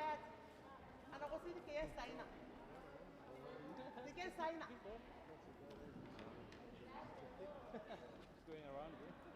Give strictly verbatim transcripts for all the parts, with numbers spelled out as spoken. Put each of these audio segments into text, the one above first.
Ana ko sini ke saina. Ke saina. It's going around, eh?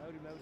Mauri, mauri.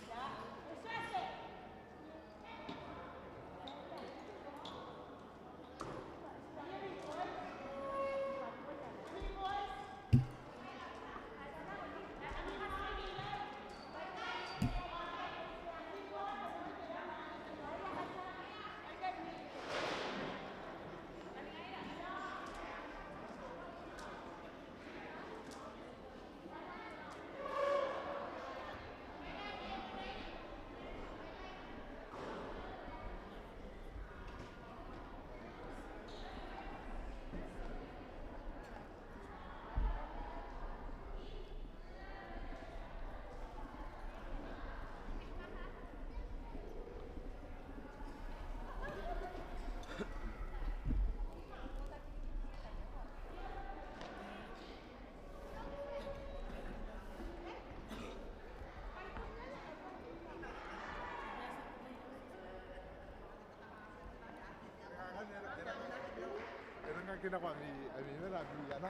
Ke nako ami, ami mena, ami ana.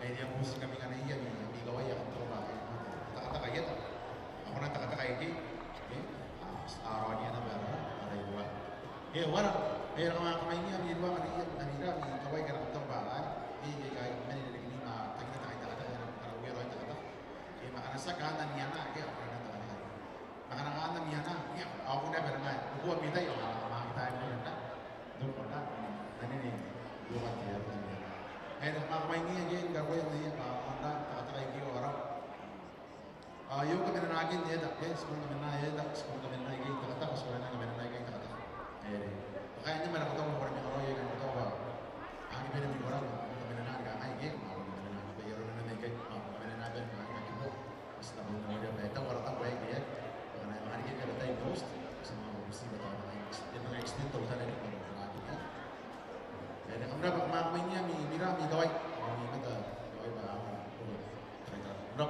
Ai ria buti ngkami ngkanne ami, ami kawai aika kam taku bwa e, takataka ieta. Ao ko na takataka ikekei. E, a, a raonia naba ara, ara iruwa. E, wara, e, ara kamaanga, kamaingia ami iruwa ngkanne ami, ami ira, ami kawai aika kam taku bwa, e, e, e, e, mena n rikini ma, takina takai takataka, ara, ara uea raoi takataka. E, ma ngkana tiaki anne ami ana, e, a, ko na takataka. Ma ngkana anne ami ana, e, a, ko na bane ngai. Ko bua mitai, a, a, ma mitai, ko na. Tokona, nanini, iroka te aro n ana. Ai ara kamaanga, kamaingia ikekei, ngkana ko iai, a, a, takataka ikekei ao ara. A, io, kamenanaki n eta, e, ti kona kamenana eta, ti kona kamenana ikekei n takataka, ti kona kamenana ikekei n takataka. E, bwa kaain te mwane ko taku bwa ko na manga raoi, e, ngkana ko taku bwa. Aki bane ni kora, kamenana ni kangai ikekei, ma kamenana, bwa e aron naba ikekei, ma kamenana bwa kamenana ikekei. Ti na bon noria bwa e tau ara taku aei ke e, bwa ngkana e manga riki ara tai n host, ti na manga bubuti bwa tao e manga ex-, e manga extend teutana ni kona n aki. E, kam rabwa, kamaanga, kamaingia ami ira, ami kawai, ami mata kawai bwa a, a, a, kam rabwa.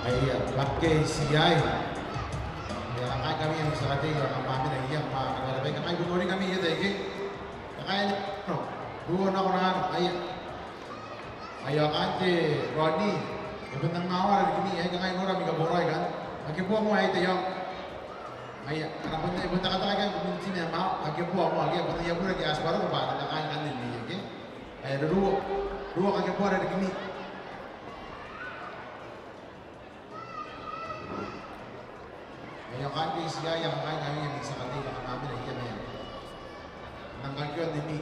Ia, Bapke Siai. Ia, kakae ngkami n te tia katei, ia, kam mamena ia, ma, kakae ngkami, kakae ko nori ngkami ia, taeke. Kakae, no. Ruo nako nano, ia. Aio kaain te Roni, e bon nang aua rarikini, ae kangai nora ami kaboraoi kan. Kakeboa moa ae te iong. Aia, ana bon, e bon takataka kan community name ao, kakeboa moa, ake bon iai bure ke asbaro, bwa ana kaain kan ni ake. Aia, ruo, ruo kakeboa rarikini. Aio kaain te I C I, aio kaain te I C I, aio kaain te I C I, aio kaain te I C I. Nang kakion nimi.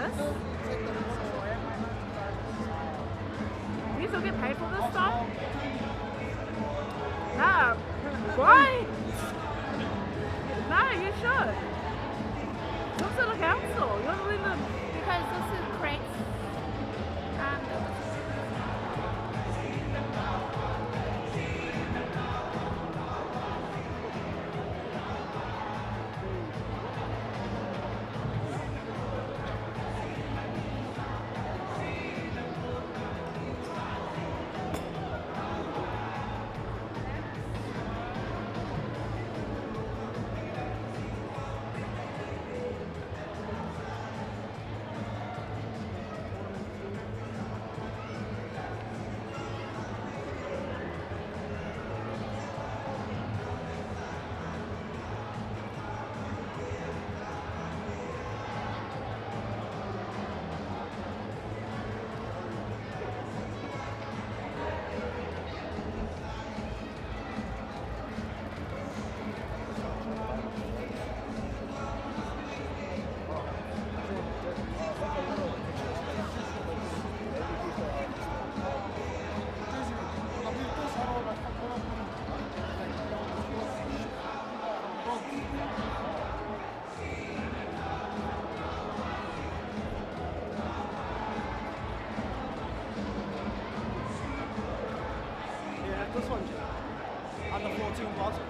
You still get paid for this stuff? Yeah. Why? No, you should. Talk to the council. You want to leave them because this is crates. Um, Yeah, this one, Jack. On the fourteen bottle.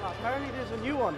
Apparently there's a new one.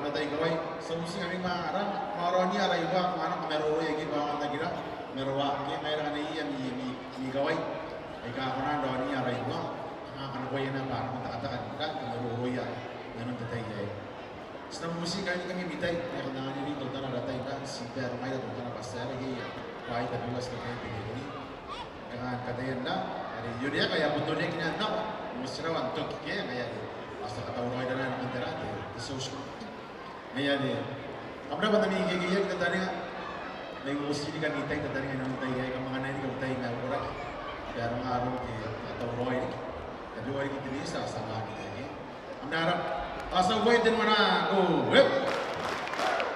rabwata ikawai, ti a bubuti ngkami ma ara, ma raonia ara ibuobuoki, kam a nang kamaroroia ke bwa a nang takira, maroroa, ke ngaira ngkanne ami, ami, ami kawai aika a kona n raoniia, a kanakoa naba ara takataka ni kamaroroia inanon te tai aei. Ti na bubuti ngkami, ngkami ami tai, e kona n anganira teutana ara tai, ngkai ti baarongaira teutana bwa ti a reke ia bwaai tabeua ti na kaai bene bene. Kanga kataia naba are e riai ngkai a botoneaki naba, motirawa n toki ke ngaia are a tia katauraoi naba nakon tera, te, te social. Ngaia are kam rabwa n ami kekeiaki tataninga. N na bubuti riki ami tai tataninga inanon te tai aei, kam anganai riki am tai ma koraki, baaronga aron te katauraoi riki. Tabeua riki te minita, ti a waaki riki. Kam rabwa. A tia uaia te nako. Ep.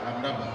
Kam rabwa.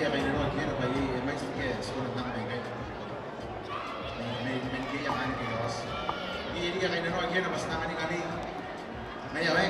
Kainnanoa ke e na bwa e mwaiti ke ti kona n anga baikai. Mai, mai, mai ngke e a mwaane ke e a oti. Iai riki kainnanoa ke e na bwa ti na anganingami. Mai awe.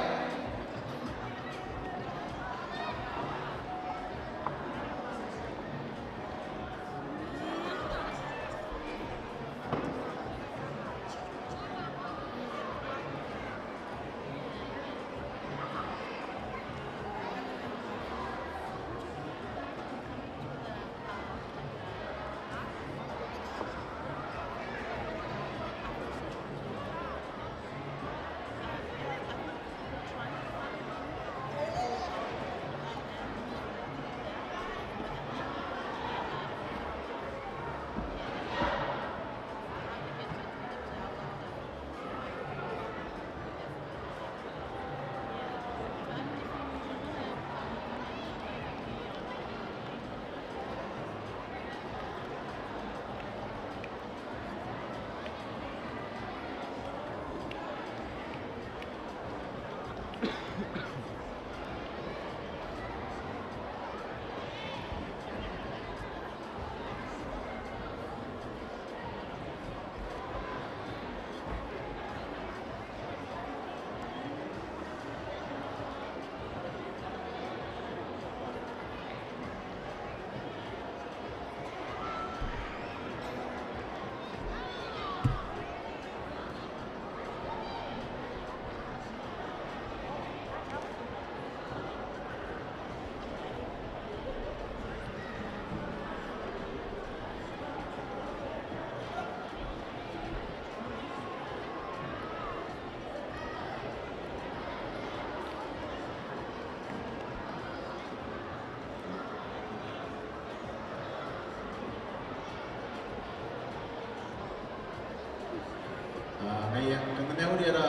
Ah, ngaia, kam na mauri ara,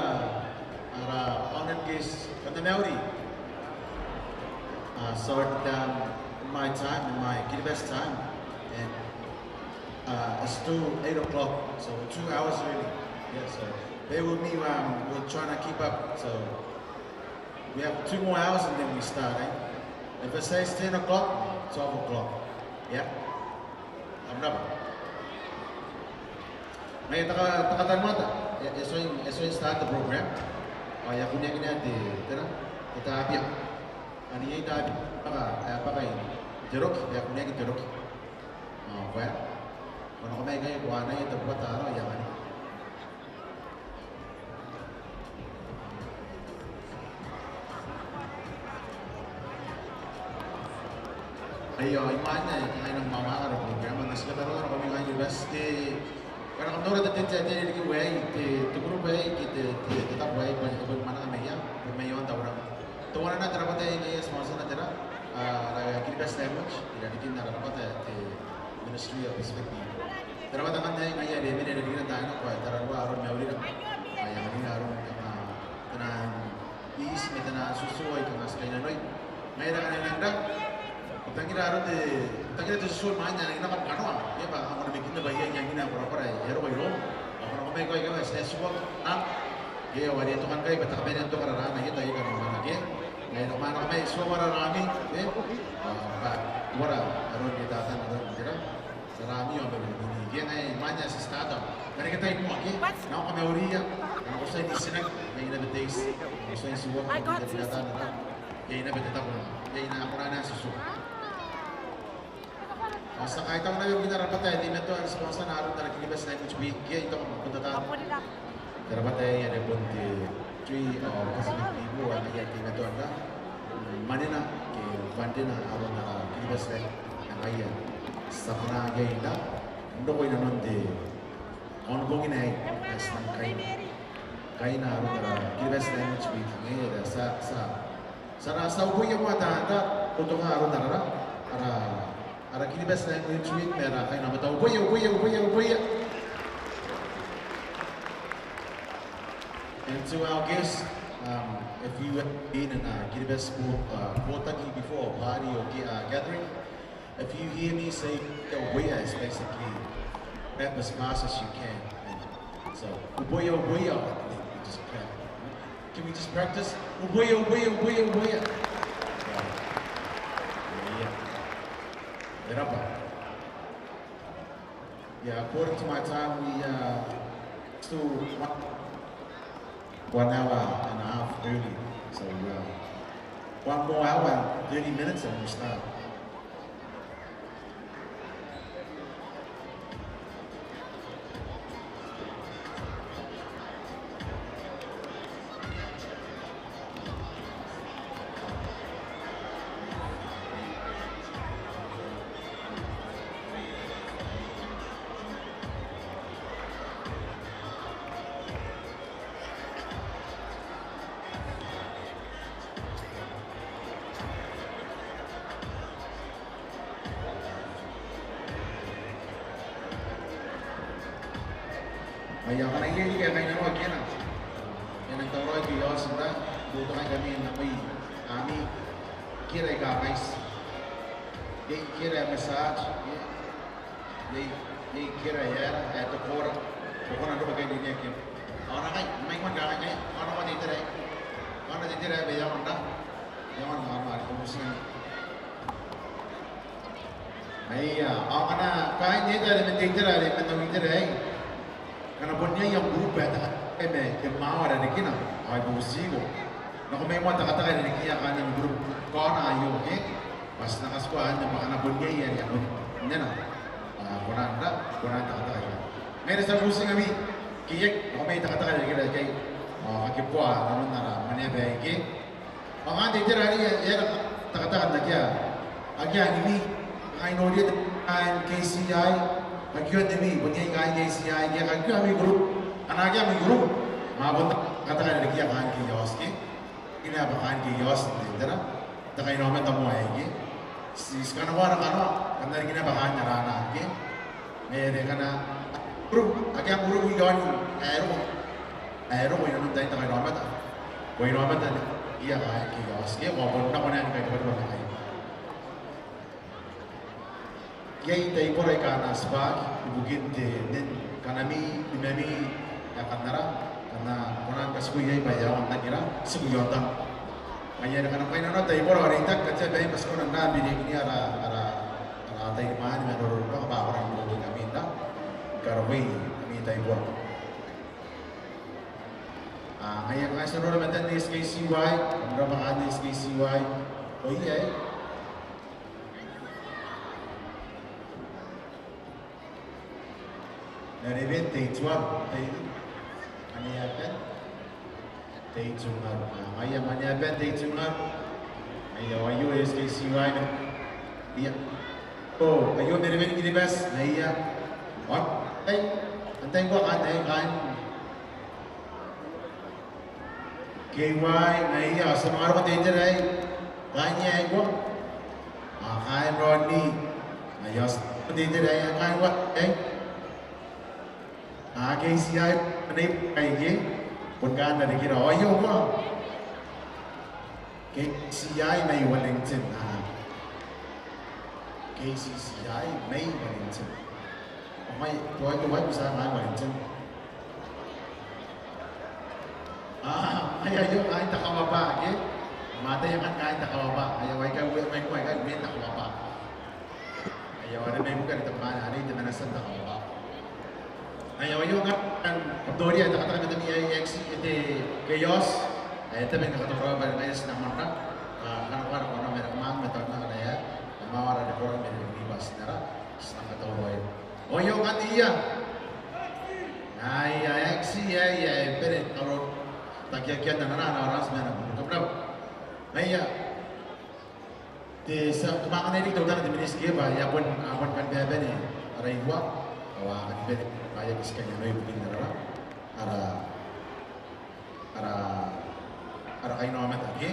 ara honour guest, kam na mauri. Uh, so, um, in my time, in my Kiribati time, and, uh, it's still eight o'clock, so two hours really. Yeah, so bear with me, um, we're trying to keep up, so we have two more hours and then we start, eh? If I say it's ten o'clock, twelve o'clock. Yeah? Kam rabwa. Ngaia, ti a ka-, ti a katangimwaata. E, e tuai, e tuai start te program. Ao e a kuneaki naba te, tera, te taabia. Anne iai taabia. Bwaka, e, bwaka i, te roki, e a kuneaki te roki. Ao, koaua. Ko nako mai ikai, ko anaia te bwata arau, e a mani. Aio, imwain ae kanga I nang mamaaka ara program, I na ti katauraoa nakoimi kaain Kiribati, te, ngkana kam noora te, te, te, te riki aei, te, te group aei, ke te, te, te tabo aei, bwa e bon mwananga mai ia, bon mai aon Tauranga. Teuana naba te rabwata aei, ngaia e sponsor-na, tera, a, ara Kiribati language, irarikin ara rabwata te Ministry of Pacific People. Te rabwata ngkanne aei ngaia are e mena irarikira n taai nako bwa e tararua aron maurira. Ao e anganira aron, a, taian iti ma taian tutu aika ti kainnanoi. Ngaia are ngkana e nang ra, ko tangira aron te, ko tangira te tutu imwain ae e nang nako ni kanoa. Ke bwa a kona ni kinna bwa iai iangoan korakora ae e roko iroum. Ao ko nako mai ikai, ikai, e a tia n tutuaki. Ke ao are e toka ngkai bwa te kabanea n toka raraana, iai tao iai kanoana ke. Ngaia are ko manga nako mai, tuai manga raraami, e? Ao bwa, uara, aron te tatan, aron te ra. Raraami ao bwa bwa bwa bwa. Ke ngaia imwain ae ti start-a. Ngkana ko tai moa ke. Nako kamauriia. Ngkana ko tia n itinaki. Iai naba te iti. Ko tia n tutuaki. Iai naba te tabo. Iai naba te tabo. Iai naba te tabo. Ao ti a kaitau naba ibukin ara rabwata ae teimatoa ni sponsor-na aron ara Kiribati Language Week, ke I taku ma bon te tabo. Te rabwata aei are bon te Tree of Pacific People, ao ngaia ae teimatoa n mwanena ke fund-ina aron ara Kiribati Language, ao ngaia ae ti a bane iai n roko inanon te aon bongina aei, ae ti nang kaina, kaina aron ara Kiribati Language Week, ngaia ae ti a, ti a Ti a, ti a uboia moa taan ra, boutokaa aron ara, ara, ara Kiribati Language Week ma ara kaina aomata. Uboia, uboia, uboia, uboia. And to our guests, um, if you have been in a Kiribati boo-, uh, botaki before, a party or ga-, uh, gathering, if you hear me say uboia, it's basically clap as fast as you can. So, uboia, uboia, and then you just clap. Can we just practice? Uboia, uboia, uboia, uboia. Yeah. Yeah. E raba. Yeah, according to my time, we, uh, still one, one hour and a half early. So, uh, one more hour and thirty minutes and we'll start. Aia, ngkana iai riki ae kainnanoa kiana, e nang tauraoi ke e a oti n ra, buokanai ngkami nakoimi, ami kira aika a kaiti. Iai kira ae massage, iai, iai kira ae aera, ae te koora. Te koora n roko ke n rineaki. Ao nakai, mai moa n kangai, ao nakai te itera ae, ao nakai te itera ae, bwa e aonga n ra, e aonga n ra, ma are te bubuti ngkami. Aia, ao ngkana kaain te itera are man te itera are man au itera aei, ngkana bon iai am group ae takataka ma te mwawa are rikina, ao I bubutiko, nako mai moa n takataka irekeia kaain am group. Kaona aio, ke? Bwa ti na katikua anne bwa ngkana bon iai ae a bon nena, a kona n ra, kona n takataka iai. Ngaira ti a bubuti ngkami, ke iai, nako mai n takataka irekeia, ao kakiboa nanon ara mwaneaba aei, ke? Ao kaain te itera are e aera, takataka n akea, akea animi, kaain noria, kaain K C I, kakioa animi, bon iai kaain K C I, ke kakioa ami group, ngkana akea ami group, ma bon takataka irekeia kaain Chaos, ke? Kina bwa kaain Chaos n te itera, te kainaomata moa aei, ke? Ti, ti kanakoa ara kanoa, kanga riki naba kaain ara ana, ke? Ngaia are ngkana group, akea group iaon ae e roko, ae e roko inanon tain te kainaomata. Kainaomata iai kaain Chaos, ke? Ao bon nako naba ni kaitibwatibwa ma ngaia. Iai taibora aika a na tibwaaki ibukin te nen kanami, nimami, ae kan ra, kanga kona ni katibo iai bwa e aonga n aki ra, tiku i aontang. Ngaia are ngkana ko kainnanoa taibora ao reitaki, katea baim bwa ti kona n ra, birekinia ara, ara, ara tai ni mwaane ma roroko bwa ko kona n roko ngkami n ra, ni karokoa ami taibora. A, ngaia ngkai ti a nora matan te S K C Y, kam rabwa kaain te S K C Y. Ao iai, e na reben te ituaru, te, ane aban te itungaru. A, ngaia, ane aban te itungaru. Ngaia, ao aio S K C Y. Ia. O, aio Meremere ni Kiribati. Ngaia. Ao, ai, antai ngkoa kaain, ai, kaain K Y, ngaia, ao ti a manga roko n te itera aei. Kaain aei ngkoa? A, kaain Ronny. Ngaia, ao ti a roko n te itera aei, kaain ngkoa, e? A, K C I, anai, ai, ke? Bon kaain rarikira, ao aio ngkoa? K C I mai Wellington, a. K C C I mai Wellington. Ao mai, tuai, tuai, butia kaain Wellington. A, aio, aio kaain te kawaba, ke? Ma ataia ngkanne kaain te kawaba. Aio, aika uea, mai ngkoa aika uean te kawaba. Aio, are mai bukin te mwaane, are te manatia n te kawaba. Aio, aio ngkanne, kam noria, e takataka matami ae, e, X, e te Chaos. Ae tabe ni kakatauraoa bwa ngaia ti na moan ra. A, kanakoa ara kanoa ma ara kamaanga ma taonakana ae e mwawa ara rebora ma ara rebora bwa ti na ra, ti na katauraoia. Ao aio ngkanne ia. Aia, e X, ia, ia, e bere, karo, takiakian ana ra, ana ra, ti na moan ra. Kam rabwa. Aia. Te tia, kam a anganai riki teutana te miniti ke bwa e a bon, a bon kan bane ara irua. Ao a kan bane, bwa e a kan tiku naba ibukin ara, ara, ara, ara kainaomata ke.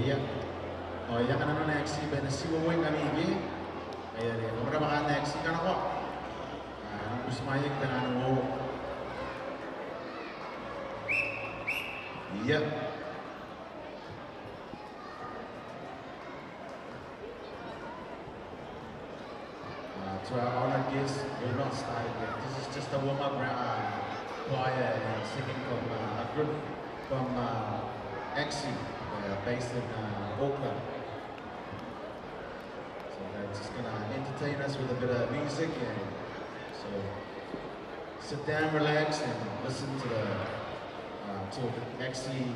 Ia. Ao e a kananoa Axi bwa e na tii uouoi ngkami ikai. Ai are kam rabwa kaain Axi, kanakoa. A, kam butimwaeaki bwa e na uouo. Ia. Uh, to our honored guests, we're not starting yet. This is just a warm-up round, uh, choir and singing from, uh, a group from, uh, Axi, uh, based in, uh, Auckland. So they're just gonna entertain us with a bit of music, and so sit down, relax, and listen to the, uh, to Axi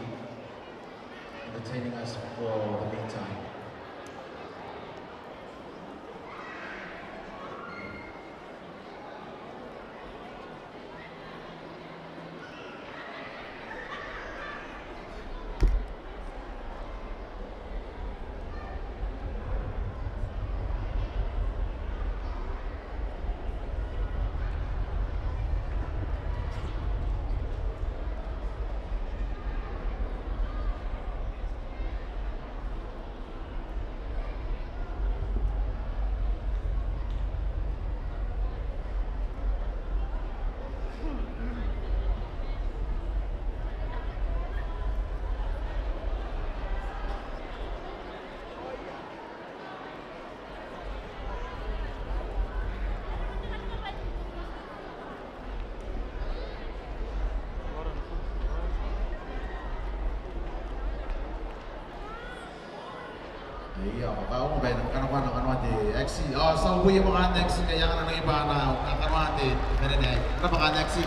entertaining us for the meantime. Ia, ao kaunga bwa e na kanakoa, kanakoa te Axi. Ao ti a uia moa kaain Axi, ngkai a kananoa bwa a na kanakoa te, te, te, te, rabwa kaain Axi.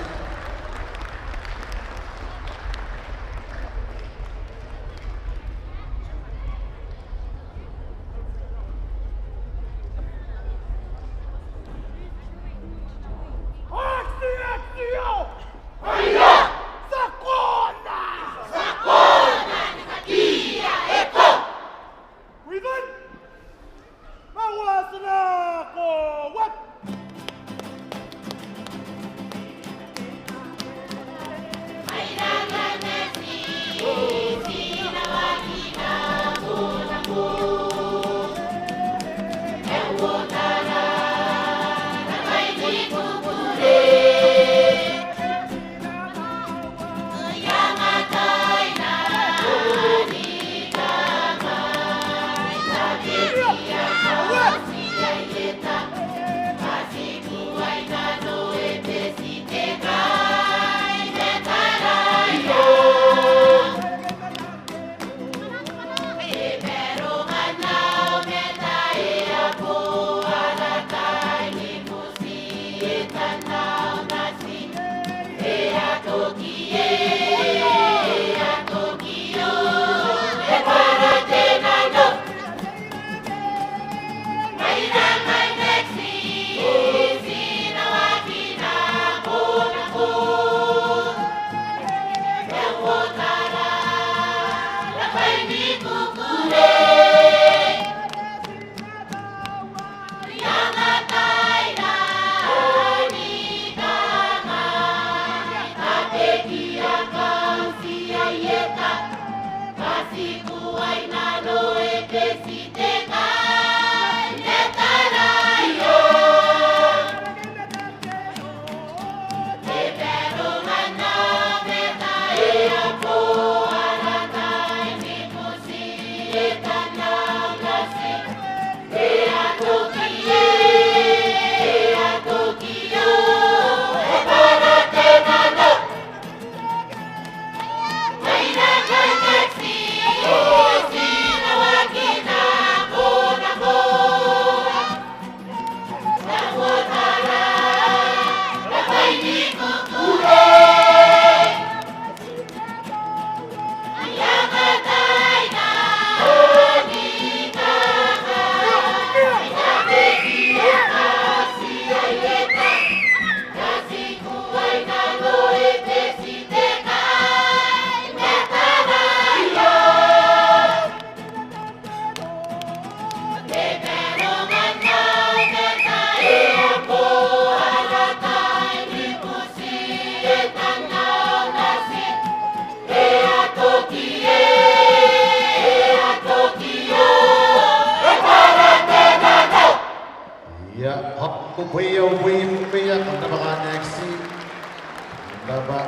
Meia, kam rabwa kaan aekaki. Kam rabwa.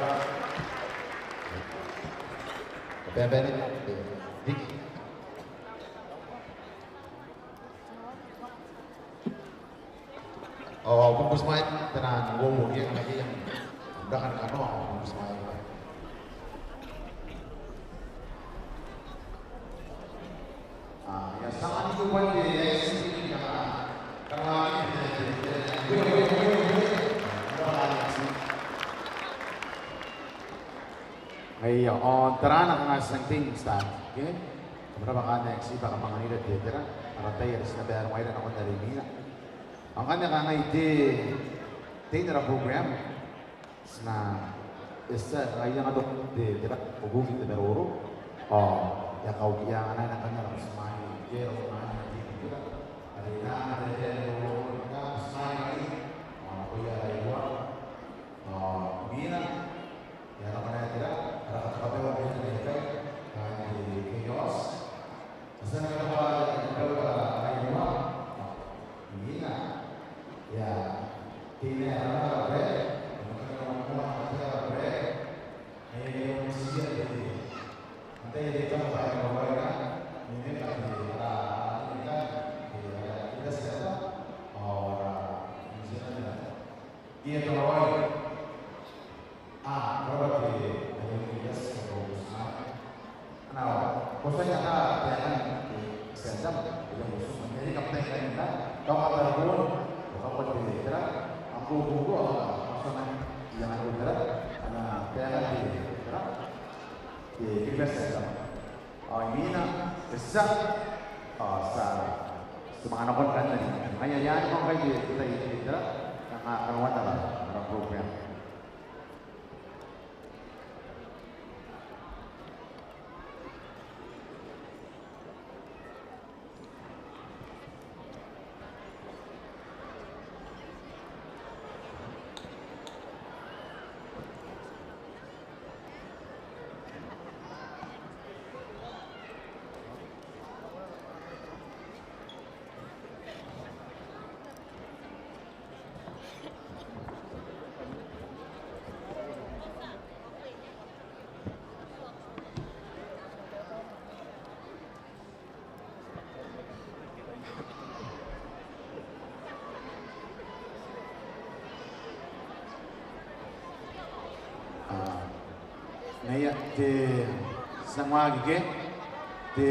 Bebeni. Diki. Ao bunbus mai taian uouo, iai ngkai iai. Kam rabwa kaan, ao bunbus mai. Aio, ao tarana kanga ti a tia n start, ke? Kam rabwa kaan aekaki, bwa kam anganira te tera, ara tai are ti na barongaira nakon are imwina. Ao ngkanne kanga te, te tera program. Ti na, e tia, a, I a nang toki te, te, te, o kuki te maroro. Ao e a kaukia ngkanne, ngkanne ara butimwaea, ke ara butimwaea, ke ara, are e na, te, te, te, o, o, o, butimwaea, ao nakoia aika a rua. Ao imwina, e a nako naba te, ara katokabeua mai ikai, kaain te chaos. Ao ko a tia n ata taekan te Tia Tama, e a uti ma ngke kam taekinna, kam ata roro, kam ata te tera, am kukuo, ao kam tia n iangoa te tera, ana taekan te tera, te Kiribati Tia Tama. Ao imwina, e tia, ao ti a, ti a manga nakon ngkanne. Ngaia, e a nako ngkai te, te, te tera, kanga kanoan ara, ara program. A, ngaia, te, ti a nang waaki ke, te,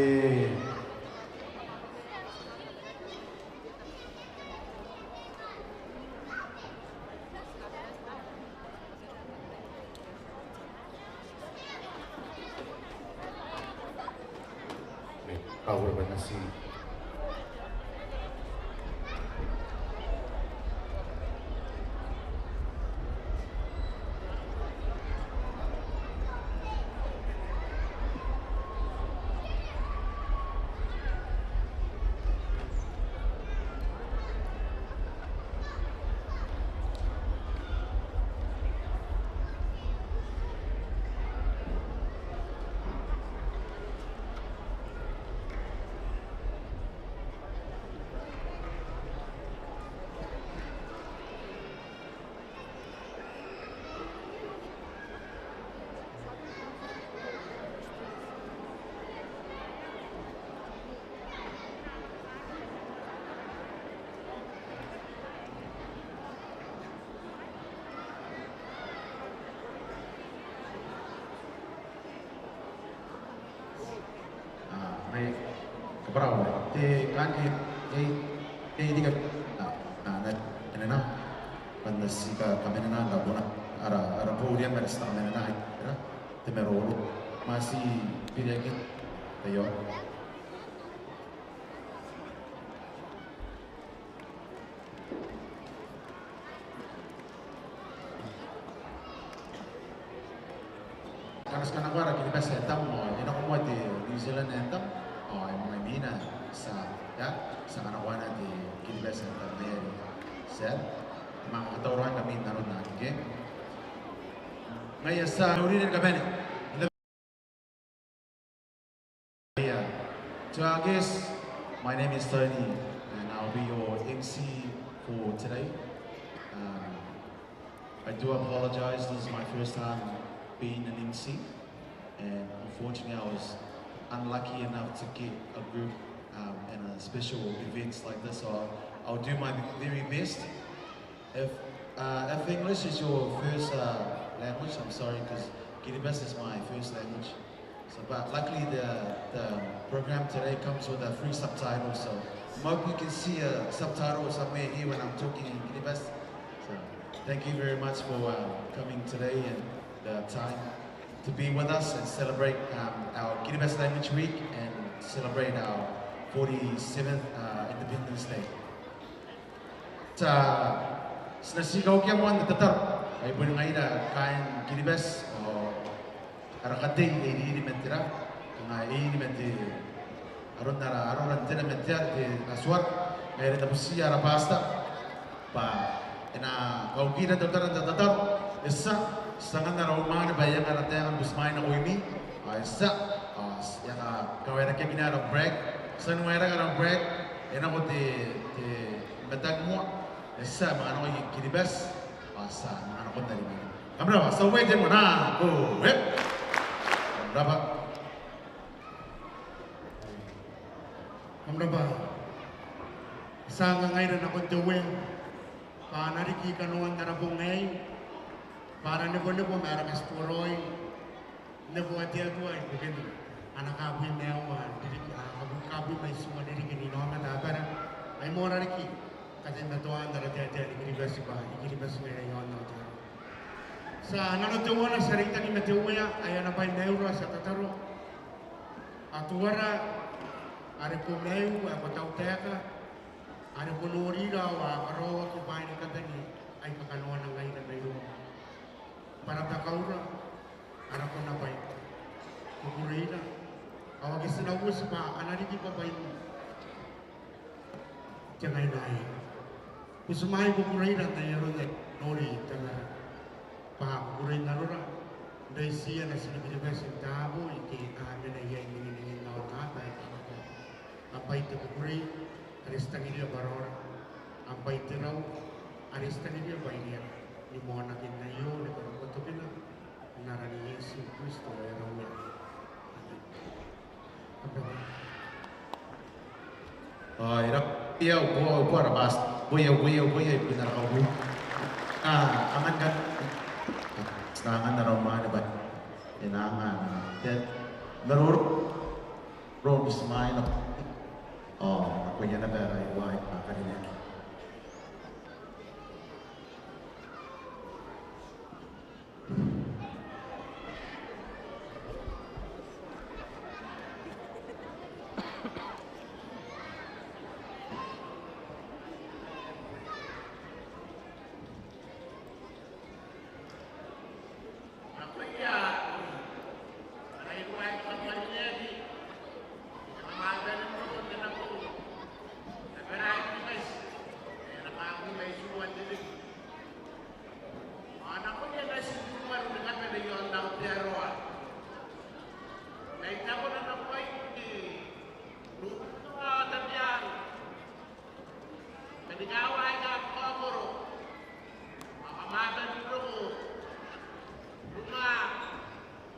A, mai, kabwarabwara. Te, kanga, te, te, te, te, a, a, na, na, na, na. Bwa ti a tia ni kamenana, na, na, ara, ara, podium are ti a tia ni kamenana, ara, te maroro. Ma ti biriaki, aio. Kanga ti kanakoa ara Kiribati anthem, ao e nako moa te New Zealand anthem, ao e manga imwina ti a, ia, ti a kanakoa naba te Kiribati anthem, ia, ti a, manga katauraoi ngkami n aron aei, ke. Ngaia ti a uringa ni kabane. Yeah. To our guests, my name is Tony, and I'll be your M C for today. Uh, I do apologize. This is my first time being an M C, and unfortunately, I was unlucky enough to get a group um, in a special events like this. So I'll, I'll do my very best. If uh, if English is your first uh, language, I'm sorry, because Kiribati is my first language. So, but luckily the, the program today comes with a free subtitle, so I hope you can see a subtitle somewhere here when I'm talking in Kiribati. So, thank you very much for uh, coming today and the time to be with us and celebrate um, our Kiribati Language Week and celebrate our forty-seventh uh, Independence Day. Ti a, ti na ti kaukia moa n tataro. Ai bon ngaira kaain Kiribati ao ara katei e iriiri ma te ra, kanga e iriiri ma te, aron ara, arora n te ra ma te ra, te Atuara, ngaira n tabutia ara pastor bwa e na kaukira n tautara n tataro. E tia, ti angan ara umwane bwa e anga ara taeka ni butimwaai nakoimi. Ao e tia, ao e a kawaerakeaki ara break. Ti a waerake ara break, e nako te, te matang moa, e tia, manga nako i Kiribati, ao ti a manga nako n arimara. Kam rabwa, ti a uaia te moan, ko, e. Kam rabwa. Kam rabwa. Ti a anga ngaira nakon te Uea bwa a na riki kanoan ara bong aei, bwa a na nebonebo ma ara katituaraoi, neboa te Atua ibukin ana kaabwi maiu, a ririki, a kaabwi, kaabwi mwaitiia ririki n inaomata abara, ai moarara riki kateimatoaan ara taetae ni Kiribati bwa I-Kiribati ngaira iaon Aotearoa. Ti a nano teuana, ti a reitaki ma te Uea, ae ana bwai maiura, ti a tataro. Atuara, are ko maiu, ae ko tautaeka, are ko norira ao a karaoaki bwaai ni kabane aika kanoana ngaira mairoum. Bwa rabakaura ara konabwai. Kukureira, ao ake ti na uoti bwa a na riki bwabwaim te ngaina aei. Butimwaai kukureira n ai aron ae nori Tamara. Bwa kukurein arora n reitia natin Kiribati n taabo ike a mena iai n ninginingin aonaba aika a kabwaka. Am bwai te kukurei are ti tangiria bwa raora. Am bwai te rau are ti tangiria bwa iriana. Ni moanakin aio ni karokoa tokina n aran Iesu Kristo ae ara Uea. Amen. Ao e raba, e a uboa, uboa ara bati. Uboa, uboa, uboa, ibukin ara kaubui. A, angan kan. Ti na angan ara umwane bwa e na angan te maroro. Ro butimwaai nako. Ao nakoia naba ae uaai ni karineaki. Ao kam a tia n roko, roko, roko,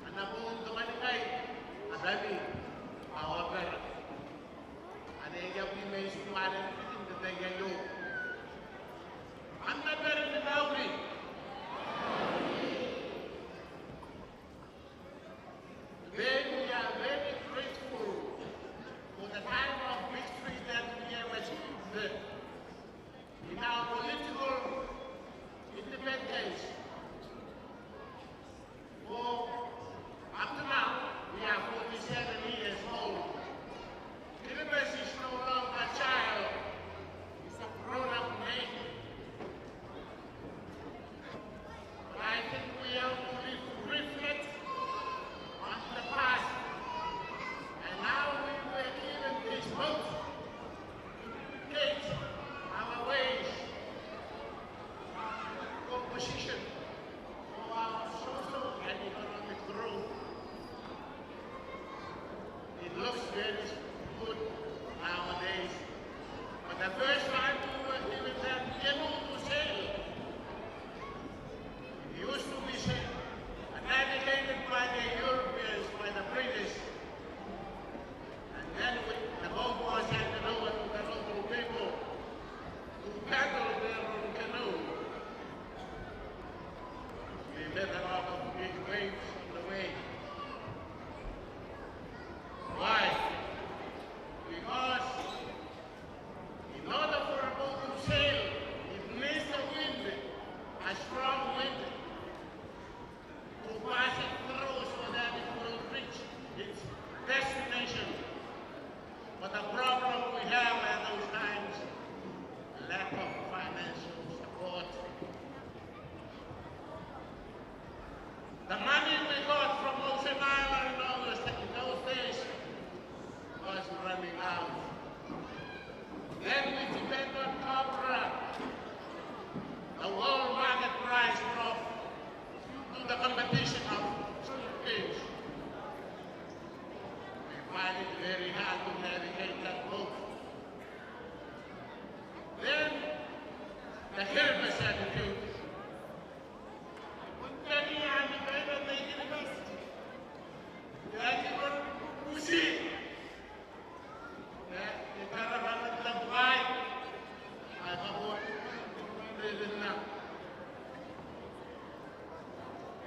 ana boon te mwaninga, abami, ao abara. Ane I a bwi mai Turuaren n te tai aio. Kam na bane ni mauri. Today we are very grateful for the time of victory that we have achieved in our political independence. For up to now, we are forty-seven years old. Kiribati is no longer a child, it's a grown-up nation. But I think we have to re-, reflect on the past and how we were given this vote to dictate our ways of position for our social and economic growth. It looks very good nowadays. But the first time we were given that canoe to sail, Met a lot of big waves on the way. Why? Because in order for a boat to sail, it needs a wind, a strong wind, to pass it through so that it will reach its destination. But the problem we have at those times, lack of financial support. The money we got from Ocean Island in those, in those days was running out. Then we depend on copra. The world market price dropped due to the competition of Philippines. We find it very hard to navigate that boat. Then the Kiribati attitude. Kun tania ni kaina te Kiribati. Ia, ti bon kusi. Ia, e kara bana tabuai. Ai, ka bon. Rerena.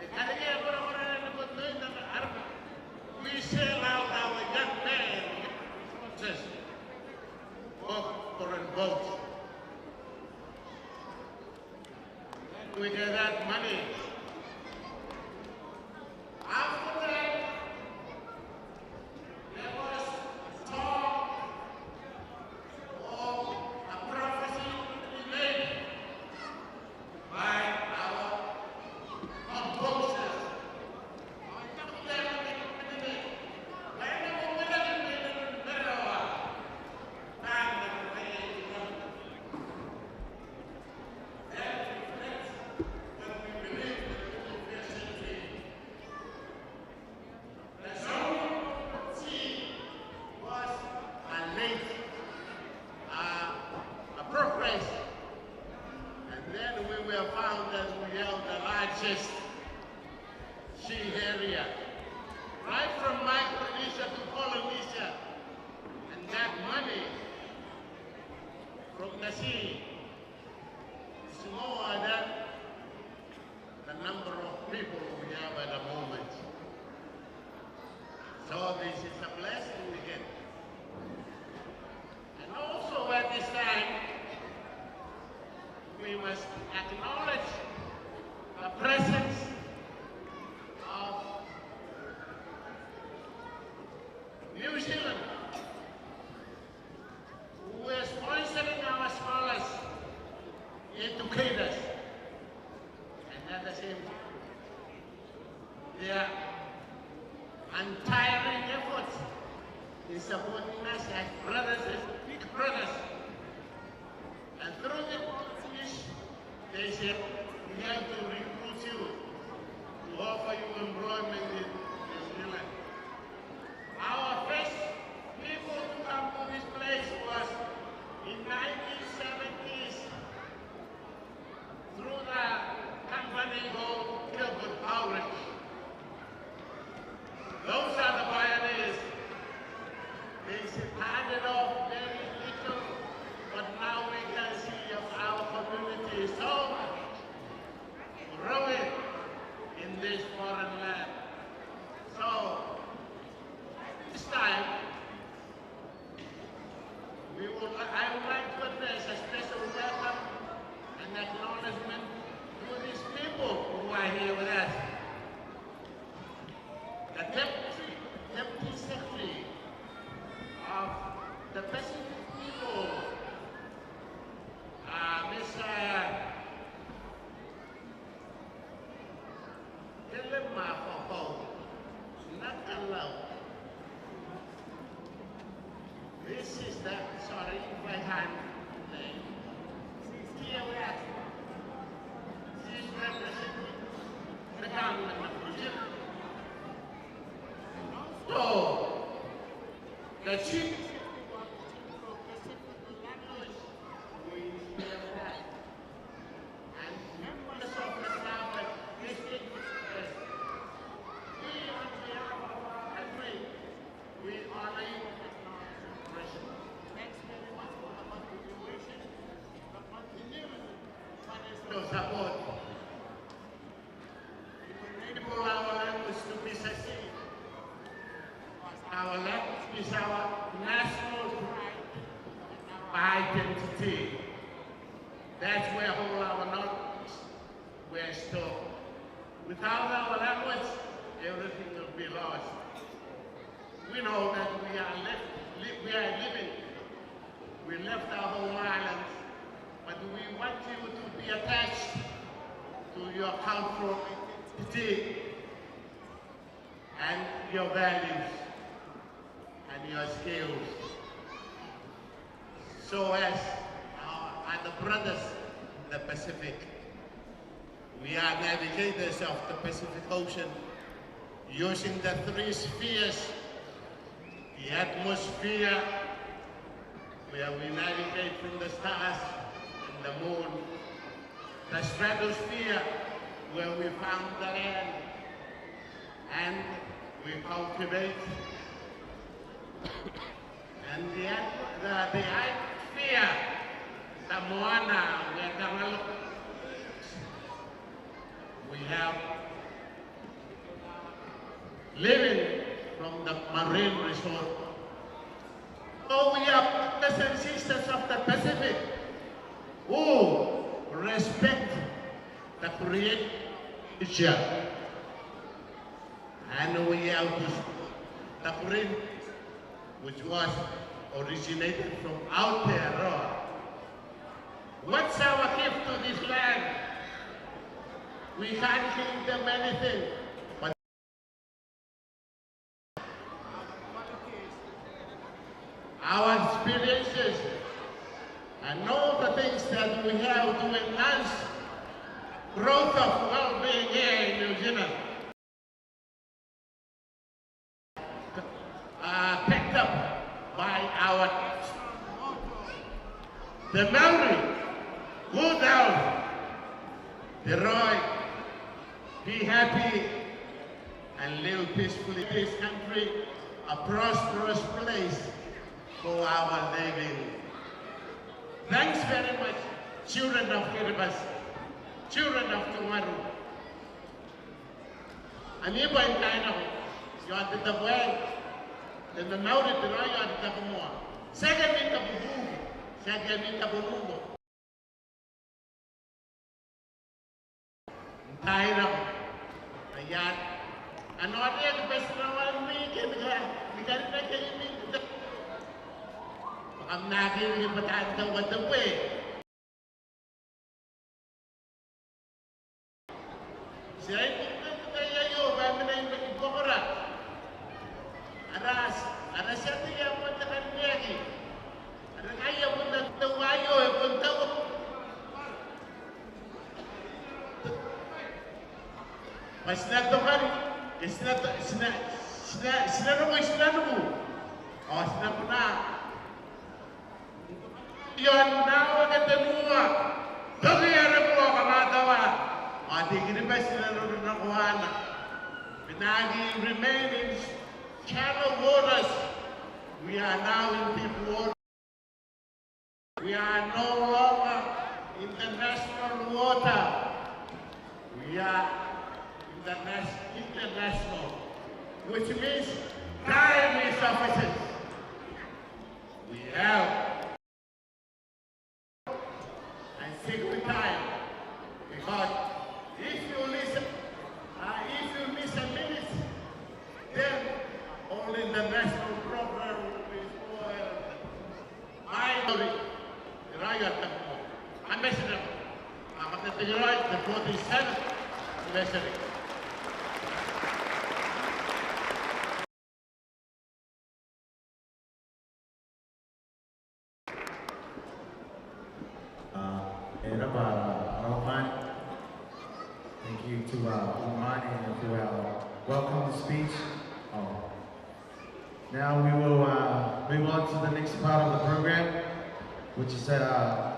E kareke e korakora ni kotoi n ana arana. We sell out our young men, young resources, for foreign boats. Then we get that money. After that, there was talk of a prophecy to be made by our composers. The zoning of the sea was a late, uh, a progress. And then we were found that we held the largest sea area, right from Micronesia to Polynesia. And that money from the sea is more than the number of people we have at the moment. So this is a blessing we get. And also at this time, we must acknowledge the presence of New Zealand, who were sponsoring our scholars, educators, and at the same time, their untiring efforts in supporting us as brothers, as big brothers. And through the policies, they said, "We have to recruit you, to offer you employment in New Zealand." Our first people to come to this place was in nineteen seventies through the company called Gilbert Bowridge. Those are the pioneers. They started off very little, but now we can see our community is so much growing in this foreign land. So, this time, we would li-, I would like to address a special welcome and acknowledgement to these people who are here with us. The Deputy, Deputy Secretary of the Pacific People, uh, Mister Telemafoho Nakalau. This is the, sorry if I hand name. She's here with us. She's representing the government of New Zealand. So, the chief and members of the staff and distinguished guests, we, on behalf of our country, we honor you and acknowledge your presence. Thanks very much for the continuation, the continuing financial support. Without our language, everything will be lost. We know that we are left, li-, we are leaving. We left our home islands, but we want you to be attached to your cultural identity and your values and your skills. So as our other brothers in the Pacific, we are navigators of the Pacific Ocean using the three spheres, the atmosphere, where we navigate through the stars and the moon, the stratosphere, where we found the land and we cultivate, and the, the, the atmosphere, the moana, where the ngalo-, we have living from the marine resource. So we are brothers and sisters of the Pacific who respect the creator, and we have to support the green, which was originated from Aotearoa. What's our gift to this land? We can't give them anything, but our experiences and all the things that we have to enhance growth of well-being here in New Zealand. Uh, picked up by our, the Maori, good health, the Roy, be happy and live peacefully. This country, a prosperous place for our living. Thanks very much, children of Kiribati, children of Tuvalu. Ami bwa n taai nako i aon te tabo aei, te mamauri, te raoi ao te tabomoa. Tiaki ami tabobuki, tiaki ami tabonuko. N taai nako aia, a na oreaki bwa ti na waaki ni kani ka, ni kani na kani ni kani. Bwa kam na aki riki bwa taan tau a tabo aei. Ti a ikukurei n te tai aio bwa e mena i buakora. Ara, ara tia tei ae bon te karineaki. Ara kaia bon te tau aio, e bon tau. Bwa ti na tokari, e ti na to-, ti na, ti na, ti na roko i tinanuku. Ao ti na kona i aon rawake tenua, toki are moa kamatawa, ao te I-Kiribati n roro nako ana. Bwa e na aki remain in shallow waters. We are now in deep water. We are no longer international water. We are interna-, international, which means time is of essence. We have and secret time, because if you listen, uh, if you miss a minute, then only the national program will be spoiled. Mai, sorry, the right at the moment. Ambassador, uh, the forty-seventh anniversary. Uh, e rab'a, uh, Umani. Thank you to, uh, Umani for our welcome speech. Oh. Now we will, uh, move on to the next part of the program, which is that, uh,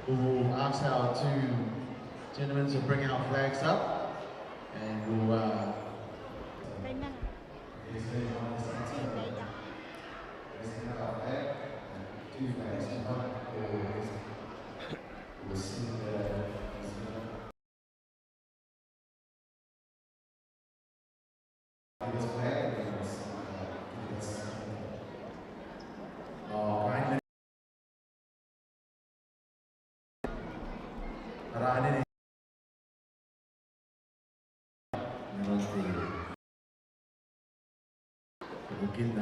we will ask our two gentlemen to bring our flags up, and we'll, uh, Ibukin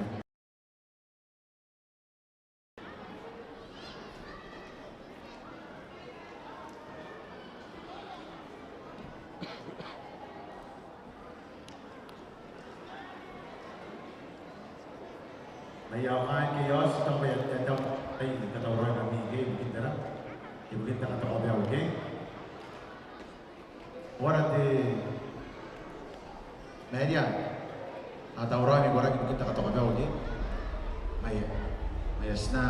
Mai ao ngkai e a oti tao bwa e a tau, ai katauraoi ngkami ke ibukin tera, ibukin te katokabaoa ke. Ao ara te Maria, a tauraoi ni koraki ibukin te katokabaoa ke. Mai, mai, ti na,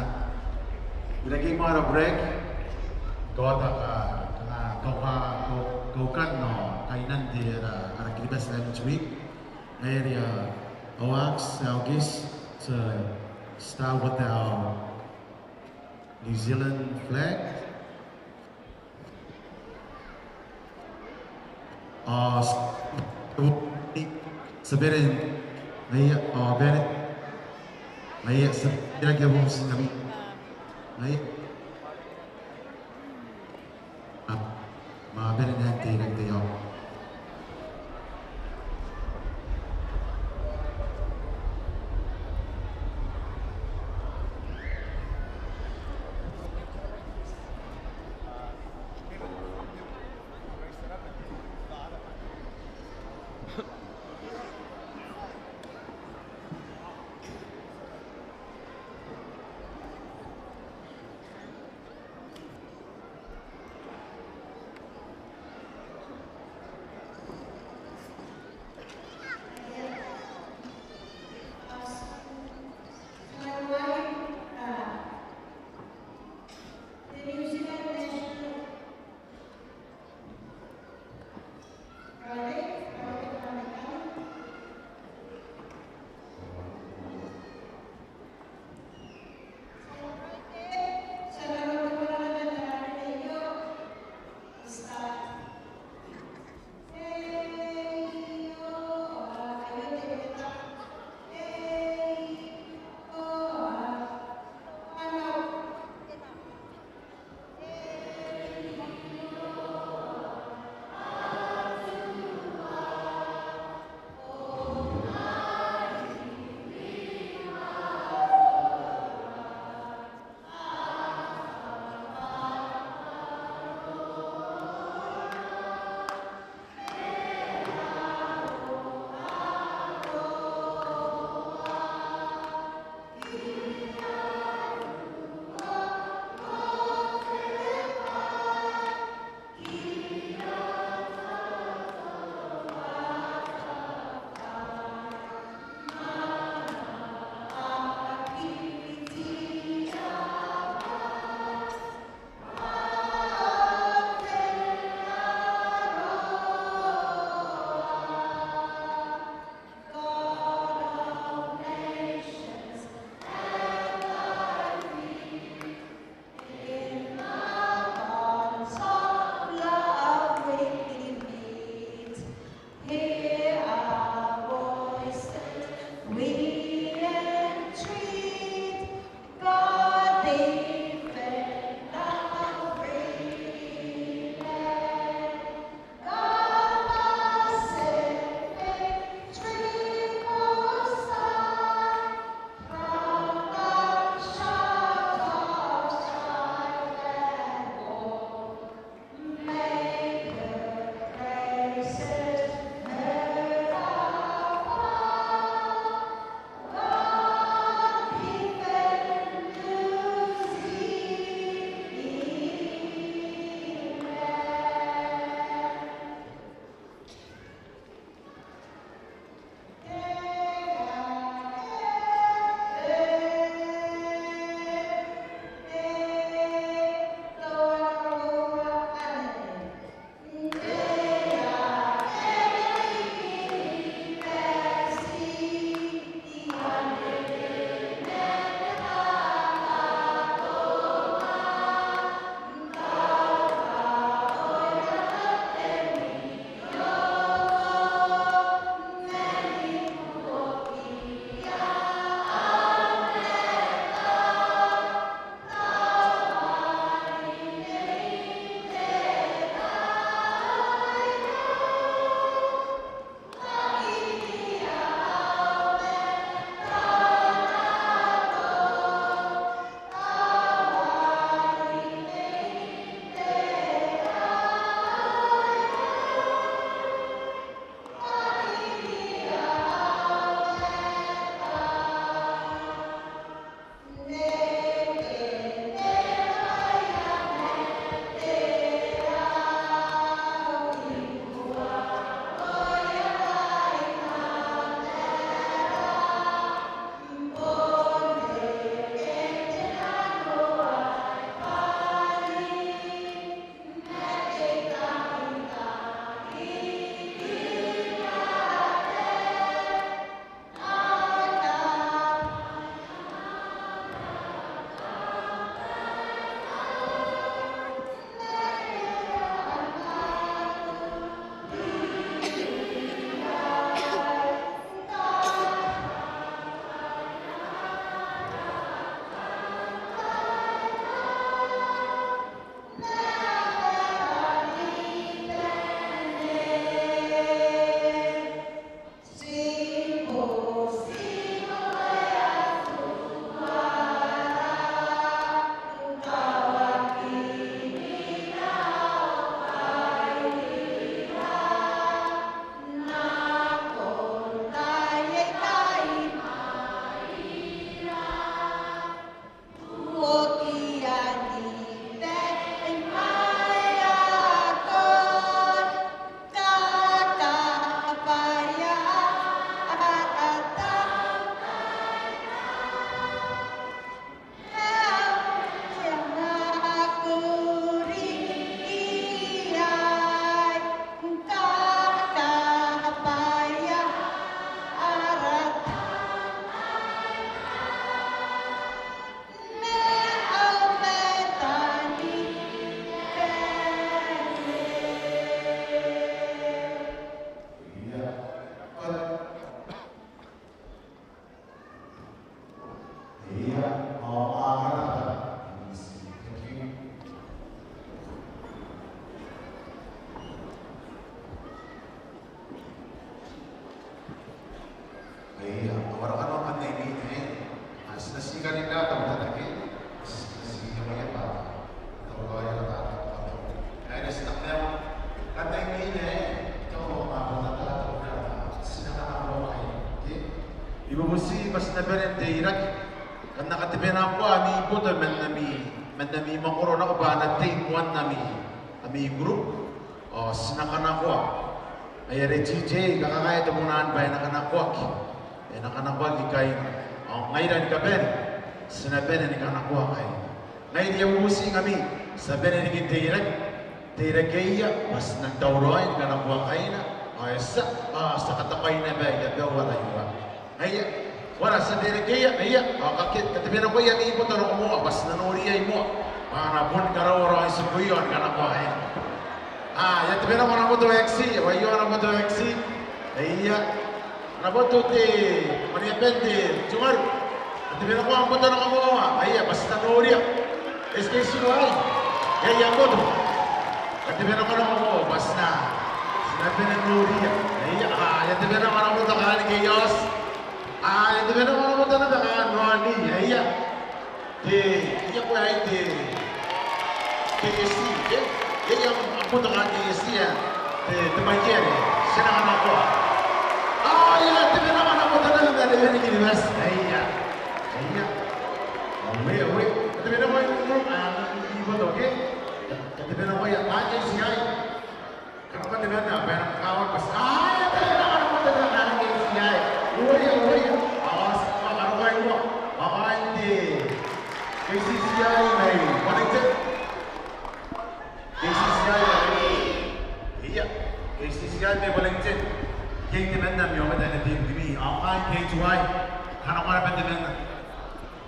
ti na kei mara break. Kaota ka, ka, ka, ka, ka, kaukan ao kainan te ara, ara Kiribati Language Week. Maria, Oaks, August, to start with our New Zealand flag. Ao s-, s-, beren, ngaia, ao beren, ngaia, s-, beren ke bom sinami. Ngaia. A, ma beren n te irak te iau. Bubuti bwa ti na bane n teirake. Kam na katebenako ami boto man ami, man ami mwakoro nako bwa a na tei moan ami, ami group. Ao ti na kanakoa. Ai are T J, kakakaea te moan bwai ae na kanakoaki. E na kanakoaki kaina. Ao ngaira ni kabane, ti na bane ni kanakoa kaina. Ngaia are I a bubuti ngkami, ti a bane riki n teirake, teirakeia, bwa ti nang tauraoi ni kanakoa kaina, ao e tia, ao ti a katakoa naba aia bau ara iua. Ngaia, uara ti a teirakeia, ngaia, ao kake, katebenakoa ami boto nako moa, bwa ti na noria i moa. Bwa a na bon karaoa raoi tikuia ni kanakoa kaina. A, I a tebenako ana boto X, ao aio ana boto X. Ngaia. Ana boto te, mwaneaban te, Tumaru. Katebenako am boto nako moa, aia, bwa ti na noria. S K C Y. Aia, am boto. Katebenako nako moa, bwa ti na, ti na bane n noria. Aia, a, I a tebenako ana boto kaain Keios. A, I a tebenako ana boto naba kaain Noani, aia. Te, ia ko ai te, K S C, e? Ia, ia, am boto kaain K S C, e? Te, te Maiere, ti na kanakoa. A, ia, te bena mana boto naba, te bena kiri bas. Ia, ia. Aue, aue. Te bena mai, a, i boto, ke? Te bena mai, a, K S C. Kanakoa temanna, bwa e na kakawa bati. A, e temanna, kanakoa temanna, K S C. Uoia, uoia. Awas, a, kanakoa iroura. Awas, te K C C I mai Wellington. K C C I mai. Ia, K C C I mai Wellington. Ke temanna, mai aomata ae na tei ibukimi. Ao kaain K two I. Kanakoa naba temanna.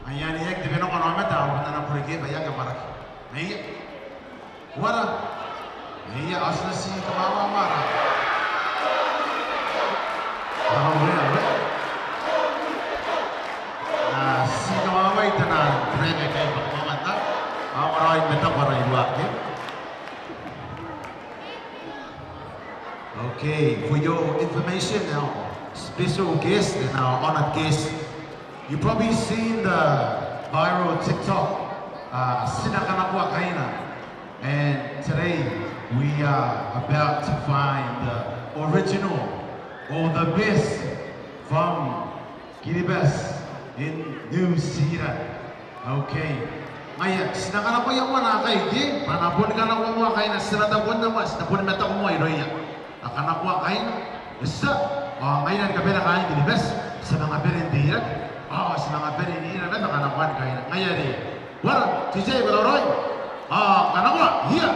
Ai anne, e temanna kanakoa aomata, ao tana bureke, bwa e aki amwarake. Ia. Uara. Ia, ao ti na ti kamawa, uara. Ao, uea, uea. A, ti kamawa i tana bureke kai bwa kamawa ta. Ao, uara, i meta uara i ruake. Okay, for your information, our special guest and our honored guest, you probably seen the viral TikTok, uh, Ti na kanakoa kaina. And today we are about to find the original or the best from Kiribati in New Zealand. Okay. Ngaia, ti na kanakoa moa naakai, ke? Bwa a na boni kanakoa moa kaina, ti na taku moa, ti na boni mataku moa irouia. A kanakoa kaina, e tia, ao ngaira ni kabane kaain Kiribati, ti a manga bane n teirake, ao ti a manga bane n ira naba kanakoan kaina. Ngaia are, uara, T J, ko tauraoi? A, kanakoa, ia.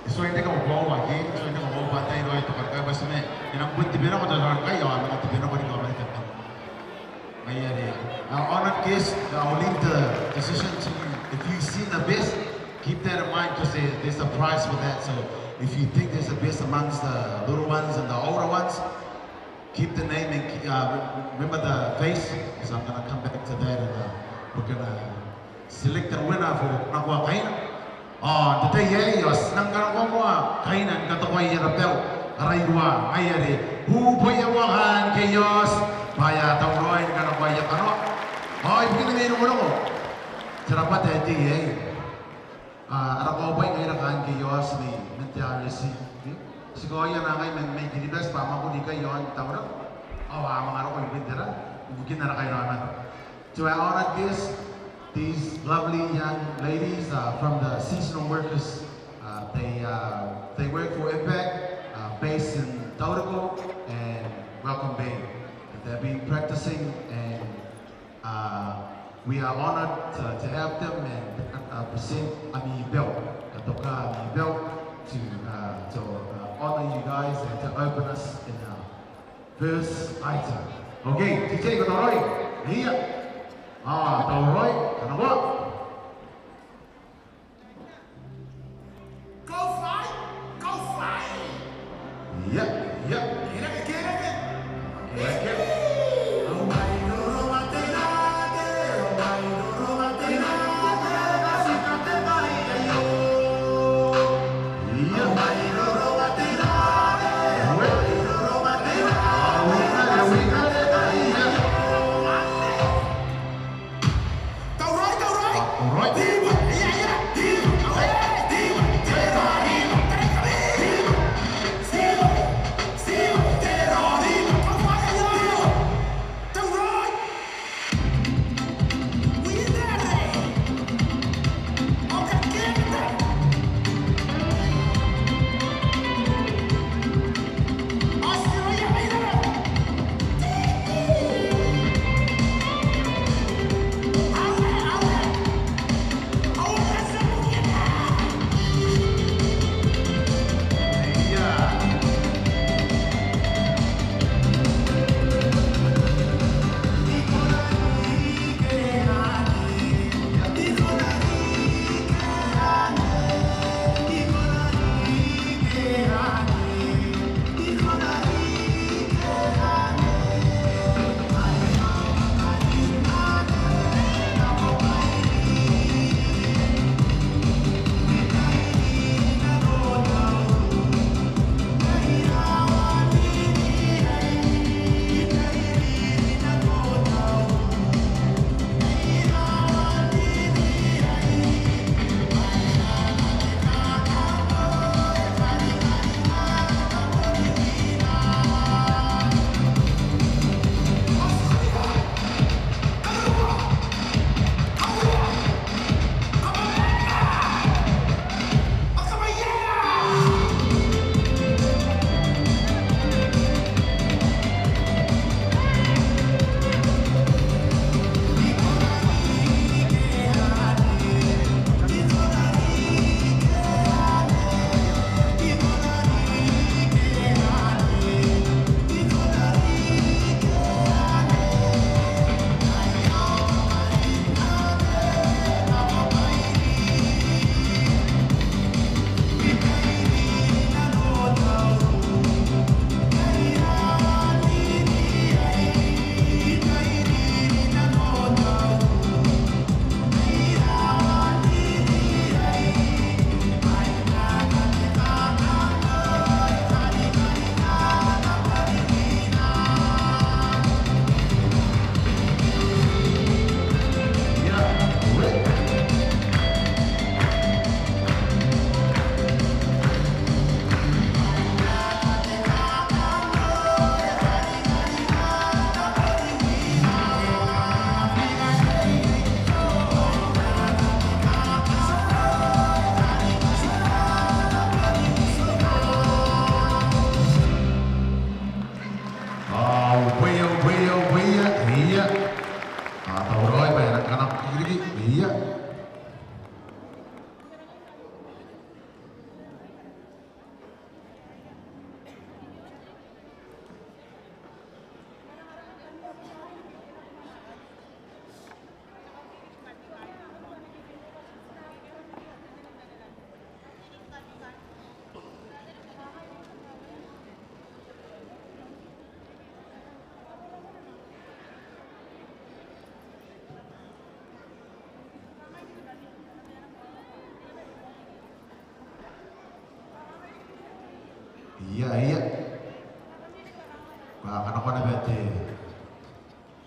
E tuai n reke au koaua ke, e tuai n reke au koaua bwa tao e roko te karikirake bwa ti mena, e nang bon te bwai nako te karikirake, ao a manga te bwai nako riki ao a manga te bwai nako. Ngaia are, uh, honored guest, uh, will leave the decision to you. If you see the best, keep that in mind, 'cause there, there's a prize for that. So if you think there's a best amongst the little ones and the older ones, keep the name and ke-, uh, remember the face. So I'm gonna come back to that and, uh, we're gonna select the winner for nakoa kaina. Ao n te tai aei ao ti nang kanakoa moa kaina ni katokai ara bau, ara iruwa, ngaia are, uboi aua kaain Kaiaoti bwa a tauraoi ni kanakoa aia kanoa. Ao ibukin te rongorongo, te rabwata ae tei aei, a, ara kaobwai ngaira kaain Kaiaoti mai, man te R S C. Ti kaoia naba ngai man, mai Kiribati bwa a mwakuri ikai i aon Tauranga. Ao a manga roko ibukin tera, ibukin ara kairaomata. To our honored guests, these lovely young ladies are from the seasonal workers. Uh, they, uh, they work for Impact, uh, based in Tauranga and Welcome Bay. They've been practicing, and, uh, we are honored to, to have them and, uh, present ami bau. Katoka ami bau to, uh, to, uh, honor you guys and to open us in our first item. Okay, D J, ko tauraoi? Ia. A, tauraoi, kanakoa. Ia, ia. Ia, ia. Ia, ia. Bwa a kanakoa naba te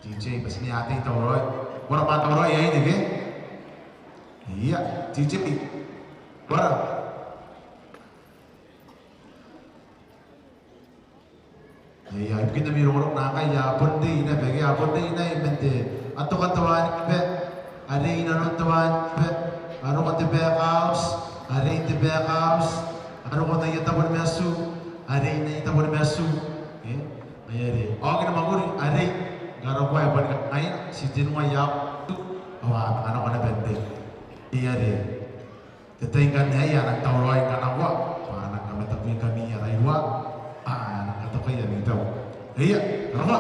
D J bwa ti na ataia tauraoi. Ko rabwa tauraoi aine ke? Ia, D J. Ko rabwa. Ia, ibukin ami rongorongo naakai, a bon rei naba ke, a bon rei naba man te, a toka teuana naba, a rei nanon teuana naba, a roko te bakehouse, a rei te bakehouse, a roko n aia tabo ni matu, a rei n aia tabo ni matu. E, ngaia are, oki ni mwakuri, a rei, karokoa e boni kangai, ti tenua ia, tu, ao a manga nako naba n rei. Ngaia are, te tai ngkanne ae a nang tauraoi ngkana ngkoa, bwa a nang kamatakuingkami ara irua, a nang katokai ami tau. Ia, karokoa.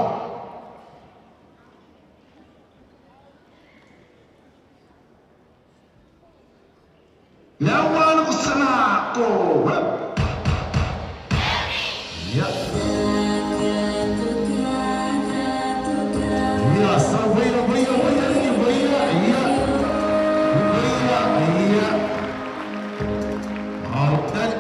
Ia, ua nako sana, ko, wep. Ia. Ia, so, waira, waira, waira, waira, ia. Waira, ia. Ao, tari.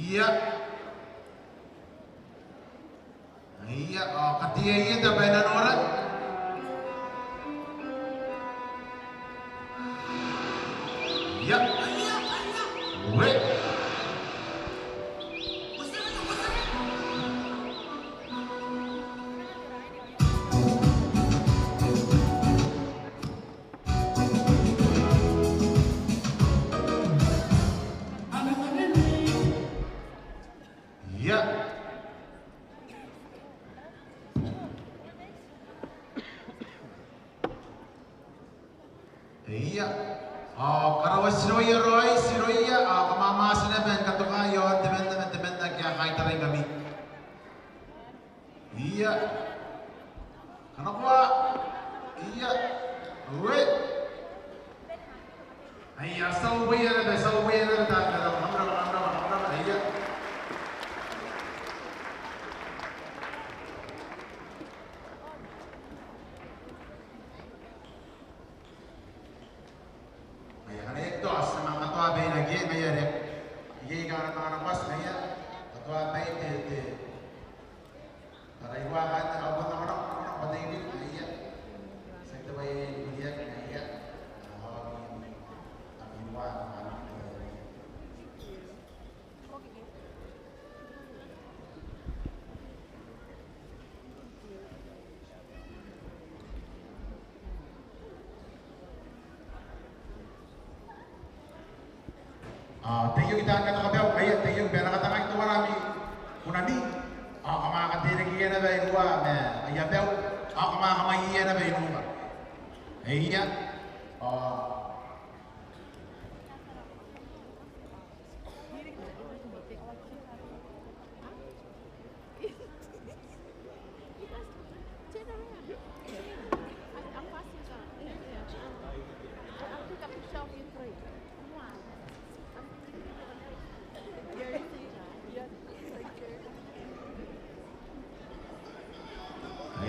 Ia. Ia, ao kateia ieta bwa e na nora. Ia. Ue. Ia. Ia. Ao karaoa tiroia raoi, tiroia, ao kamamatina bwa e na katoka iaon temanna ma temanna ake a kaitarai ngkami. Ia. Kanakoa. Ia. Ue. Ia, ti a uboia naba, ti a uboia naba, ta, ta, ta, kam rabwa, kam rabwa, kam rabwa, ia. Ngaia, ngkana e toa, ti a manga katoa baina ke, ngaia are. Ike I kanga manga nako, ngaia. Katoa baina te, te. Tara iroa kaain te kaubwai, nako, nako, nako, nako, bwa te ibi, ngaia. Ti a te bwai, ngaia, ngaia. Ao, ami, ami iroa, ami, ngaia. Ao taiaoki taan katoka bau, ngaia, taiaoki bwa e na katangai teuana ami kunani. Ao kam a katerekeia naba iroa ma aia bau. Ao kam a kamwaiia naba iroura. Eia. Ao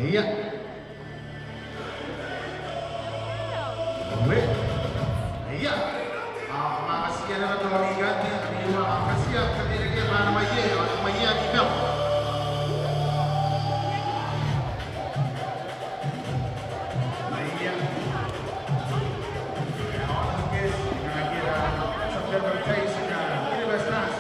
Eia. Ue. Eia. A, manga katia naba tao ni kati, ni ua, a, katia, katia, katia, bwa na mai iai, a, mai iai, ni bau. Eia. A, o, okay, na kira, September, September, September.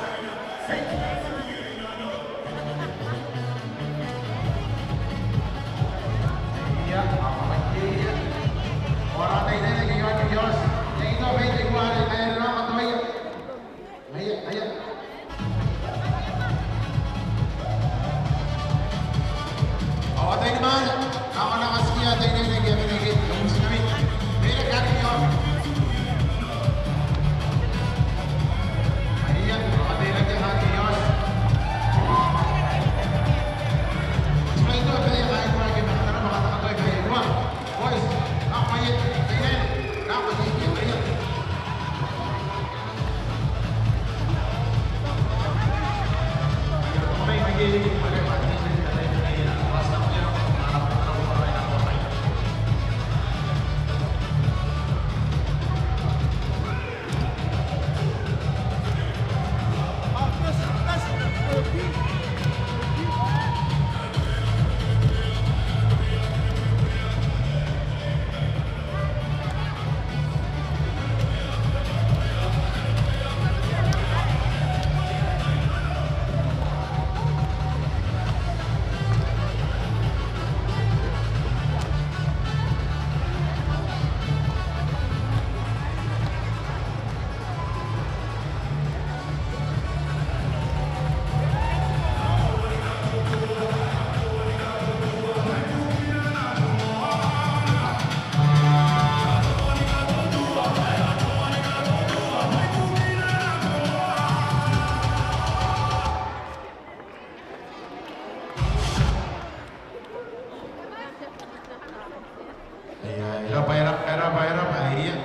Eia, e rab'a, e rab'a, e rab'a, e rab'a, eia.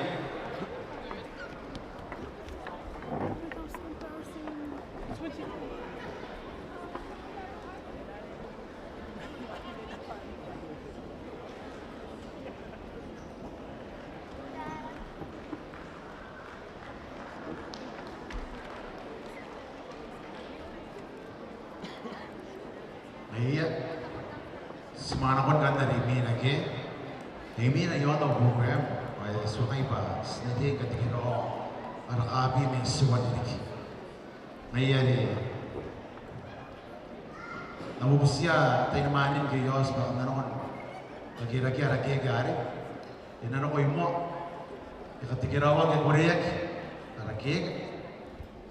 Ia, ti manga nakon kanoan ara imwina ke, ara imwina iaon au program, ao e tuangai bwa ti na riai ni katekeraoa ara kaabi mai tiuan riki. Ngaia are N na bubutia taian mwaane ngke I a oti bwa kam na nakon kakerakea ara keeke arei. E na nako i moa, e katekeraoaki, e koreaki ara keeke.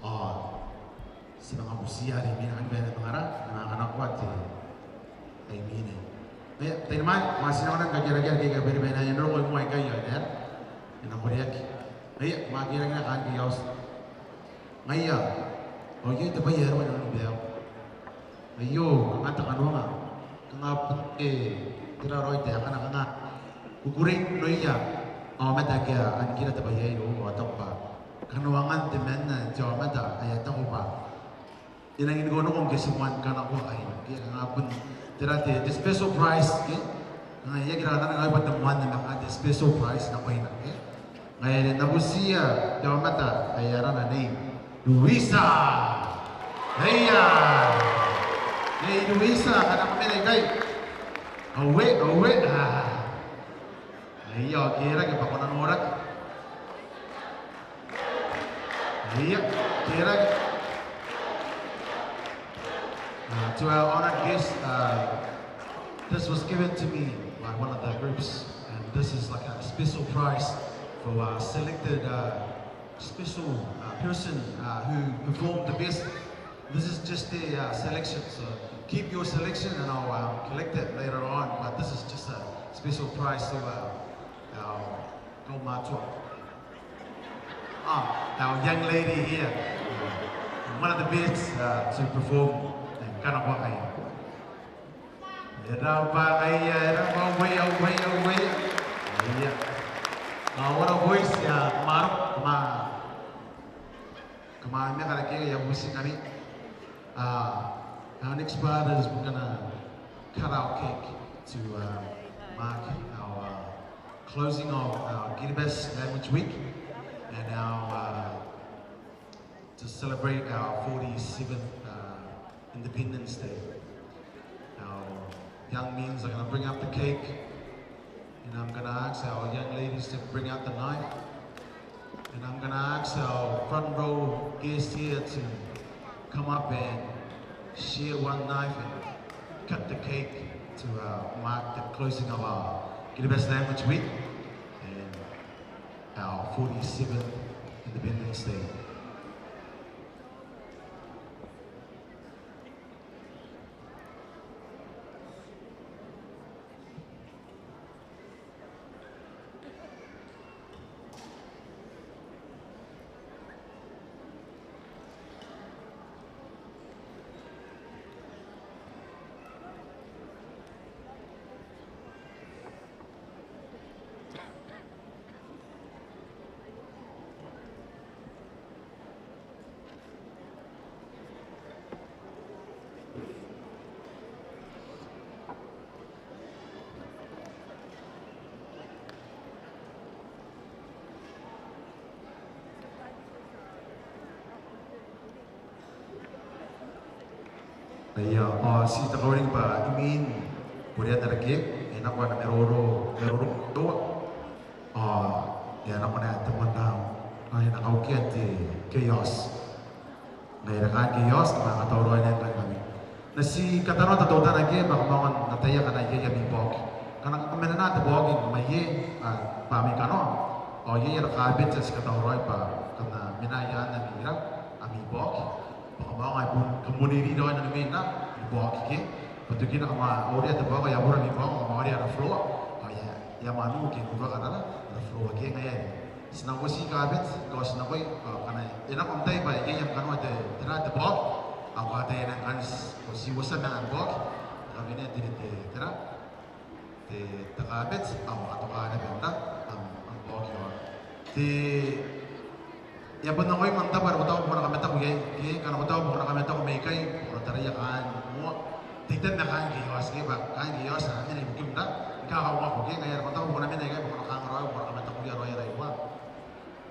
Ao ti manga butiia are imwina ngkanne bwa e na manga ra, e na manga kanakoa te, ai imwina. Ngaia, taian mwaane, kam a tia n nako n kakerakea ara keeke, bwa e na, e na nako i moa ikai ao e na ra, e na koreaki. Ngaia, kam a kakerakea kaain ngke I a oti. Ngaia, ao iai te bwai ae e roko inanon te bwai aio. Aio, kanga te kanoanga, kanga bon te, tera raoi taekana, kanga kukurei noia aomata ake a nikira te bwai aio, ao a taku bwa kanoangan temanna te aomata ae a taku bwa e nangi nikoniko ngke ti moan kanakoa kaaina. Ke kanga bon tera te, te special prize, ke? Kanga e aki raka n aron ae bwa te moan, ma kanga te special prize nakoina, ke? Ngaia are N na butiia te aomata ae arana Nei Luisa. Eia. Nei Luisa, kam na mena ikai. Aue, aue, a. Eia, ao kerake bwa ko na noraki. Eia, kerake. Uh, to our honored guest, uh, this was given to me by one of the groups, and this is like a special prize for our selected, uh, special, uh, person, uh, who performed the best. This is just a, uh, selection, so keep your selection and I'll, uh, collect it later on, but this is just a special prize to, uh, our kaumātua. Ah, our young lady here. One of the best, uh, to perform. Kanakoa kaaina. E raba ngaia, e raba, auea, auea, auea. Ia. Ah, what a voice, ia, kam a roko, kam a, kam a mena, karakia, ia, bubuti ngkami. Uh, our next part is we're gonna cut our cake to, uh, mark our, uh, closing of our Kiribati Language Week and our, uh, to celebrate our forty-seventh, uh, Independence Day. Our young men are gonna bring out the cake, and I'm gonna ask our young ladies to bring out the knife. And I'm gonna ask our front row guests here to come up and share one knife and cut the cake to, uh, mark the closing of our Kiribati Language Week and our forty-seventh Independence Day. Ia, ao ti te kauring bwa imwin korean ara cake, e nako ana maroro, maroro, ao e a nako naba te moan ram, ao e na kaukia te chaos. Ngaia are kaain chaos, kam a katauraoi naba ngkami. N na ti katanoata teutana ke bwa kam aonga n ataia ngkana iai ami baoki. Ngkana kam mena n te baoki mai iei, a, bwa ami kanoa, ao iai ara carpet ae ti katauraoi bwa kam na mena iaan ami ira, ami baoki. Bwa kam aonga ni bon, kam bon iri raoi nanon ami baoki ke. Bwa tokina kam a orea te baoki, e a bure ami baoki, kam a orea ara floor. Ao e a, e a manu ke nuaka ara, ara floor ke ngaia are ti na uoti carpet, ngkana ti na koi, ao ngkana e nako am tai bwa iai am kanoa te, tera te baoki, ao ko ataia naba ngkanne, ko ti uotia naba am baoki, kawenea te, te, tera, te, te carpet, ao ko katoka naba am, am, am baoki ao. Te, e a bon nakoim am tabo are ko taku bwa ko na kamataku iai, ke, ngkana ko taku bwa ko na kamataku mai ikai, ko na taraia kaain moa. Te, te, ma kaain chaos ke, bwa kaain chaos a mena ibukim ra, ngkana ko a uaia ke, ngaia are ko taku bwa ko na mena ikai, bwa ko na kangaraoi, bwa ko na kamatakuia raoi ara iua.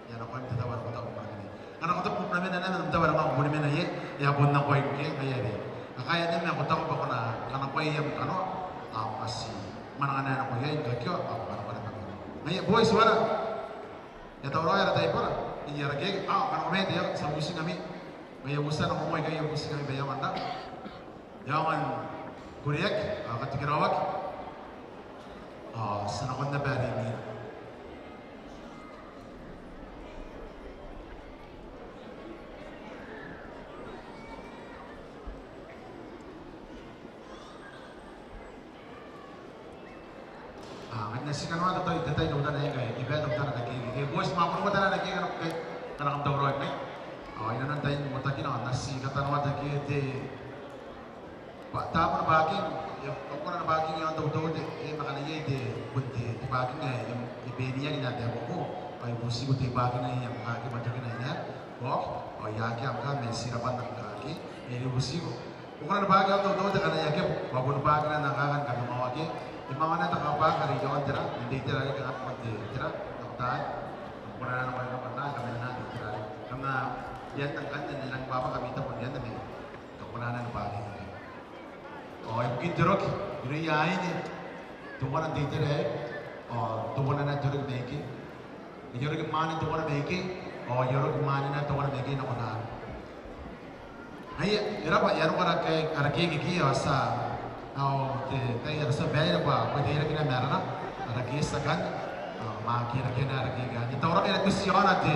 E a nakoim te tabo are ko taku bwa ko na mena. Ngkana ko taku bwa ko na mena, n am tabo are ko boni mena iai, e a bon nakoim ke, ngaia are Ngkai anne ma ko taku bwa ko na kanakoa am kanoa, ao ko a tii mwananga nako iai ngkekei, ao ko kanakoa am kanoa. Ngaia boys, wara. E a tauraoi ara taibora, iai ara keeke, ao kanakoa mai te, ti a butingkami. Ngaia butia nako moa ikai, butingkami bwa e aonga n ra, e aonga n koreaki, ao katekeraoaki, ao ti a nakon naba are imwina. Ao ngkana ti kanoa te tai, te tai teutana ngkai, e bati teutana te keeke. Ke boys, ma ko na kanakoa te keeke, ngkana kam tauraoi ngkai. Ao inanon tain motakina, ao ti katanoata ke te, bwa tabo ni baaking, e, ko kona ni baaking iaon te uteute, e, ma ngkana iai te, bon te, te baaking ae e, e beniaki n te abaku, ao I butiko te baaking ae e a manga aki bwatokina ae e na, ao, ao e aki, a manga, ma e tiraban ngkai, e, I butiko. Ko kona ni baaking iaon te uteute ngkana e aki, bwa ko na baaking n aekakin kamaiuaki. Imwain ae ko na baaking are iaon tera, n te itera are kanga bon te, tera, n te tai. Ko kona n, ko kona n, ko kona n, tera. Kanga, iai ngkanne, n nang bwabwaka mita bon iai ngkanne. Ko kona n baaking. Ao ibukin te roki, irouia aine teuana n te itera aei, ao teuana naba te roki mai ikei. Iai roki mwaane teuana mai ikei, ao iai roki mwaane naba teuana mai ikei nakon aei. Ngaia, e raba, e a roko ara ke, ara keeke, ao ti a, ao te, te, ara tia babaire bwa, bwa te irakina ma arana, ara keeke akanne, ao ma aki irakina ara keeke. Te tauraoi, e na tuti iaona te,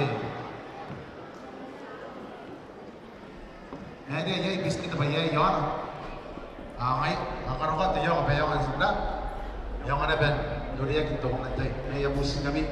e, iai, iai, biscuit bwa iai iaona. Ao ngaia, a karokoa te ioka bwa e aonga n tibwa, e aonga naba n oreaki n te mwaneaba n tai. Ngaia butingkami.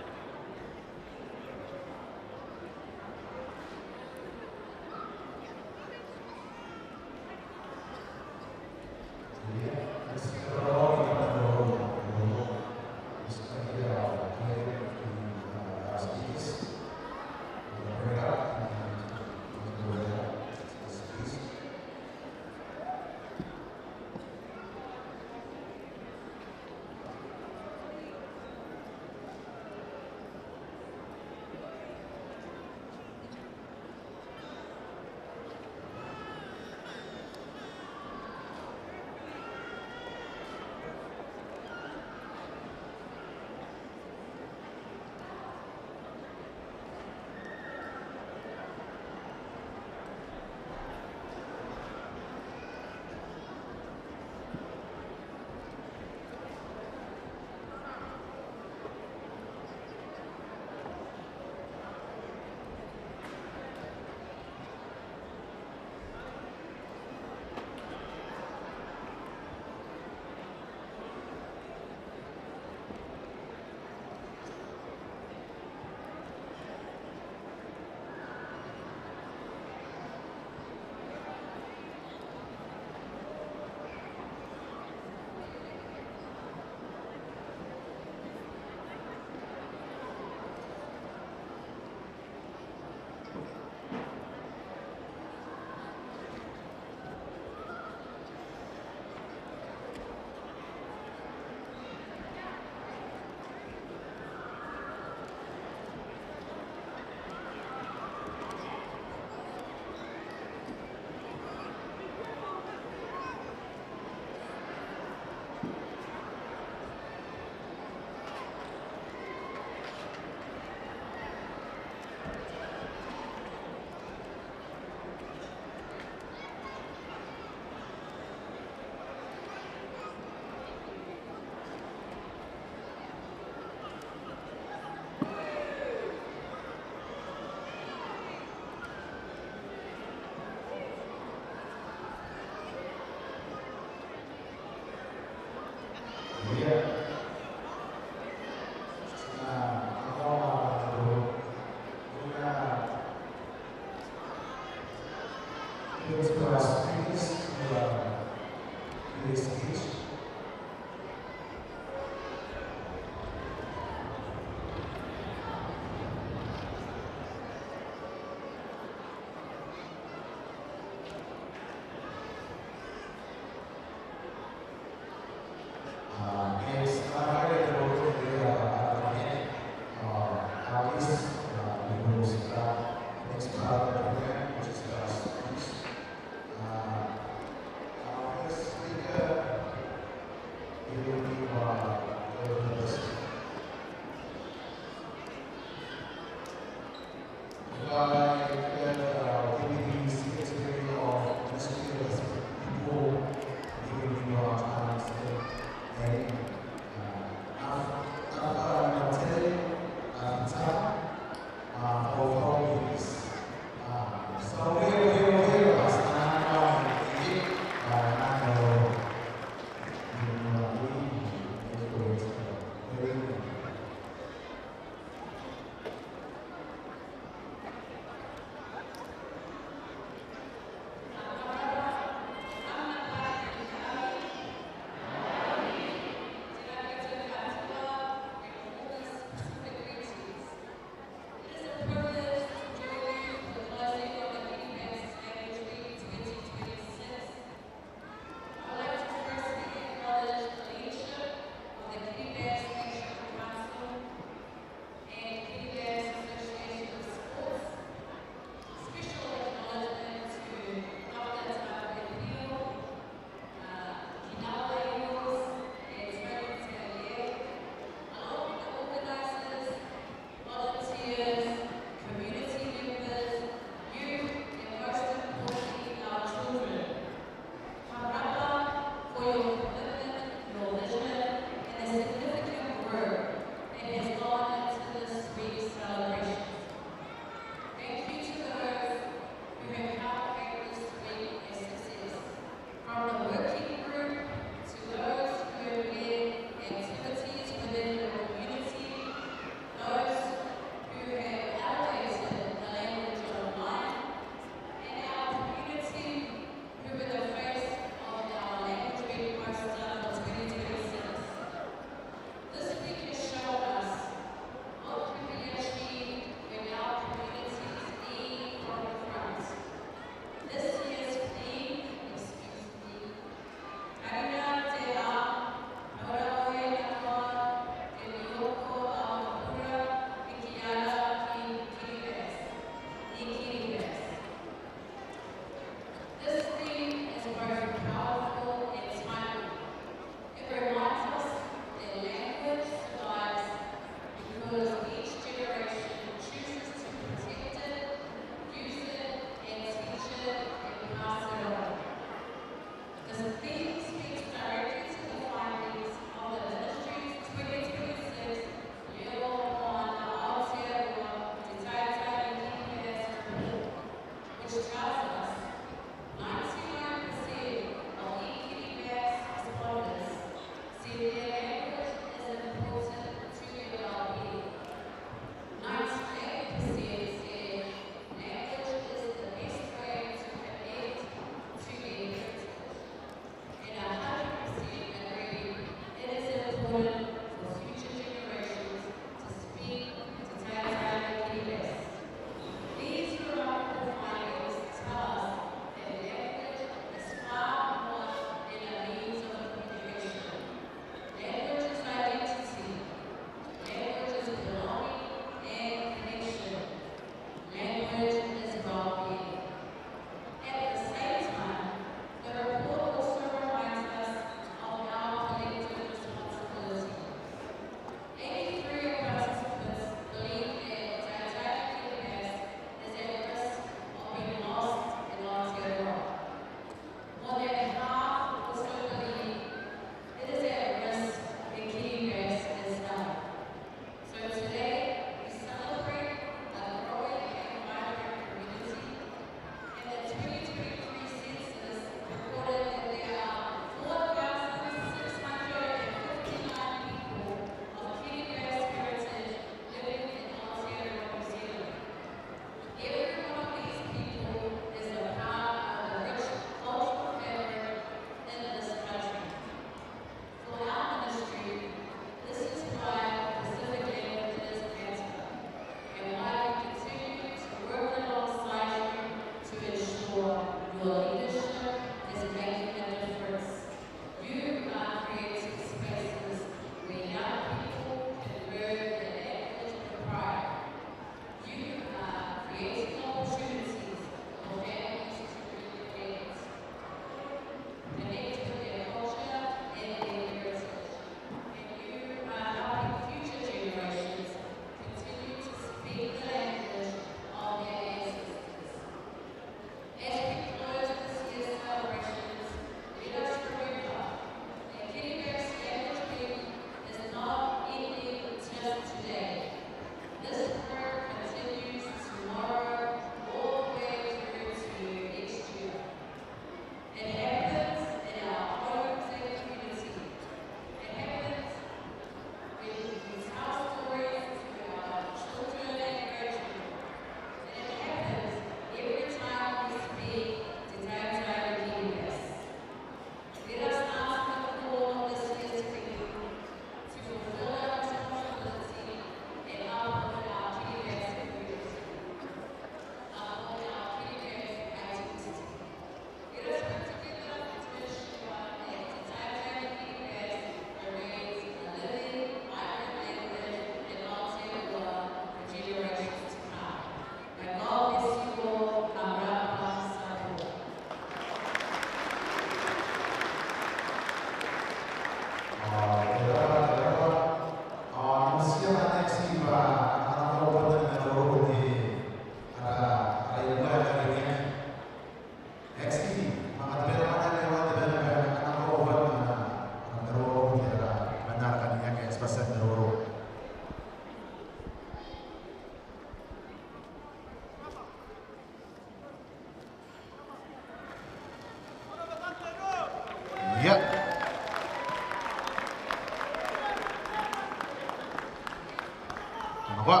Ngkoa.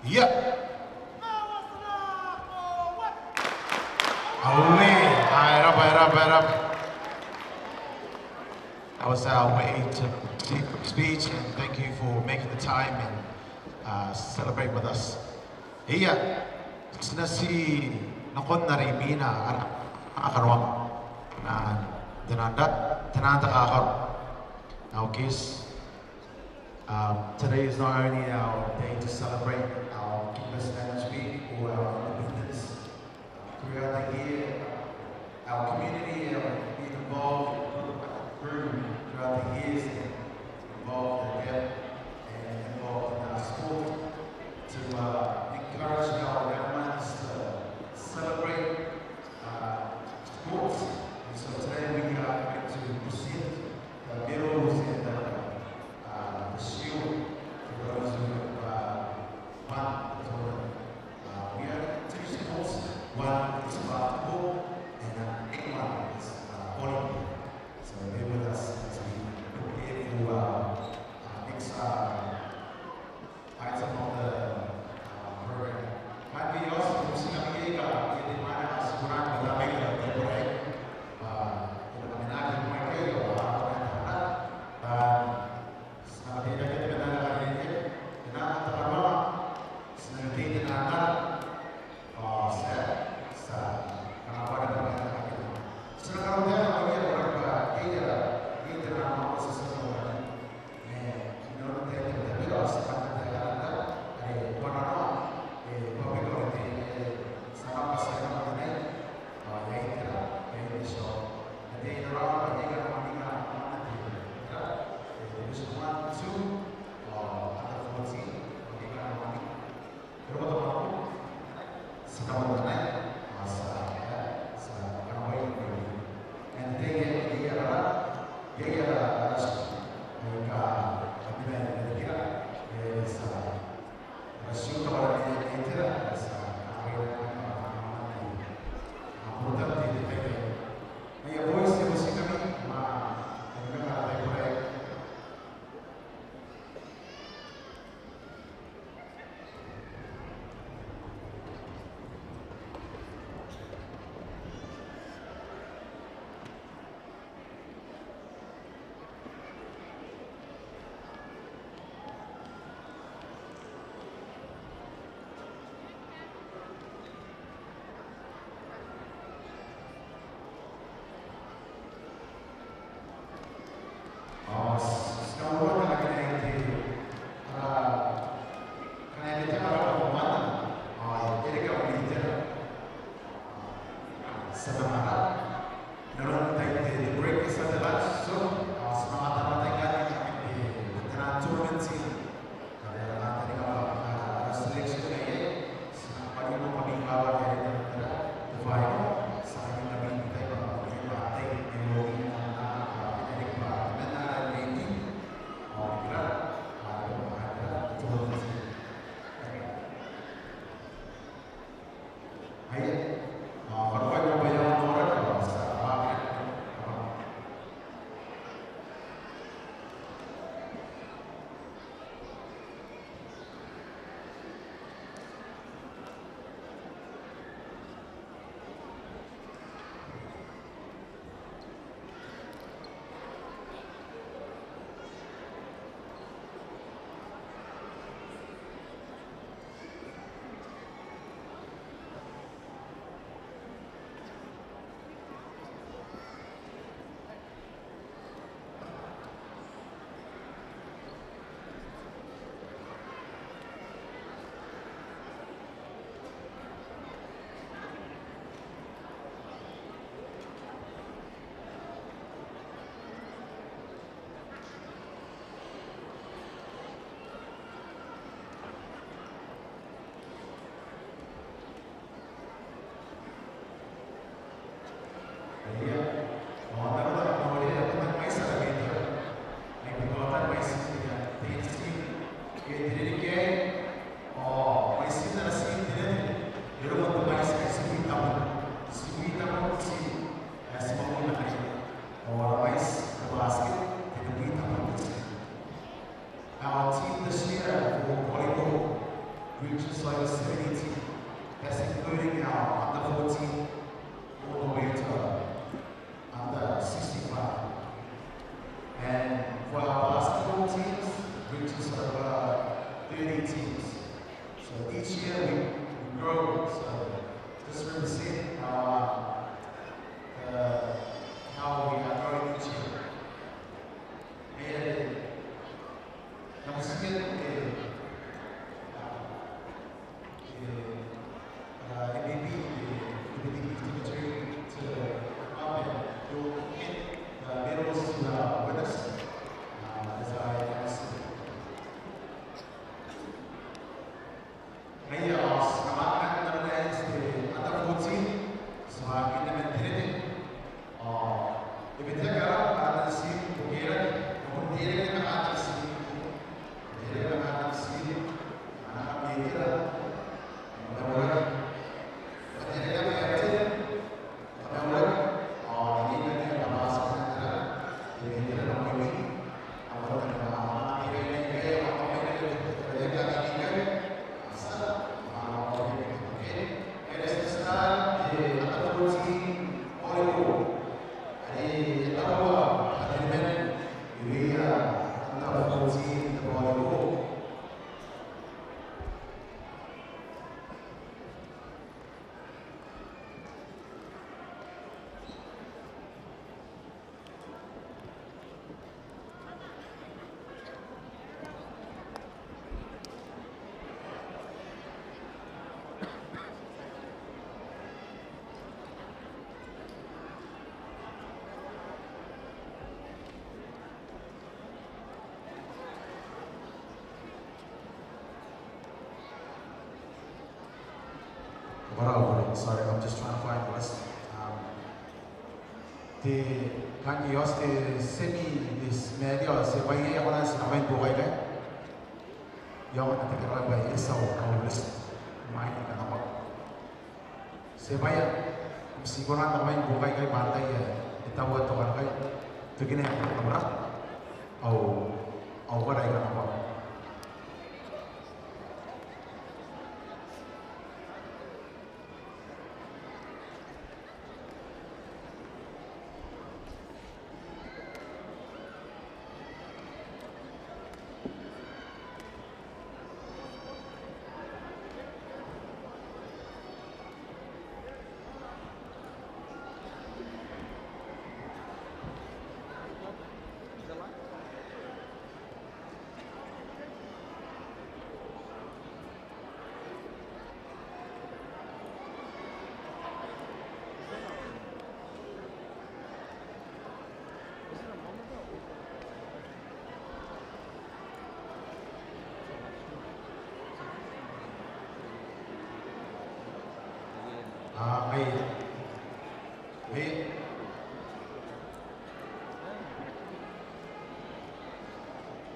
Ia. Aue, e raba, e raba, e raba. That was our way to speech, and thank you for making the time and, uh, celebrate with us. Ia, ti na ti nakon are imwina ara, ara karaoan, ah, te naan, te naan takakaro. Our guests, um, today is not only our day to celebrate our Kipleslanders Week or our independence. Throughout the year, our community have been involved, grew throughout the years, involved in deaf and involved in our sport to, uh, encourage our young ones to celebrate, uh, sports. And so today we are going to present the medals and the, uh, the shield for those who have, uh, won the tournament. Uh, we have two sports. One is basketball and, uh, the other one is, uh, volleyball. So bear with us as we prepare for, uh, our next, uh, item of the, uh, program. Maive, ao ti na manga, uh, Sorry, I'm just trying to find the list. Um, te, kan I ask te semi, this media, se bwai ae e kona n tii nako mai n buoka ikai. I aonga n tekeraoi bwa e eti au, au list mai ni kanakoa. Se bwai ae kam tii kona n nako mai n buoka ikai bwa antai ae e taua te kanakoa. Tokina ae kam na kabwara au, au kara i kanakoa. Ah, ngaia. Ngaia.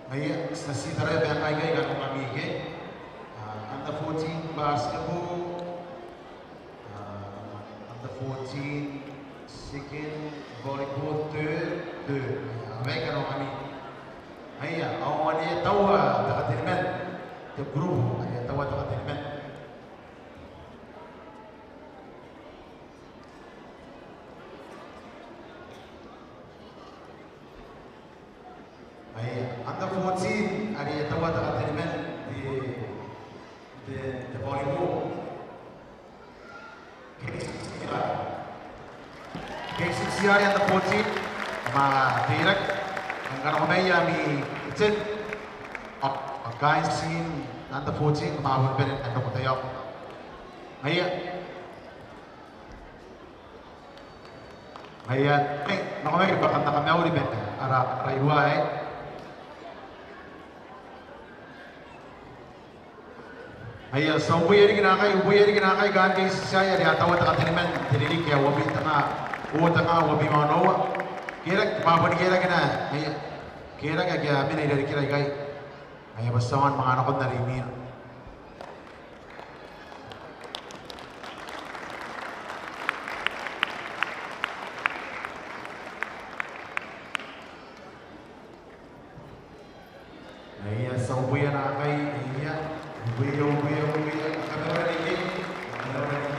Ngaia, ti na tii taraia bwa ngkai ngkai kanoan ami ke. Ah, under fourteen basketball. Ah, under fourteen, second, volleyball, third, third. Ah, ngaia kanoan ami. Ngaia, ao ane e taua te kateniman. Te group, ane e taua te kateniman. Ai, under fourteen, are e taua te kateniman, te, te, te volleyball. K six, are under fourteen, ma te irak, ngkana ko mai ami ten, a, a guys team, under fourteen, ma bon bene, ando ko taio. Ngaia. Ngaia, e, nako mai bwa kam na kamauri ma ara, ara iruwa aei. Ngaia, ti a uboia riki naakai, uboia riki naakai kaain K six I are a taua te kateniman n te ririki ae uabwi tenga, uabwi tenga, uabwi ma onoua. Kerake, bwa bon kerake naba, ngaia, kerake ake a mena irarikira ikai. Ngaia, bwa ti a manga nakon are imwina. Ngaia, ti a uboia naakai, ngaia, uboia, uboia, uboia, kamera riki, kamera riki.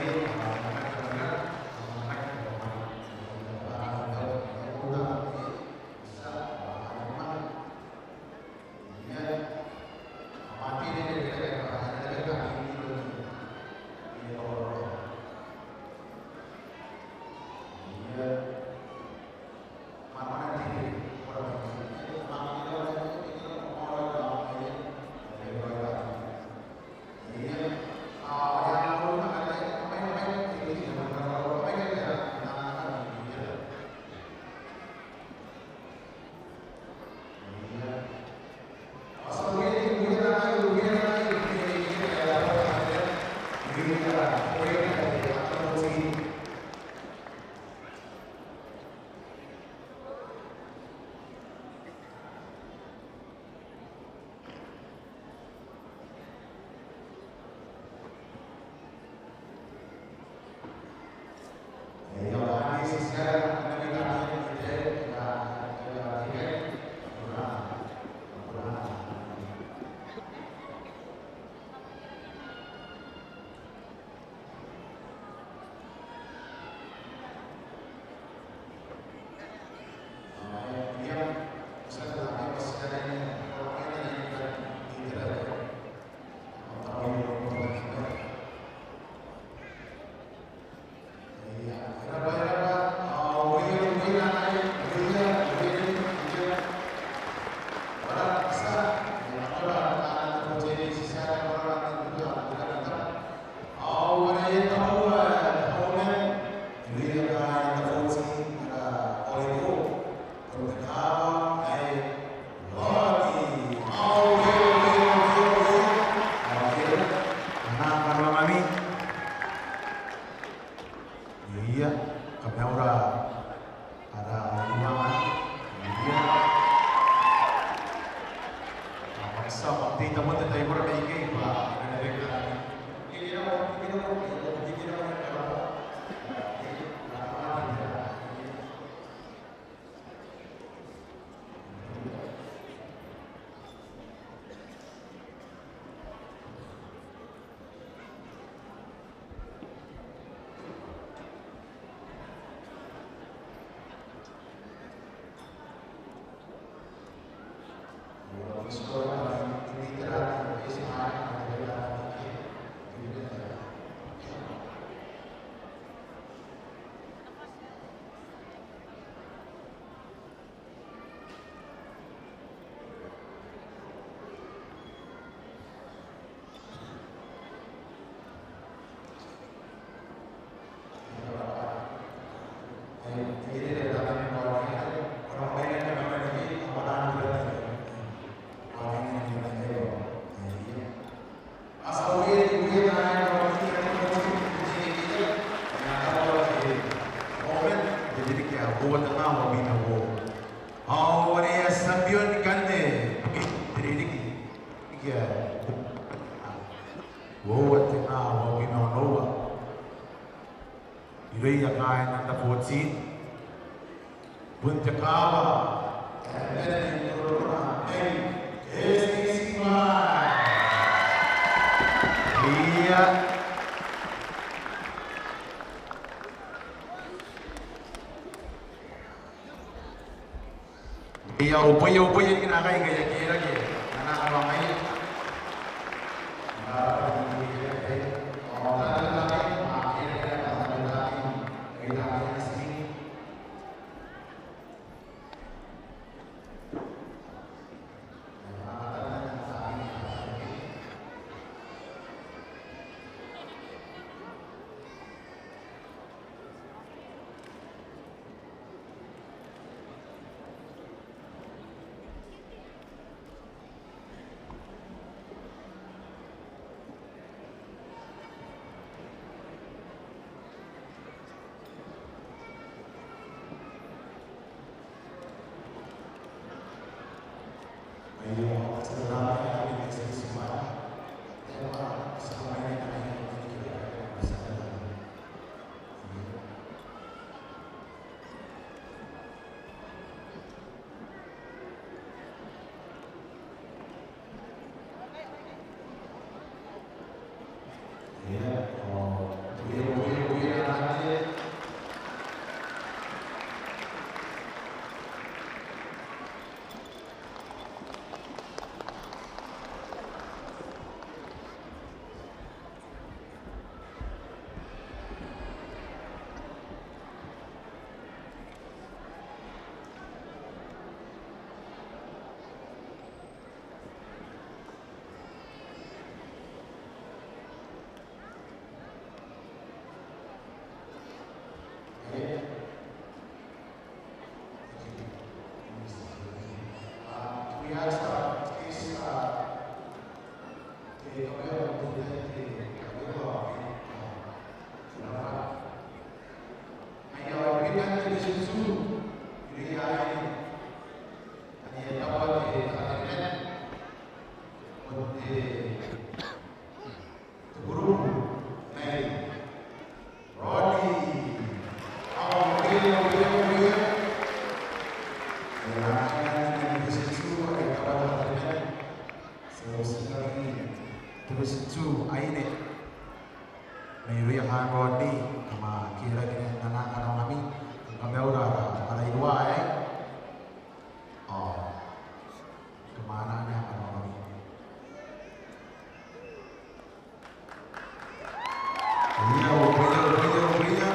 Ao are e a champion ngkanne, te ririki, ririki ae uoua te nga uabwi ma onoua. Irouia kaain under fourteen, bon te kaawa ae e mena n rorona mai S T C Y. Ia. Ia, uboia, uboia riki naakai ngkai e a kerake n ana karawa mai. Division two, Aine. Mai irouia kaain Rodney, kam a kerake n ana karawa ngkami, kam a mauri ara, ara iruwa aei. Ao kam a anaa ana karawa ngkami. Ia, uboia, uboia, uboia.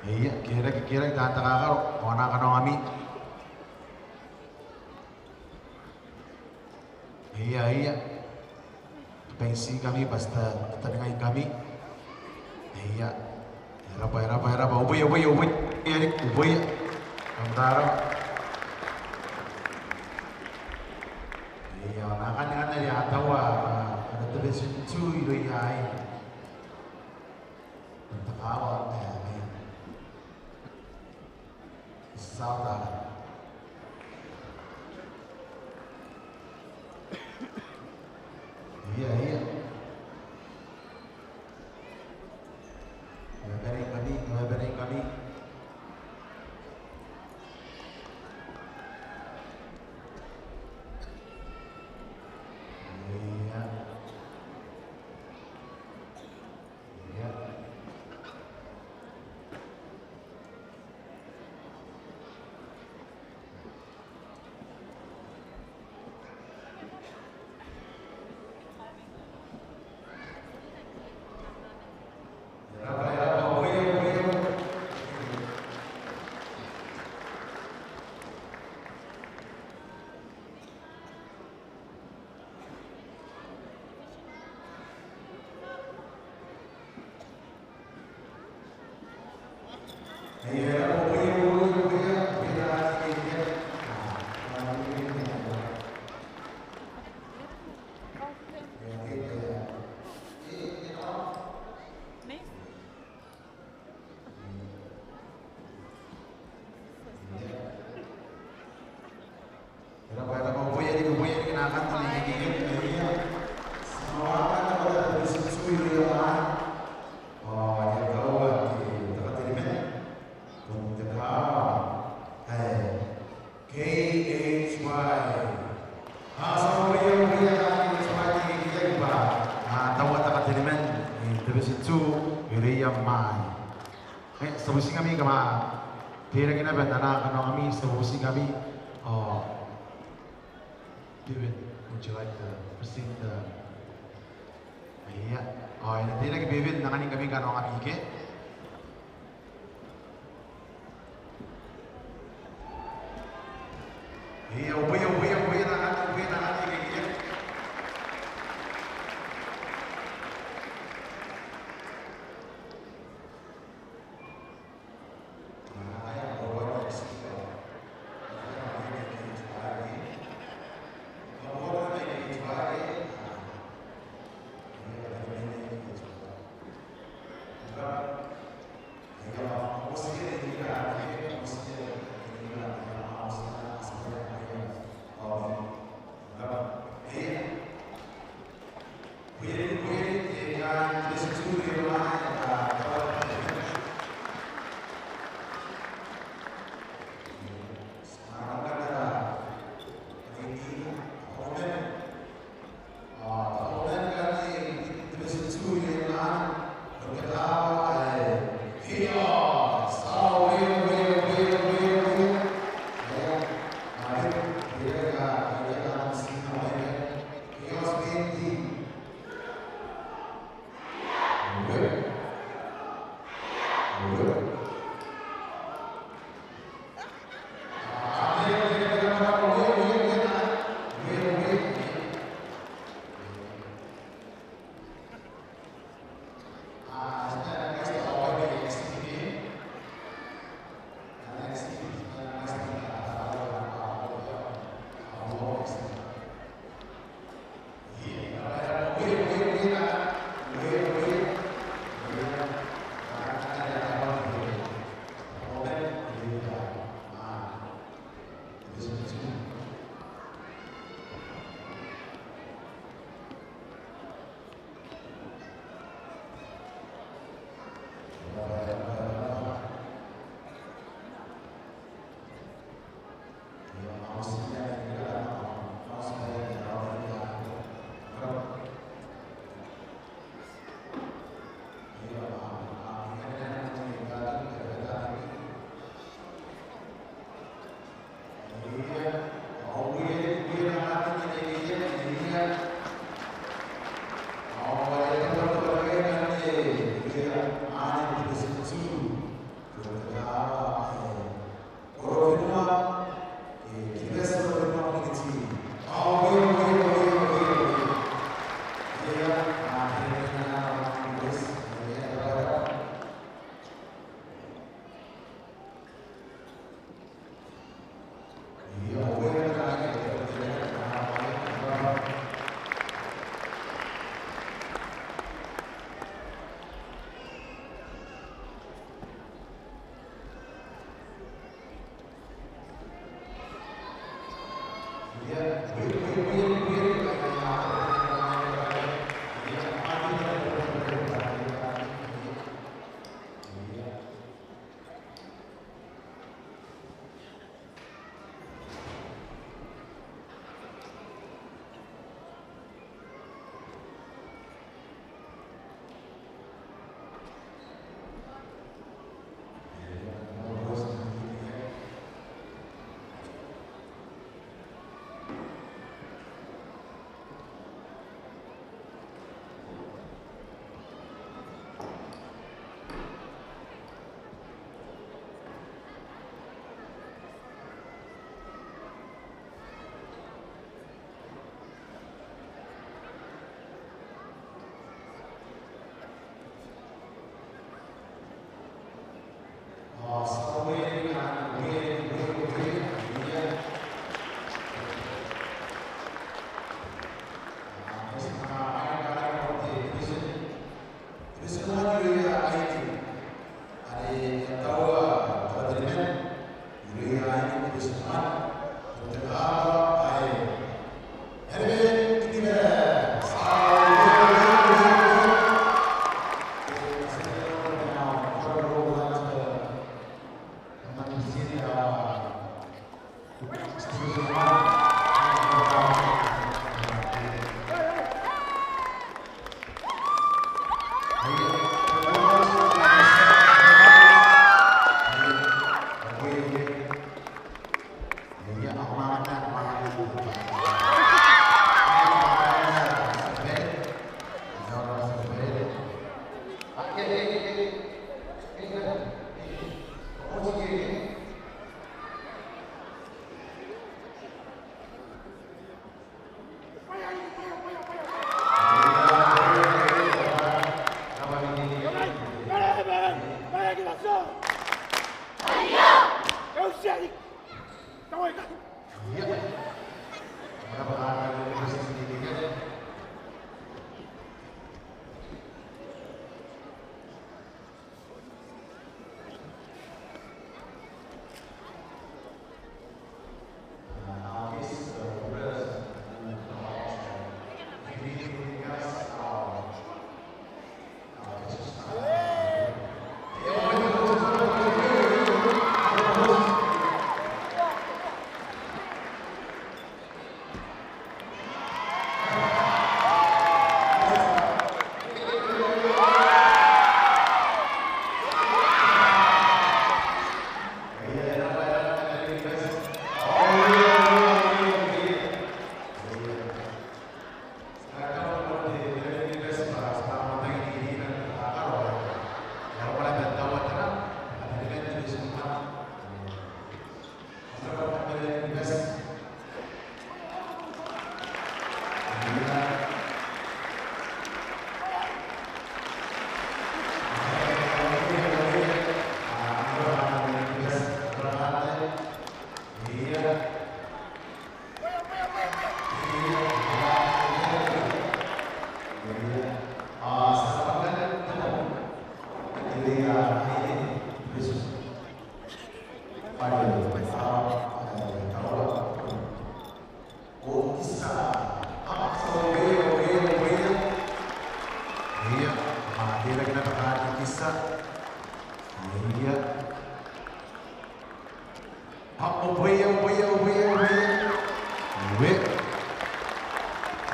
Eia, kerake, kerake taan takakaro, ao a na kanakoa ngkami. Eia, eia. Baitingkami bwa ti a taningaingkami. Eia. E rabwa, e rabwa, e rabwa. Uboia, uboia, uboia. Eia, uboia. Kam rabwa. Eia, ao a na kanakoa are a taua, a, ana division two irouia aine. Kam rabwa, e rabwa. Sauda. Eia, eia. Kam na bane ngkami, kam na bane ngkami. Eia. K H Y. A, ti a uboia, uboia K H Y, K H Y bwa a taua te kateniman n Division two irouia mwaai. E, ti a butiingkami kam a teirake naba n ana kanoangami, ti a butiingkami. Ao David, would you like to proceed, uh, Eia, ao e na teirake Beebe n anganingkami kanoangami ike. Eia, uboia, uboia, uboia nakan, uboia nakan ike, ike.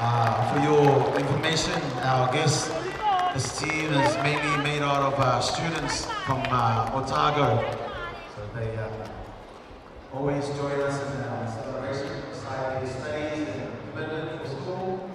Uh, for your information, our guest, this team is mainly made out of, uh, students from, uh, Otago. So they, uh, always join us in our celebration beside their studies and commitment for school.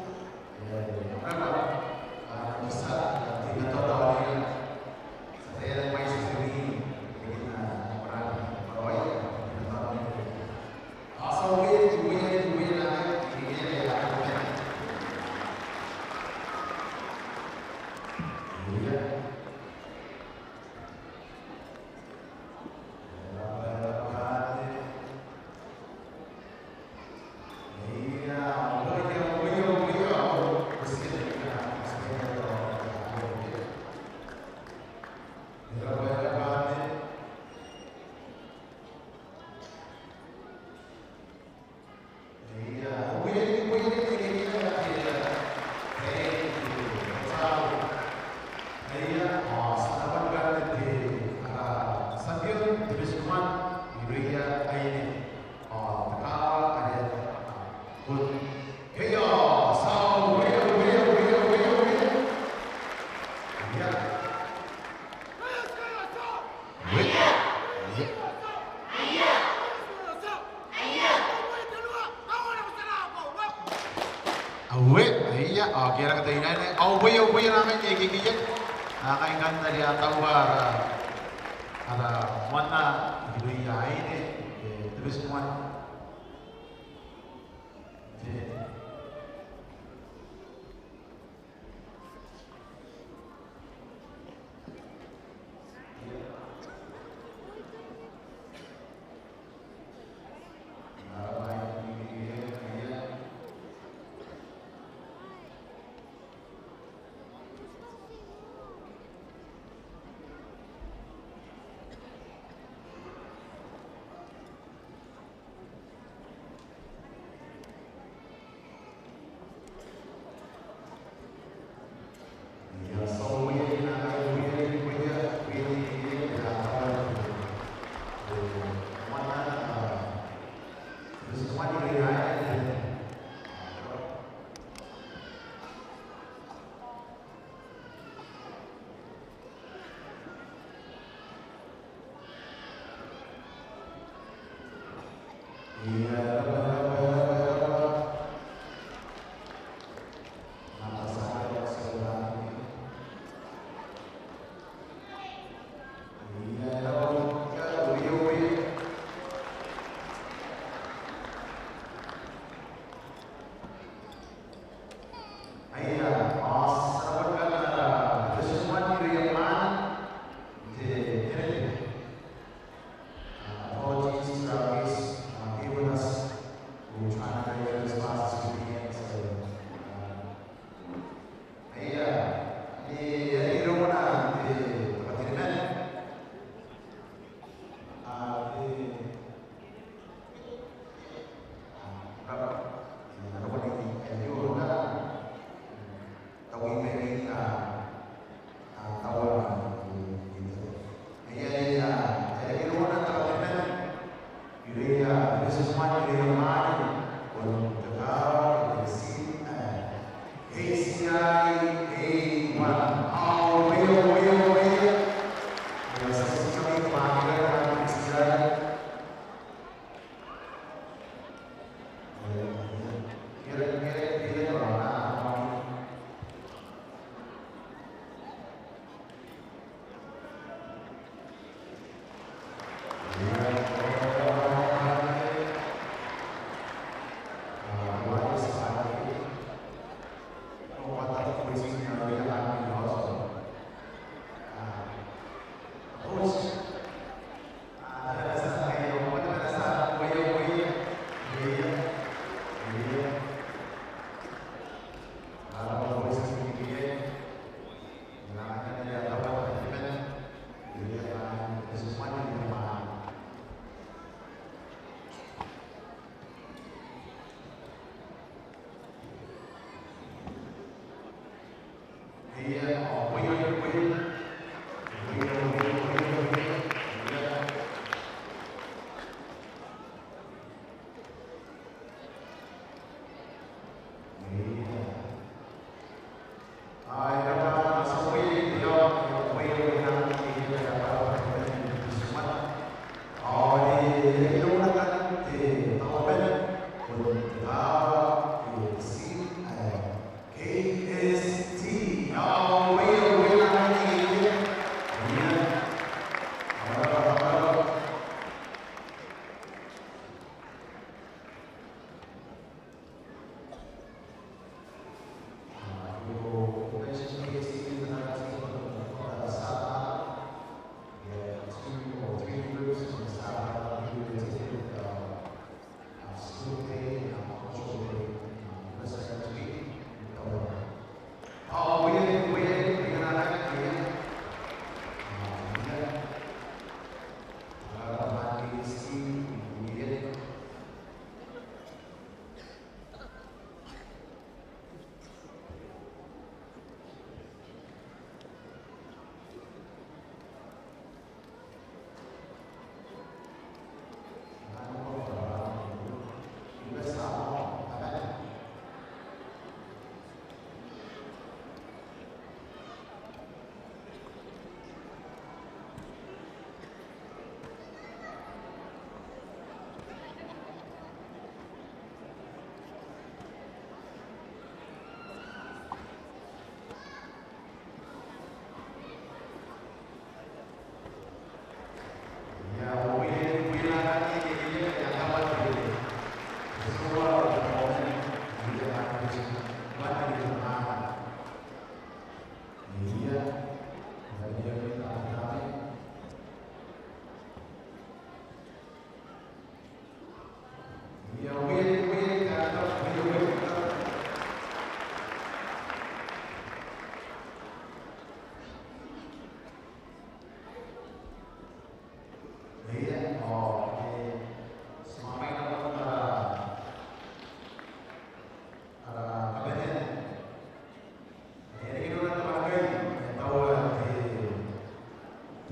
Aue, aia, ao ke ara katauraoi. Ao bwa, ao bwa, ngai e kekeiaki. Ao ngkai ngkanne are a taua ara, ara mwaane irouia aine, e, te best one. Aia, ao ti a tia ni kabwarabwara ara best one irouia mwaane, te, te, uh, apologies to our guests, uh, bear with us.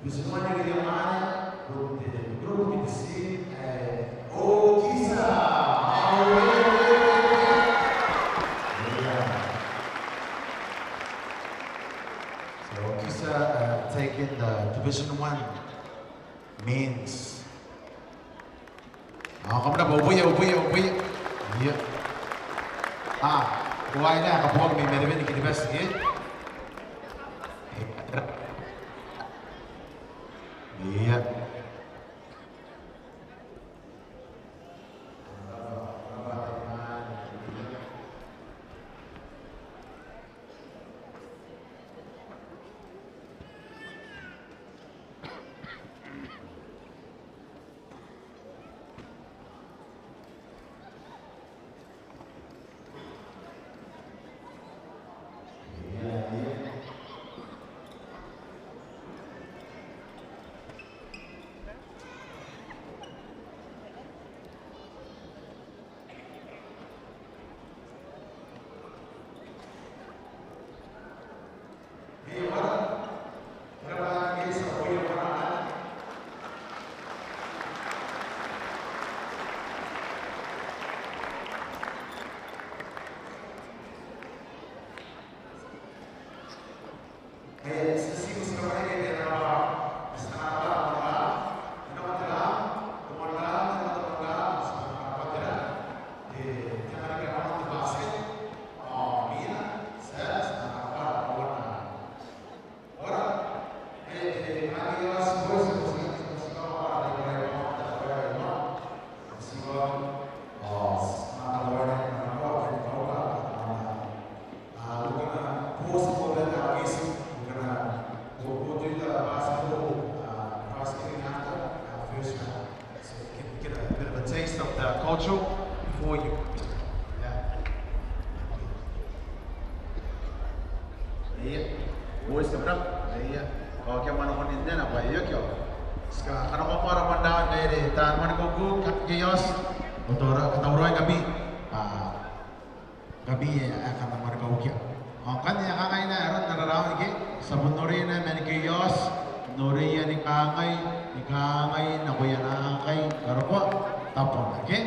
Division one, you get your money, put the group in the seat, and O Kisa. Hallelujah. So O Kisa, uh, taking the Division one men's. Ao kam na bwa uboia, uboia, uboia. Ia. A, ko aina, kabuang mai Merevene Kiribati, e? Ia. So get, get a bit of a taste of the culture before you. Yeah. Ia. Boys, come on up. Ia. Ko kia mana ko ni nena bwa e okio. Ti a kanakoa moa ara mwane n aei, taan mwane kaukia, Chaos. Ko tauraoi, ko tauraoi ngkami. A, ngkami ae kam na mwane kaukia. Ao ngkanne e kangai naba aron ara rawa ike, ti a bon noria naba man Chaos, noria ni kangai, ni kangai nakoia naakai karokoa tabona, okay?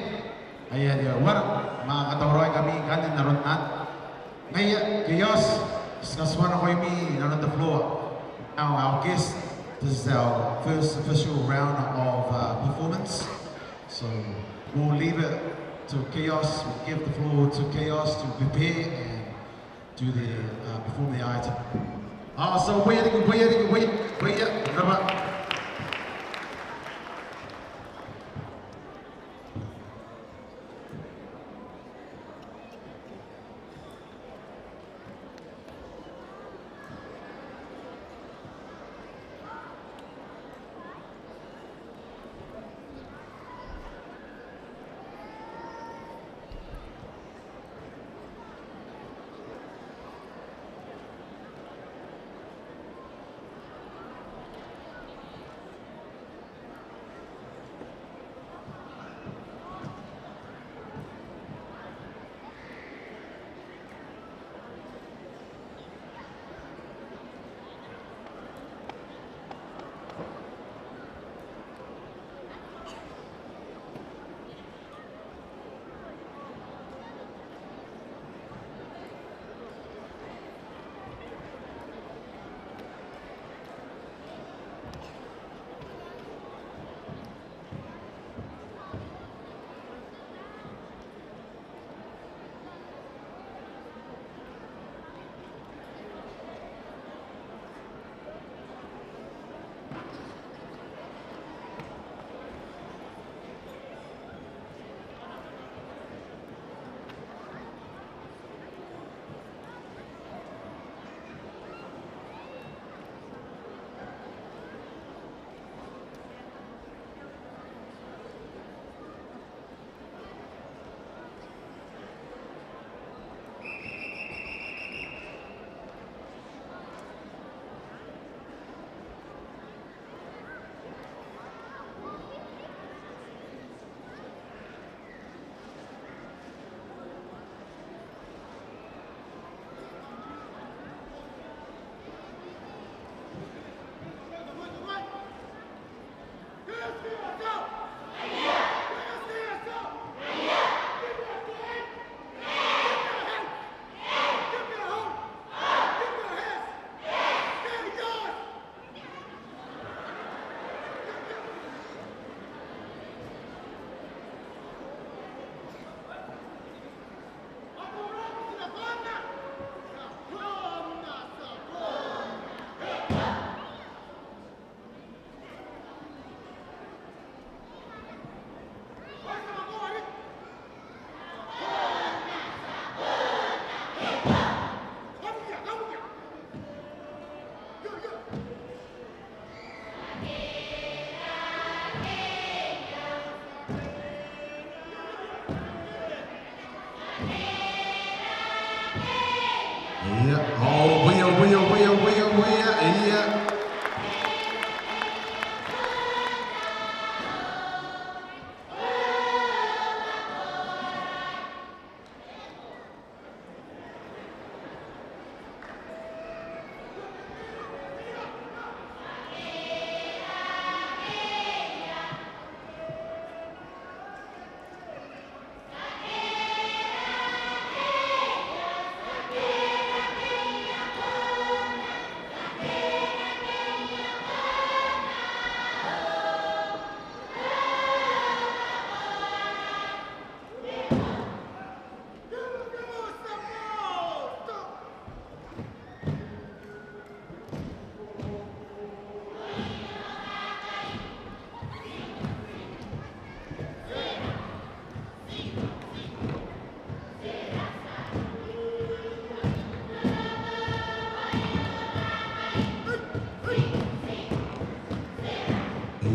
Aia, aia, uara, ma ko tauraoi ngkami ngkanne n aron anne. Ngaia, Chaos, ti na tuai nakoimi n aron the floor. Now our guest, this is our first official round of, uh, performance. So we'll leave it to Chaos, we'll give the floor to Chaos to prepare and do the, uh, perform the item. Ah, so, bwa e a riki, bwa e a riki, bwa e a riki, bwa e a riki, bwa e a riki.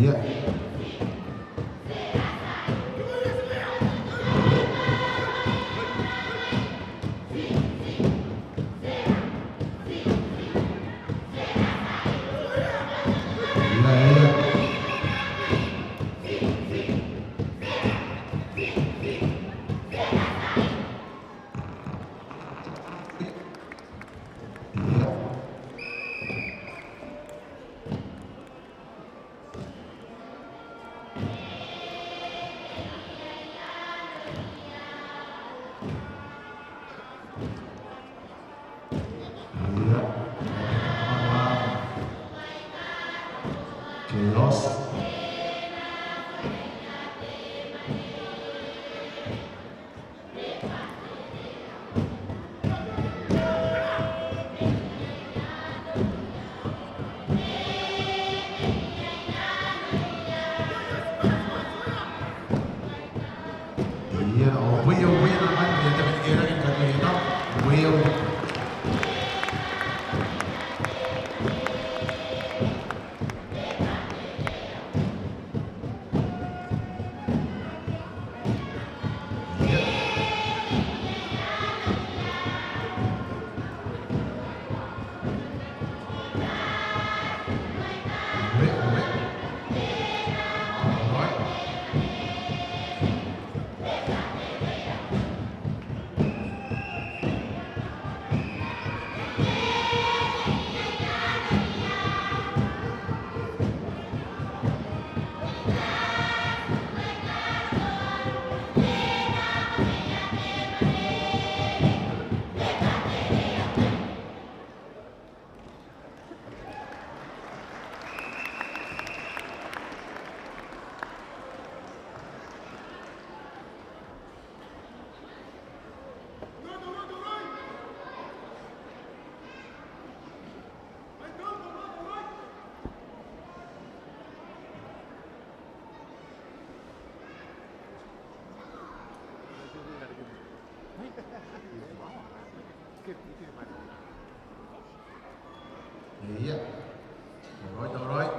Ia. Ia, ia. Ia. Chaos. Ia, ao uaia, uaia, nako, ia, tabeua ni kerake, tabeua, uaia, uaia. Ia. All right, all right.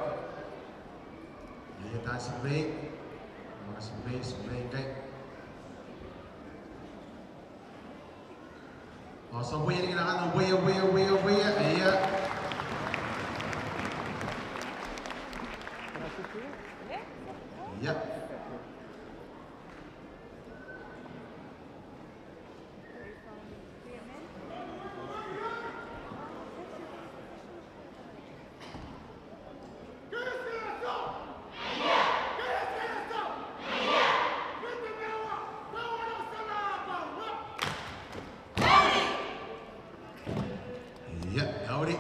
Ia, taan tiimwai. Manga tiimwai, tiimwai ngkai. Ao ti a uaia riki nakon, uaia, uaia, uaia, uaia. Ia. Ia. Ia, e a oti.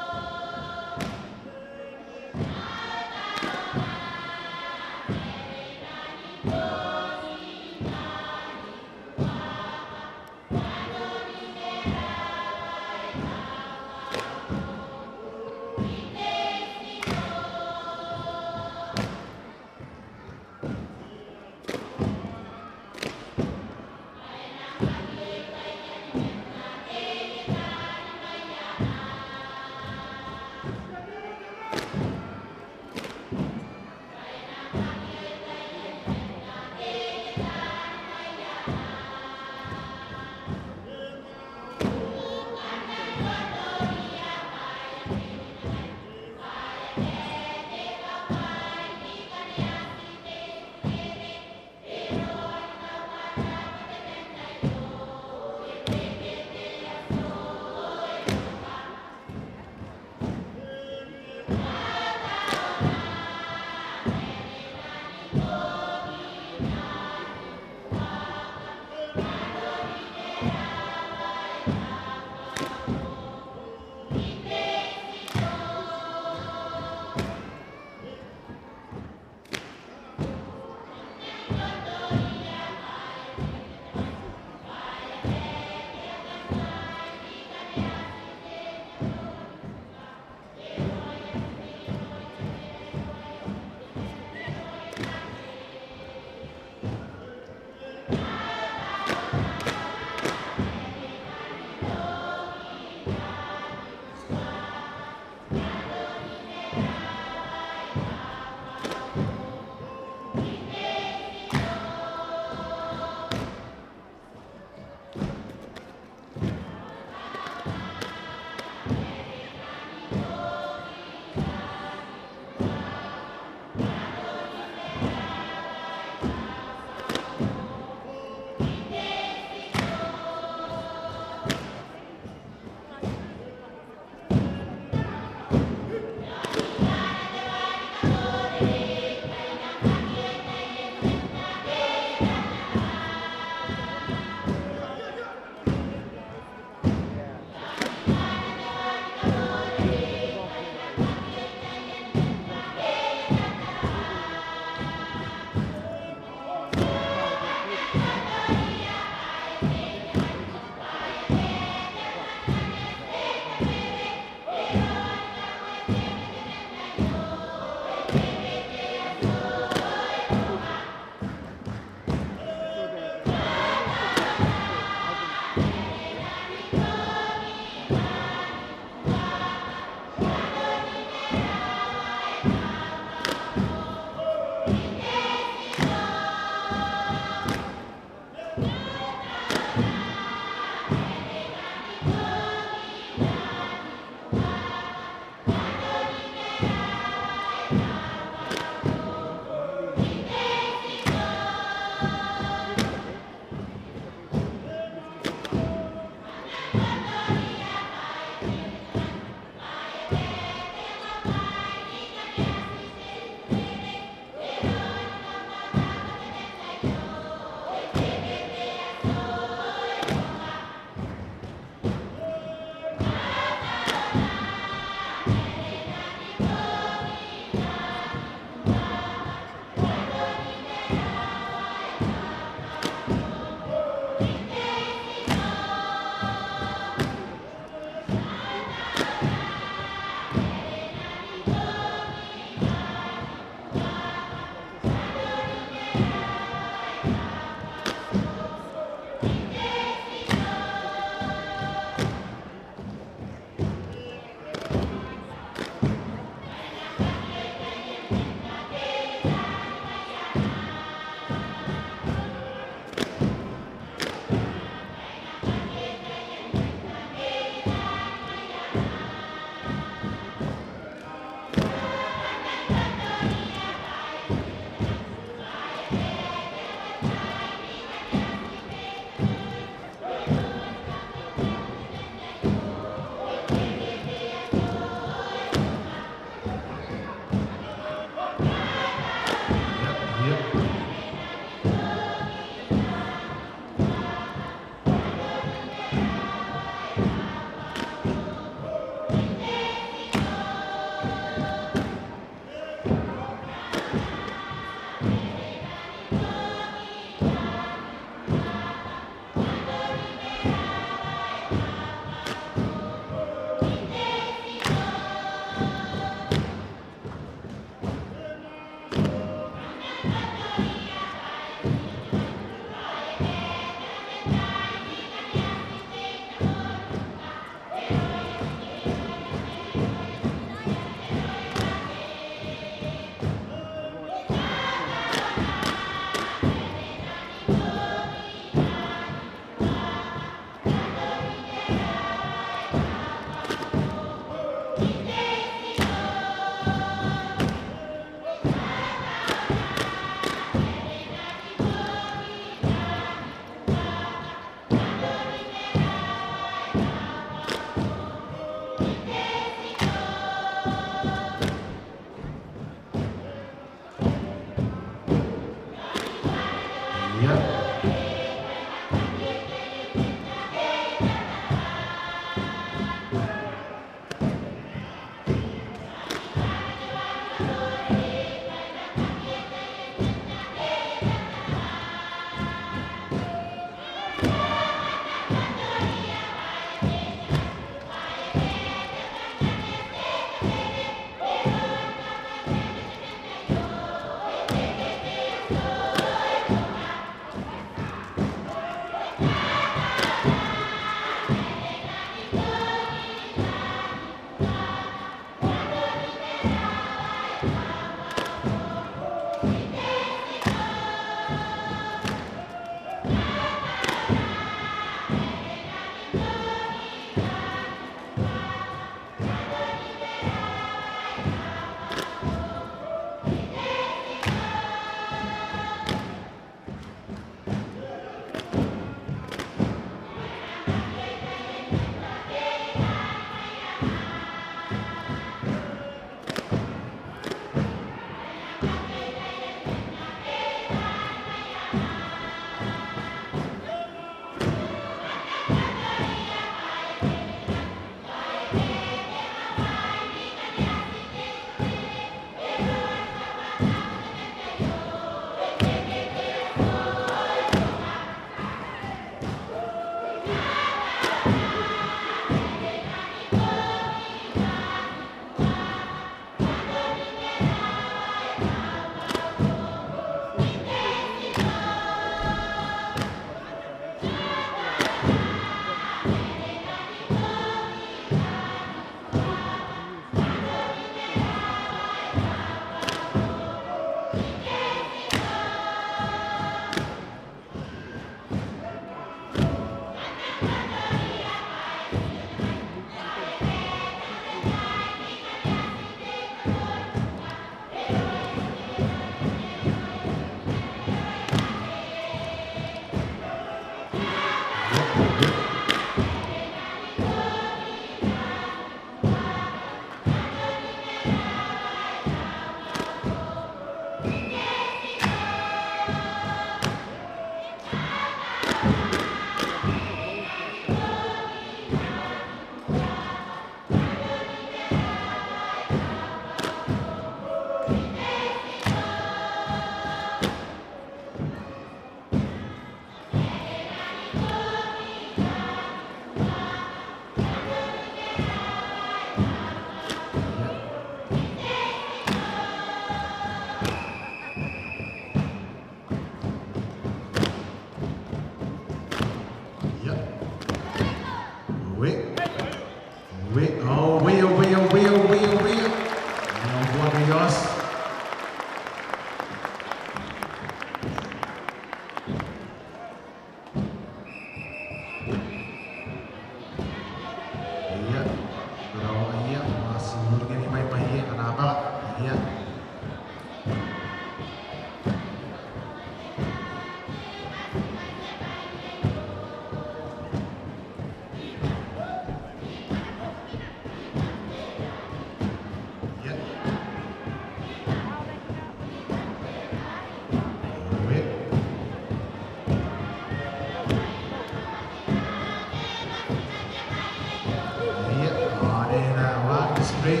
Spray.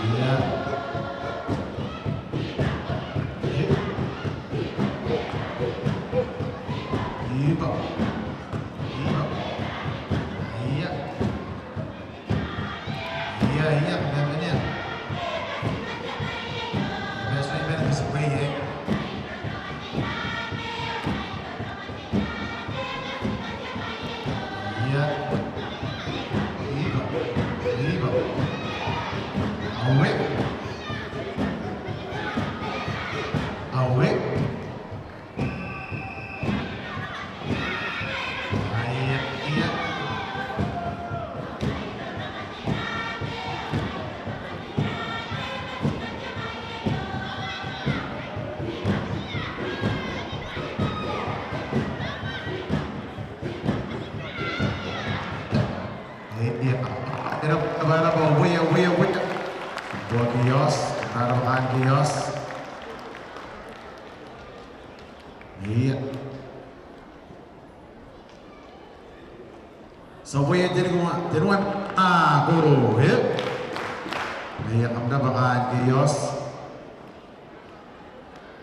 Ia. Iba. Iba. Ia. Ia, ia, bene, bene. Bene, bene, bene, spray, e. Ia. Iba. Iba. Aue. Aue. Aia, ia. Ia, ia. Era, era, era, uea, uea, uea. Bwa kios, raro an kios. Ia. Tao bwa e a tia n rikirake, tenua, tenua, a, koro, e? Ia, kam rabwa kaain Keios.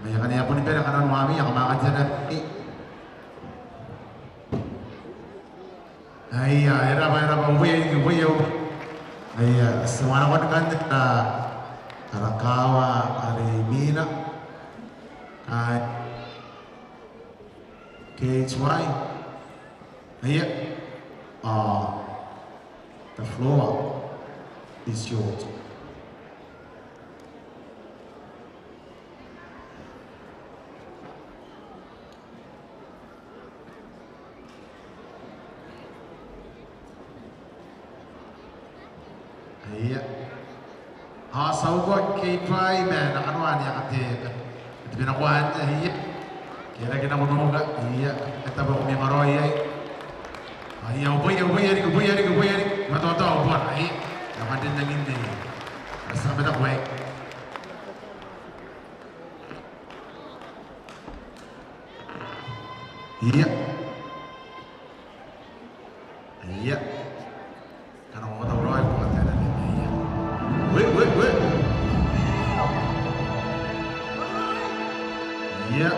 Ia, kam na bon bane ni kananoa ami, ia, kam a katea naba. Ia, e rabwa, e rabwa, uea, uea. Ia, ti a manga kona ni kantaninga ara kaawa are imwina. Ai. K H Y. Ia. Ah, the floor is yours. Ia. Ao ti a ukoa K P I ma nakanoan aia kate, kate bena koan, ia. Ke rake nako nuka, ia. Kata bwa ko manga roko iai. Ia, uboia, uboia riki, uboia riki, uboia riki. Matoatoa uboana, ia. Ia, mate nangin te. Asa mata koe. Ia. Ia. Kana ko tauraoi ko katena ni ia. Ue, ue, ue. Ia.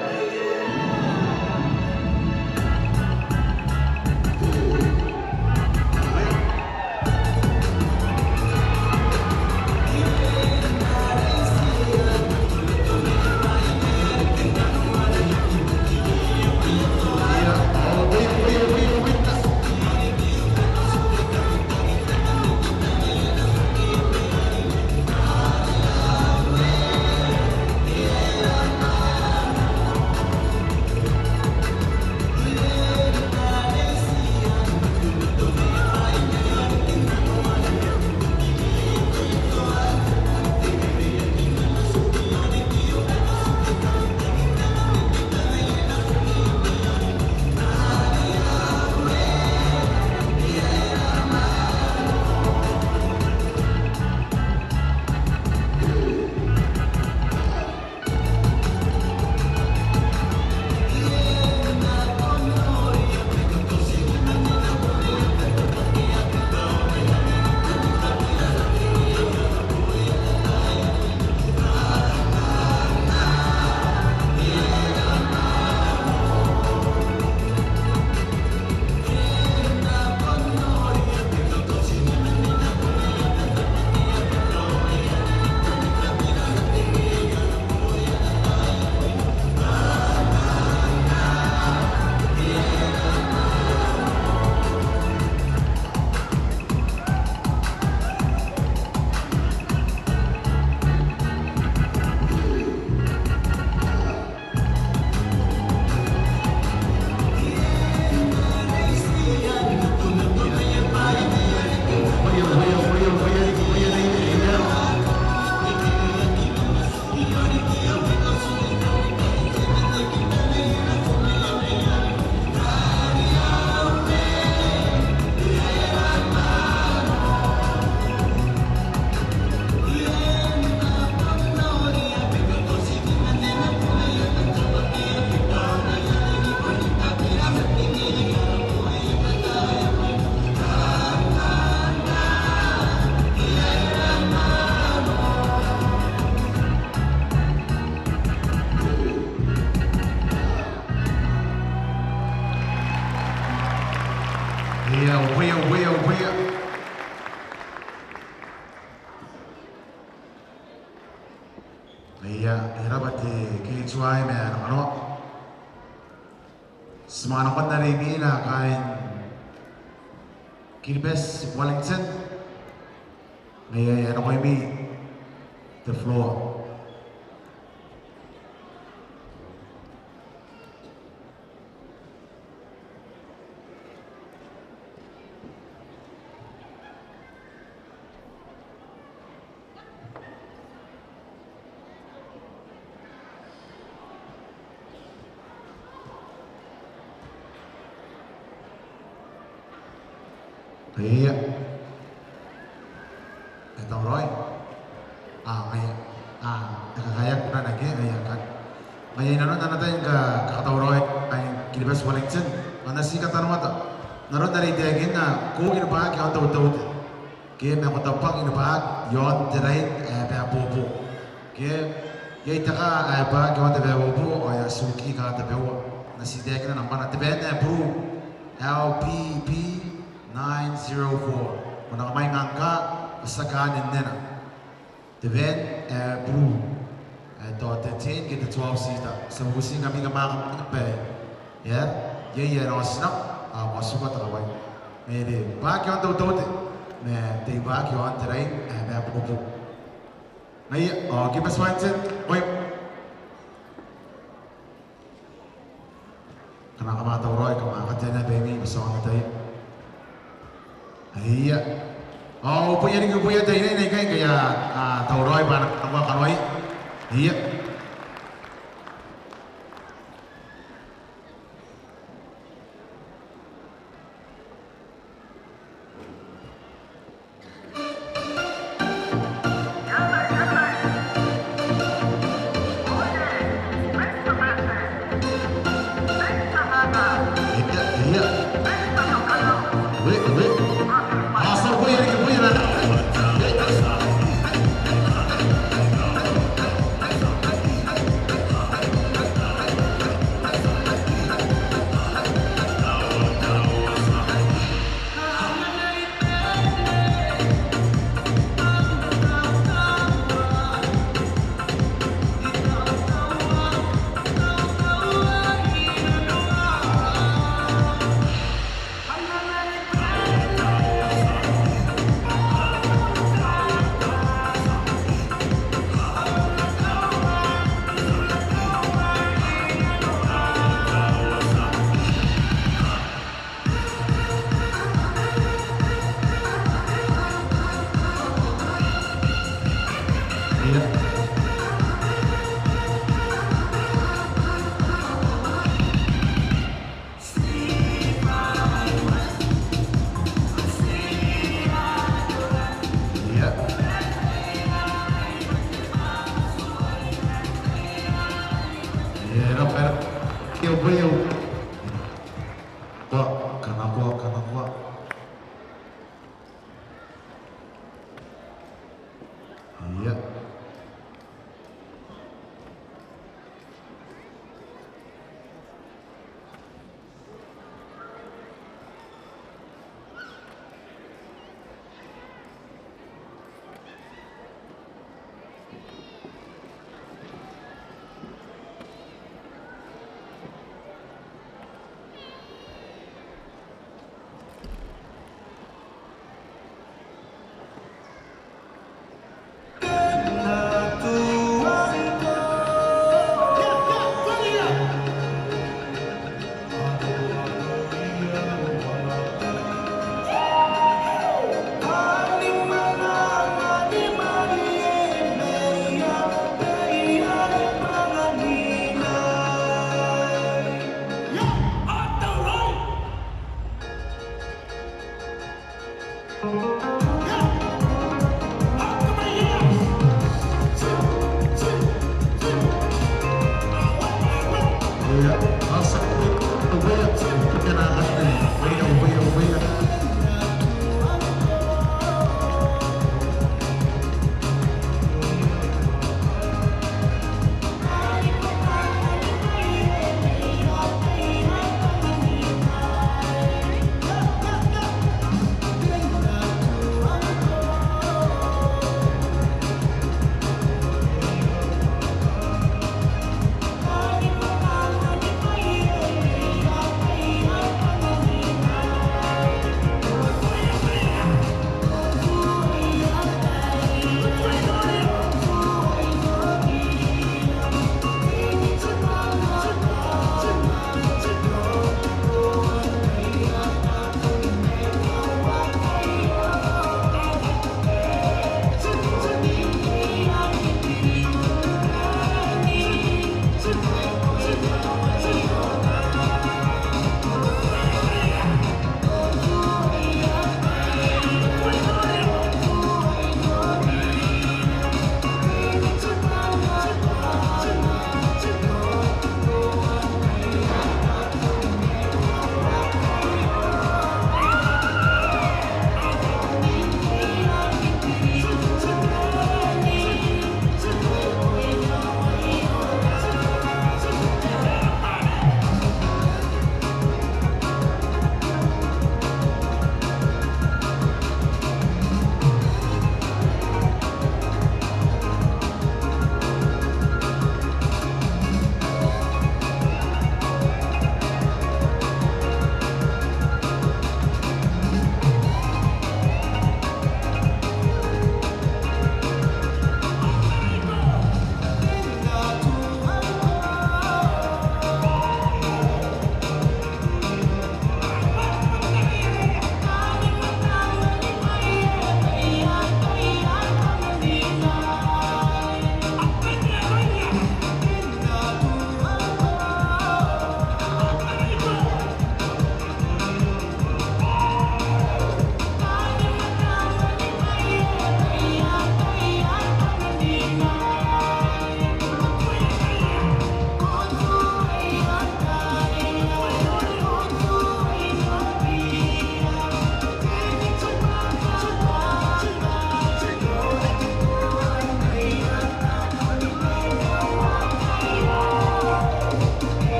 Ia, uboia, uboia, uboia. Ia, e raba te K T Y ma ana kanoa. Ti manga nakon are imwina kaain Kiribati Wellington. Ia, ia, nakoimi the floor. Ia. E tauraoi. A, ngaia. A, e kakaea kunana ke, ngaia ngkanne. Ngaia inanon ana tai ni kakatauraoi kaain Kiribati Wellington. Ao N na ti katanoata n aron are I taekinna, ko oki ni bwaaki aon te utaute. Ke ma ko tabwang ni bwaaki i aon te rain ae babobo. Ke iai te kaa ae bwaaki i aon te babobo ao e a tuki kaa tabeua. N na ti taekina nambana, te bwaan ae buru, L P B nine zero four. Ko na kamwainga ngkai, ko tia kaa nnena. Te bwaan ae buru ae tao te ten ke te twelve seater. Ti a bubuti ngkami kam a kamwainga bwa e a, iai ae raotinako ao ko a tiku te kawai. Ma e bwaaki aon te utaute ma te bwaaki aon te rain ae babobo. Ngaia, ao Kiribati Wellington, oi. Kam a, kam a tauraoi, kam a kateana baimi bwa ti aonga n ataia. Ia. Ao uboia riki, uboia te aine aikai ngkai a, a tauraoi bwa a na kanakoa kanoai. Ia. Ia, e raba, e raba. Ia, uboia, uboia. Kanakoa, kanakoa, kanakoa. Ia.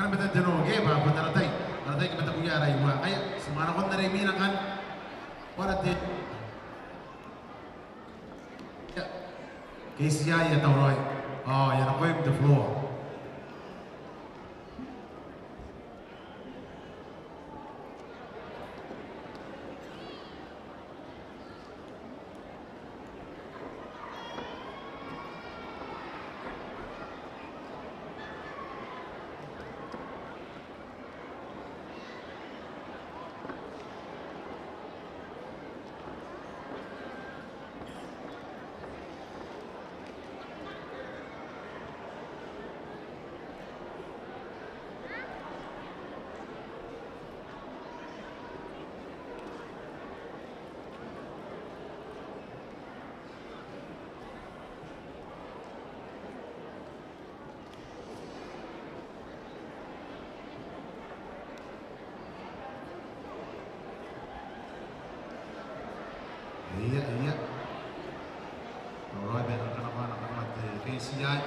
Matan te noo ke bwa bon ara tai, ara tai ke matakuia ara iwa. Ngaia, ti manga nakon are imwina ngkanne. Bwa ara te K C I e a tauraoi. Ao e a nakoim te floor. Ia, ia. Tauraoi bwa e na kanakoa, kanakoa te K C I.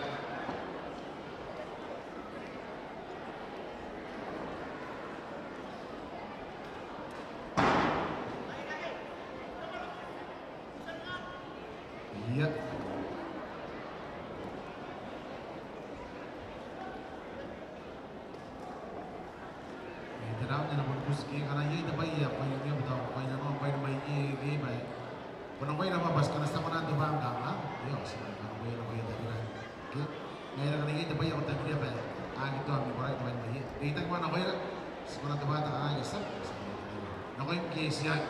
Ia. E, te raun e na bon buti ke, ngkana iai te bwai ae ko kainnanoa, ko kainnanoa bwa e na mai ke, ke bwa e. Ko na koira bwa, bwa ti kona n tia kona n tobwa ngkanne. Io, ti na kona n koira, koira te bira. Ke? Ngaira ngkana iai te bwai ae ko tangiria bwa e aki toa, ami koraki te bwai mai iai. Reitaki bwa nakoira, ti kona n tobwa ngkanne, ti a. Nakoim K C I.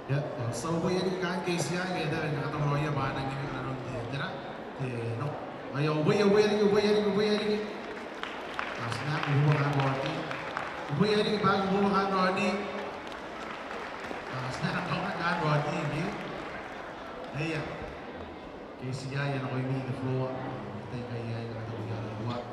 Ia, ao ti a uboia riki kaain K C I, ke e tabe ni katauraoia bwa a nang iri nanon te, tera, te noo. Ao ia, uboia, uboia riki, uboia riki, uboia riki. Ao ti na aki uboa kaain raoiroi. Uboia riki bwa aki uboa kaain raoiroi. Ao ti na aki uboa kaain raoiroi, ke? Ia. K C I e a nakoimi te floor. Te tai ngkai e a ina katauraoia.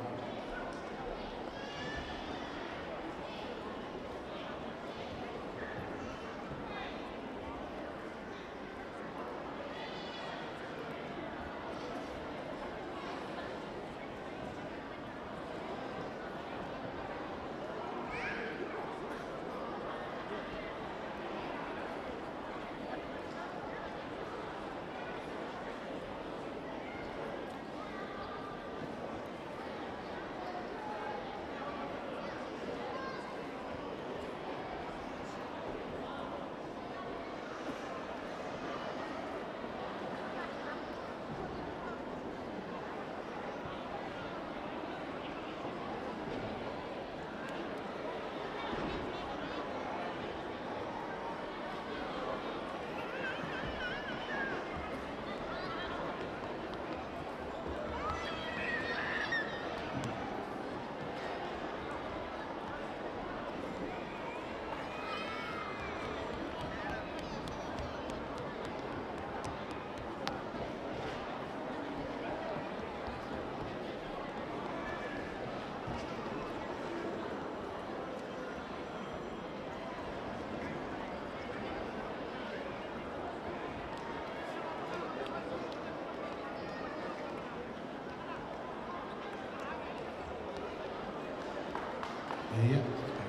Ia, e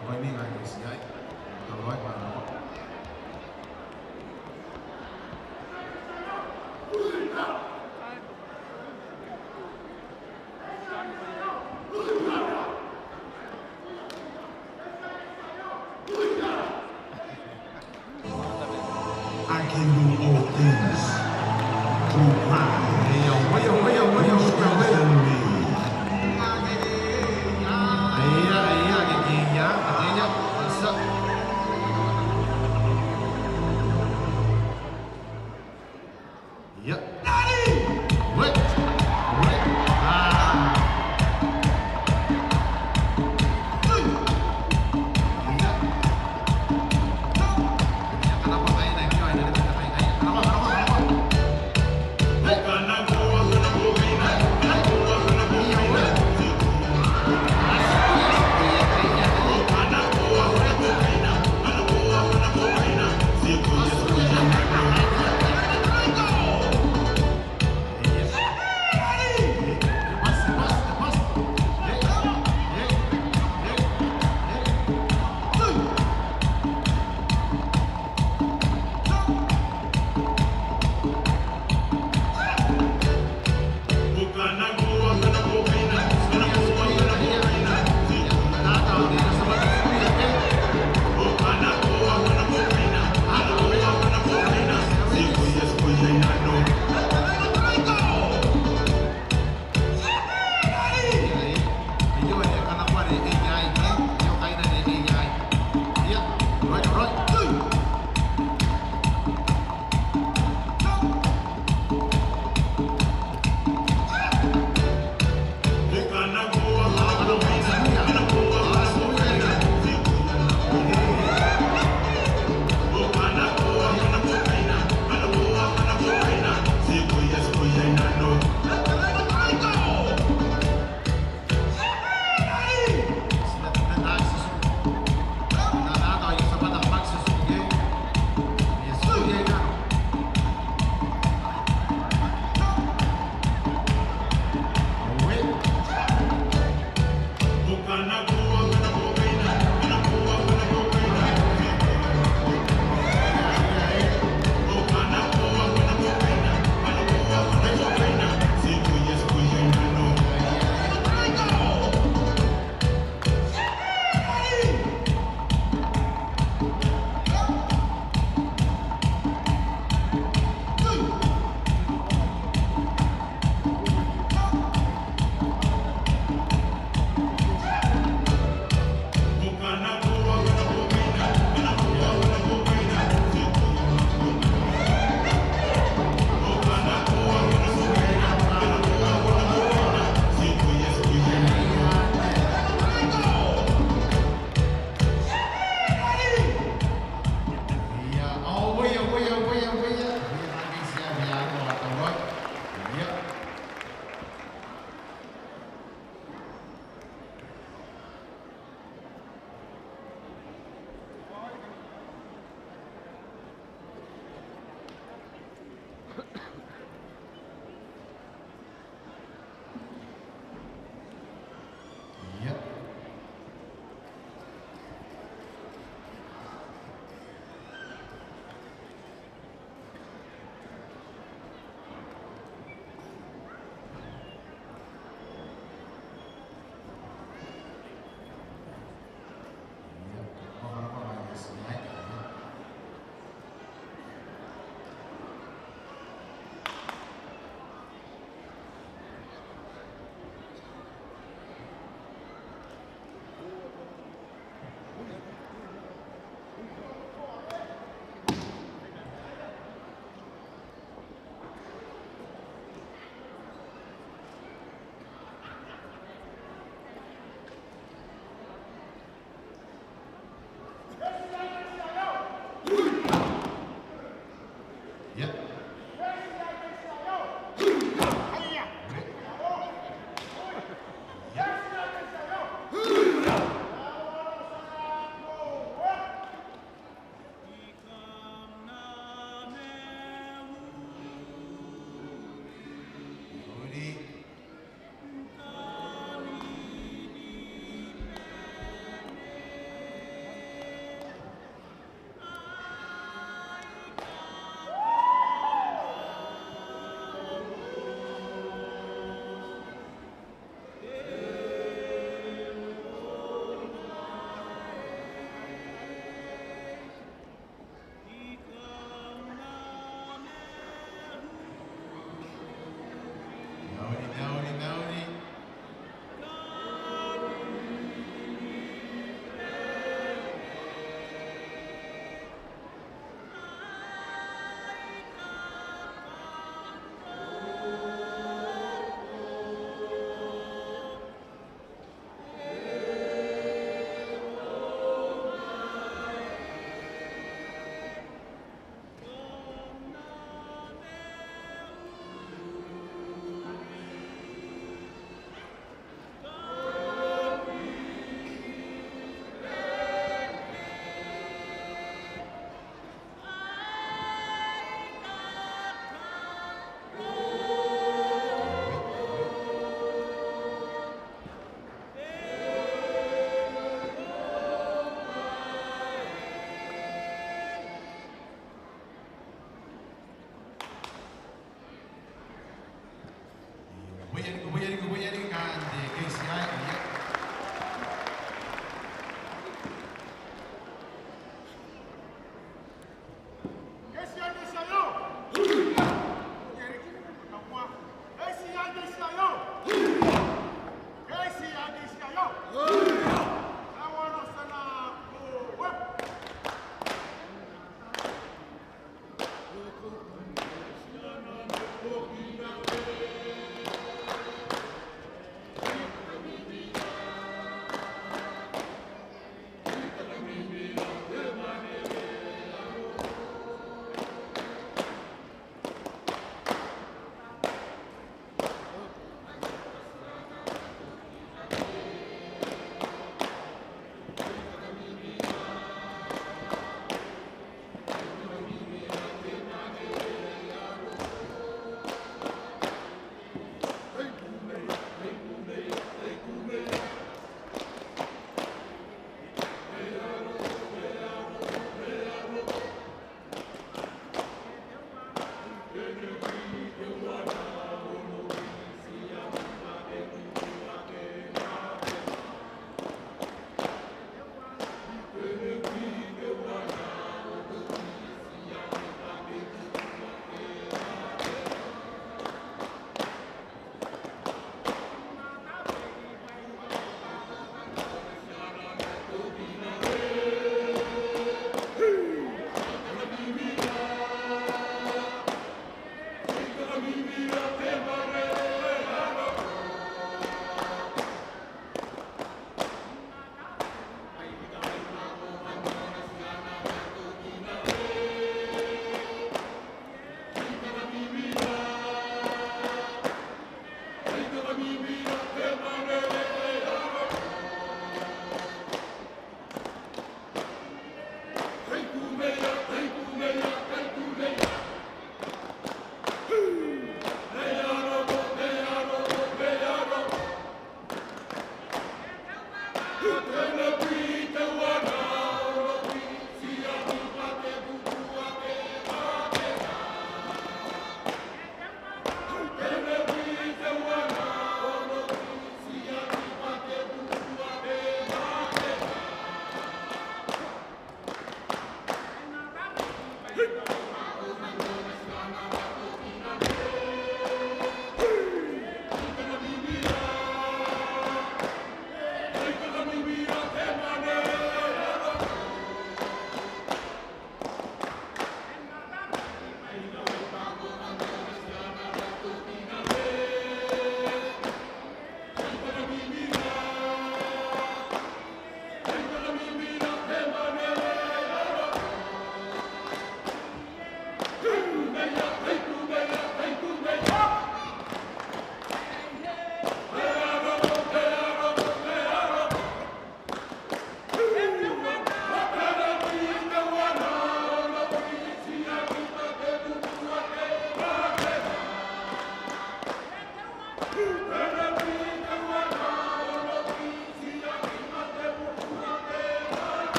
nakoimi kaain K C I. Tauraoi bwa a nako. I can do all things through Christ who strengthens me. Ia, ia, ia, ia, ia, ia, ia, ia.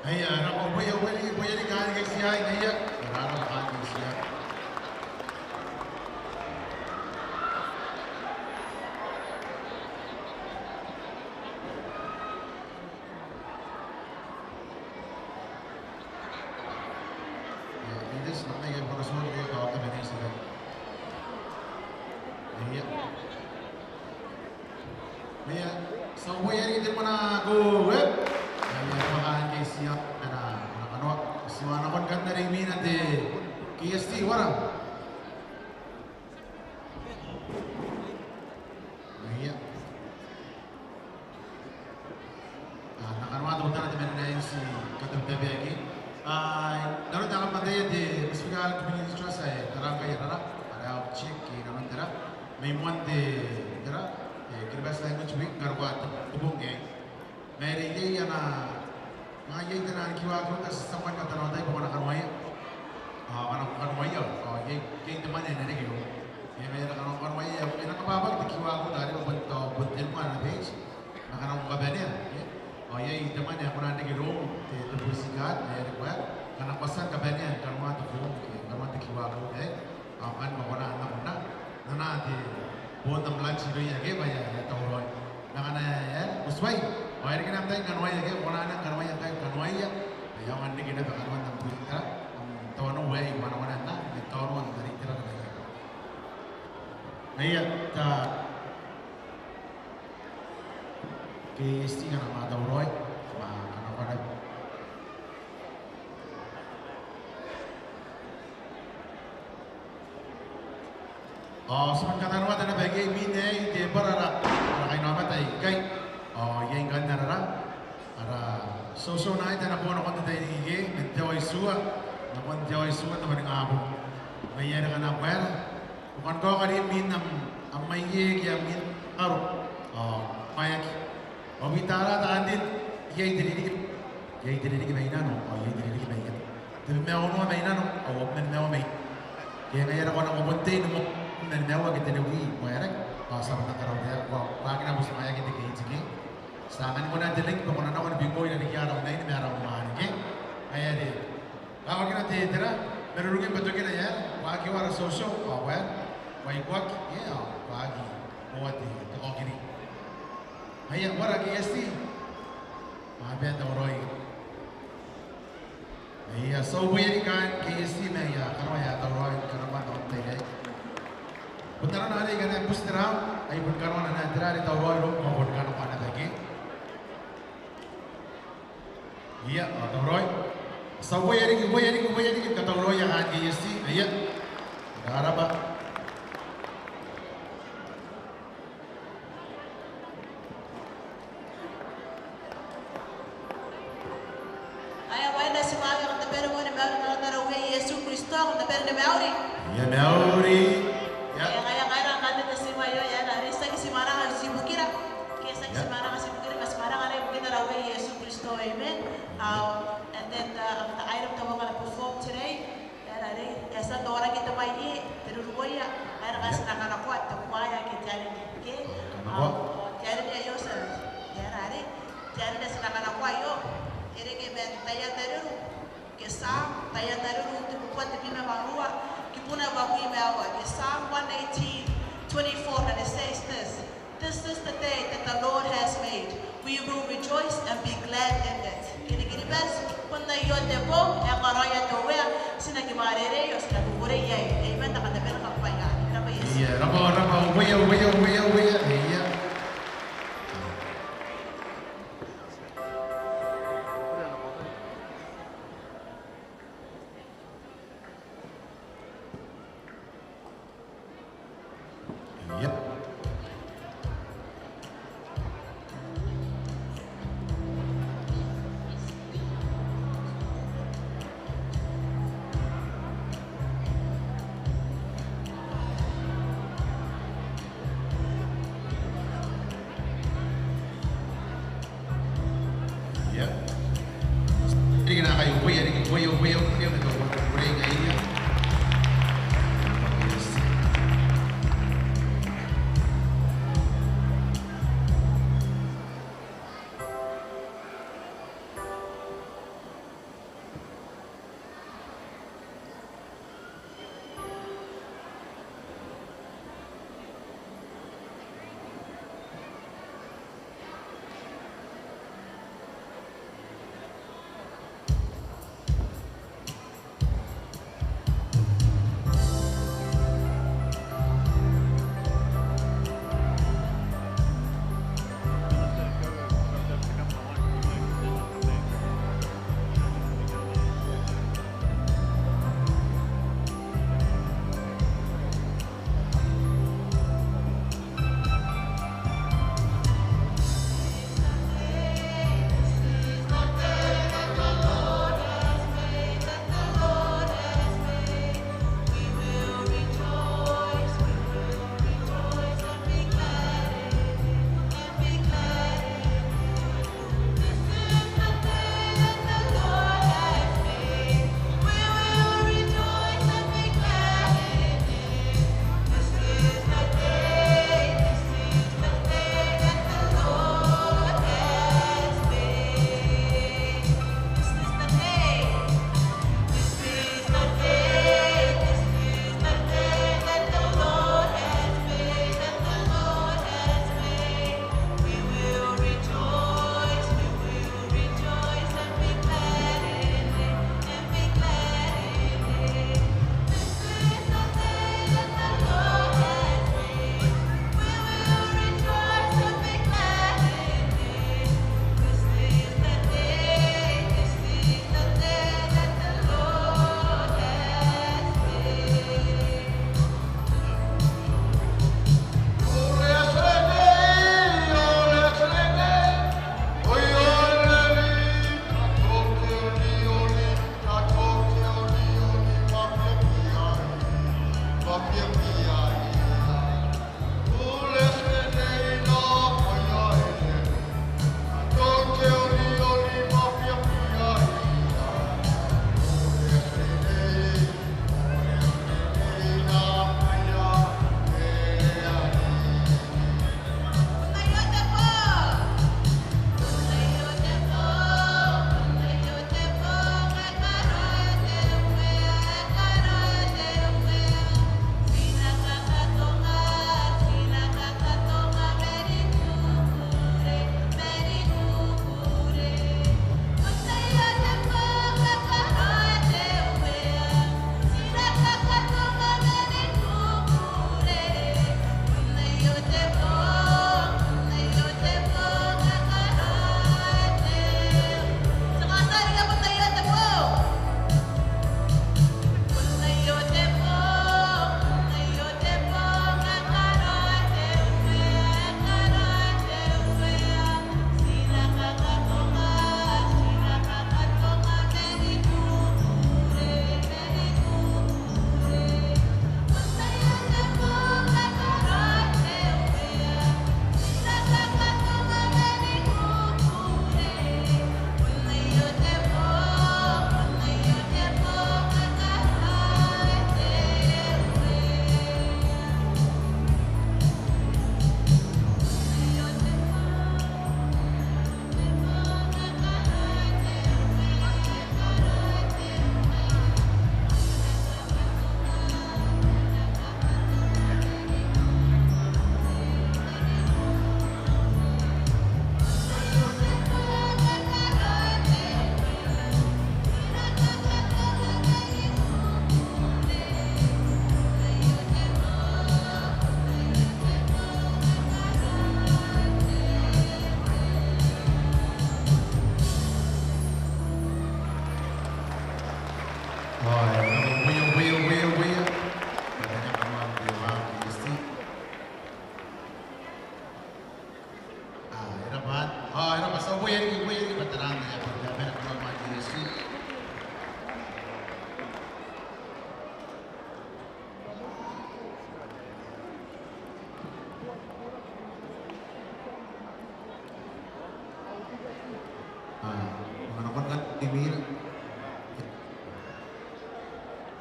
Aia, ara ko bwai, bwai, bwai, bwai, bwai, aia. Ara ko bwai, bwai, bwai. Aia. Aia, ti a bwai riki te mwananga, e? Aia, mwananga ngke ti a, ana, ana kanoa. Ti a nakon kanna riki imwina te K S T, wara. Aia. A, n na kanoa teutana te mwaane ae ti katabetabeaki. A, n aron ae kam ataia te Pacific Island Community Trust ae tara ngkai arora, ara health check, inanon tera, mai moan te tera, e, Kiribati Language Week, karokoa te, te bong aei. Ma are iai ana, ma iai taian QR code ae ti a tia ni kanakoa n tai bwa ko na kanoaia. A, ko na kanoaia, a, iai, iai te mwane ae na reke iroum. E, ma are ko na kanoaia, e na kabwabwaki te QR code are bon tao, bon tenua ana page. Ngkana ko kabanea, e? Ao iai te mwane ae kona n reke iroum, te, te deposit card, e, are ko a, ngkana ko a tia ni kabanea, kanoan te form, e, kanoan te QR code, e? Ao ngkanne ko kona n nako n na, n anaa te, boon am lunch irouia ake bwa e a, e a tauraoi. Ma ngkana e a, e a, ko tuai. Ao e reke naba am tai ni kanoaia ake, ko kona n kanoaia ngkai, kanoaia. Ao e aonga n reke naba kanoan am bwai n tera, am taonou aei, ko kona n na, n na taonou n tera, tera, tera. Aia, ta K S T ngkana kam a tauraoi, ma ngkana ko na. Ao ti a bon katanoata naba ake imwin aei te bwara ara, ara kainaomata aikai. Ao iai ngkanne ara, ara, ara sousou n aita nako nakon te tairiki, man te aoa itiua nakon te aoa itiua n te bong ae nako. Ngaia are ngkana ko aera, ko kan kaoka rimwin am, am aie ke am aro. Ao, waeaki. Ao I taraa taan rin, iai te ririki, iai te ririki mai nano, ao iai te ririki mai ieta. Tebwi ma onoua mai nano, ao uabwi ma nimaua mai. Ke ngaia are ko nako bon tei ni moan nimaua ke tenibwi, waerake. Ao ti a bon karaoa te, ko, ko aki nako ti waeaki n te gate ke. Ti a anganiko naba te link bwa ko na nako ni bingoi i rarikin ara online ma ara online ke. Ngaia are kakawakina te tera, marurungin bwa tokina iai, ko aki wara sousou, ao ko aera, ko aki, e, ao ko aki, ko aki te kaokiri. Aia, wara K S T. Ma bwa e tauraoi. Aia, ti a bwai riki kaain K S T ma aia kanoa ae tauraoi, kanoa n te tai aei. Bon arona are I kan buti tera, ai bon kanoana naba tera are tauraoi iroum, ao bon kanoana naba ke. Ia, a tauraoi. Ti a uboia riki, uboia riki, uboia riki, katauraoia kaain K S C, aia. Ko rabwa. Aia, bwa e na ti mauri, kam na bane ni mauri n aran ara Uea Iesu Kristo, kam na bane ni mauri. Aia, mauri. Ia. Aia, aia, aia, ngaira ngkanne ti a tia n mauri, aia, are ti aki tia n mwananga ibukira. Ke ti aki tia n mwananga ibukira, ma ti mwananga ibukira n aran ara Uea Iesu Kristo, amen. Ao, and then, uh, the item that we're gonna perform today, e aera arei, e a tia n noraki te bwai, te ruruoia, aera ngkai ti na kanakoa te kuaea ke te arereia, ke? Kanakoa. Ao, te arereia aio ti a, e aera arei, te arereia ti na kanakoa aio, e reke man Taian Areru, ke Sam, Taian Areru, tebubua tebwi ma wanua, kibuna uabwi ma aua, ke Psalm one eighteen twenty-four, and it says this: "This is the day that the Lord has made. We will rejoice and be glad in it." Kirikiribati, bon aio te bong ae karaoia te Uea, ti na kimwareirei ao ti na kukurei iai. Amen. Kam na bane ni kabwaia. Rabwa Iesu. Ia, rabwa, rabwa, uboia, uboia, uboia, uboia. Ia. Ia. Ia. Riki naakai, uboia riki, uboia, uboia, uboia, uboia, uboia, uboia.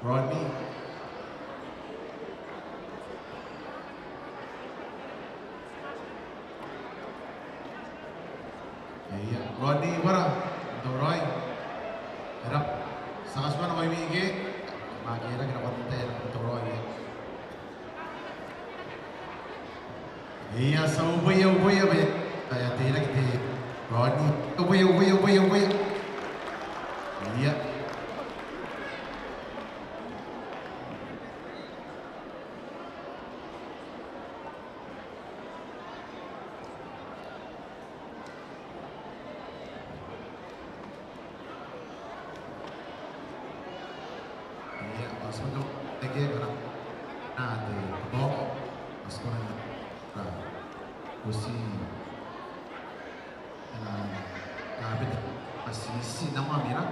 Rodney. Ia, Rodney, bwara, tauraoi. E raba, ti a tia n nako ikai. Ma ke e raba, ke e raba, tauraoi. Ia, ti a uboia, uboia, uboia. Ia, teirake te Rodney. Uboia, uboia, uboia, uboia. Ia. Ia, ao ti a manga eke ngkana te ball, ao ti a manga, a, uti, a, a bita, a ti, ti nang mamira.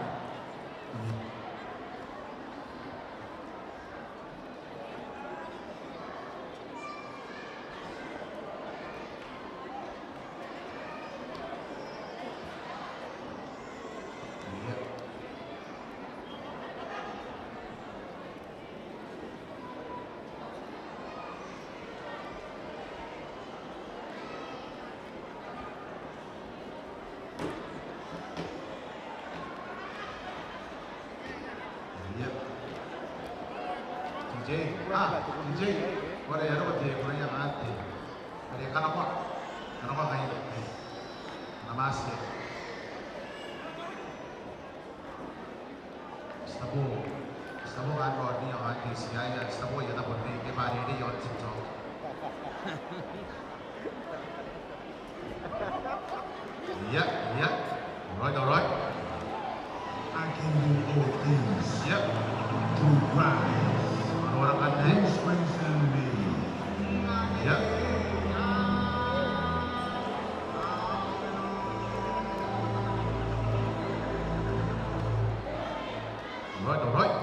Ia. T J. A, T J. Ko rabwa, e a roko te, ko rabwa ngkai te. Are kanakoa. Kanakoa ngkai. Ana mate. Ti tabu. Ti tabu ngkai Rodney ao ngkai T C I, ti tabu ia tabu ni, ke bwa are e a oti tao. Ia, ia. All right, all right. I can do all things through Christ who strengthens me. Ia. All right, all right.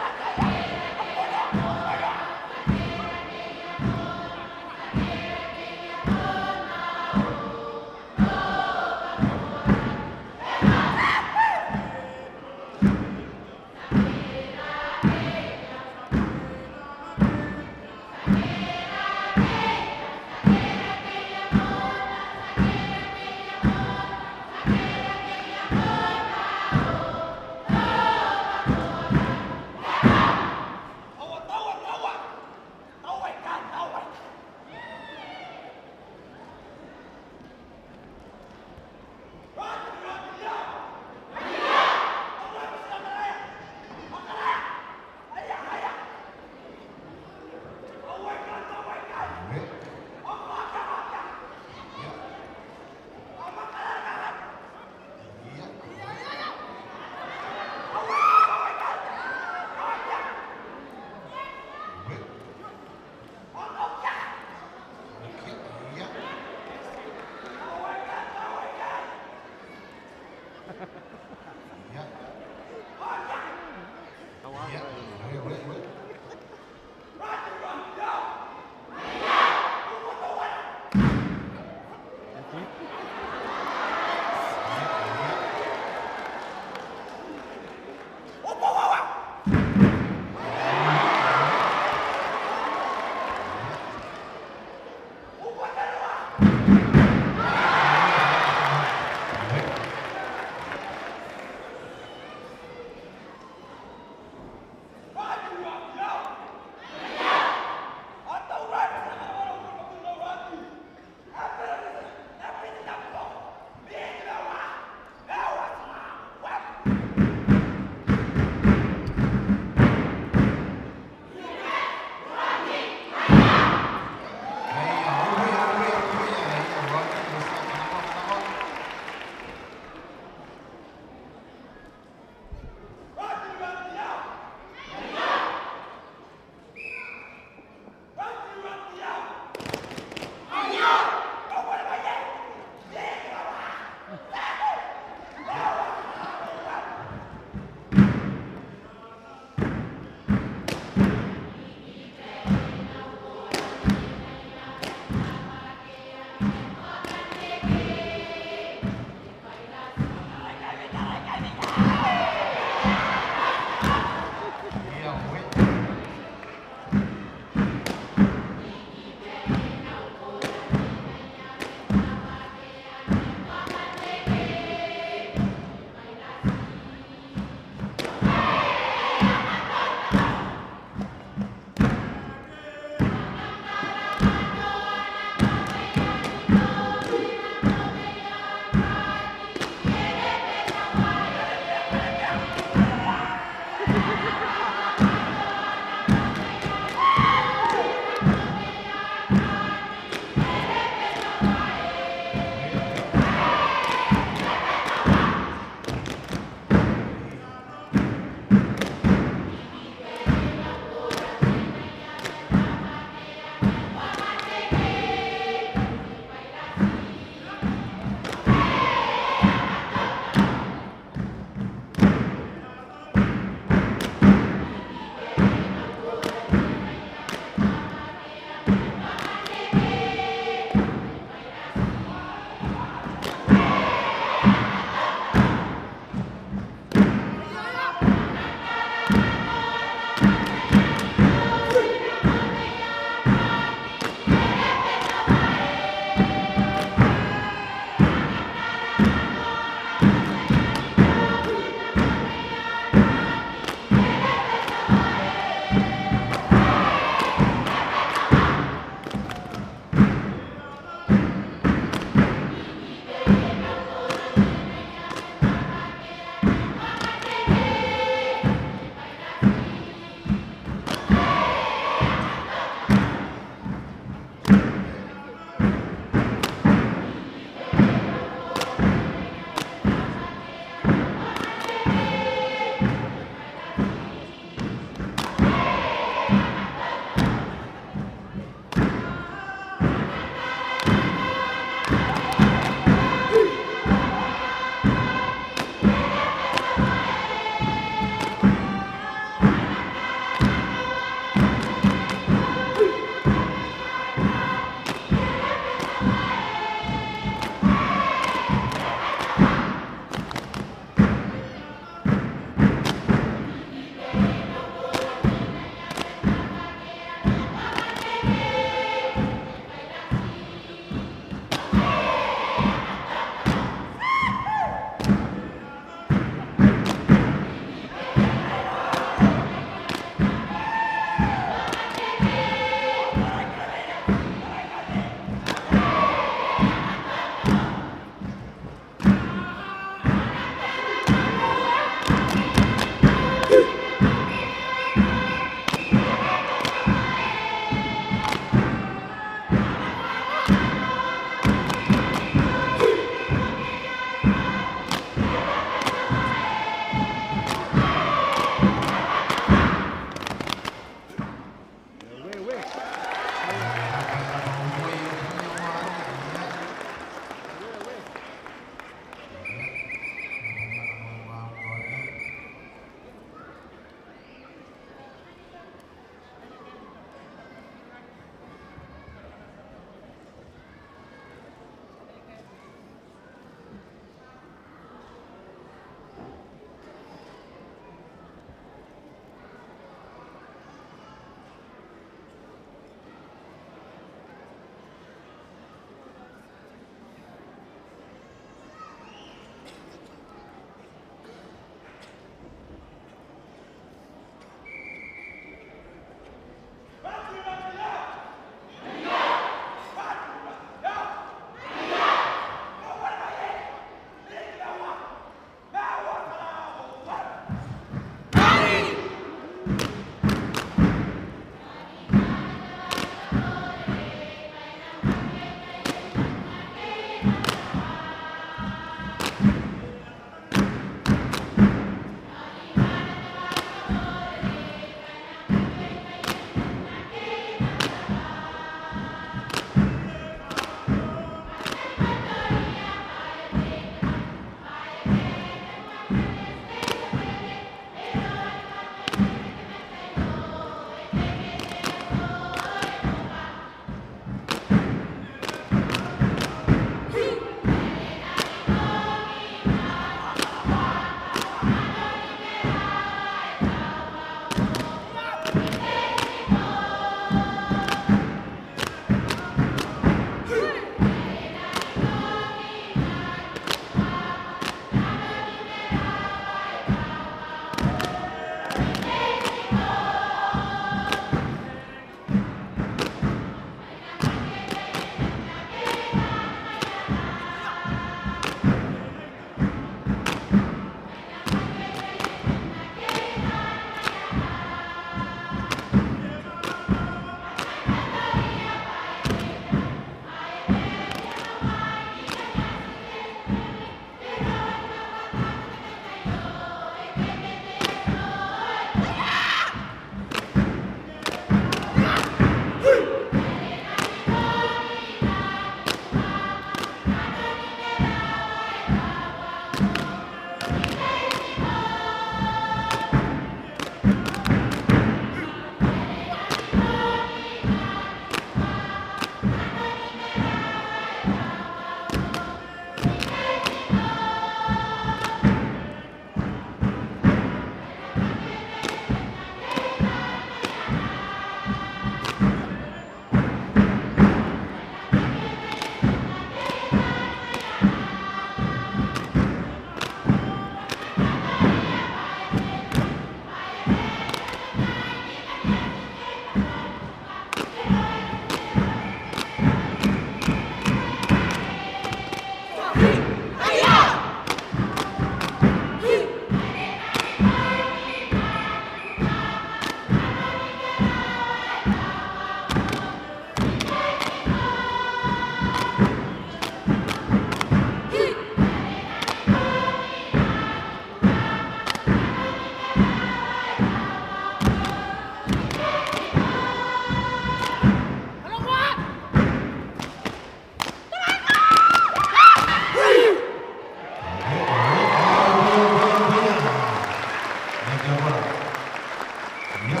Ia.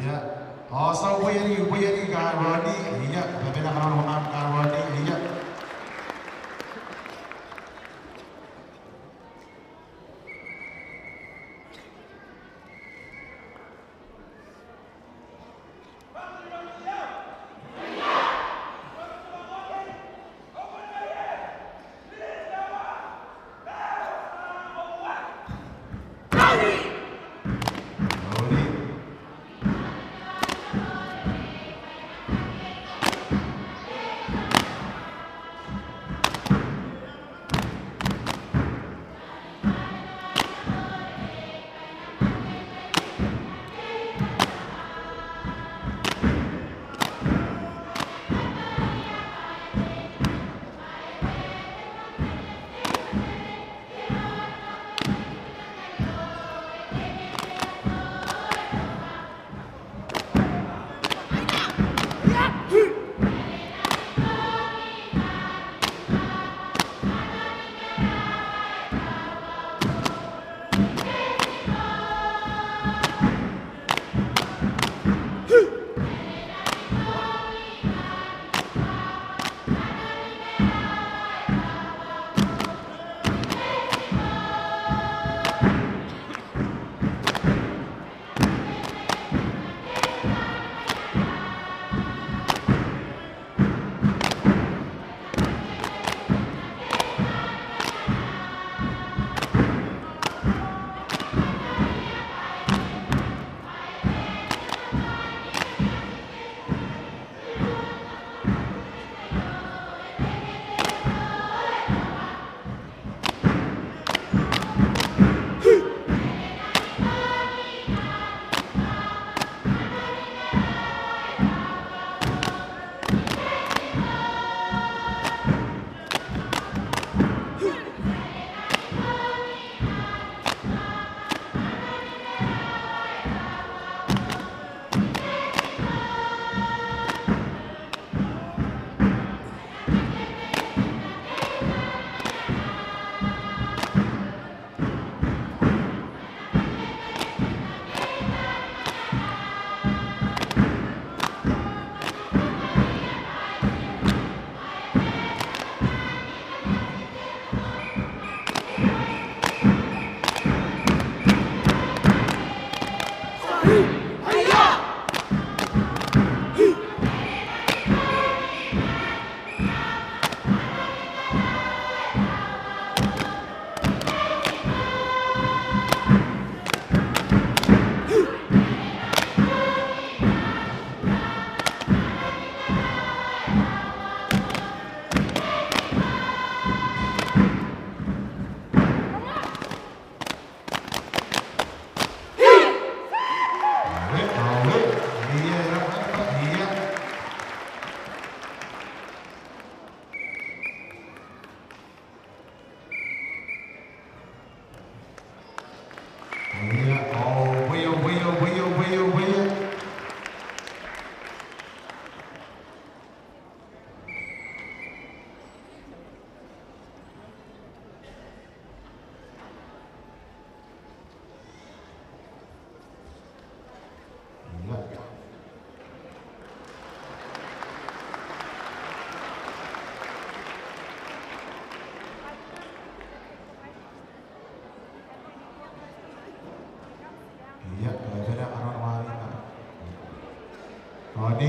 Ia. Ao ti a uboia riki, uboia riki kaain Roni. Ia, bebete kanoan kaain Roni. Ia. Ia, bebete kanoan wawina. Roni.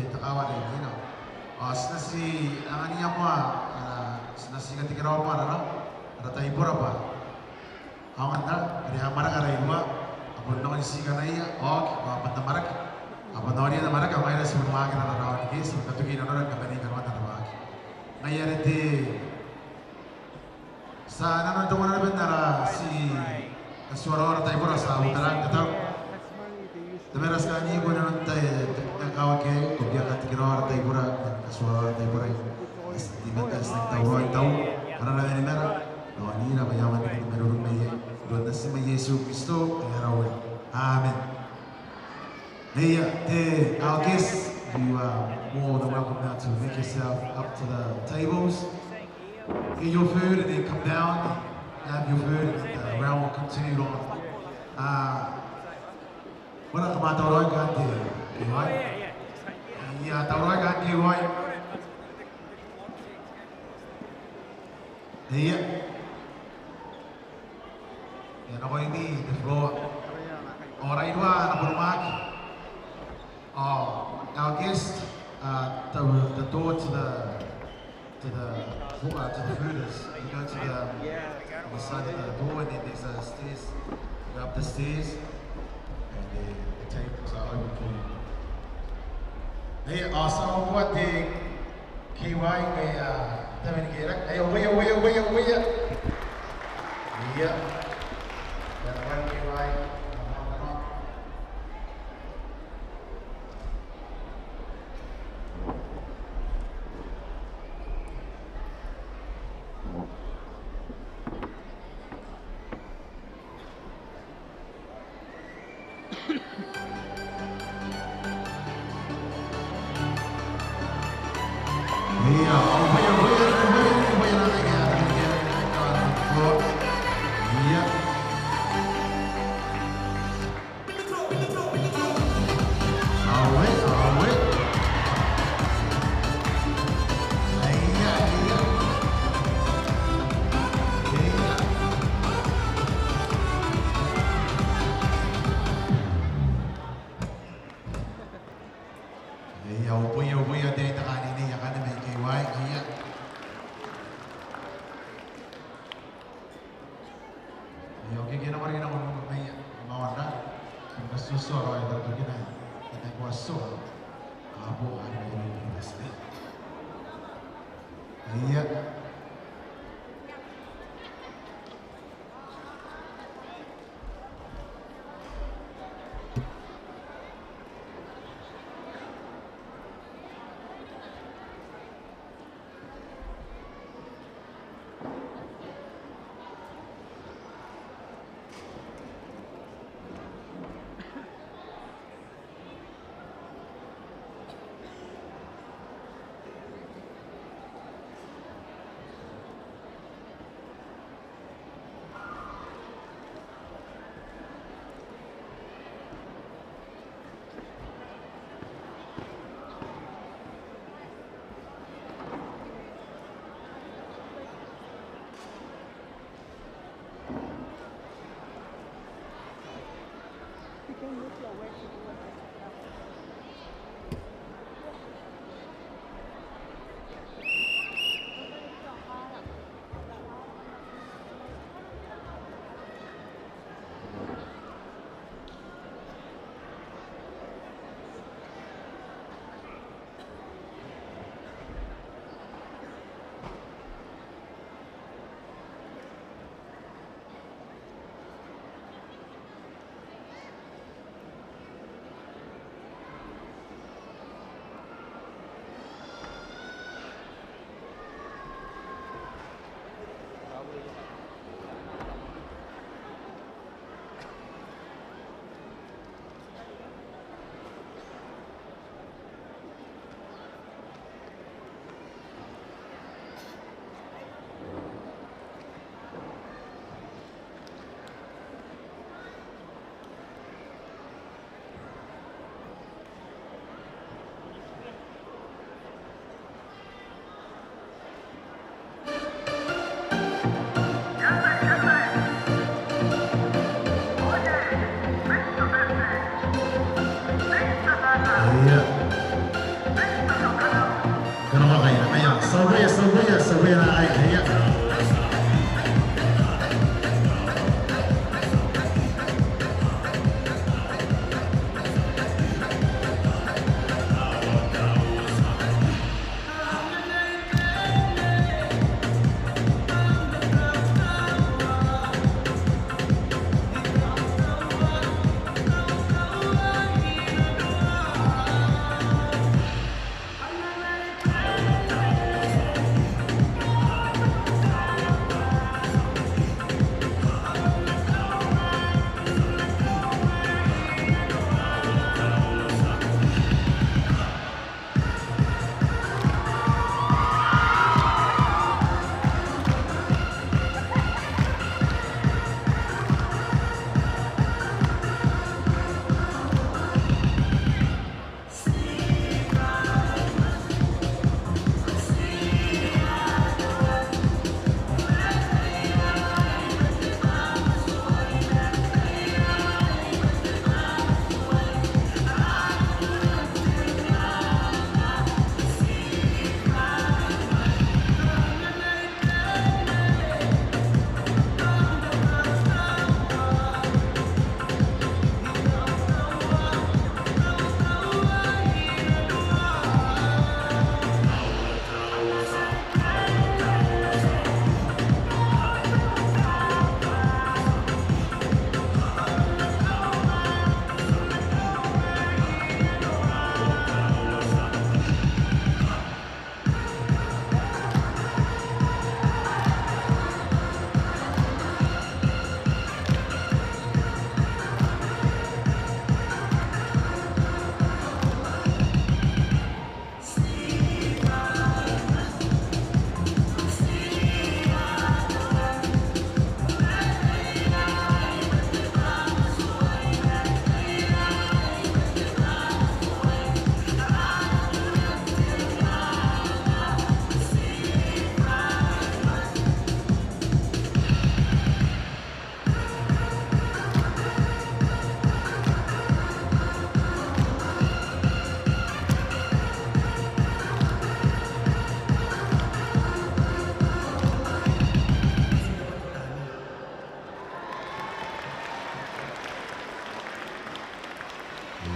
te kawai are imwina. Ao ti na ti angania moa, a, ti na ti katekeraoa moa ara, ara taibora bwa aonga n ara, are a maraka ara irua, a bon ongo n ti kanaia, oki, ao a bon amwarake. A bon noria n amwarake, ao ngaira ti bon waakina ara rawa ni case, ti bon katoki nanora ni kabane kanoan ara waaki. Ngaia are te Ti a nano n tongona naba n ara ti katuaraoa ara taibora, ti a uotara n tataro. Tamara, ti kaaniko inanon te, te, te kawai aei, ko bia katekeraoa ara taibora, katuaraoa ara taibora. Ti, ti, ti tauraoi n taui ara Uea ni maiu, raonira bwa e aonga n riki ni marurung mai iai. N aran Natim ae Iesu Kristo, ara Uea. Amen. Hey, uh, the, our guests, you are more than welcome now to make yourself up to the tables. Get your food and then come down and have your food, and the round will continue on. Uh, what a kamata ora kante, right? Yeah, tauraoi kante, right? Hey, yeah. Ia, nakoimi the floor. Ao ara irua ana botaki. Ao our guest, uh, the, the door to the, to the, uh, to the food is, you go to the, on the side of the door, and then there's a stairs. You go up the stairs, and the, the tables are open for you. Hey, also, what the K Y, e, a, tabe ni kerake. Aio, uea, uea, uea, uea. Ia. Ia, uea, K Y. Ia, uea, uea, te aitaka anne, ia, kanga mai K Y, ia. Ia, okay, ke na mari na ko mai, ia, ma wanda. Ko ka soso ro, ia, ko kina, ko ka soso. Ka bo, a, ia, ia, ia. Ia.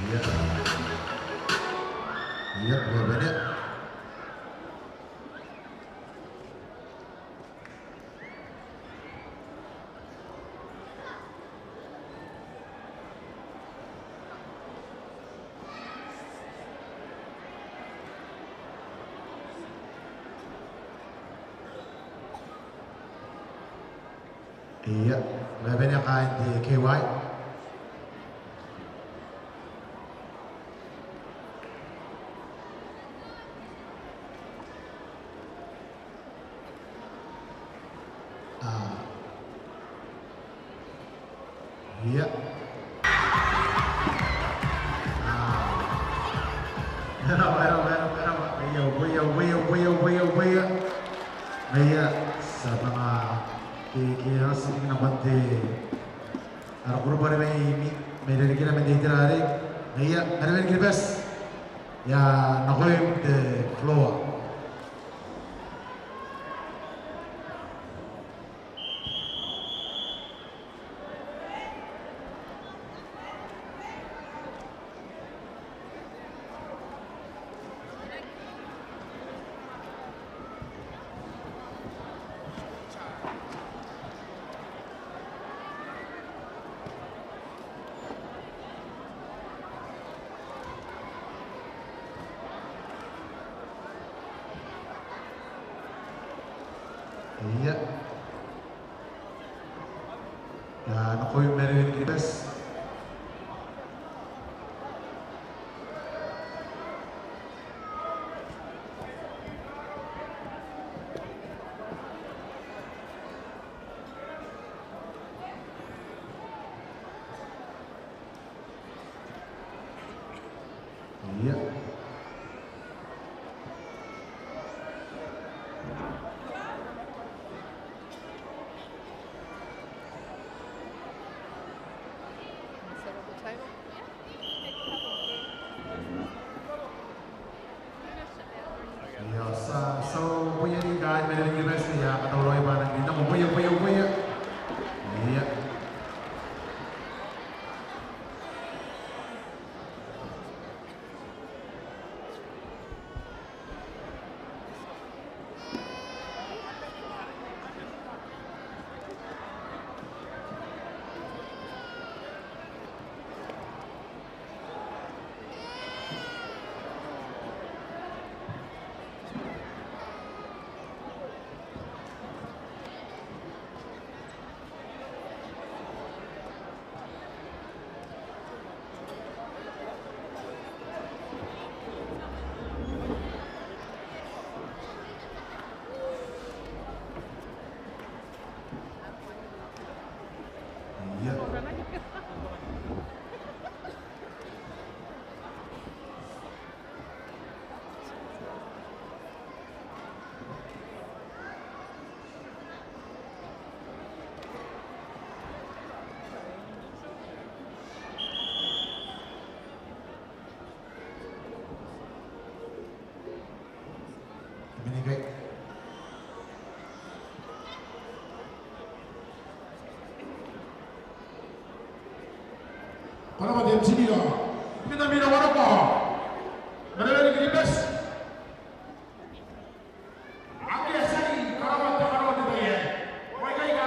Ia. Ia, bebete. Ia, bebete kaain te K Y. Ia. Ia, ia, ia, ia. Ia, ti a manga ke, ke a oti nakon te ara kurubu are mai, mai, Mai rerikira man te itera arei. Ia, Marewen Kiribati. Ia, nakoim te floor. Ia. Ia, nakoim Marewen Kiribati. Ia. Ia, ti a, ti a uboia ni kaain Marewen Kiribati, ia, katauraoi bwa a nang rin nako, uboia, uboia, uboia. Ia. Ia. Ko rabwa te M C. Ao bita mwiina warako. Marewen Kiribati. Ake a tia ni karaoa te kano n te tai aei, ao aikai a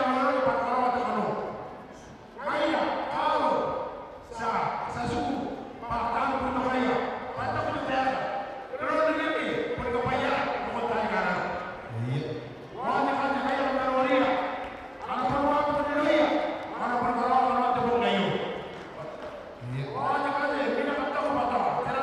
karaoa te kano. Ngaia, ao ti a, ti a tiku bwa taan boutokaia, bwa taku te taeka, raoi riki boni kabwaiara nakon taani kararo. Ao anne ngkanne ngaia kam na noria, a na karaoa te kano aio. Ao anne ngkanne, mwiina kam taku bwa tao tera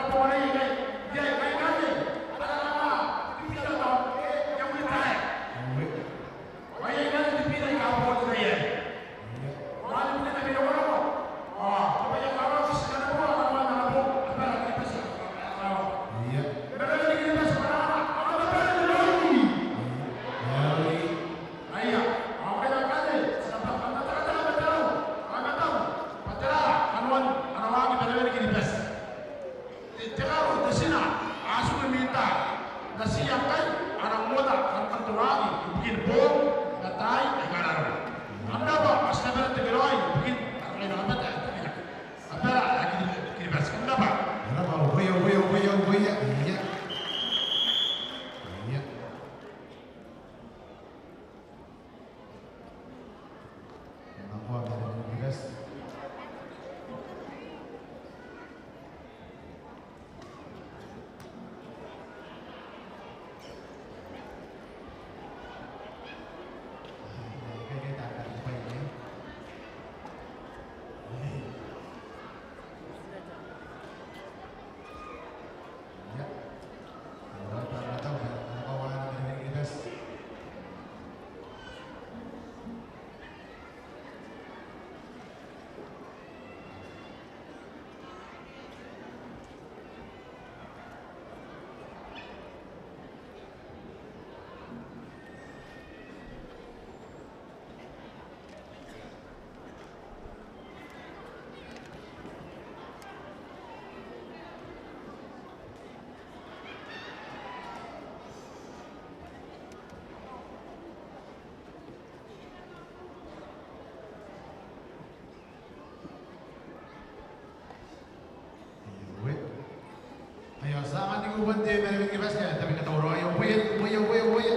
Bon te manaman ni bwati, e tabe ni katauraoi, uoia, uoia, uoia, uoia.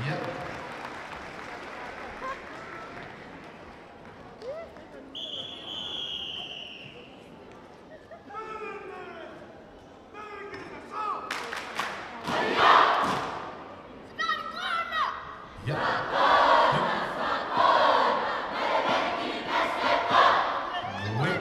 Ia. Ia. Ia. Uoi.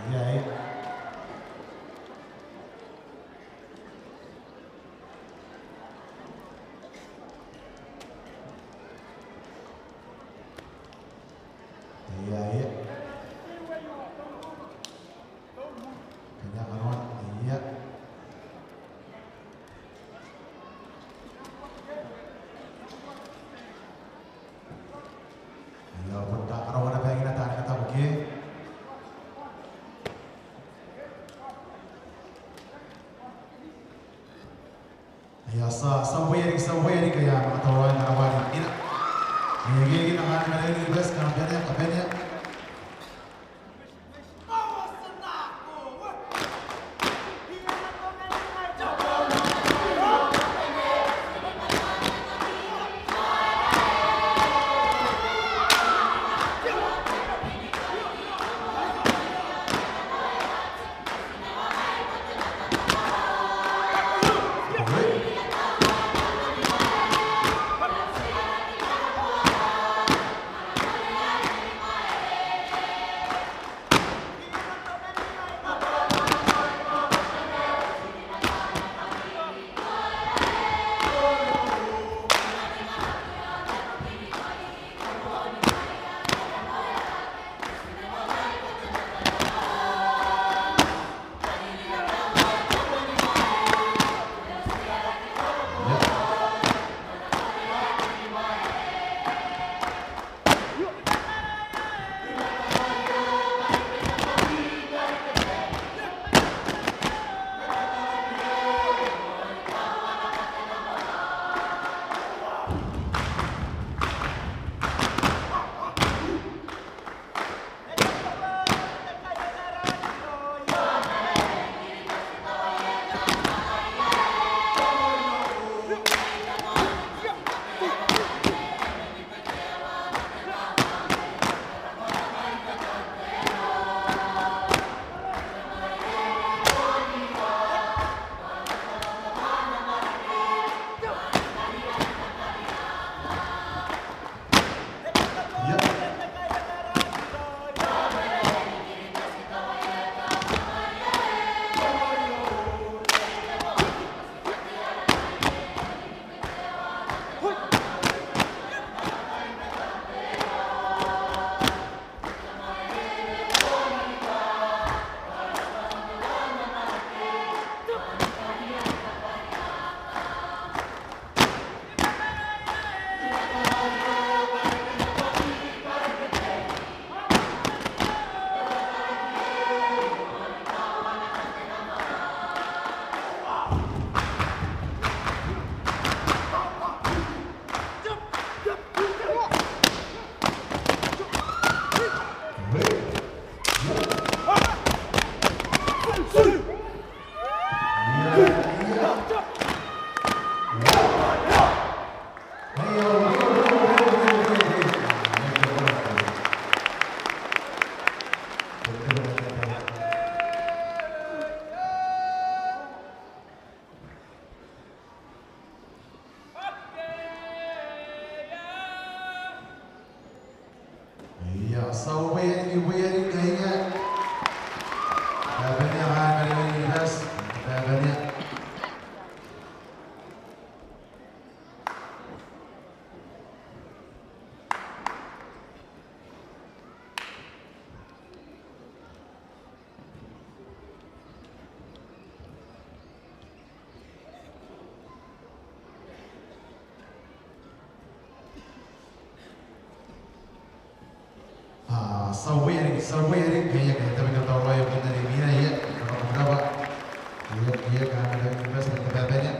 Ia, ia. Ia, ia. Ia, kanoan, ia. Ia, bon te karaoan baikina taani katabuki. Ia, ti a, ti a uaia riki, ti a uaia riki, ia, manga tauraoi ngkana wari. Ina. Ia, ia, ina, ngkana, ngkana, ina, best, ngkana, bene, ngkana, bene. Ia, ti a uaia riki, uaia riki, ia. Tabeman, a, Karimani Rivers, Tabeman. A, ti a uaia riki, ti a uaia riki, ia, ke tabeman tauraoi, bon are imwina, ia, rabwa, rabwa. Ia, ia, Karimani Rivers, Tabeman.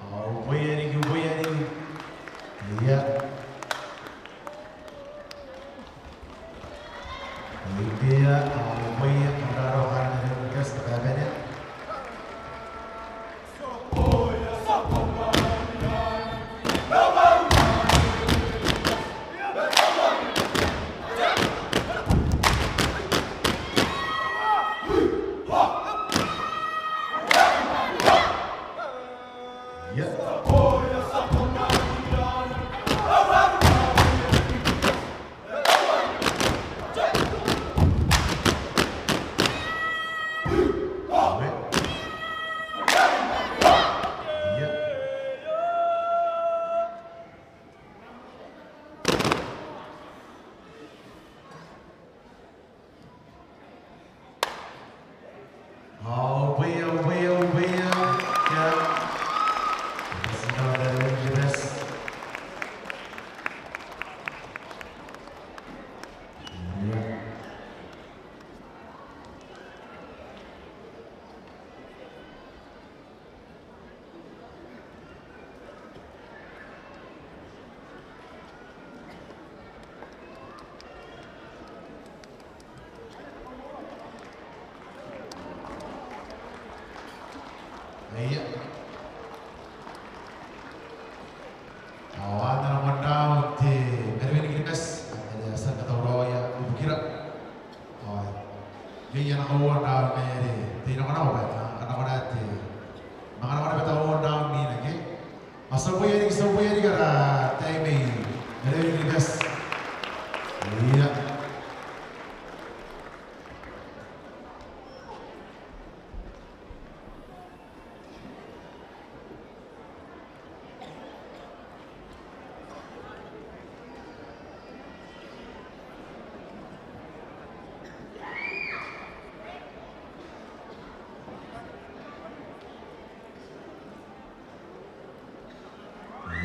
Ao ubwai riki, ubwai riki. Ia. Ia, ao ubwai, ao raro kan te Kiribati, te bebene. Ao ubwai, ubwai, ubwai. Ia. Bati n tau tari Kiribati. Ia. Ia. Ao a na moan raun te Marewen Kiribati, a na riai n katauraoia ibukira. Ao iai ana kauoua n raun are te inakonako bwa e na kanakoa te, manga nakoa bwa tao raun n inaki. Ao ti a ubwai riki, ti a ubwai riki ara tai mai Marewen Kiribati. Ia.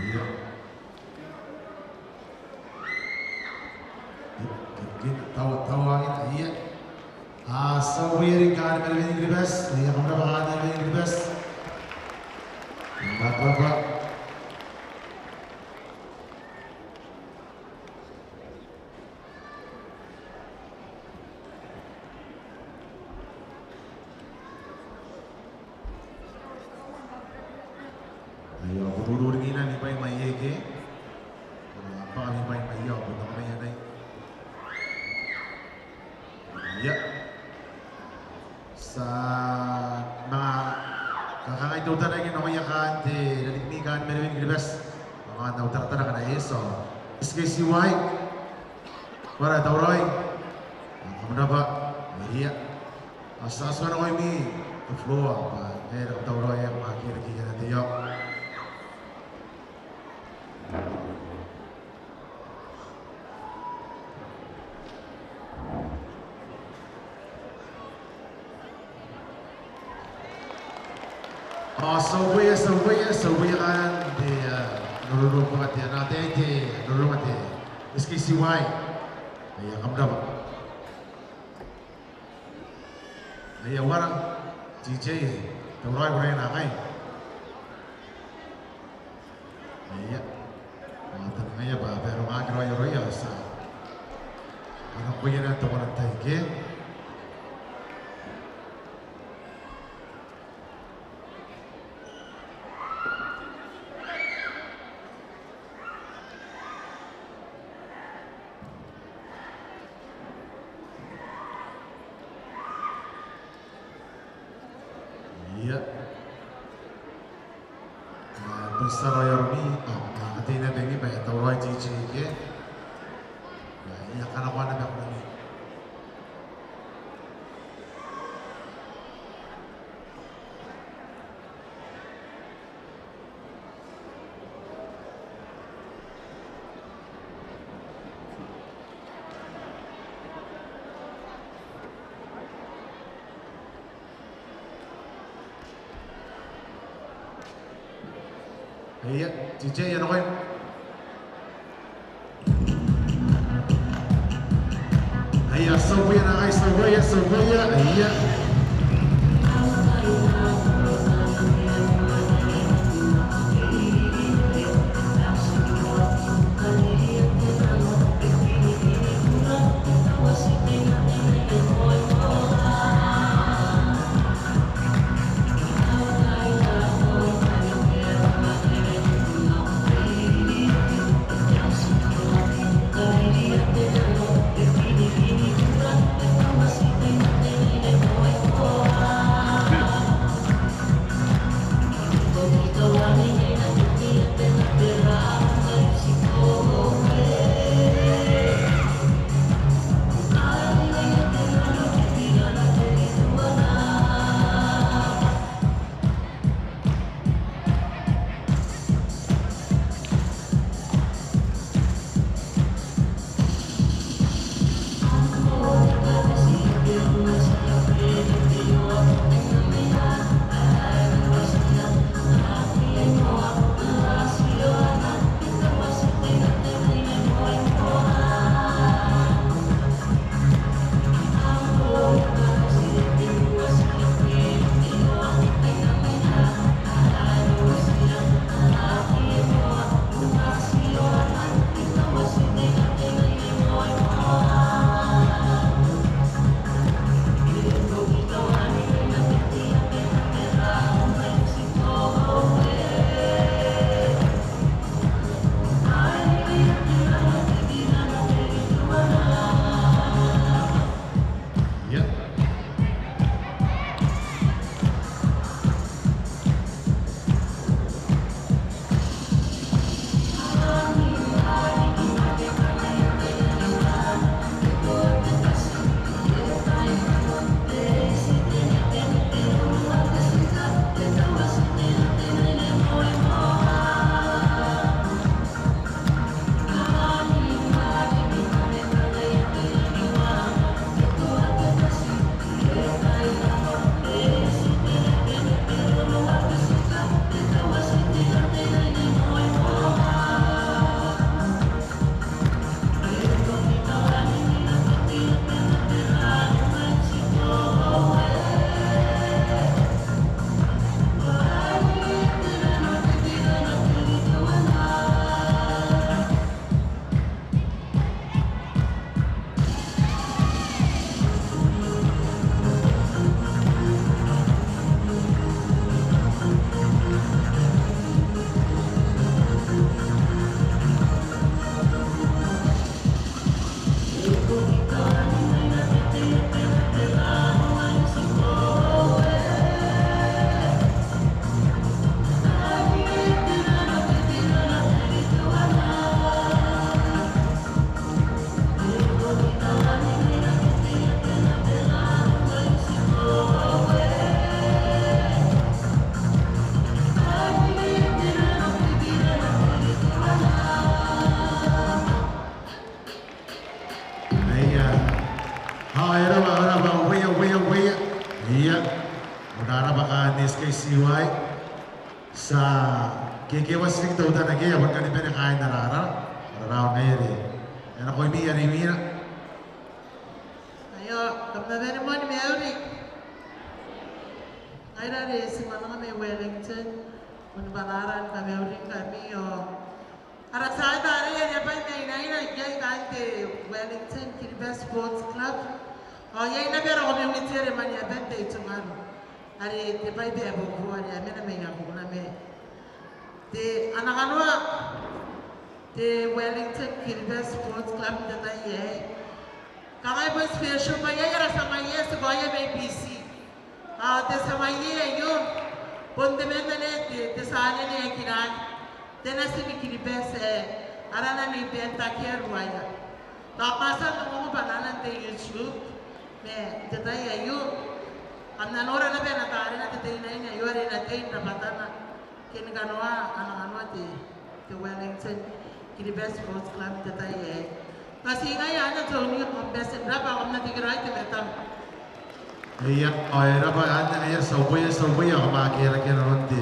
Ia. Ia, ia, taua, taua, ia. A, ti a ubwai riki kaain Marewen Kiribati, ia, kam rabwa kaain Marewen Kiribati. Kam rabwa. Aio, ko rururingina ni bwai mai eke. Ko na bwaka ni bwai mai ia, ko na mai anai. Ia. Ti a manga kakangai teutana ike n ongoia kaain te ranimwi kaain Marewen Kiribati. Manga n au taratara ngkana e eti ao S K C Y. Ko rabwa tauraoi. Kam rabwa. Ia. Ao ti a tia n ongoimi te floor bwa e rabwa tauraoi, e manga kiraki ana tei ao. Ao ti a ubwai, ti a ubwai, ti a ubwai kaain te, a, roro bwa te, ana tei te roro bwa te S K C Y. Aia, kam rabwa. Aia, uara, T J, tauraoi, ko raoi naakai. Aia. Ao tao ngaia bwa, bwa e rongaki raoi aroia, ti a. Ana koia naba teuana tai ike. Ti a raoi aromi, ao a katei naba ngkai bwa e a tauraoi te D J ke. Ia, e a kanakoa naba kunan. Ia, D J, ia nakoim. Ia, tauboia naba, tauboia, tauboia, ia. Ia. Ao e raba, e raba, uea, uea, uea. Ia. Ko na raba kaain te S K C Y. Ti a kekeiaki riki teutana ke, a bon kani bane kaain ara, ara, ara rawa ngaia are e nakoimi are imwina. Aio, kam na bane moa ni mauri. Ngaira are ti mwananga mai Wellington, bon bwa ara kamauri ngkami ao ara tia tei are e a bwai mai Naina ikai kaain te Wellington Kiribati Sports Club. Ao iai naba ara community are mwaneaba n te itungaro are te bwai ae bobo are a mena mai akuna ma te ana kanoa te Wellington Kiribati Sports Club n te tai aei. Kangai bon special bwa iai ara tia mwaie ae ti kaoia mai Biti. Ao te tia mwaie aio bon temanna naba te, te tia anene ae kinaaki. Te natin Kiribati ae arana Nei Benta Keruaea. Tao kam a tia n ongo bwa a na nang tei YouTube, ma n te tai aio kam na nora naba ana tarena te teinaine aio are e na tei n rabwatana ke ni kanoa ana kanoa te, te Wellington Kiribati Sports Club n te tai aei. Bwa ti ngaia anne Tony, kam bati n rabwa, kam na tekeraoi te matang. Eia, ao e rabwa anne, eia, ti a uboia, ti a uboia, kam aki rake nanon te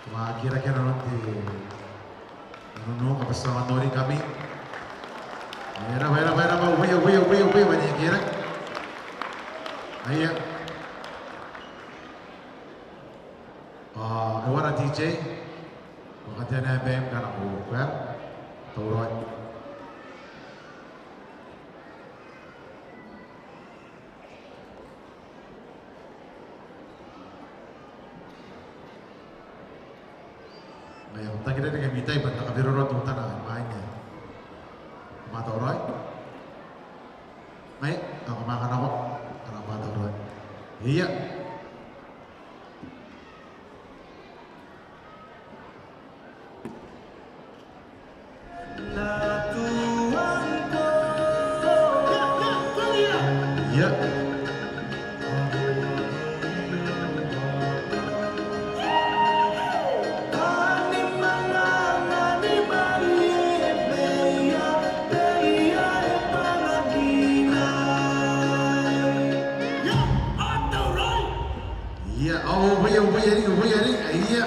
Kam aki rake nanon te, nanon, kabatiaoka n noringkami. E rabwa, e rabwa, e rabwa, uboia, uboia, uboia, uboia bwa N na aki rake. Aia. Ao e uara D J? Ko katean ae baim ngkana ko uara. Tauraoi. Ngaia, kam tangiria ngkai ami tai bwa N na kaberoa teutana imwain ae kam a tauraoi. Ngaia, kam a kanakoa, kam a tauraoi. Eia. Ia, ao, uboia, uboia riki, uboia riki, ia.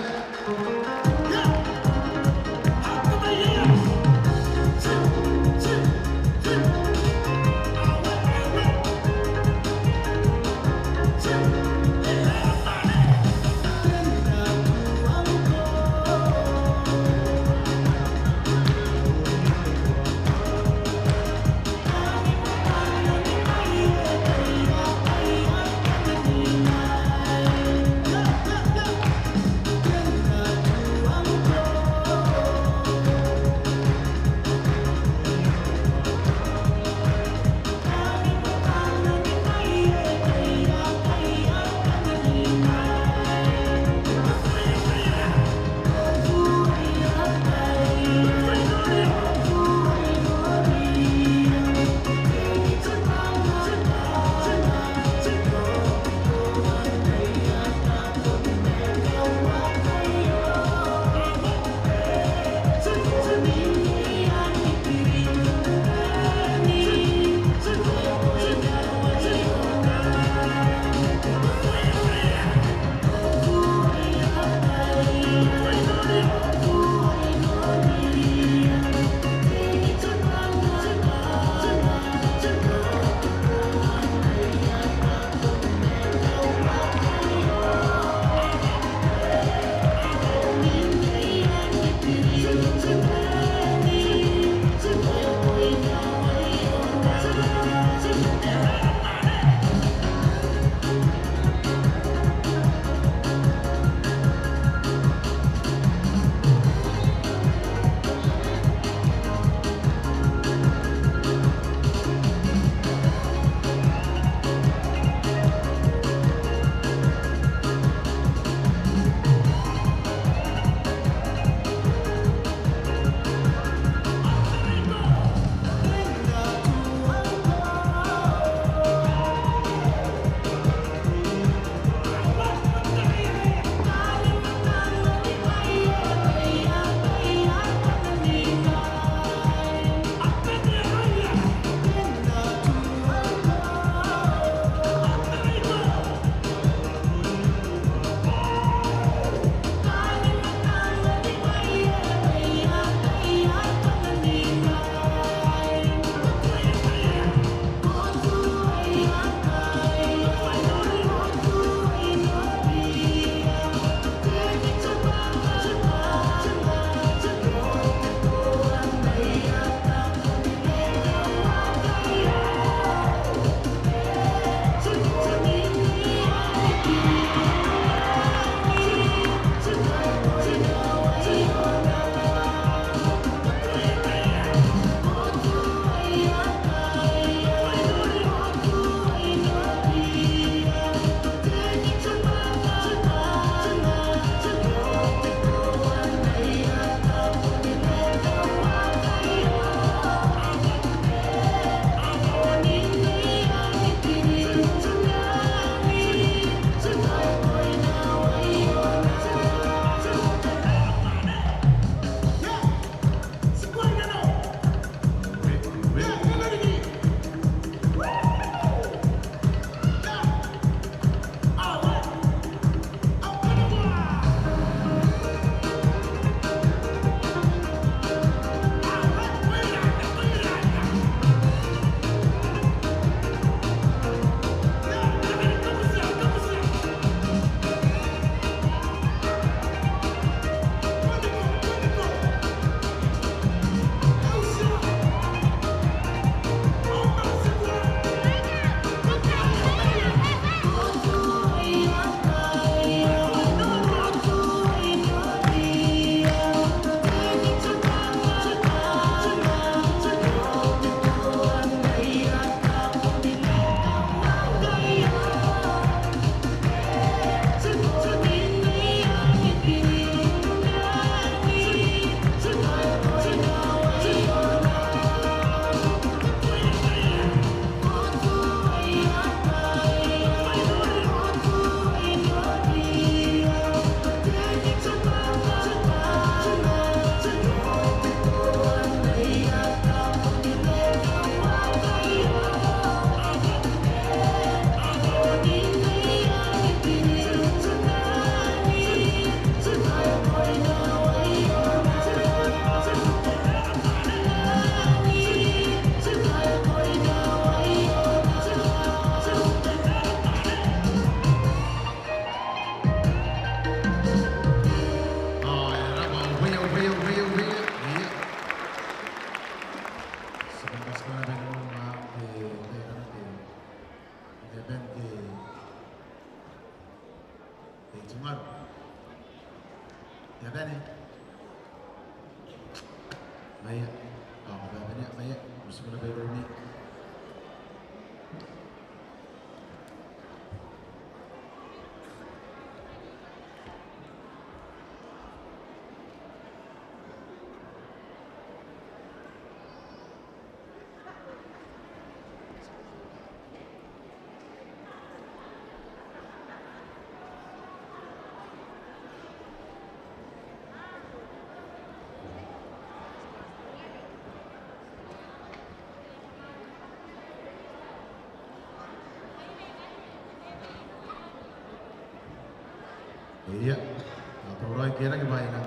Ia, a tauraoi ke rake bwaai aika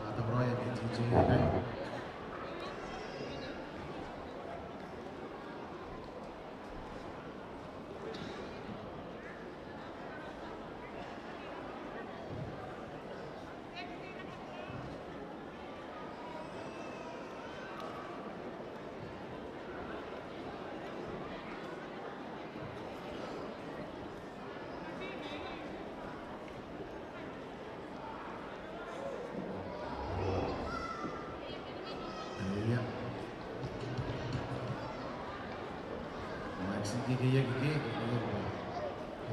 a tauraoi ae T J Rai. Ia. Maxi ke ke ia ke ke ke ke.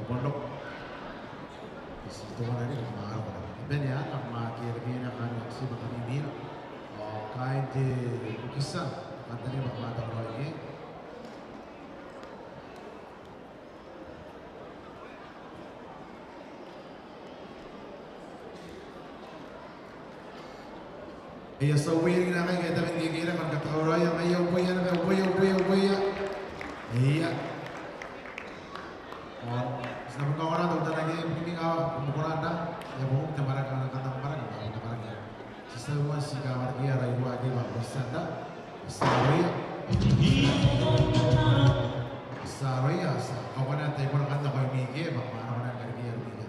Oponok. Isi tongana ni maro. Bene ana ma ke ke na kan maxi ma kami mira. O kain te kukisa. Kantani ma ma tongana ke. Ia, ti a uringa ngkai ke tabe n kekeira, ma ni katauraoi, ma ia uboia naba, uboia, uboia, uboia. Ia. Ao ti na bon kaongora teutana ke, bukini ngkai, bukora nda, ia bon te maraka, kanta maraka, kanta maraka. Ti a tia n uaia ti kawarekia rairua ke bwa ko tia n ta. Ti a aroia. Ti a aroia, ti a kaukana te I-Boraoi n kanta koimi ke, bwa ko na kona ni karekeia irouia.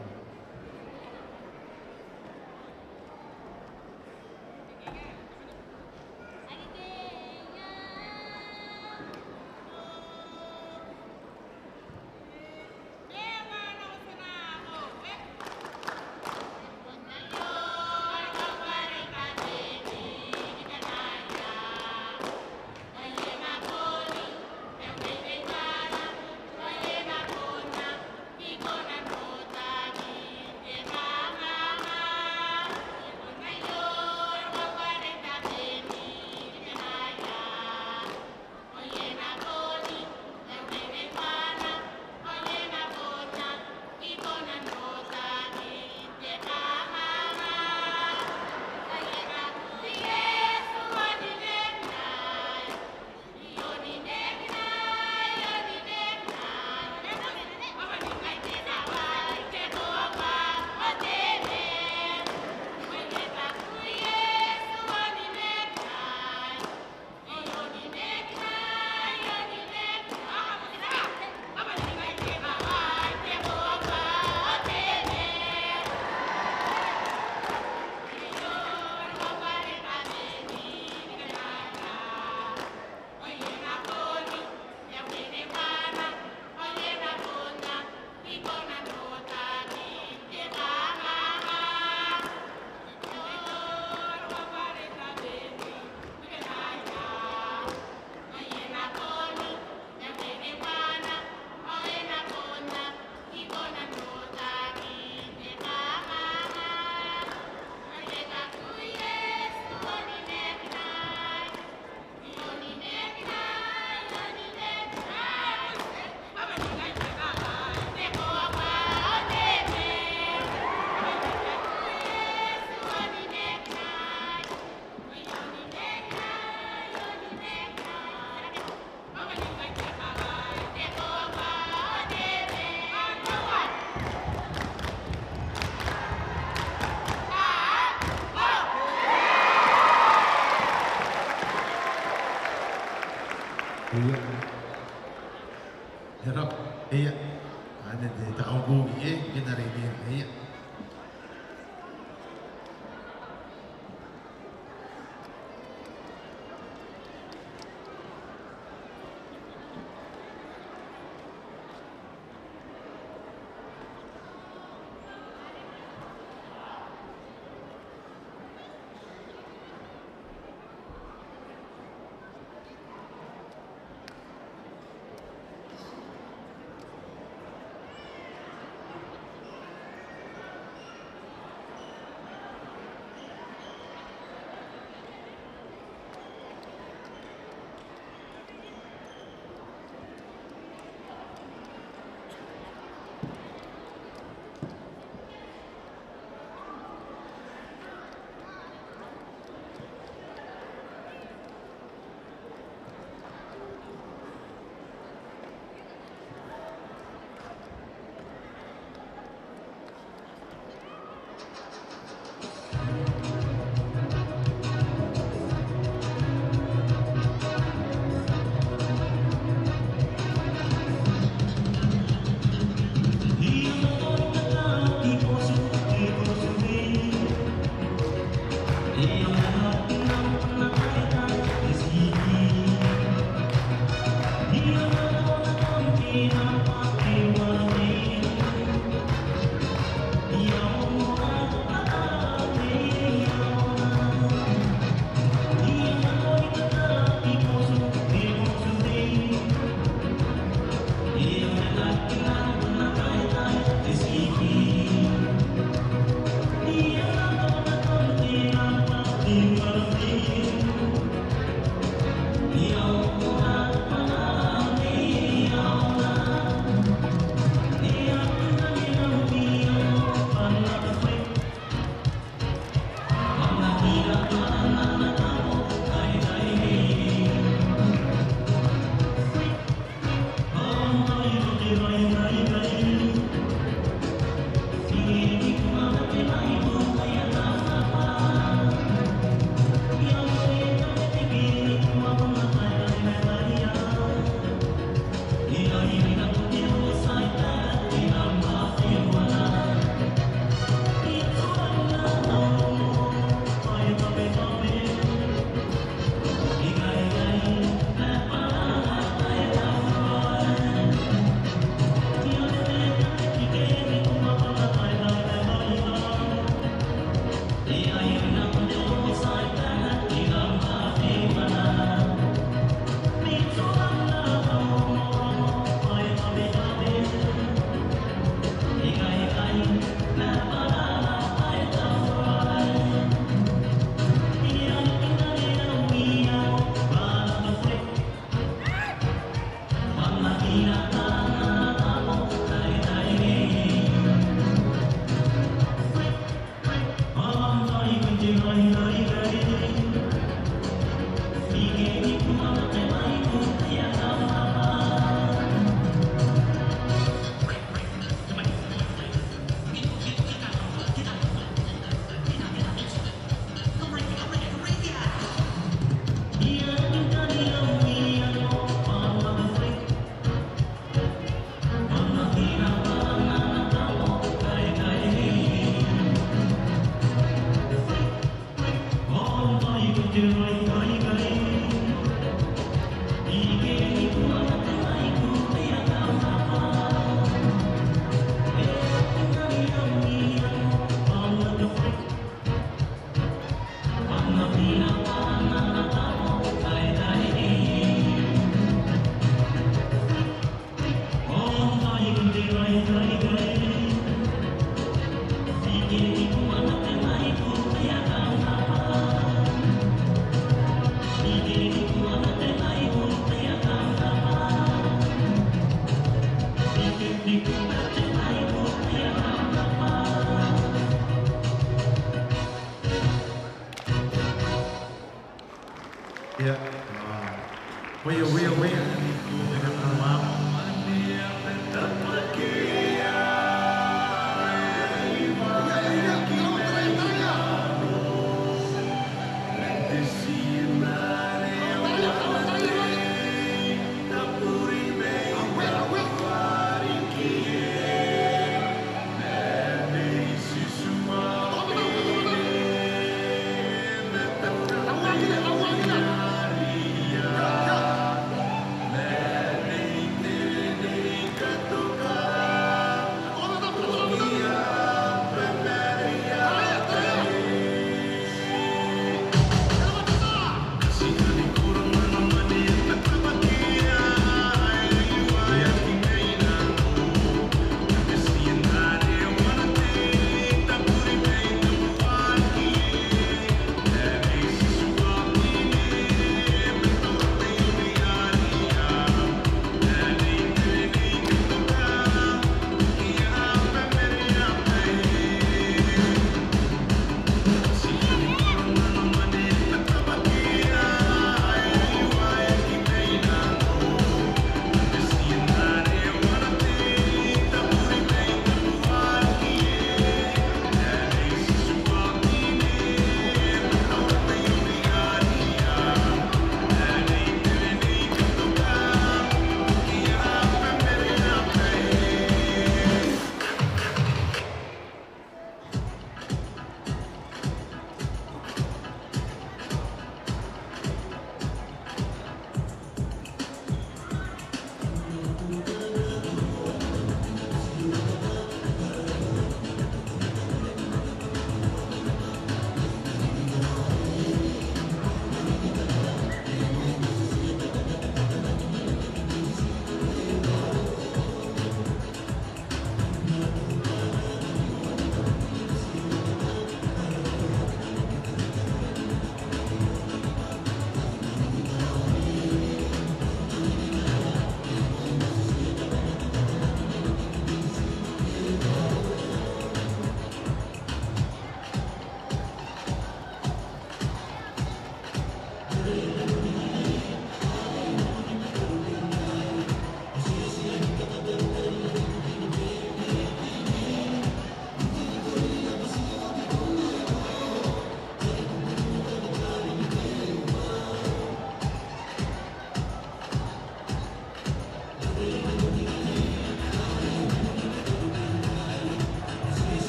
Ia. Herra, ia. Anne te kaukuki, e, ke n aron, ia.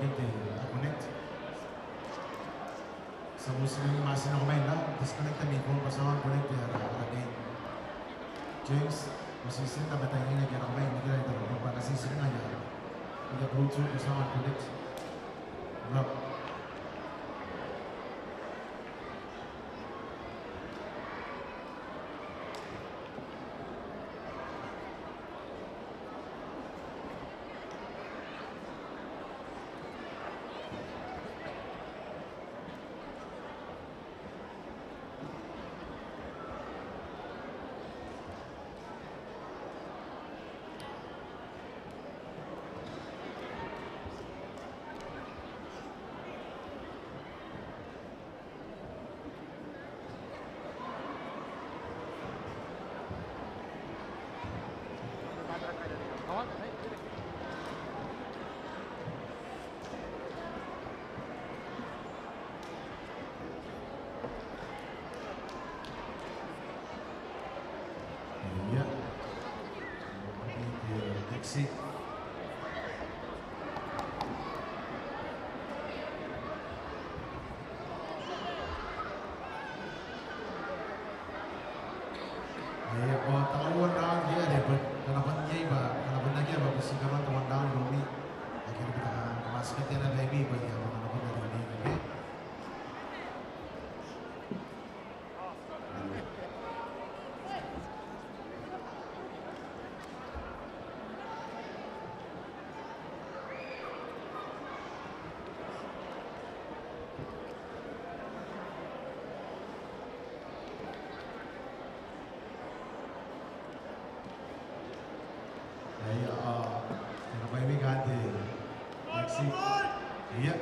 ngke te, a, connect. Ti a motirawa ni mwaiti nako mai n disconnect ami phone bwa ti a unconnect ara, ara main. James, motirawa n tabetai ngke e a nako mai, ngke e a tara bwa na ti tiringa aia, aia Bluetooth bwa ti a unconnect. Rob. Ti. Aia, ao tao uoua raun, ia, are bon, ngkana bon iai bwa, ngkana bon akea bwa ko ti kaman tao uoua raun iroumi. Ake ni bita ka, ka matikatera baimi bwa ia, ngkana bon akea iroumi, okay? Aia, ao, e na bwai ni kante. Maxi. Ia.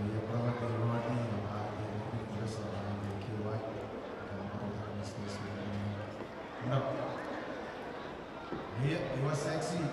Ia, brother, ke Roddy, ia, ke Roddy, ia, so, ia, ke Roddy. Ia, no. Ia, you are sexy.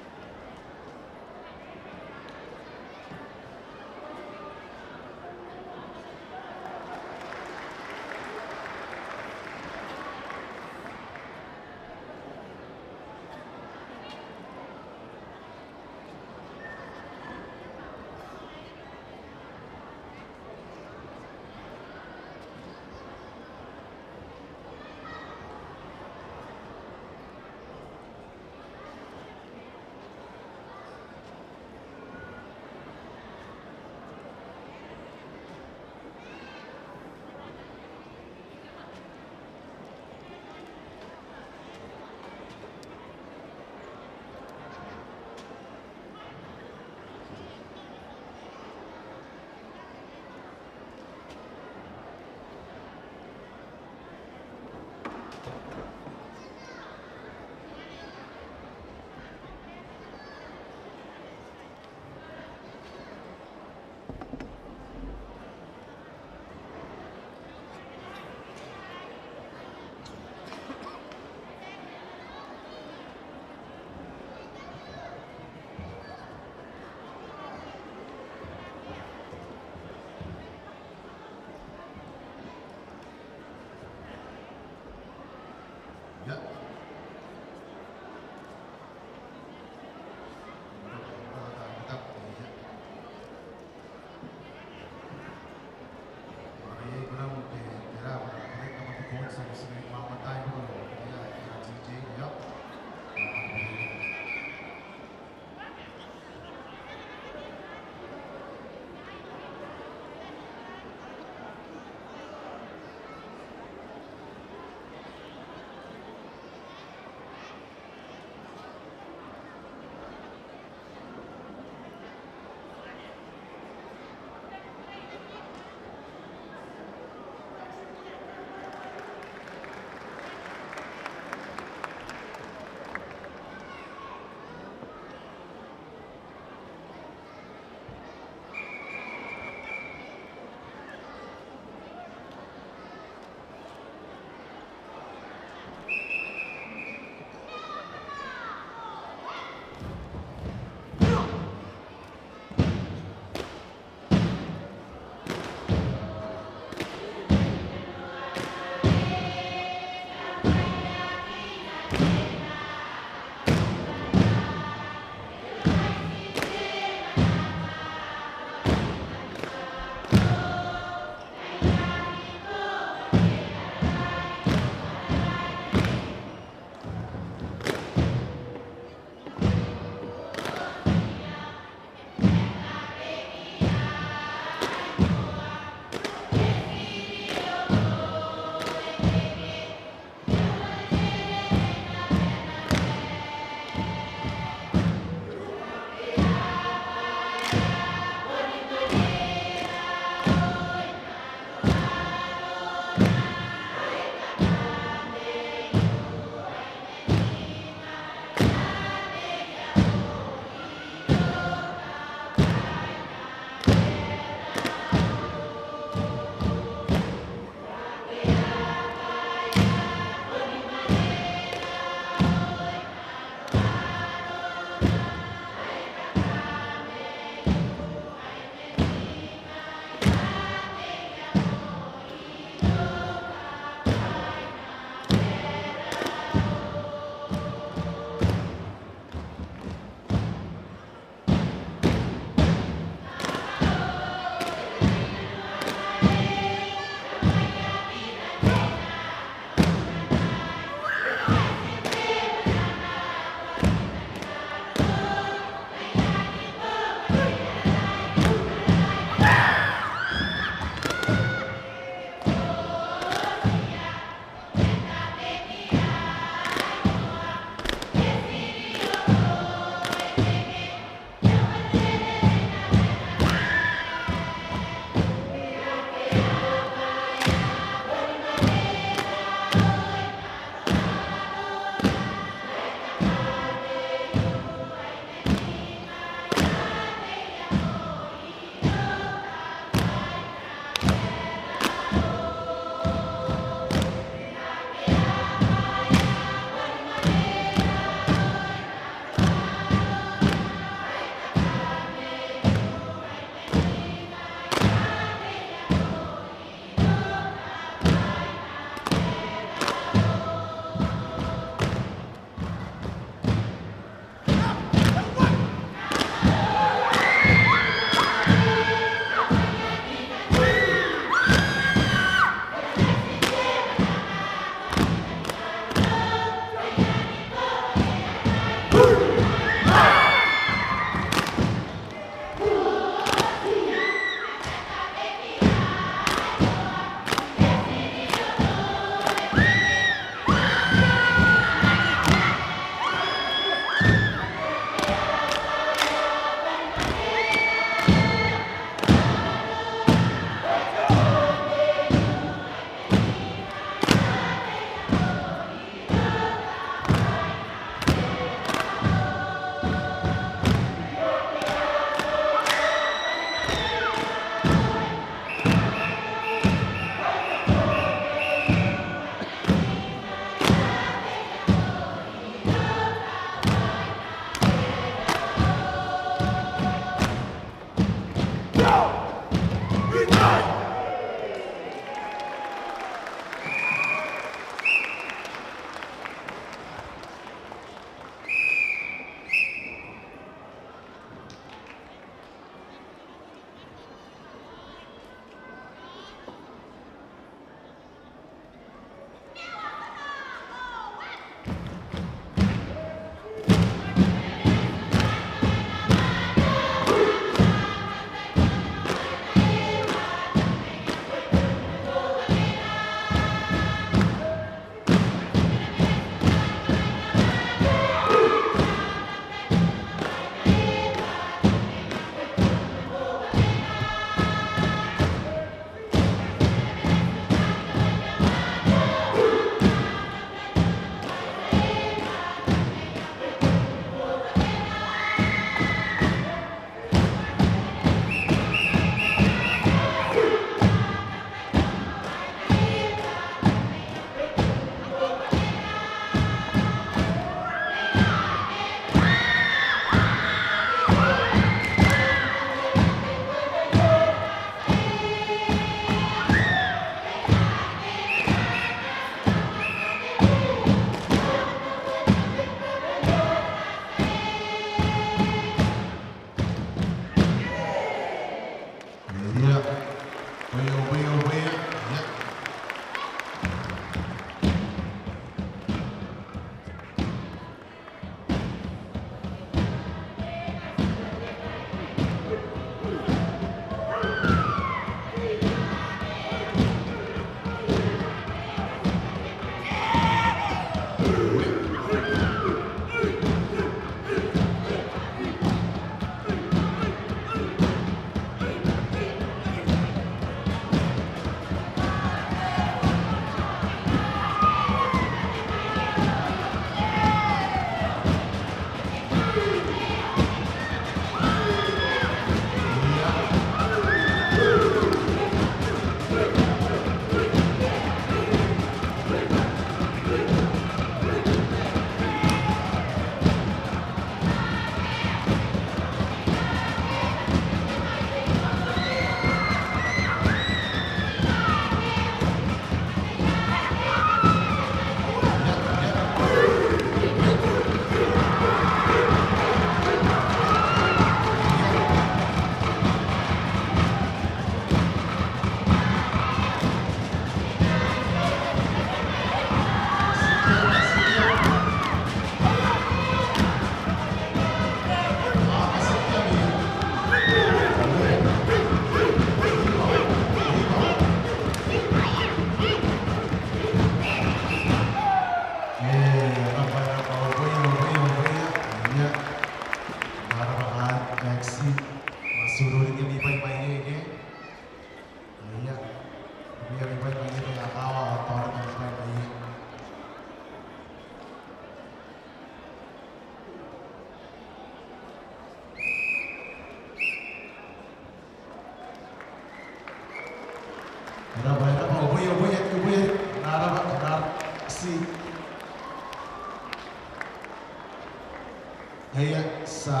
Ngaia, ti a,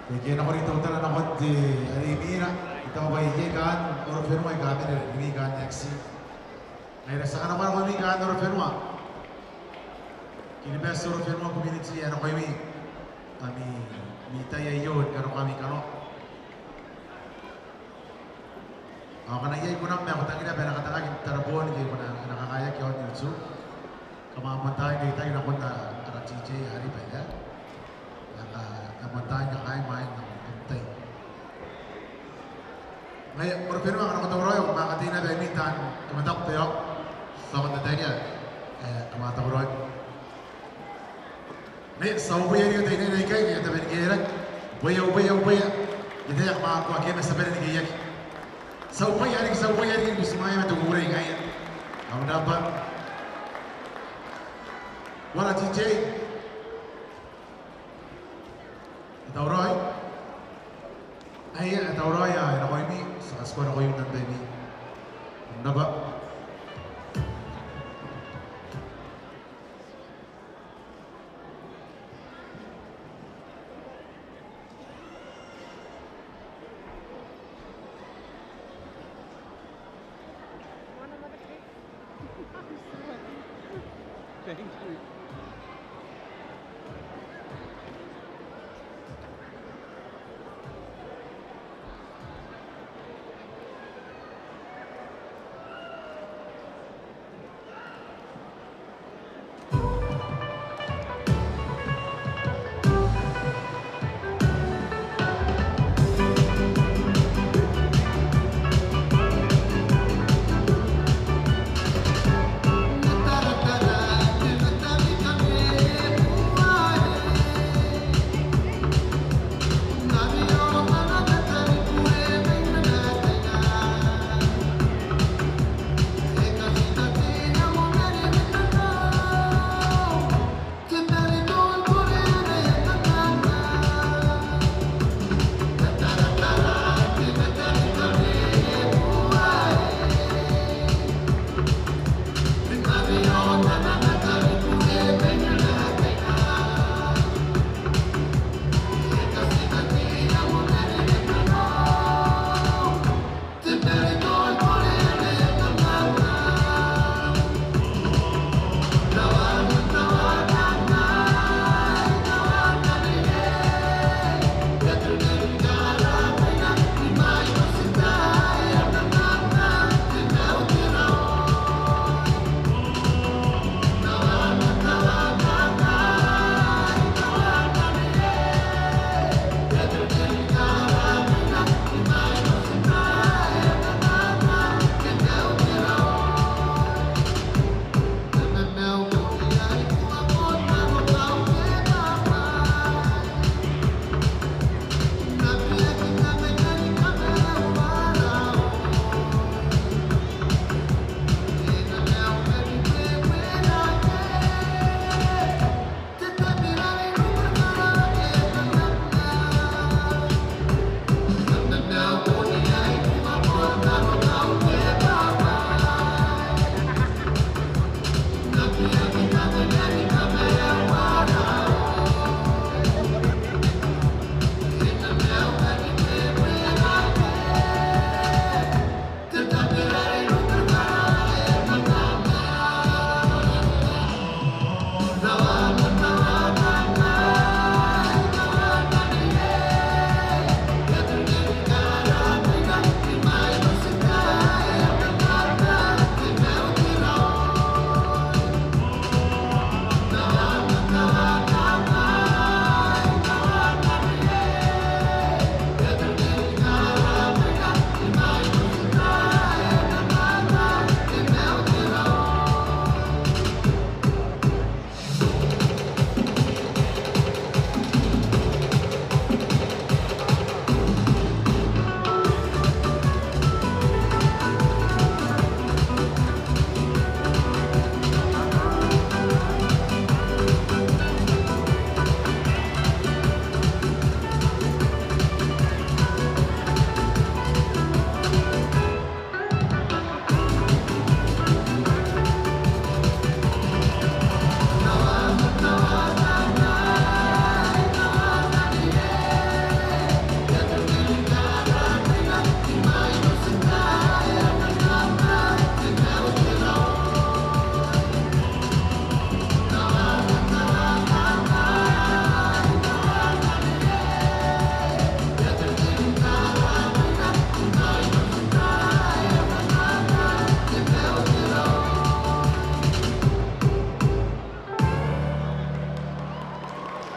e, ke nako ri teutana nakon te, are imwina, I taku bwa iai kaan Orofenua aika a mena rimwi, kaan X C. Ngaia are ti a kanakoa nakoimi kaan Orofenua. Kiribati Orofenua community, e nakoimi. Ami, ami tai aio, kanakoa ami kanoa. Ao ngkana iai kunam ae ko tangiria bwa e na katangaki n tareboon ke ko na, e na kakaeaki aon YouTube, kam a moan tai n reitaki nakon ara, ara D J Harry Bella. Ae kam a moan tai n kakaei imwain am tai. Ngaia, Orofenua, ngkana ko tauraoi, ao kam a kateia naba ami taan, te mataku teuaei. Tao kam na tataekinna, e, kam a tauraoi. Ngaia, ti a ubwai riki ataeinnaine aikai, ke a tabe ni kerake. Ubwaia, ubwaia, ubwaia. Iai te, a, kam a, ko aki mena, ti a bane ni keiaki. Ti a ubwaia riki, ti a ubwaia riki ni bitimwaea ma te kukurei. Ngaia. Kam rabwa. Ara D J. E tauraoi? Aia, e tauraoi, ao e nakoimi, ti a katikua nakoimi n am tai. Kam rabwa. Thank you.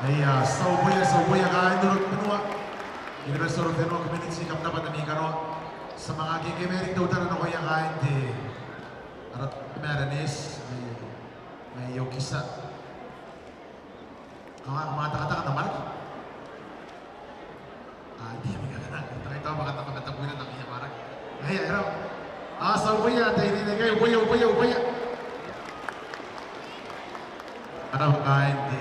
Ia, ti a uboia, ti a uboia kaain Nonouti Banua. Iai naba Nonouti Banua community, kam na bane ni kanoa. Ti a manga kekemea riki teutana nakoia kaain te, ara Tamara Nurse, mai, mai Okisa. Kam a, kam a takataka n amwarake. A, ti a manga, takai tao bwa kam a takataka, taku ina taku ia amwarake. Aia, e raba. A, ti a uboia, tai ni nekai, uboia, uboia, uboia. Kam na bane kaain te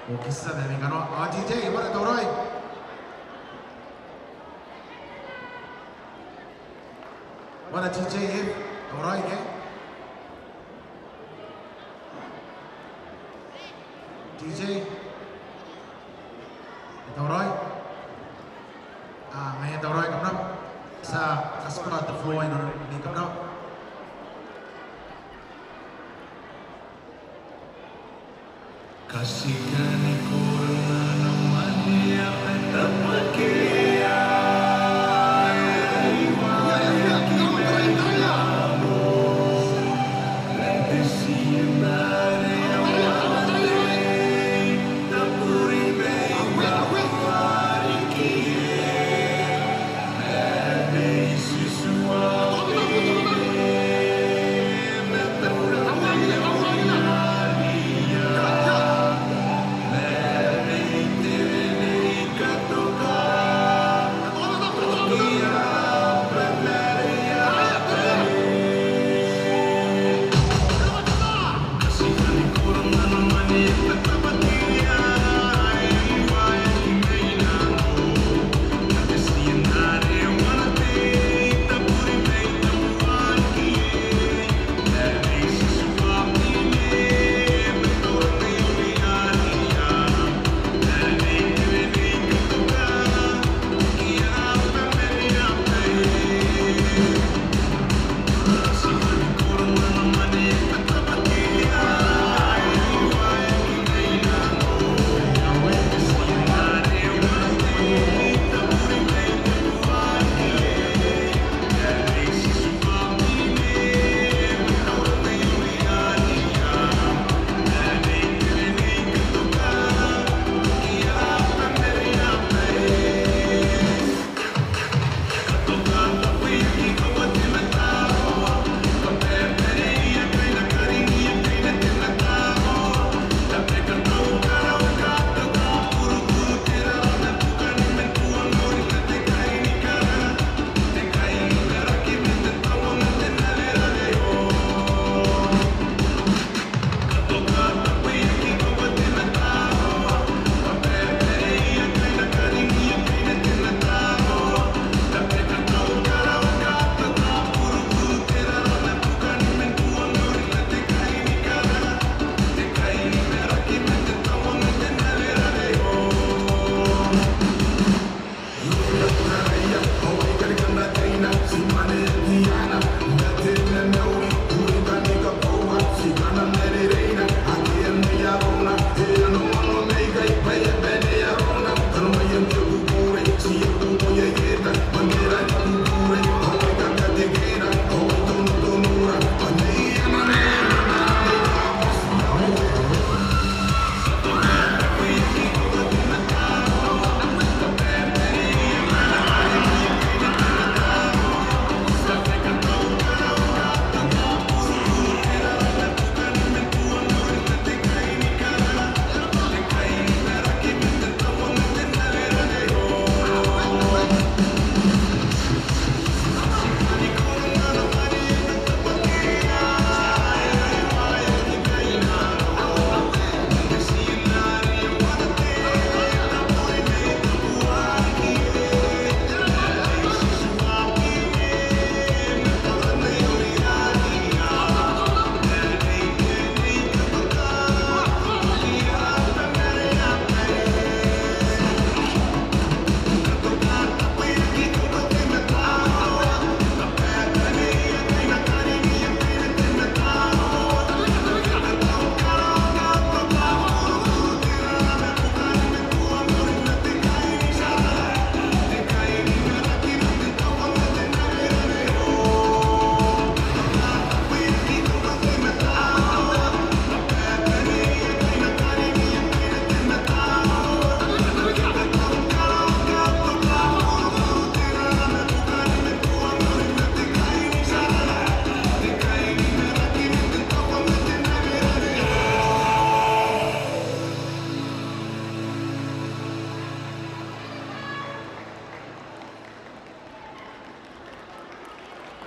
Okisa, mai ni kanoa. A, T J, bwa na tauraoi. Bwa na T J, e tauraoi ke? T J, e tauraoi? A, ngaia e tauraoi, kam na bane. Ti a, ti a squad the floor, ino, ni kam na bane.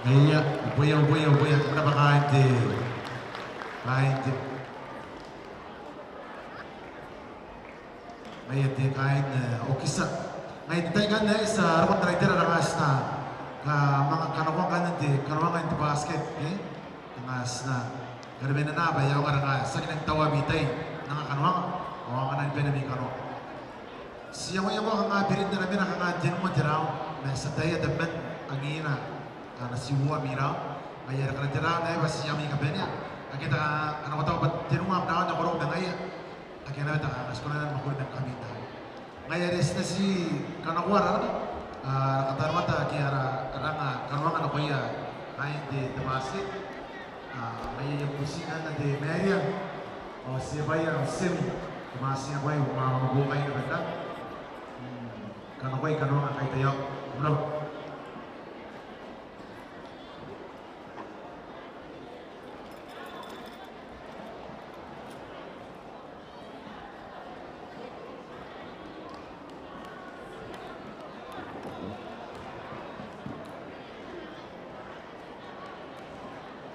Ia, uboia, uboia, uboia. Ko rabwa kaain te, kaain te, ngaia te kaain, eh, Okisa. Ngaia te tai ngkanne ae ti a roko n taraia te raranga ae ti na manga kanakoa ngkanne te kanoanga n te basket, eh? Ngkanne ti na karewenana bwa e aonga ranga, ti aki nang taua ami tai n anga kanoanga, ao a aonga ni bane ami kanoa. Ti a iangoa kanga birin ara mena kanga tenua te raun, ma ti ataia tabeman angina ana tiua ami raun. Ngaia are ngkana te raun aei bwa ti a ami kabanea, akea te kanakoa bwa tenua am raun ae ko roko ma ngaia, akea naba te kanga ti kona ni mwakuri ma ngkami n taai. Ngaia are ti na ti kanakoa ara, ara katanoata ke ara, ara anga kanoanga nakoia kaain te, te basket. Ngaia I a bubuti naba te Maria ao Tebwaia ao Temi, te mwaati naba ae ko manga buokai naba n kanakoa kanoanga ngkai taiaoka. Ko rabwa.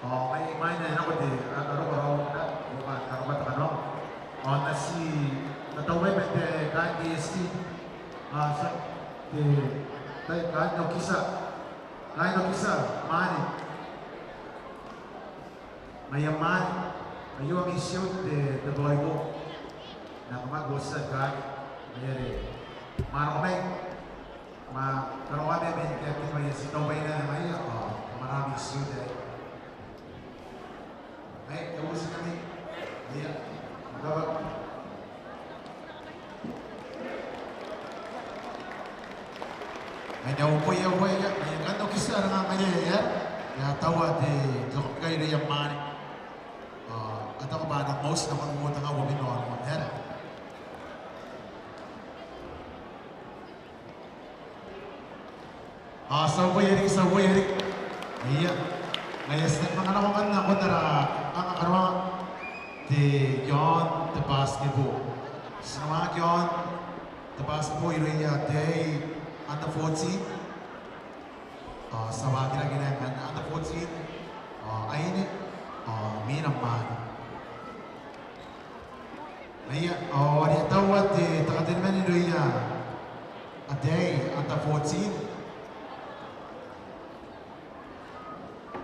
Ao ngaia imwaina e nako te, a, a roko raou, a, roko, a, roko te kanoanga. Ao N na ti, N na taumai ma te kaain K S T. A, tia, te, te kaain Okisa. Kaain Okisa, mwaane. Ngaia mwaane, aio ami tioti te, te volleyball. N na kamatoa te kaain, ngaia are mwaane nako mai. Ma kanoa ami, ami captain, ngaia ti taumai naba ngaia, ao kamatoa ami tioti aei. Ai, e uti ngkami. Ia, ko rabwa. Ai, n na uboia, uboia, ai, ngkana Okisa a ranga ngaia, ia, e a taua te, te kabukai irouia mwaane. A, a taku bwa a na mwaiti nakon uoua te nga uabwi ma onoua, ia. A, ti a uboia riki, ti a uboia riki. Ia. Ngaia ti a manga nako ngkanne nakon ara anga kanoanga te, iaon te basketball. Ti na waaki iaon te basketball irouia ataei under fourteen. A, ti a waakirake naba ngkanne under fourteen. A, aine. A, mwiina mwaane. Ngaia, ao are e a taua te, te kateniman irouia ataei under fourteen.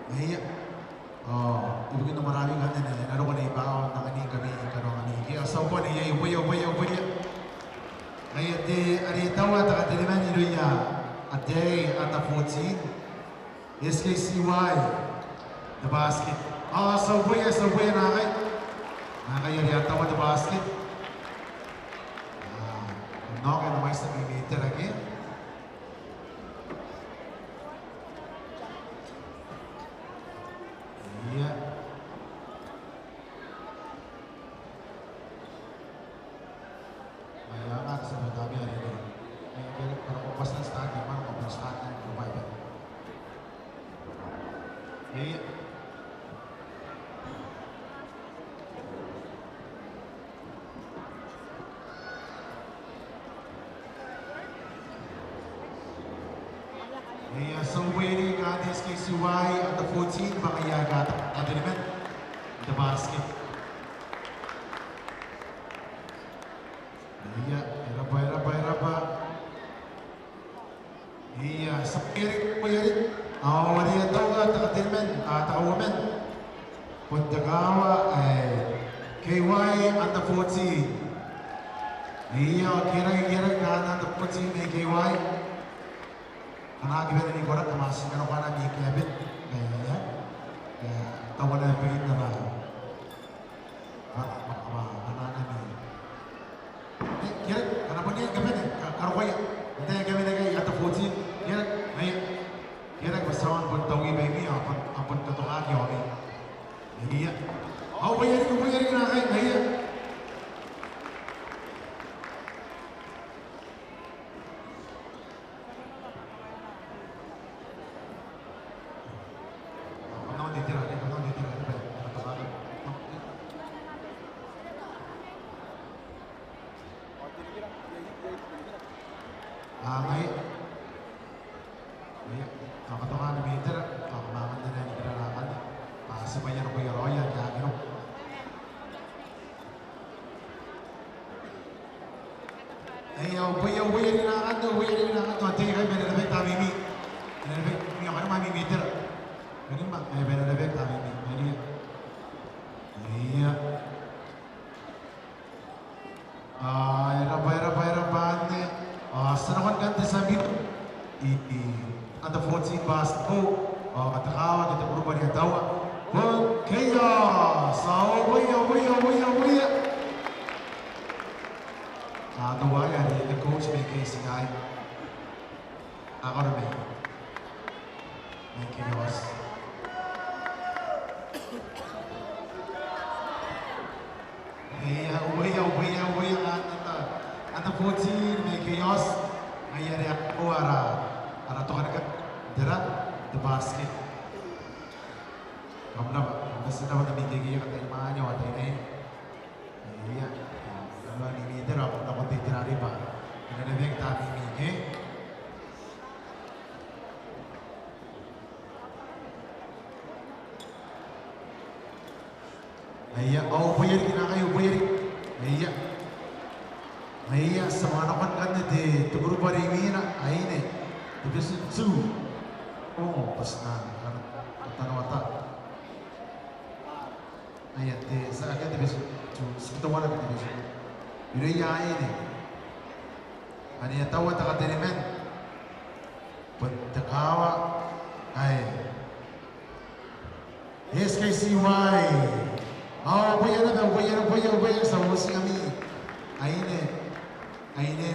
Ngaia, ao ibukin te marawi ngkanne e na roko Nei Bao n anganingkami kanoangami. Ke ao ti a uboa naba, uboia, uboia, uboia. Ngaia te, are e a taua te kateniman irouia ataei under fourteen. S K C Y, te basket. A, ti a uboia, ti a uboia naakai. Naakai are e a taua te basket. A, n oki ana mwaiti ami meter ake. Ia. Ia, ti a uboia riki kaain te S K C Y under fourteen, bwa ngaia aika a ata, a ata niman te basket. Ia, e rabwa, e rabwa, e rabwa. Ia, ti a uboia riki, uboia riki. Ao are e a taua te kateniman, a, te kauoman. Bon te kaawa ae K Y under fourteen. Ia, kerake, kerake kaain under fourteen mai K Y. Kam na aki bane ni koraki, kam a tii kanakoa ami captain. Ia, ia. Ia, tauana bain ara. Kam a, kam a, kam a, kam a, kam a. E, kerake, kam na bon iai kabane, ka, karokoia. N te kabane ke under fourteen. Kerake, ngaia. Kerake bwa ti a bon taui baimi, a bon, a bon totokaki oki. Ngaia. Ao uboia riki, uboia riki naakai, ngaia. A, ngaia. Ngaia. Kam a katoka ana meter, kam a Aia, uboia, uboia riki nakanne, uboia riki nakanne, ao tei ikai bwa e na naba tamimi. E na naba, mimi, ao kanima mimi tera. Kanima, e, bwa e na naba tamimi. Aia. Aia. Ao e rabwa, e rabwa, e rabwa anne. Ao ti a nakon kan te champion. I, i, under fourteen basketball. Ao te kaawa ke te group are e taua. Bon Chaos. Ao uboia, uboia, uboia, uboia. A taua are e coach mai K C I. A koro mai. Mai Chaos. Aia, uboia, uboia, uboia, under, under fourteen mai Chaos. Aia, are a, o ara, ara tokanaka, tera, te basket. Kam naba, kam naba, ti naba n ami kekeia kataimwaane ao ataeinnaine. Aia, kam naba n ami tera, kam naba n te tera riba. E na naba tamimi, ke? Aia, ao uboia riki naakai, uboia riki. Aia. Aia, ti a manga nakon kanne te, te group are imwina, aine. Division two. O, bwa ti na, kan, katanoata. Aia, te, ti a, akea te Division two, ti teuana te Division two. Irouia aine. Ane e taua te kateniman. Bon te kaawa, ae. S K C Y. Ao, uboia naba, uboia, uboia, uboia, ti a uotii ngkami. Aine, aine.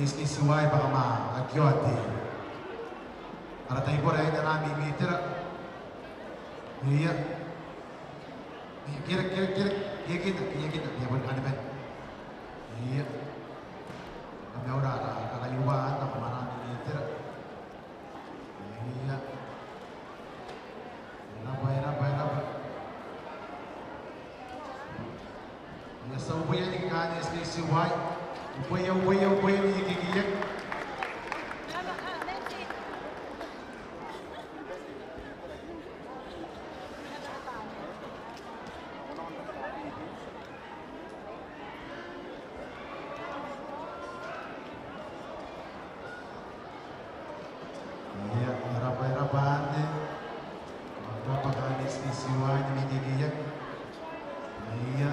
S K C Y bwa kam a akea te. Ara taibora aine, ara mimi tera. Aia. Aia, kere, kere, kere, kere, kere, kere, kere, kere, kere, kere, kere, kere. Aia. Kam na ura, ara, ara iuba, ana, kam ara mimi tera. Aia. E rabwa, e rabwa, e rabwa. Aia, ti a uboia ni kaain S K C Y. Uboia, uboia, uboia ni kekeiaki. Aia, e rabwa, e rabwa anne. E rabwa kaain S K C Y ni kekeiaki. Aia.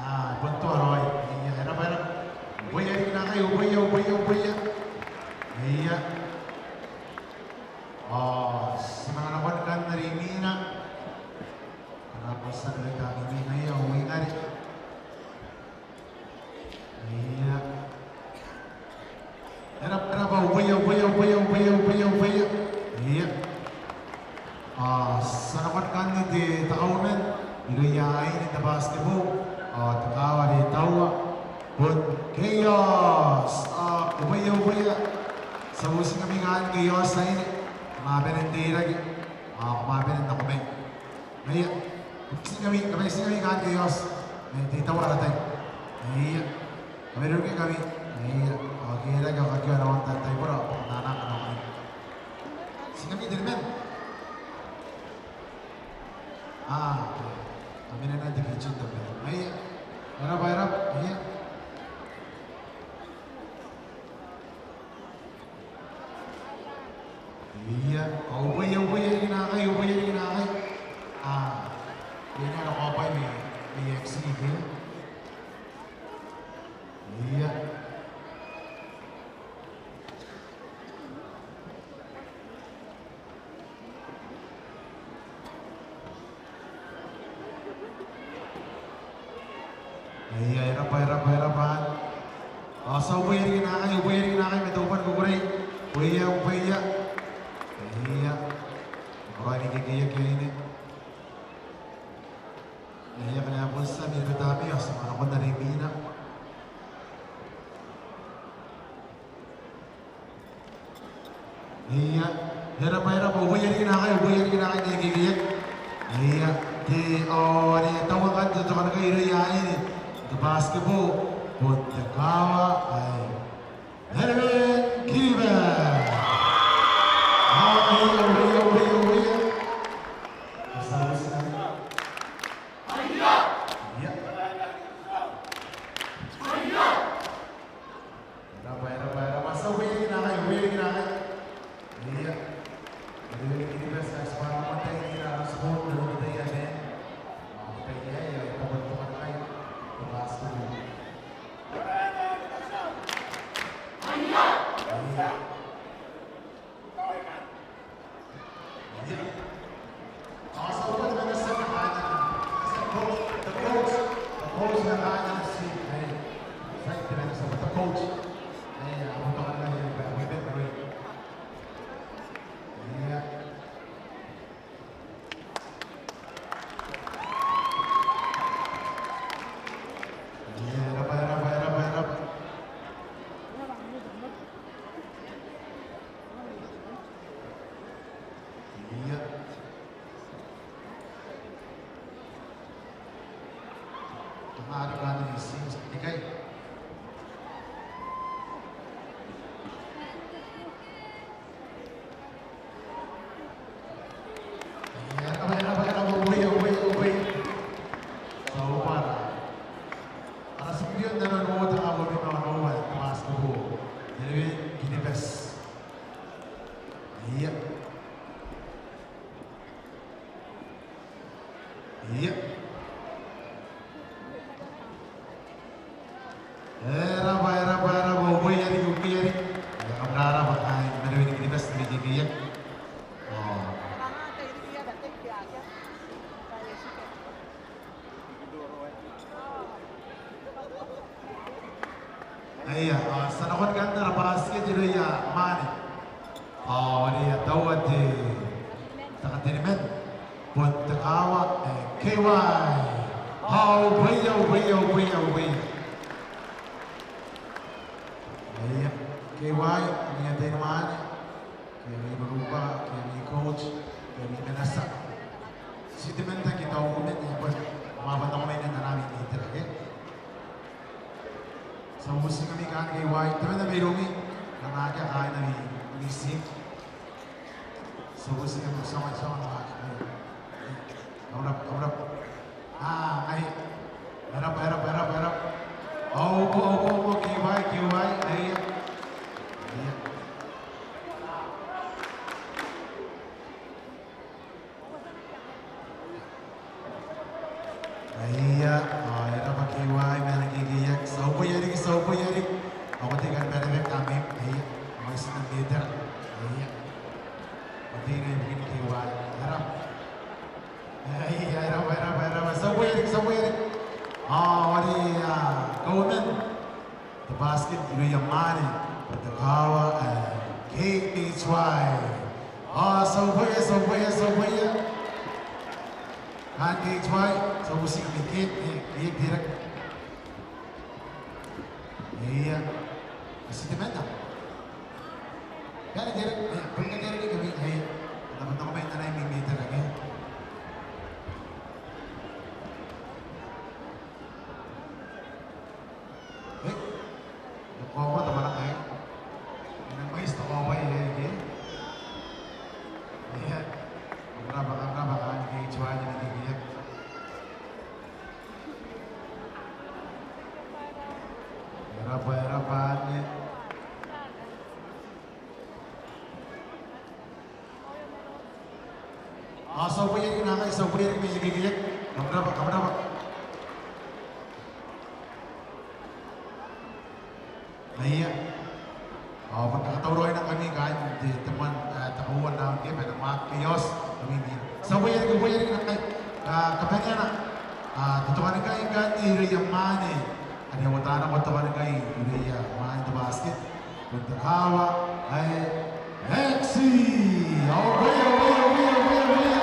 A, bon tuaraoi. Aia, e rabwa, e rabwa. Uboia riki naakai, uboia, uboia, uboia. Aia. Ao, ti a manga nakon kan are imwina. Ana bon tia ni tamimi aia, uingare. Aia. E rabwa, e rabwa, uboia, uboia, uboia. Aia. A, ti a nakon kanne te, te kauoman irouia aine n te basketball. A, te kaawa are e taua. Bon Chaos. A, uboia, uboia. Ti a uotii ngkami kaain Chaos aine. Kam a bane n teirake. A, kam a bane n nako mai. Aia. Kam a bane n teirake. Aia. Kam a bane n teirake kaain Chaos. Aia, te taua ara tai. Aia. Kam a bane n teirake. Aia. Ao ke rake ao kakea nanon te taibora. Ao kam na nako mai. Ti ngkami te rimen. A, okay. Kam na nako n te kitchen te rimen. Aia. E rabwa, e rabwa. Aia. Aia, ao uboia, uboia riki naakai, uboia riki naakai. A, e na nako bwa mai, mai X E ke. Aia. Aia, e rabwa, e rabwa, e rabwa. Ao ti a uboia riki naakai, uboia riki naakai ma te uba ni kukurei. Uboia, uboia. Aia. Koro ni kekeiaki aine. Aia, ngkana e a bon tia ni betaami, ao ti a manga nakon are imwina. Aia, e rabwa, e rabwa, uboia riki naakai, uboia riki naakai, te kekeiaki. Aia, te, ao, are e taua ngkanne te tokanikai irouia aine n te basketball, bon te kaawa, ae. Herman Kiba. Ao, aia, uboia, uboia, uboia. Aia. Aia. The coach, the coach na kaain ana team, e. Sai te manager, but the coach. E, a boutokaan naba, e, e, e, e. Ia. Ia, e raba, e raba, e raba, e raba. Ia. Tamaroa ni Seams ikai. Ia, e raba, e raba, e raba, oboi, oboi, oboi. Saubara. Ara tibion nanon ota, a, oboi, nanon ota, basketball. Nere, Kiribati. Ia. Ia. E raba, e raba, e raba, oboi ariki, oboi ariki. Ia, kam rabwa, ai, Madeira ni Kiribati, te meke, ia. O. Aia, a, ti a nakon ngkanne ara basket irouia mwaane. Ao are e a taua te, te kateniman, bon te kaawa ae K Y. Ao, oboi, oboi, oboi, oboi. Aia, K Y, ane ataei ni mwaane. Ke ni ruruba, ke ni coach, ke ni manager. Ti temanna ke tauman, e bon, ma bon tauman n ana mimi n te rake. Ti a butiingkami kaain K Y, temanna mairoumi, ngkana akea kaain ami team. Ti a butiingkami, ti a butiingkami. Kam rabwa, kam rabwa. A, ai. E raba, e raba, e raba, e raba. Ao, ao, ao, ao, K Y, K Y, ai. Ia. Aia, ao, e raba K Y, ma e na kekeiaki, ti a uboia riki, ti a uboia riki. Ao ko tei ngkanne bwa e na bane, aia, mwaiti n te itera. Aia. Ko tei ngkanne ibukin K Y, e raba. Aia, e raba, e raba, e raba, ti a uboia riki, ti a uboia riki. Ao, are, a, kauoman. Te basket irouia mwaane, te kaawa ae K H Y. A, ti a uboia, ti a uboia, ti a uboia. Kaain K H Y, ti a butiingkami ke, e, e, e, e. Ia. Ti temanna. Ia, e, e, e, e, e, e, e, e. Ana bana ko mai tanai mi, mi, te, e. E? E koaua te mwananga aei. E nang mwaiti te koaua aei, e? E. Kam rabwa, kam rabwa, kaain K H Y, e na kekeiaki. E raba, e raba, e. A, ti a uboia riki naakai, ti a uboia riki, e, e, e, e. Kam rabwa, kam rabwa. Aia. A, bwa ti a katauraoingkami kaain te, te mwaane, a, te kauoua n aon ke, bwa e na mwaaka chaos, ami ni. Ti a uboia riki, uboia riki naakai. A, kabaneana. A, te tokanikai ngkanne irouia mwaane. Are e a uota nako te tokanikai irouia mwaane n te basket. Bon te kaawa ae X. Ao, uboia, uboia, uboia, uboia, uboia.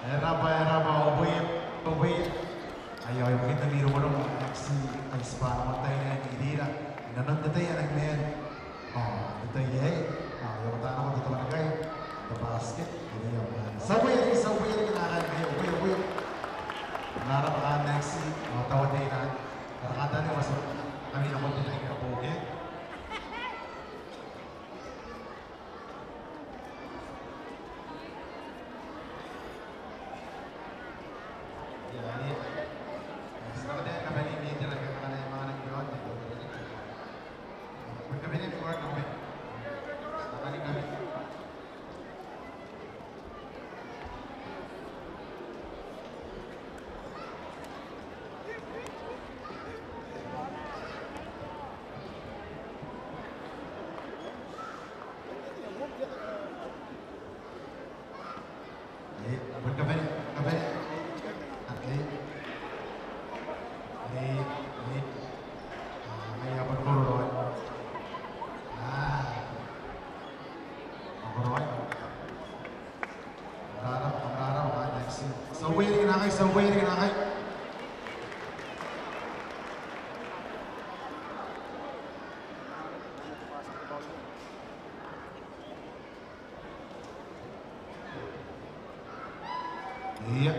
E raba, e raba, uboia, uboia. Aio, aio, ibukin ami rongorongo, X, ai tibwa ana tai n irira. Inanon te tai ae nang maan. A, te tai aei, a, e a uota nako te tokanikai, te basket, irouia mwaane. Ti a uboia riki, ti a uboia riki naakai, uboia, uboia. Kam rabwa kaain X, a, tauan te ina. Kam rabwa kaain X, ami nako te tai ae boou ke. Ia.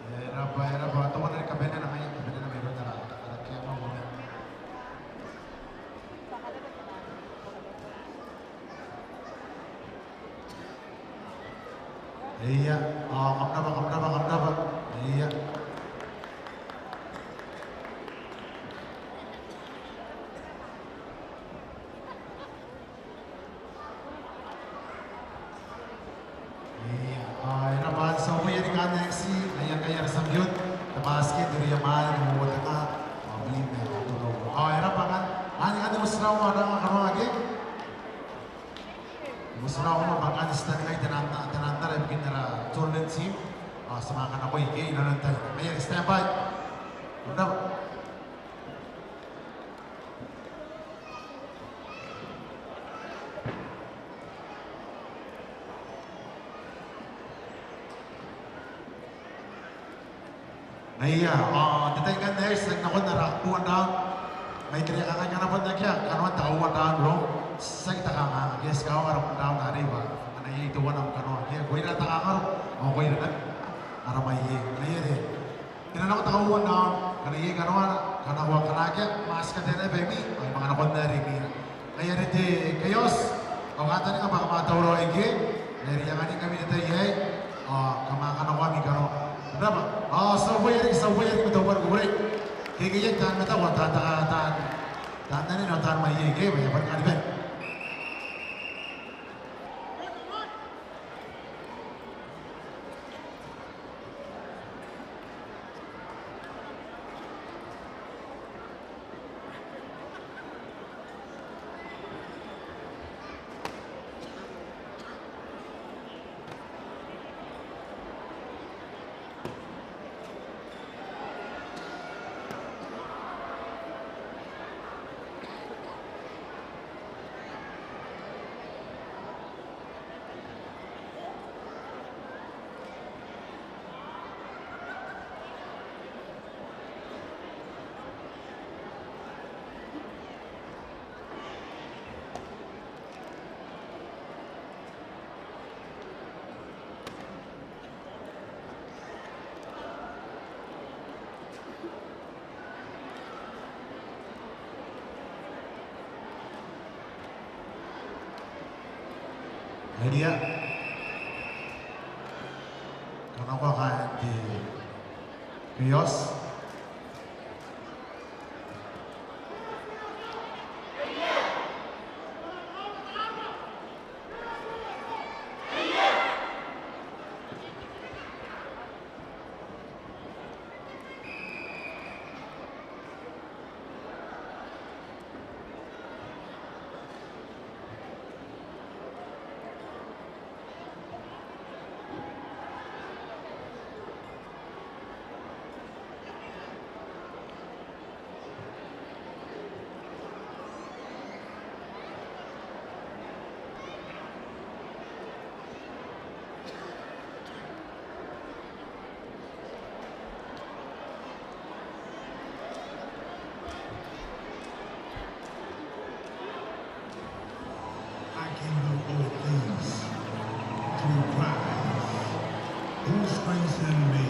E raba, e raba, teuana ni kabanea ngai, kabanea ngai iroun ara, ara chairman. Ia, ao kam rabwa, kam rabwa, kam rabwa. Ia. Ia, ao e raba, ti a uaia riki ngkai, aia, aia, ara champion, te basket, irouia mwaane ni uoua te nga, ao bwi ma tenua. Ao e raba ngkai, ngkai, ngkai, te motirawa, ao nang kanoa ake. Motirawa, ao ngkai ti tangira te nang, te nang tara ibukin ara tournament team. Ao ti a manga kanakoa ike inanon tai. Mai ikai, stand by. Ko rabwa. Ngaia, ao n te tai ngkanne aei ti a nakon ara uoua n round. Mai kerea kanga ngkana bon akea kanoan te kauoua n round, ti aki takanga, ke ti kawa ara uoua n round arei bwa ngkana iai teuana am kanoa, ke ko ira takangaro, ao ko ira naba ara mwaie. Ngaia are ti na nakon te kauoua n round, ngkana iai kanoan, kanakoa, ngkana akea, ma ti katea naba ami, ao I manga nakon are imwina. Ngaia are te chaos, ao kaataninga bwa kam a tauraoi ike, ngaia are I anganingkami n te tai aei, ao kam a kanakoa ami kanoa. Ko rabwa, ao ti a uaia riki, ti a uaia riki ma te bwai ni kukurei. Ke, ke, iai taan matau, taan, taan, taan, taan anene, taan mwaie ike, bwa e a bane ni kabane. Eria. Kanakoa kaain te chaos. I can do all things through Christ who strengthens me.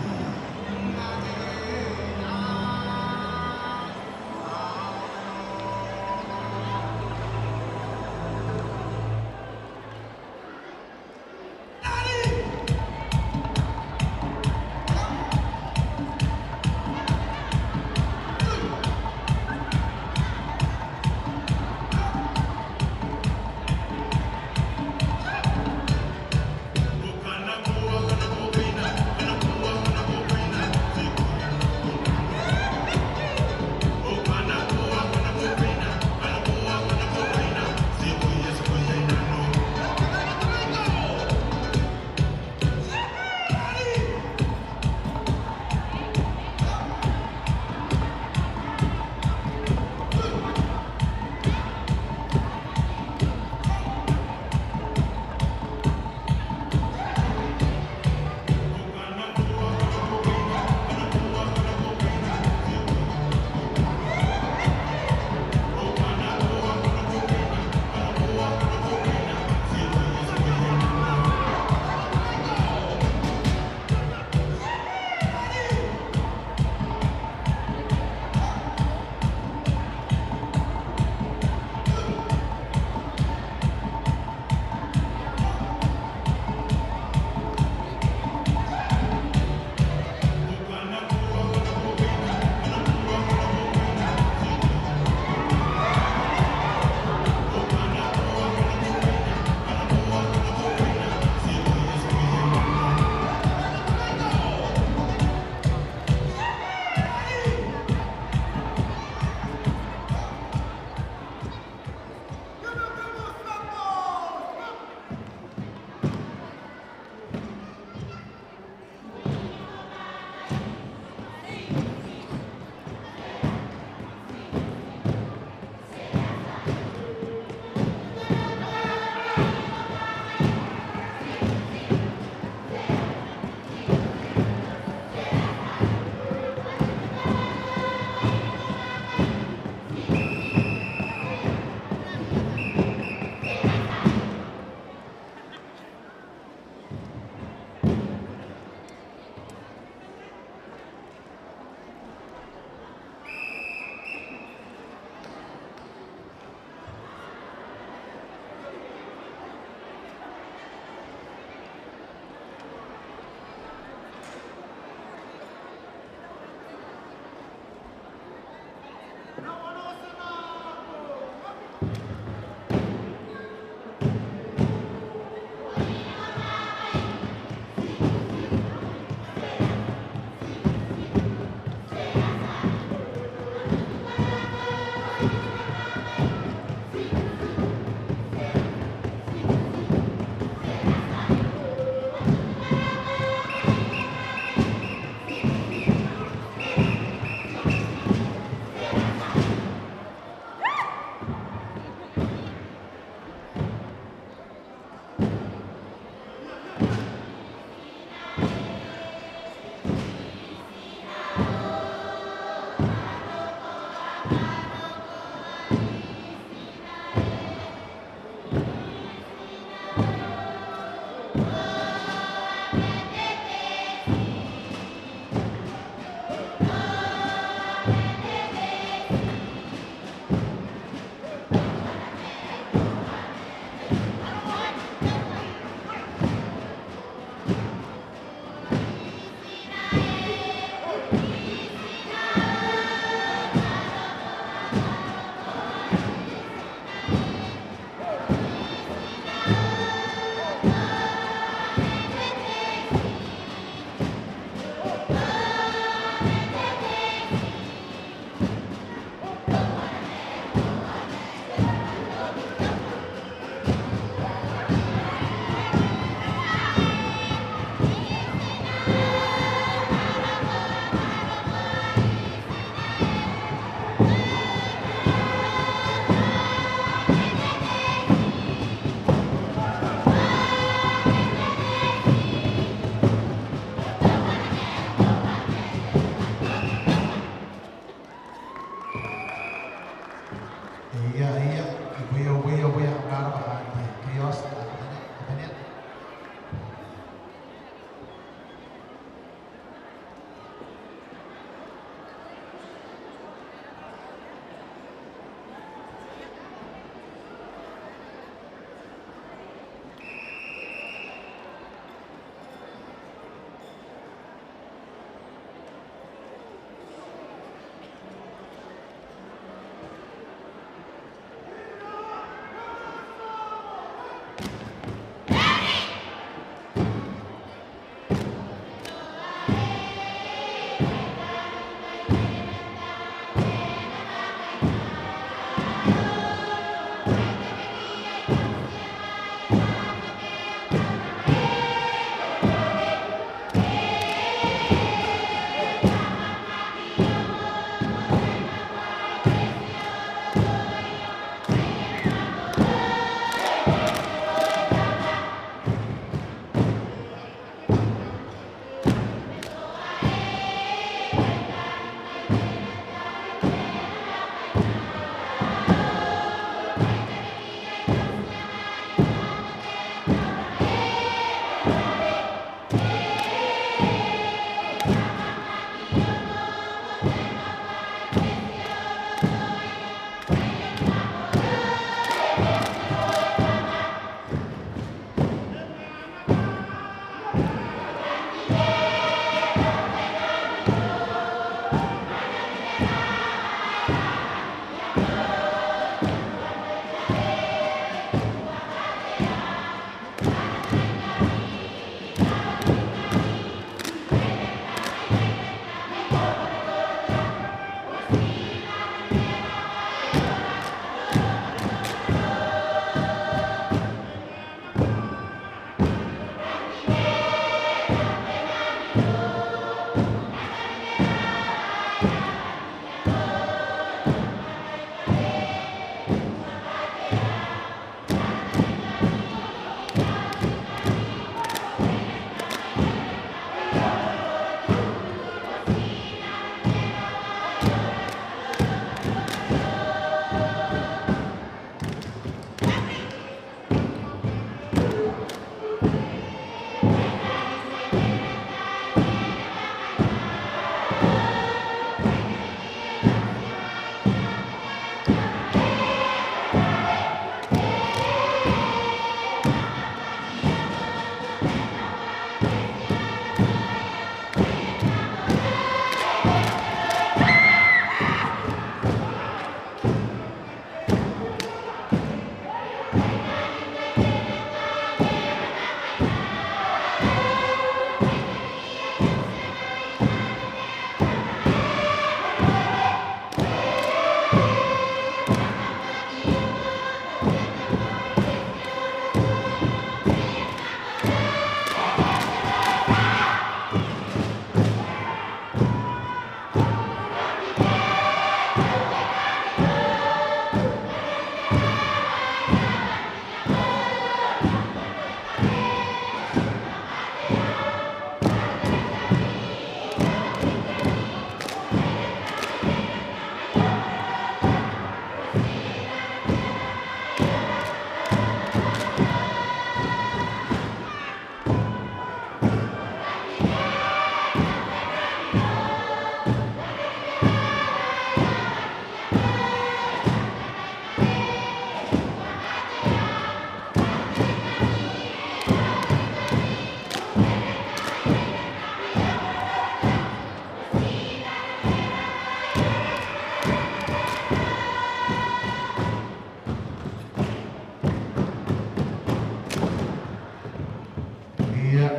Ia.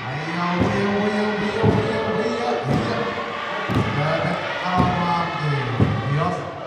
Aia, uia, uia, uia. Ia, ia. Ia, ia. Ia, ia.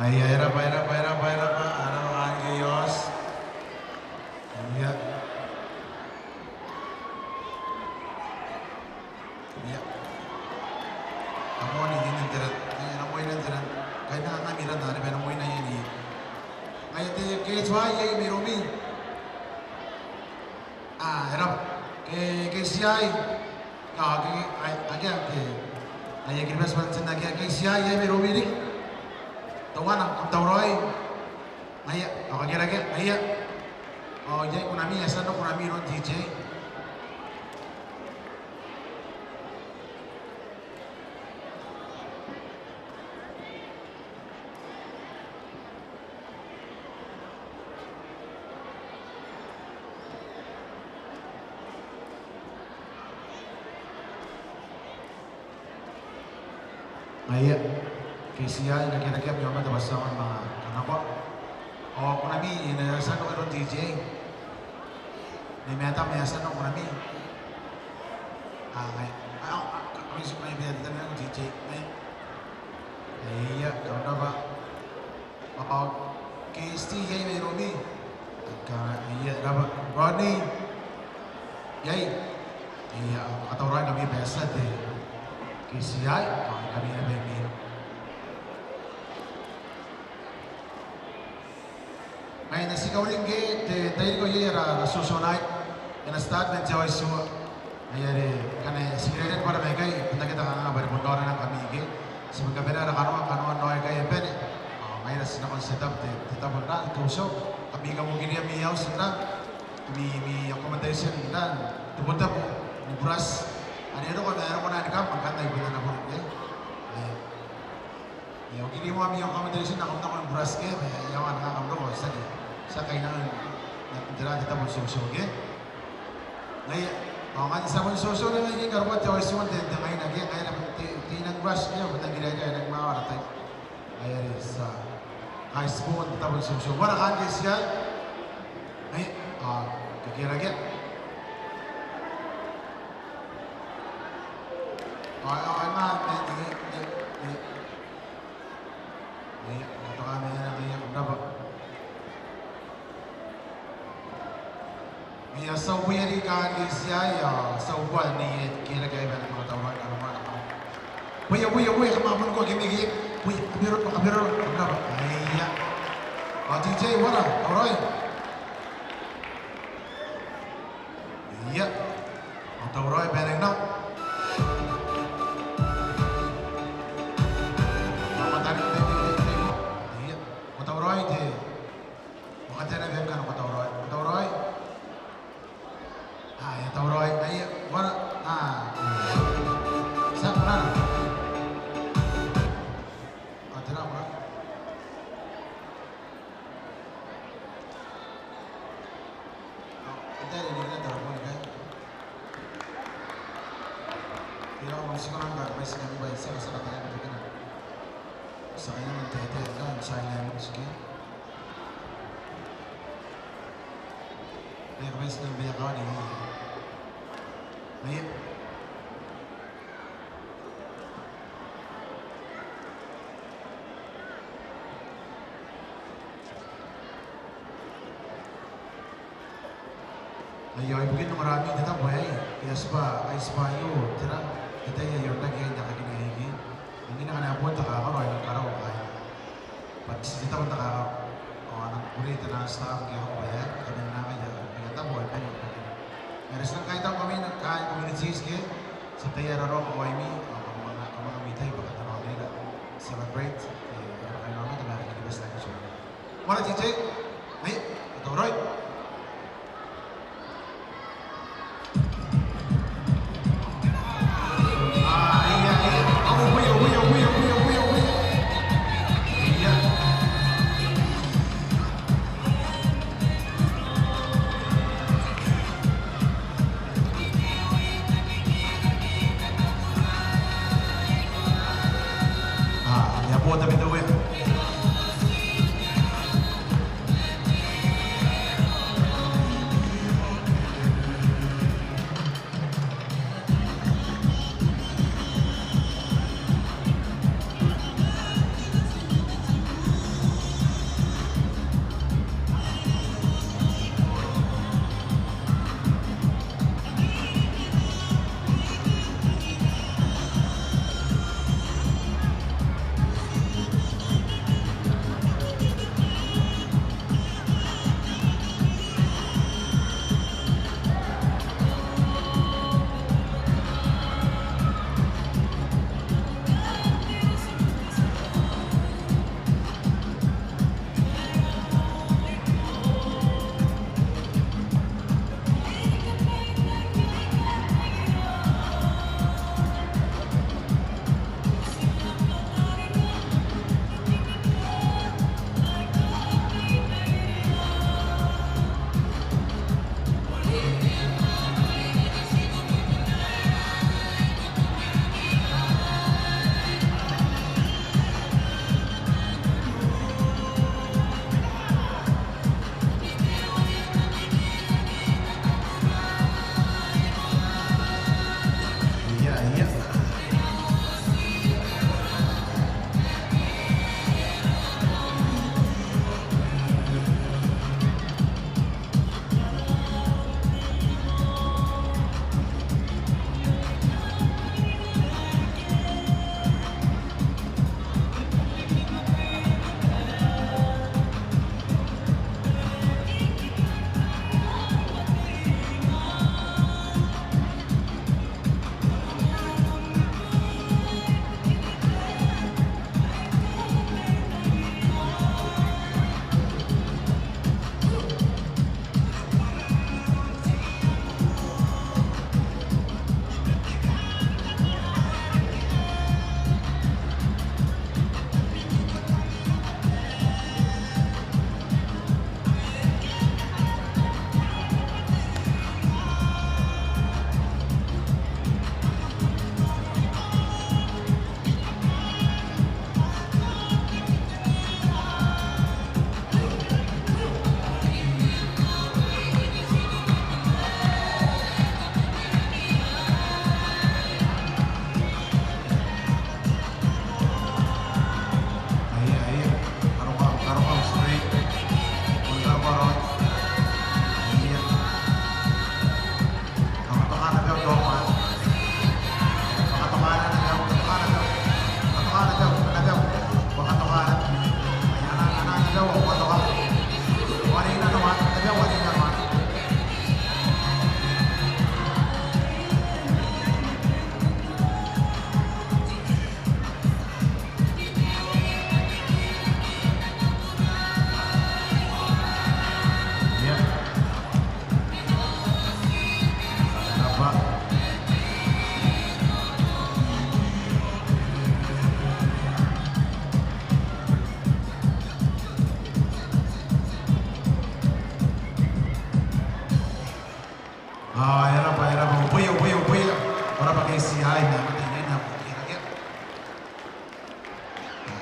Ia, e rab'a, e rab'a, e rab'a, e rab'a, a rab'a kaain Keios. Ia. Ia. Kam moan ni, ni, ni, tera, e, kam moan ni, tera. Kai nang, nang miran are bwa e na moan ni, ni. Ngaia te K H Y iai mairoumi. A, e rab'a. Ke, K C I. Ia, ke, ai, ake, ake. Ai, Kiribati bwa n tina ke, K C I iai mairoumi riki. Teuana, kam tauraoi. Ngaia, ao kakerake, ngaia. Ao iai kunami, e a tia n roko kunami iroun D J. Ngaia, K C I, kakerake, ami aomata bwa ti a manga kanakoa. Ao kunami, e na tia n roko iroun D J. Ni maitam, e a tia n roko kunami. A, ngaia. A, a, a, kami ti mai bia titana D J. Ngaia. Ngaia, kam rab'a. Ao, K S T iai mairoumi. Ka, ia, rab'a. Rodney. Iai. Ia, a tauraoi ngkami bwa e a tia te K C I, ao ngkami a bia mairoumi. Ngaia, e na ti kauring ngke te tairiki iai ara, ara social night. E na start man te aoa itiua. Ngaia are, ngkana ti kiriaria ni bwara mai ikai, bon akea te kanganga bwa are bon raona ngkami ike. Ti bon kabane ara kanoa, kanoan raoi ikai e bane. Ao ngaira ti na kan set up te, te tabo n ra, te show. Kam kamokiria ami auti n ra. Ami, ami accommodation n ra, te tabo, ni burati. Are e roko, e roko naba ni kam, ngkana ibukin ana bon, e. E. Ia, okiri moa ami accommodation, a kam nako ni burati ke, e, ia, ao ngkana kam roko, tiaki, tiaki kainnanoan, n tera, te tabo n sousou ke. Ngaia, ao ngkana ti a bon sousou naba ikai, karokoa te aoa itiua n te, te ngaina ke, ngaia, te, te, te nang burati ke, bon nang kiriaria, e nang mwawa ara tai. Ngaia are ti a, kai ti bon, te tabo n sousou. Bwa ara kan ke ti a, ngaia, ao, kakerake. Ao, ao, ao, ngaia, ngaia, ngaia. Ngaia, a toka mai iai, ngaia, kam rab'a. Ngaia, ti a uboia riki kaain K C I, ao ti a uboa n iai, e, kakerake ae bane ni manga tauraoi, kam rab'a. Uboia, uboia, uboia, kam a bon ko ke miki, uboia, kabiroro, kabiroro, kam rab'a. Ngaia. Ao D J, uara, tauraoi. Ia. Ko tauraoi bwa e nang nako. Ko tauraoi, te, te, te, te. Ia. Ko tauraoi te. Ko katena bwa e nang nako, ko tauraoi. Ko tauraoi. A, e tauraoi. Ia. Bwa, a. Ti a kona. A, tera, bwa. Aio, ibukin ongoraami te tabo aei, e a tibwa, ai tibwa aio, tera, te tai ae I onrake iai n aekakin aei. Angiia ngkana e a bon te kakaro, ai nang karaoa kaain. Bwa ti te tabo n te kakaro. Ao a nang kukurei te nang staff ke a karaoa aei, kaman nang aia, aia tabo ae bane n onrake. Ngaia are ti nang kaitaua ngkami kaain communities ke, ti a tia n raraoma iai, ao kam a manga, kam a manga mwaiti bwa kam na manga celebrate, e, ara kainnano ma ara Kiribati Language Week. Moa D J, nei, ko tauraoi.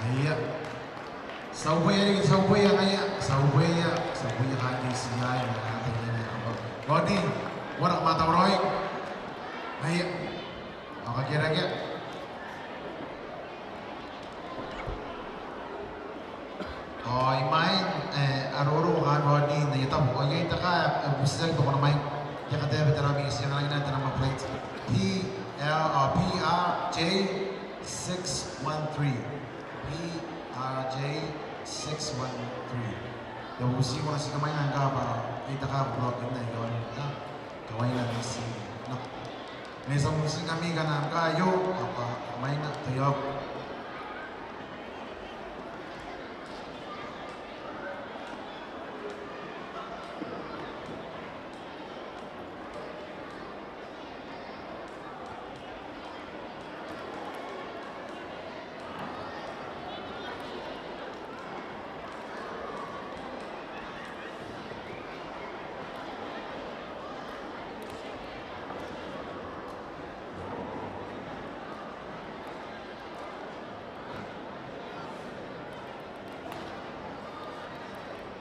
Ia. Ti a uboia riki, ti a uboia, ngaia. Ti a uboia, ti a uboia kaain te I C I, ma kaain te I C I. Rodi, uara kam a tauraoi. Ngaia. Ao kakerakea. Ao imwain, e, a roro kaain Rodi n aia tabo. Ao iai te kaa ae e butiaki bwa ko na mwaing. I a kataia bwa te namba, ti anganaki naba te namba plate. P L, a, P R J six one three. P R J six one three. I a butiiko n ti kamwainga ngkai bwa iai te kaa ae ko block-ina iaon, a, kawaina n ti. No. Nei, ti a butingkami ngkana ngkai ao, a, kamwainga, taiaoka.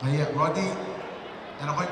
Ngaia, Rodi, e nakoim.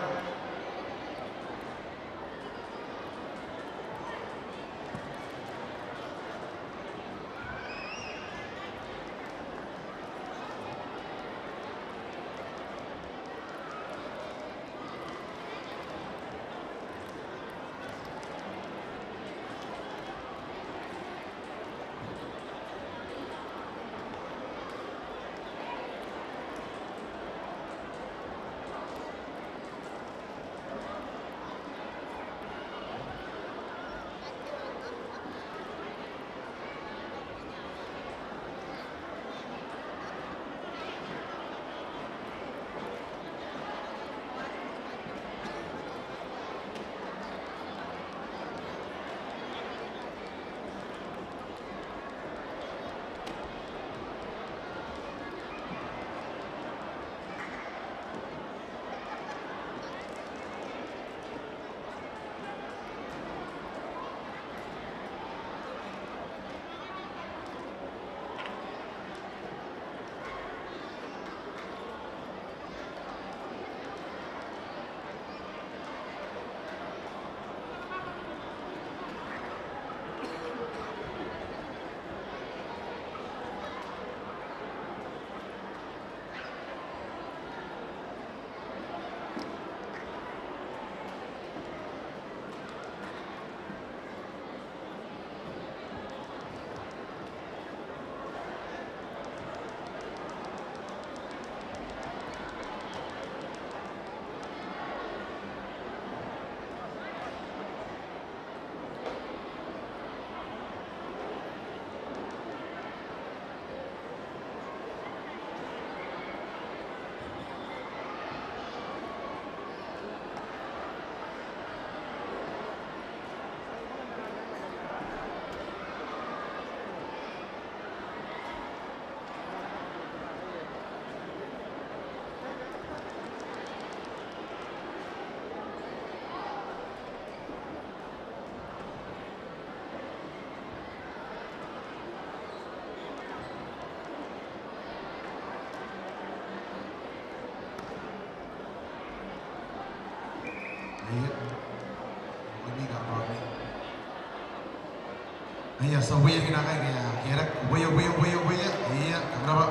Ia. Ia, ti a uboia ngkai, ia, ia, uboia, uboia, uboia, uboia. Ia, kam rabwa.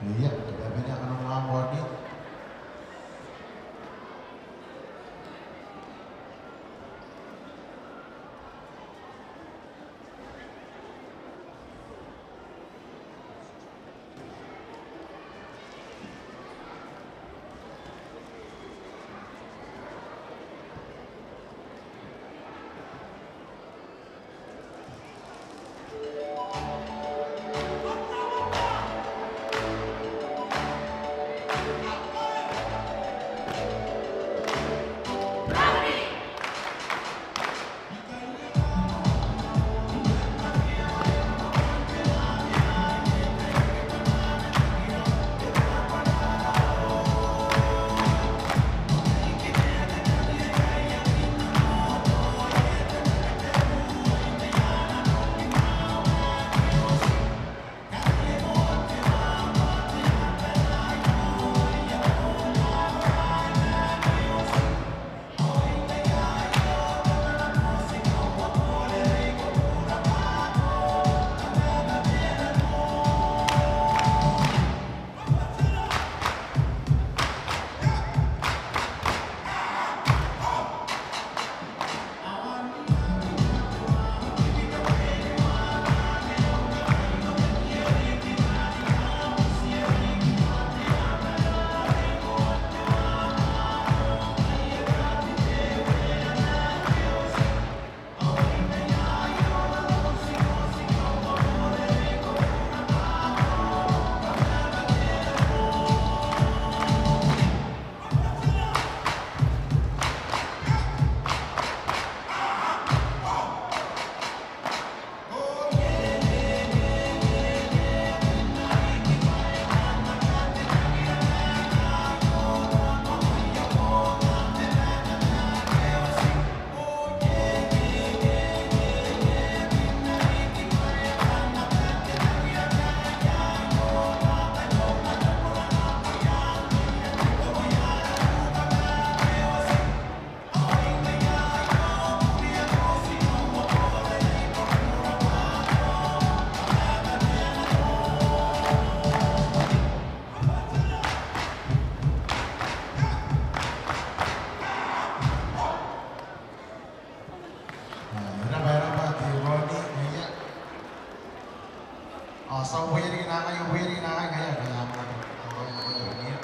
Ia, te bwai ae kanoan Ronnie. E rab'a, e rab'a te Ronnie, ngaia. Ao ti a uboia riki naba ngaia, uboia riki naba ngaia, ngaia, ngaia.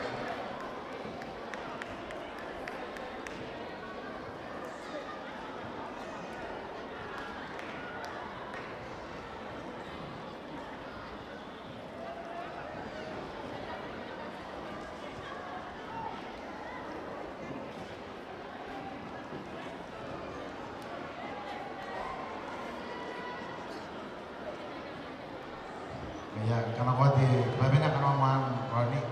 Ia, kanakoa te, te bwai ae kanoan Ronnie.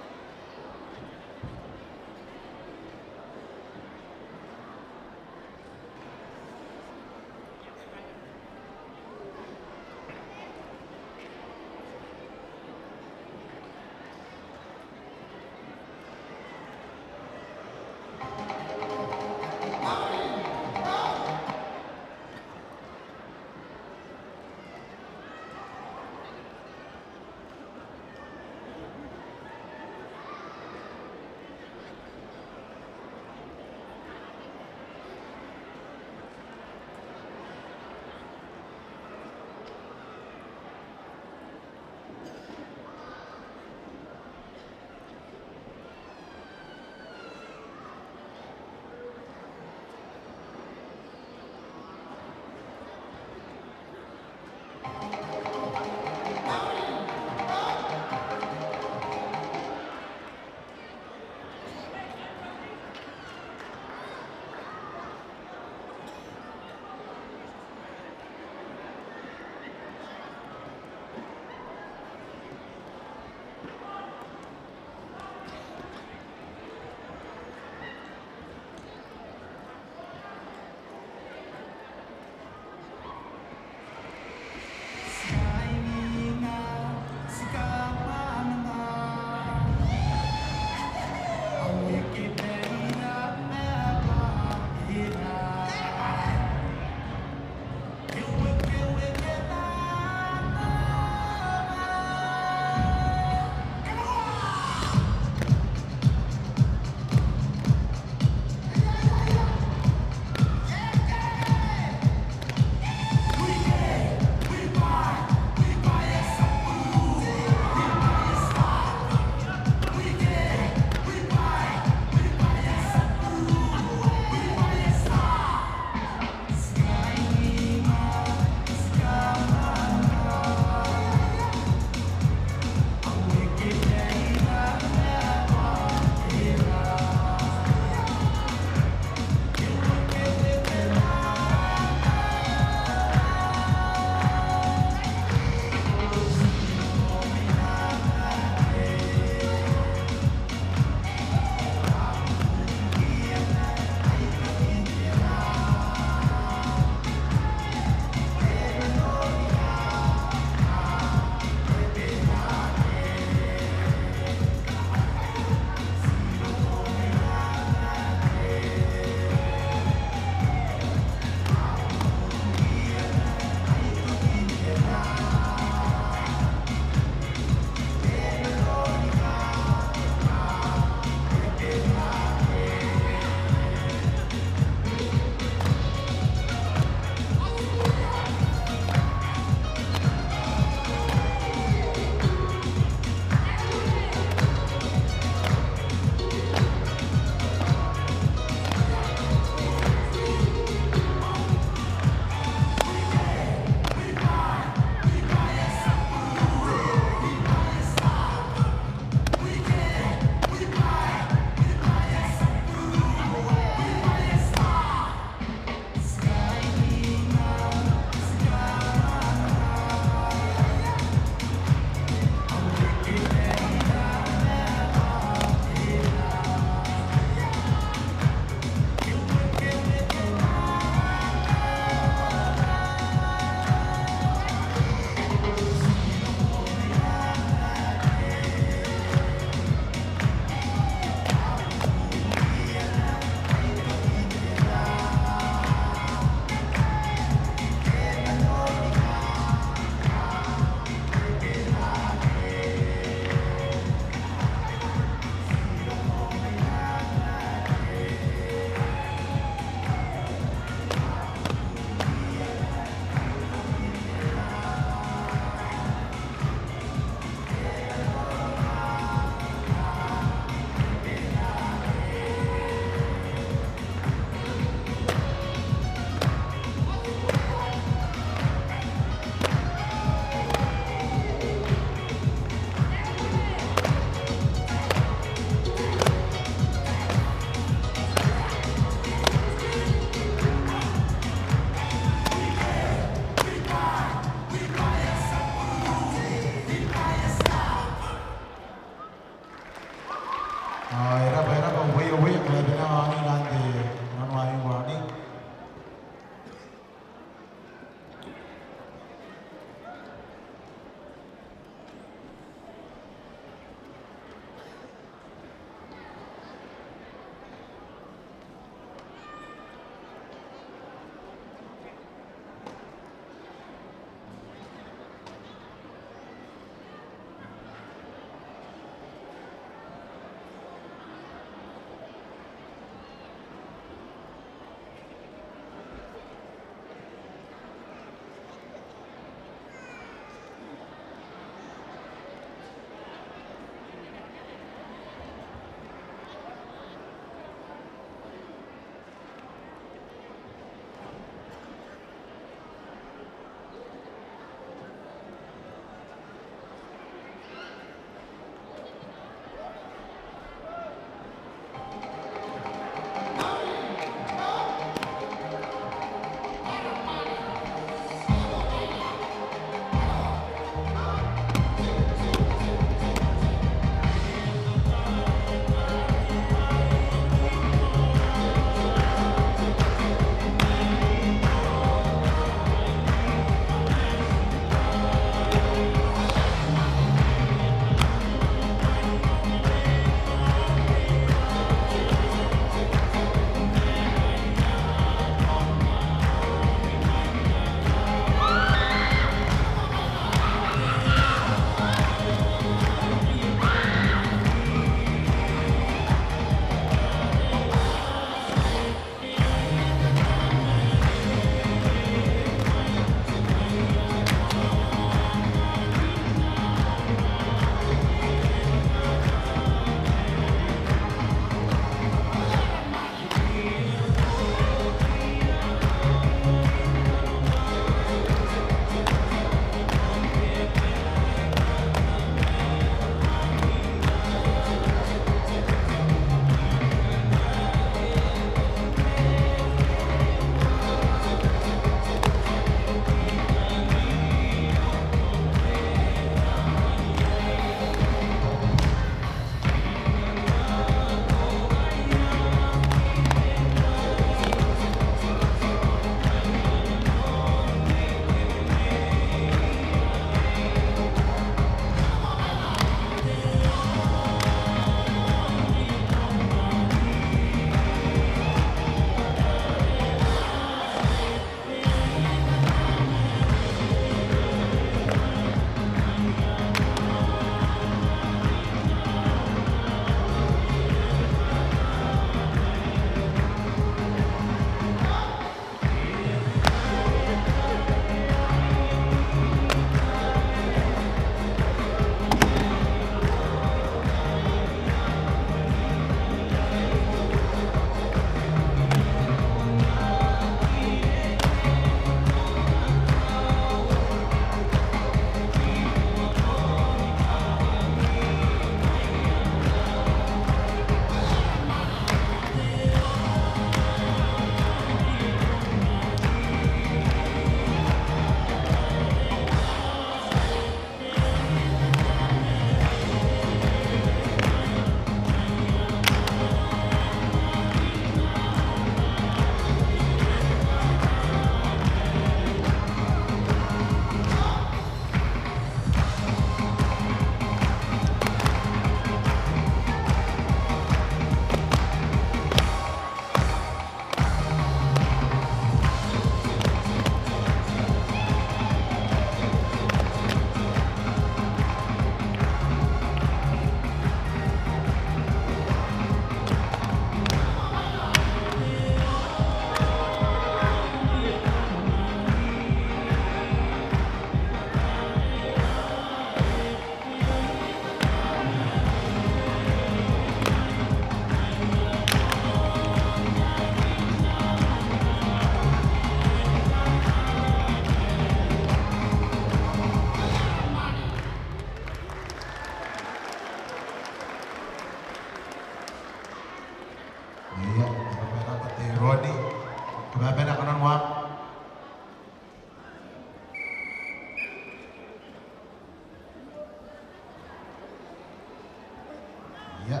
Ia.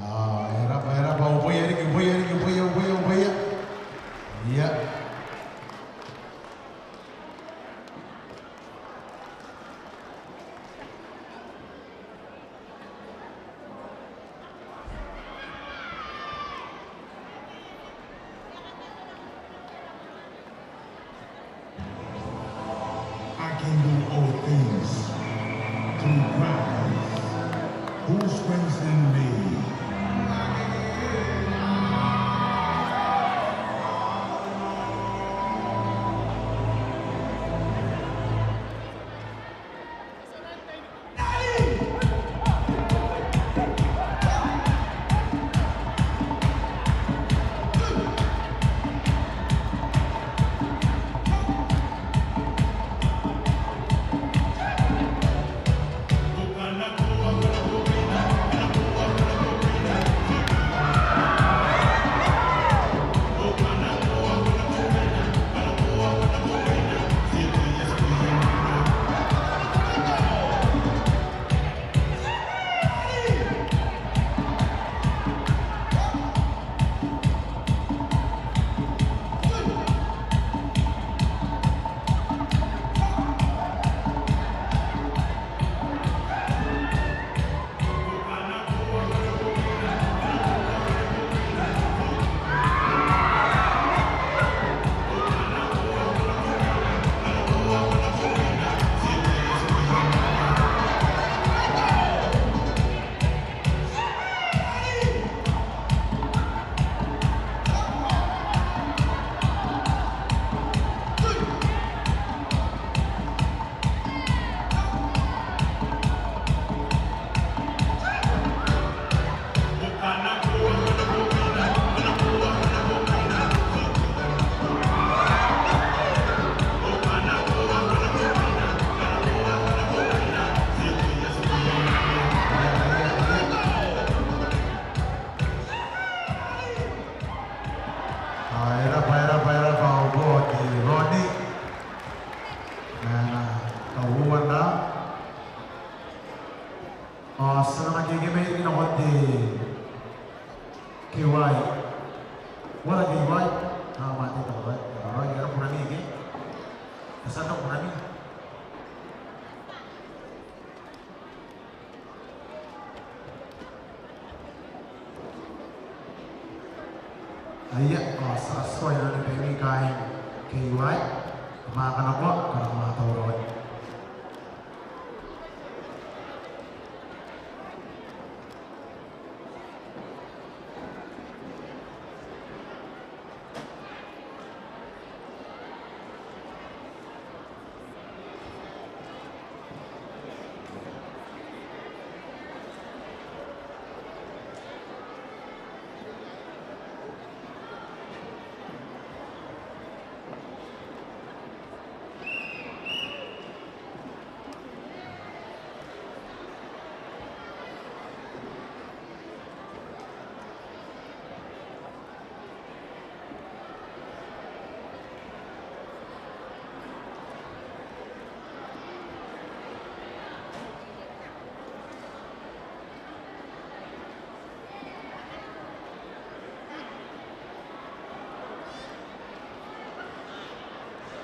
Ao e rab'a, e rab'a, uboia riki, uboia riki, uboia, uboia, uboia. Ia. I can do all things through Christ who strengthens me. Ao e rab'a, e rab'a, e rab'a ao bon te Ronnie. Ana kauoua naba. Ao ti a nang kekemai riki nakon te K Y. Uara K Y? Ao ma te K Y, K Y, e rab'a, ko na mimi ke? Ti a nang, ko na mimi. Aia, ao ti a tia n anaia baimi kaain K Y, kam a kanakoa, kam a tauraoi.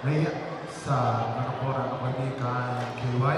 Aia, ti a kanakoa nakon baimi kaain K Y.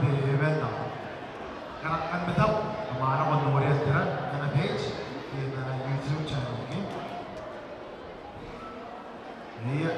te event. Kam na kan mataku, kam na kan noria tera, n ana page, n ana YouTube channel, okay? Ia.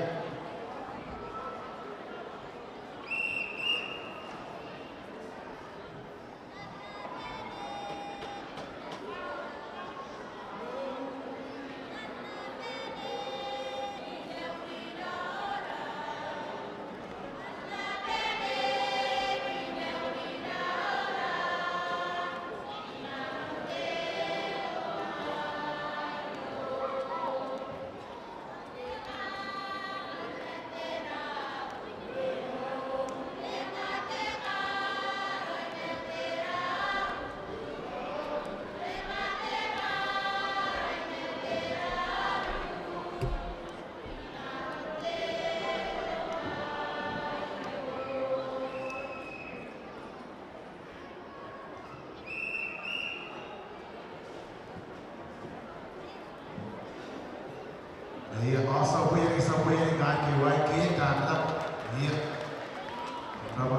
Ia, ao ti a bwaia, ti a bwaia ni kakewaiki, e kangai. Ia. Ko rabwa.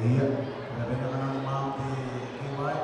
Ia, e a bane ngkanne mwaam te K Y.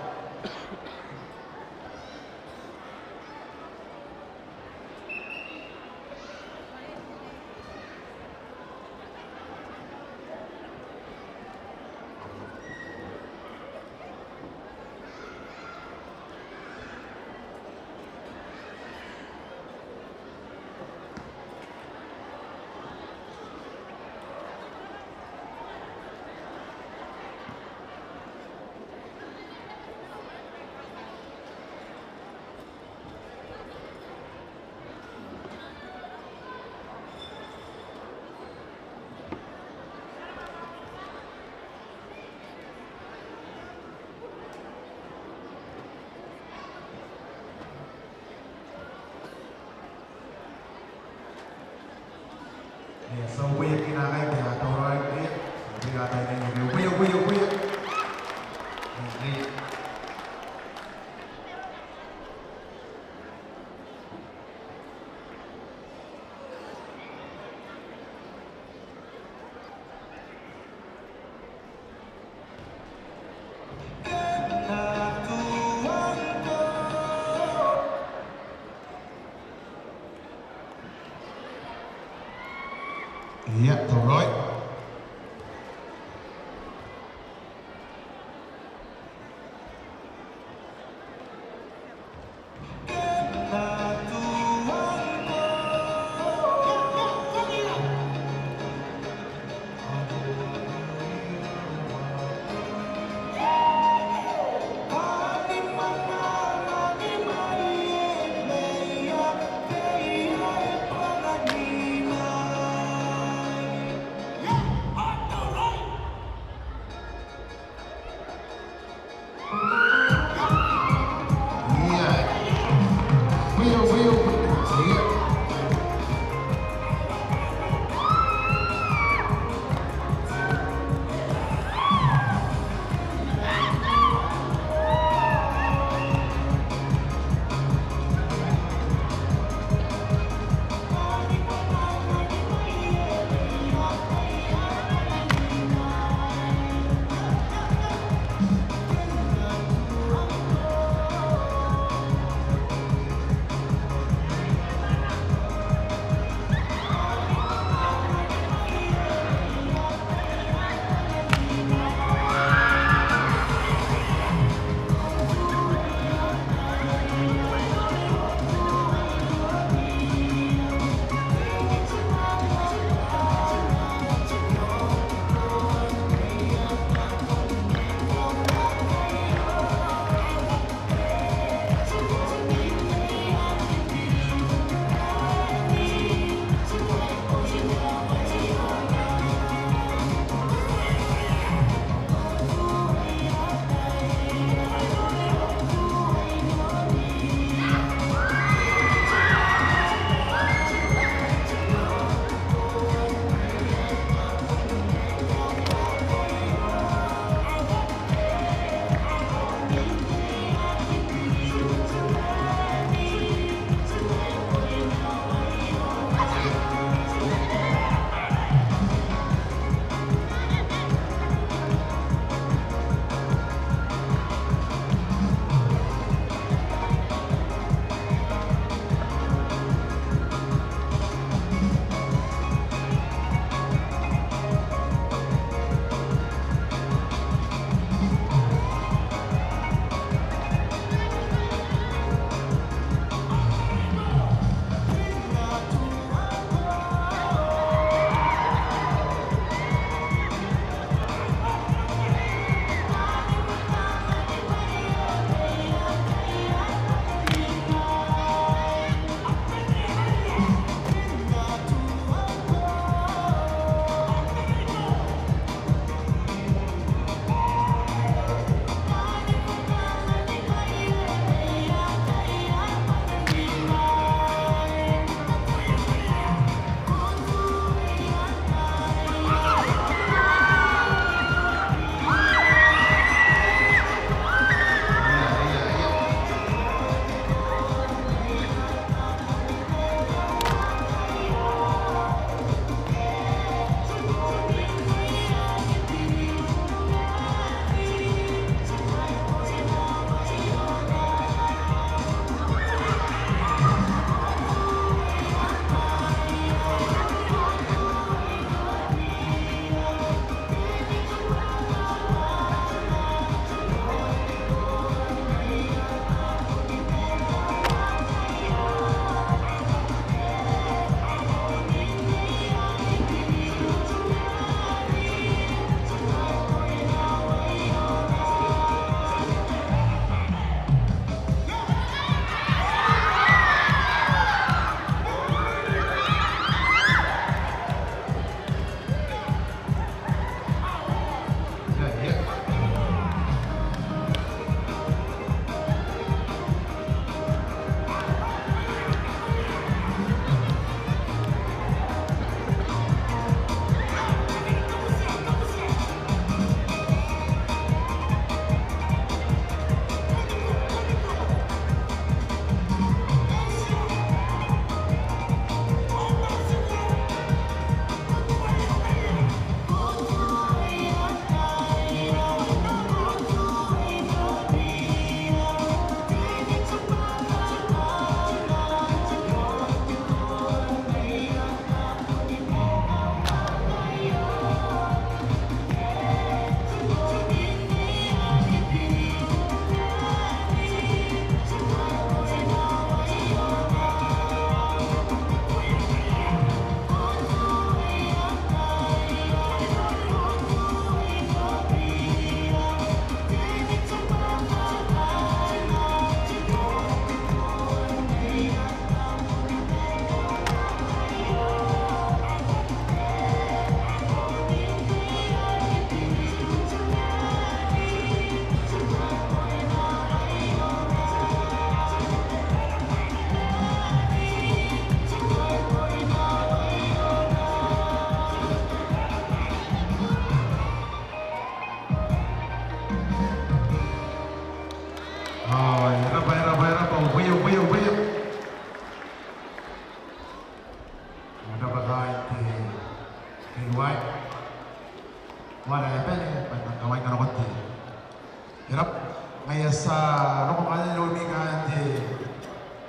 Ngaia ti a roko ngkanne nakoimi kaain te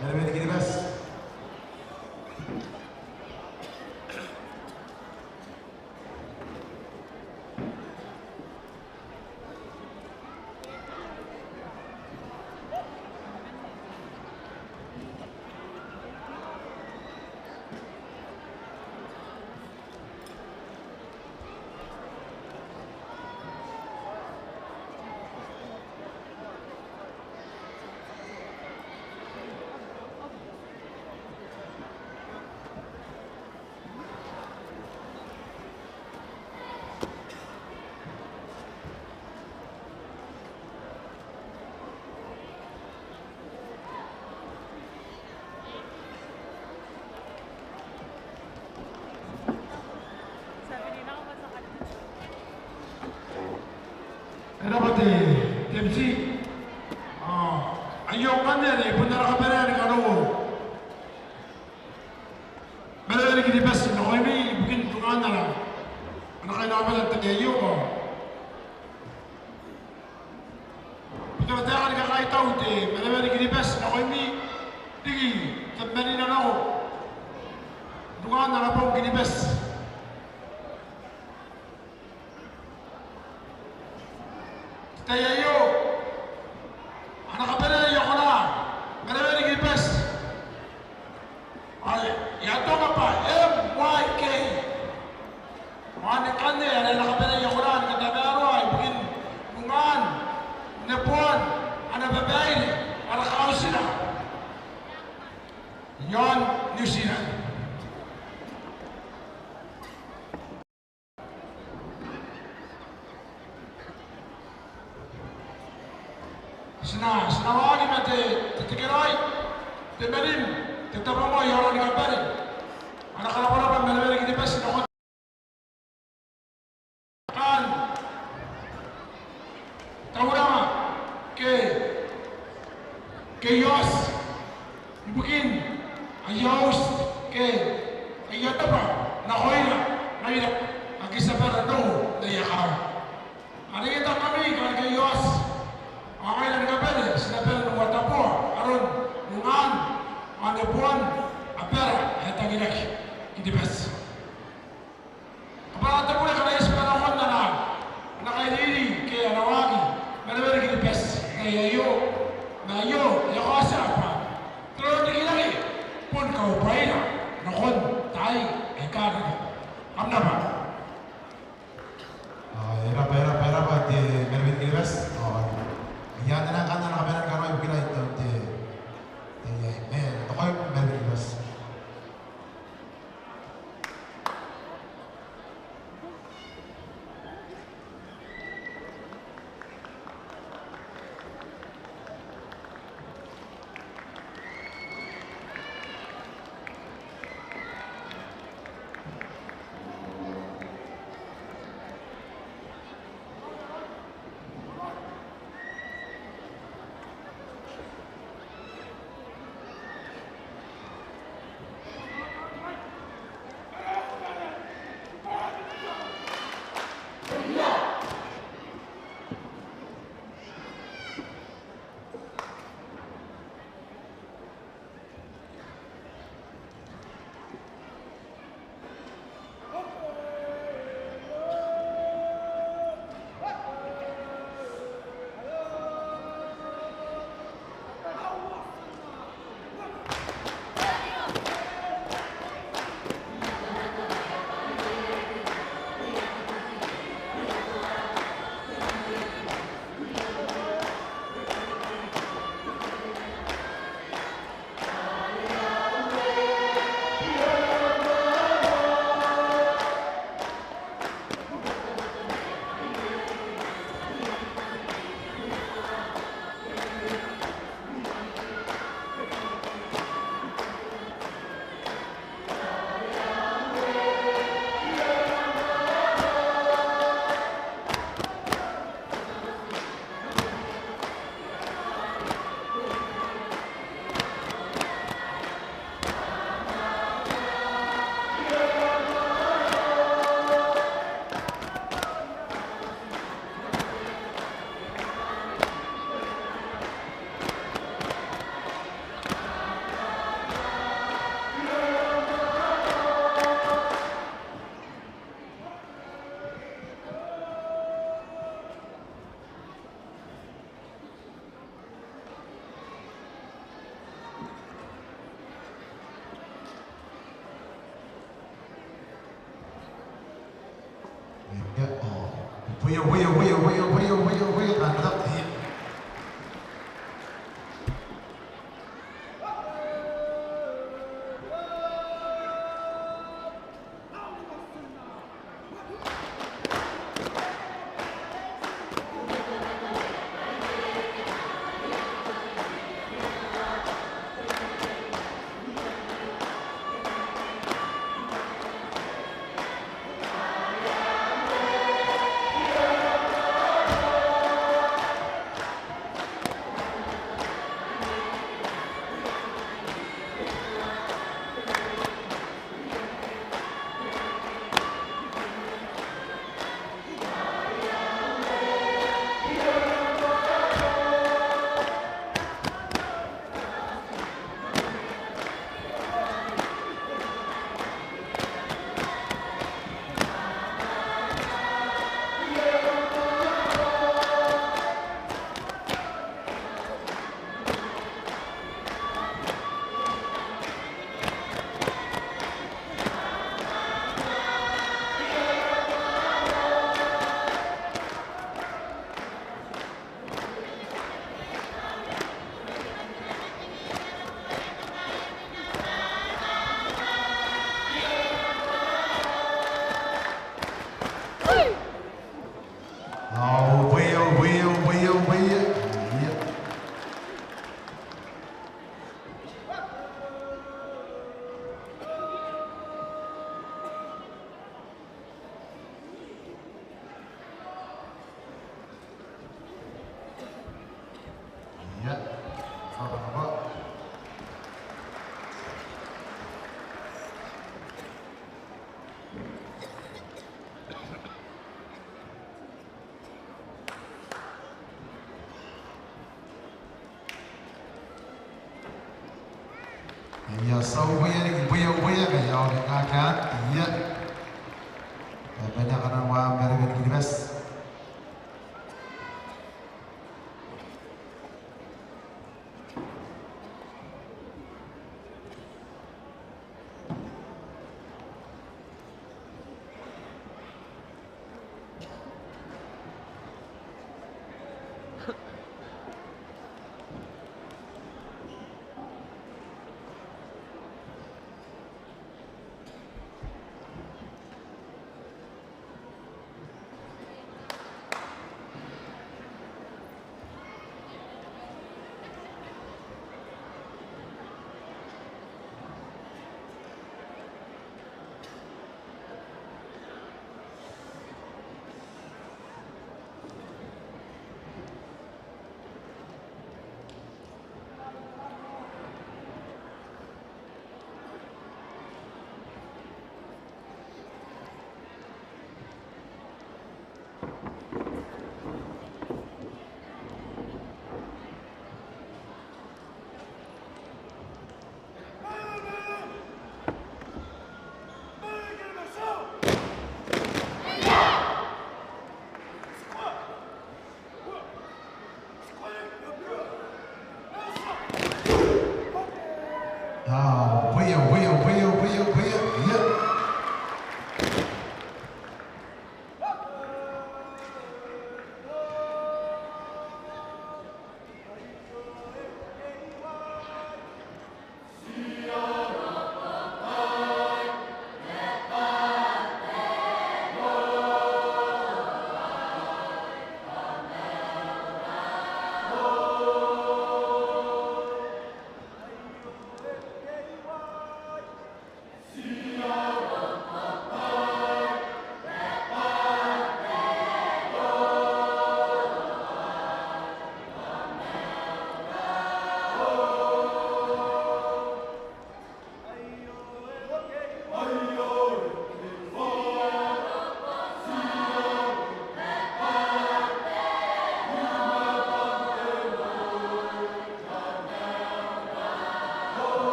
Marewe ni Kiribati. E rab'a te, te M C. Ao aio ngkanne are bon ara kabanea ni kanoa Marewe ni Kiribati nakoimi ibukin tungaan ara, ana kainaomata n te tai aio. Bwa ti na taeka ni kakaitau te Marewe ni Kiribati nakoimi riki tabemanina nako n tungaan ara bong Kiribati. Te tai aio, ana kabanea ae kona Marewe ni Kiribati. Ao e a tonga bwa M Y K. Ao ngkanne are ana kabanea ae kona ni katamaroa ibukin tungaan neboan ana babaire ara kauntira iaon New Zealand. Ti na, ti na waaki ma te, te tekeraoi, te marim, te tabomoa i aora ni kabane. Ana karabwarabwa Marewe ni Kiribati nakon taan tauraoi ke, ke aoti ibukin aia auti ke aia tabo nakoira ngaira ake ti a bane n ongo n aia kaawa. Are e taku ngkami kaain te aoti ao ngaira ni kabane ti na bane n uataboa aron nungaan ao neboan abara ae tangiraki i Kiribati. Kabwarabwaraan te bure ngkana e tib'a nakon ana, ana kairiri ke ana waaki Marewe ni Kiribati n te tai aio. Ma aio e a kaotia bwa te roro n rikirake bon kaubwaira nakon taai aika a roko. Kam na b'a. Ao e rab'a, e rab'a, e rab'a te Marewe ni Kiribati. Ao e a anaa ngkanne ana kabanea ni kanoa ibukira te, te, te, e, e, nakoim Marewe ni Kiribati. Ao bwai, ao bwai, ao bwai, ao bwai. Ia. Ia. Ia. Ia, ti a bwai riki, bwai, bwai, bwai, ao bwai, ia. Bwai, bwai, bwai, bwai. Ao bwai, ao bwai, ao bwai, ao bwai, ao bwai, ia.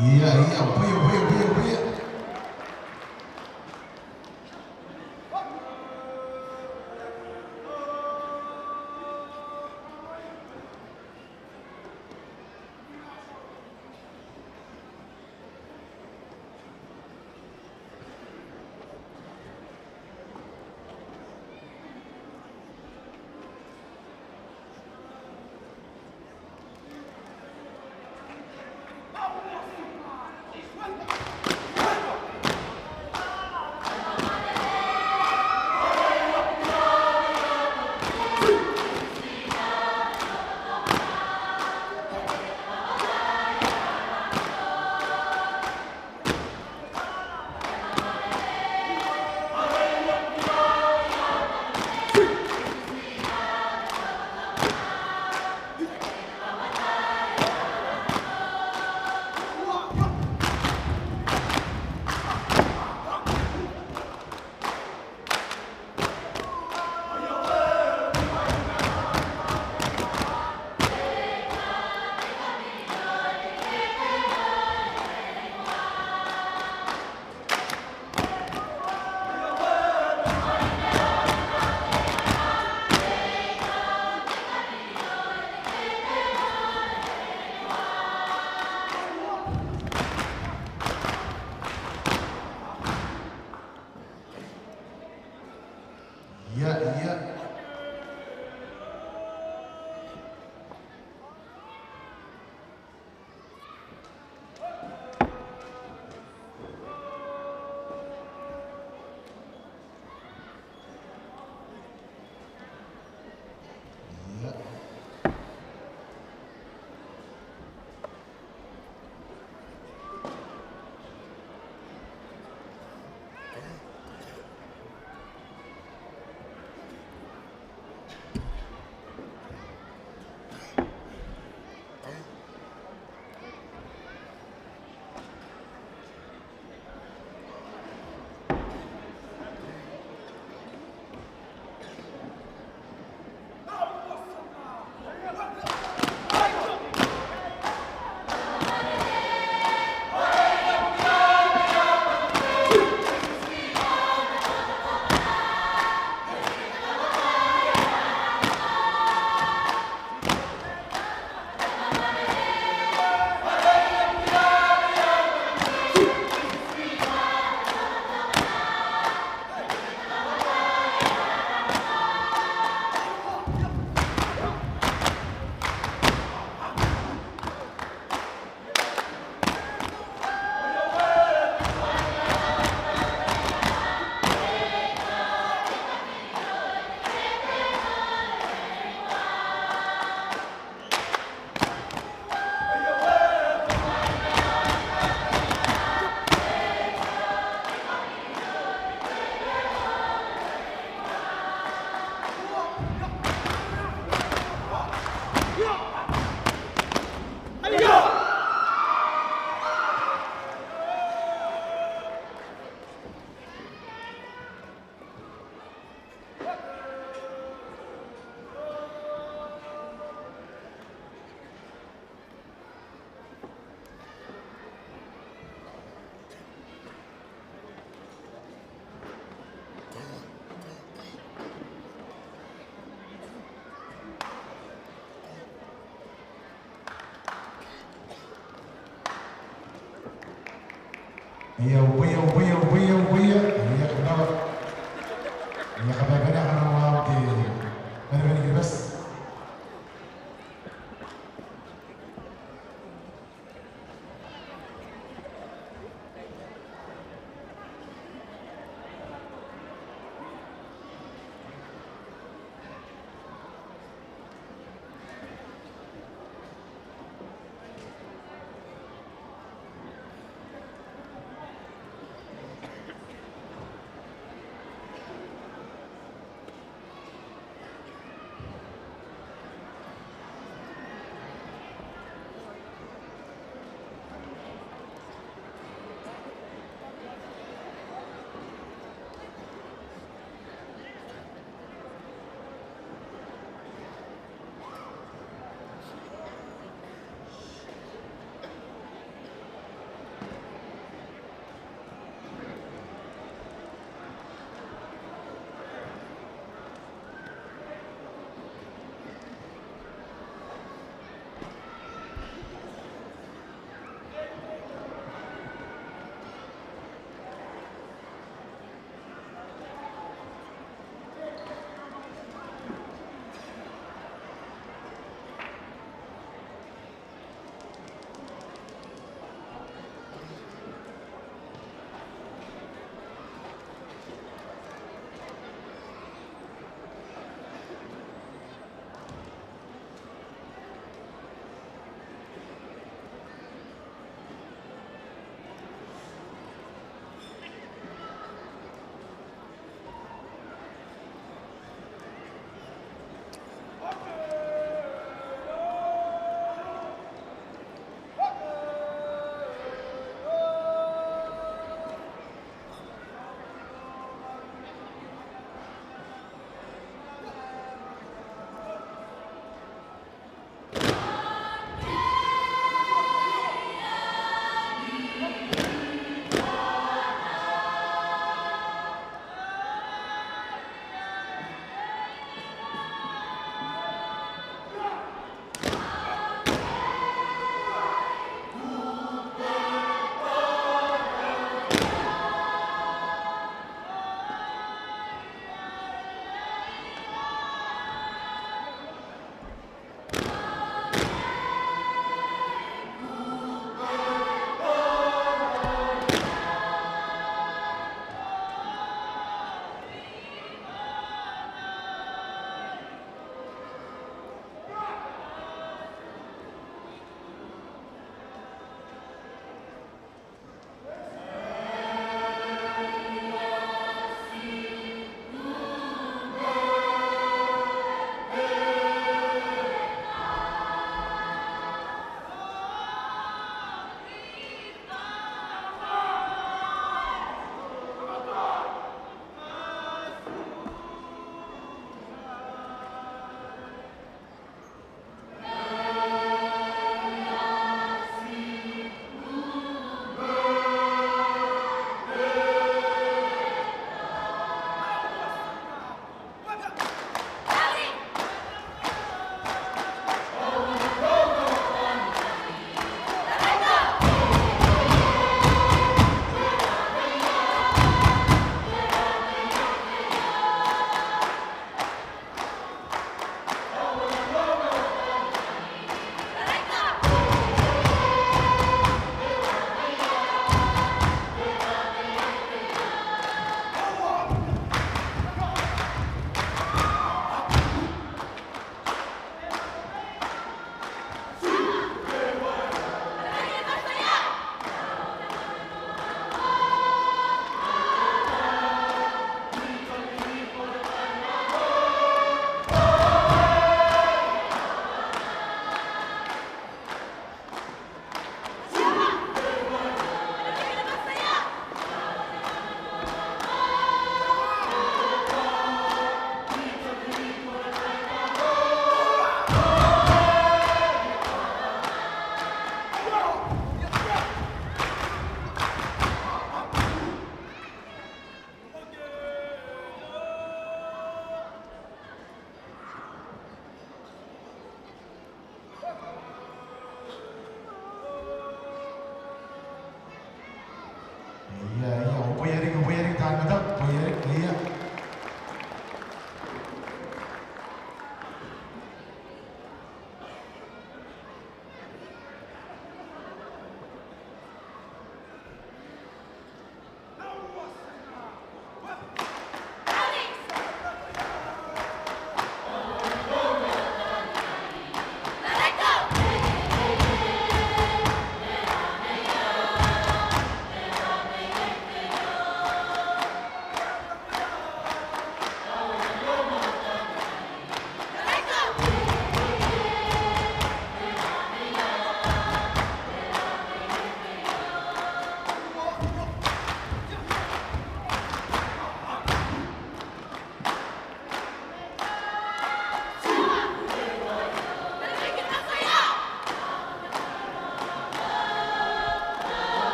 Ia, ia, ubaia, ubaia, ubaia, ubaia. Ia, ia. Ia, ubaia, ubaia, ubaia, ubaia. Ia, kam na, ia, kam na bane, kam na waaki. Bane, bane, Kiribati.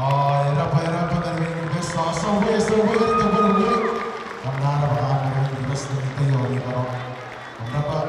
Ao e rab'a, e rab'a kanoan Kiribati, ao ti a uboia, ti a uboia kanoan Kiribati, kam na rab'a kanoan Kiribati n te tai aio. Kam rab'a.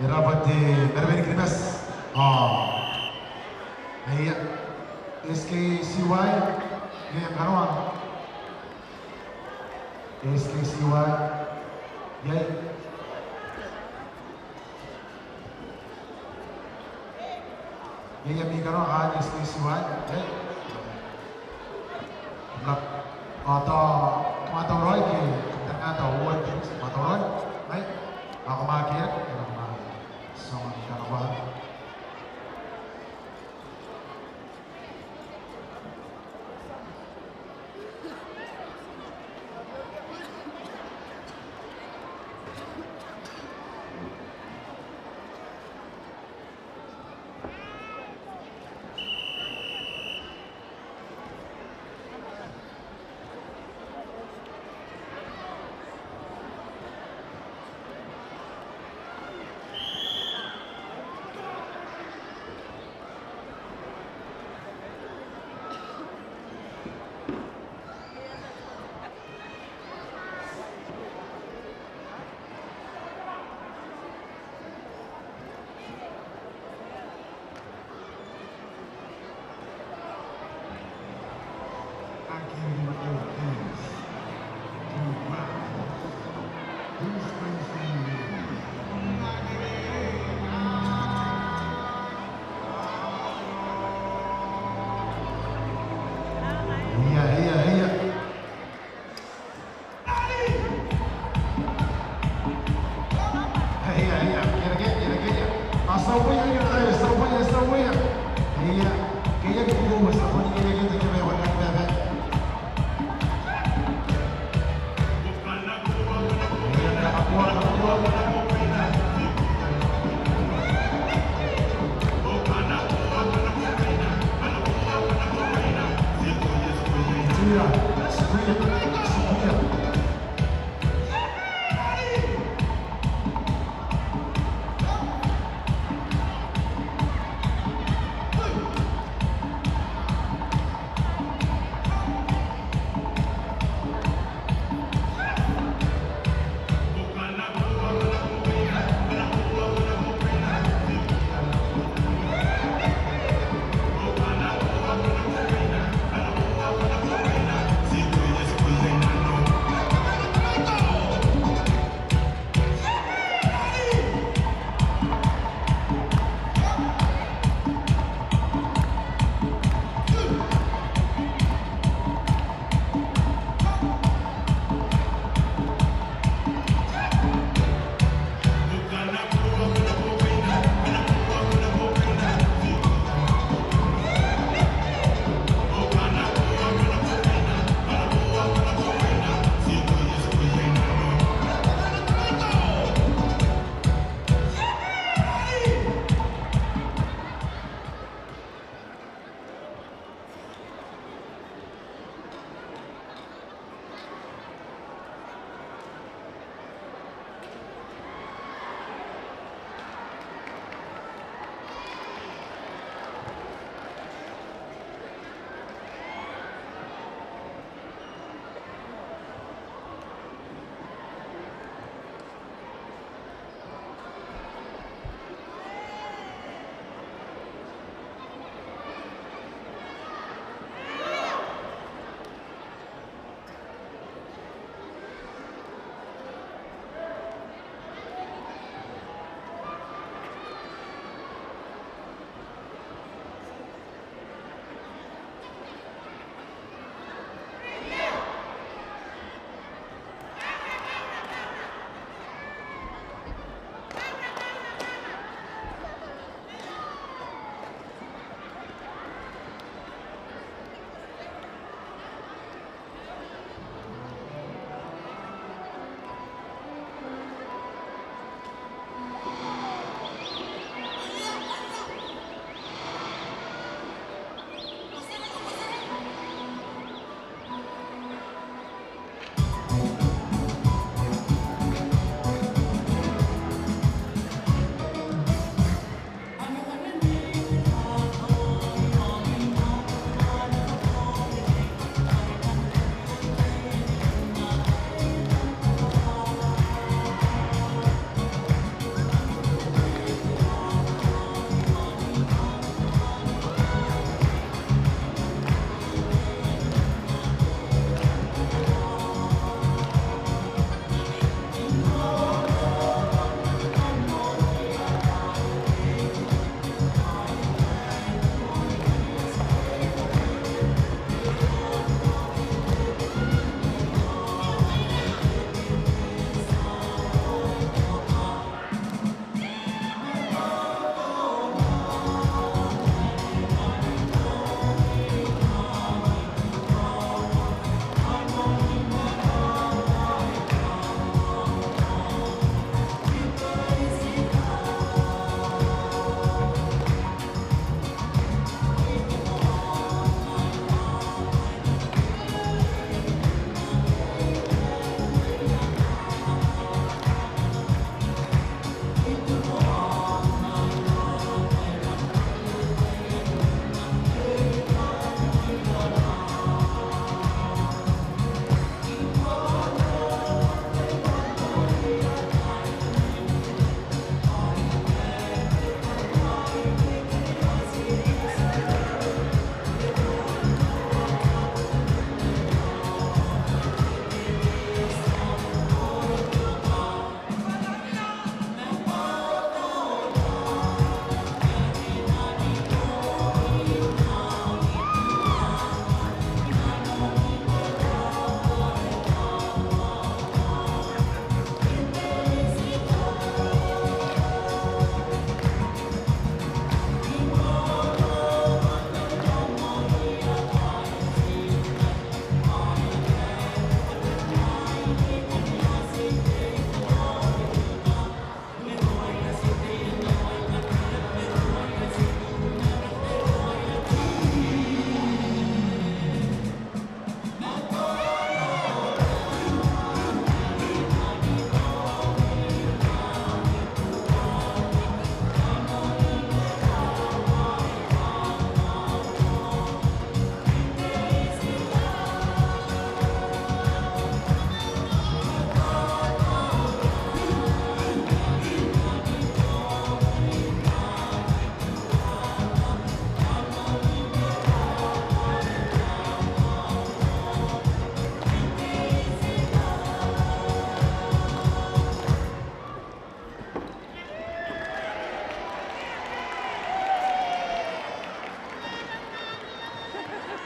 E rab'a te kanoan Kiribati. Ao aia S K C Y, ni kanoan S K C Y. Iai. Iai ami kanoan S K C Y. Iai. Ao tao Matauraoi ke, te tangata uoua te matauraoi. Ai, ao ko manga keerake, ao ko manga, so, manga keerake. Ia, ia, ia.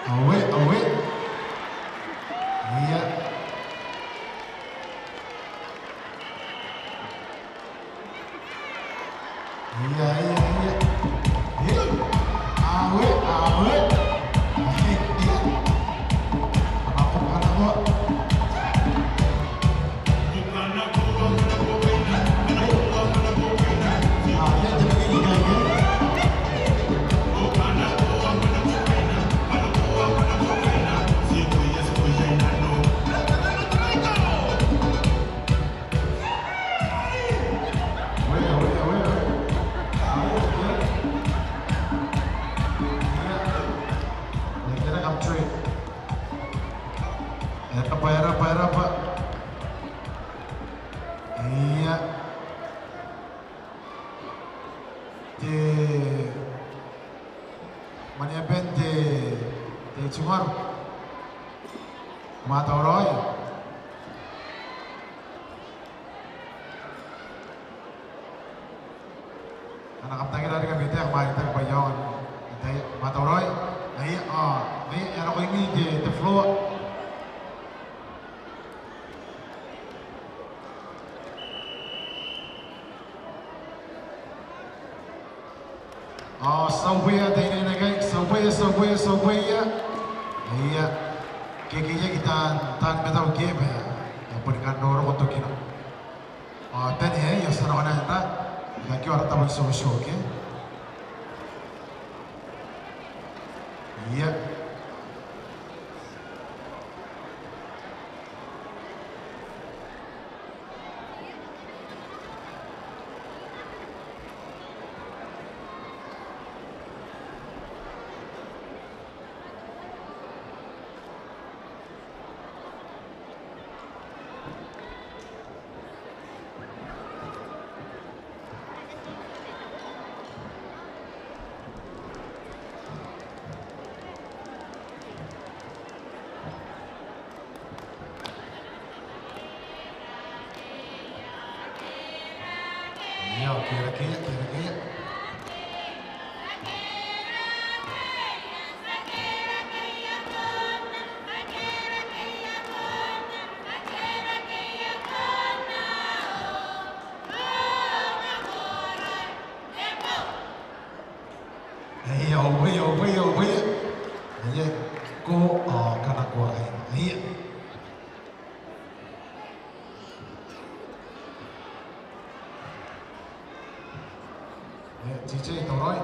Aue, aue. Ia. Ia, ia, ia. Ia. Aue, aue. Ia. Ana ko, ana ko. E rab'a, e rab'a, e rab'a. Ia. Te mwaneaba n te, te tingor. Matauraoi. Ana kam tangira riki ami taeka, kam a tia ni taku bwa e aonga n tai, matauraoi. Aia, ao, aia, e a roko imwin te, te floor. Ao, ti a uboia te inenengai, ti a uboia, ti a uboia, ti a uboia. Aia, ke, ke, ke, ke taan, taan matau ke bwa e a boni kan roroko tokina. Ao, tani, e, ia, ti a nako naba, e aki ora tabo tiokotioko, e. Ia. Ia, o kerakeia, kerakeia. Aia, o uboia, o uboia, o uboia. Aia, ko, ao, kanakoa, aia. E, T J, tauraoi.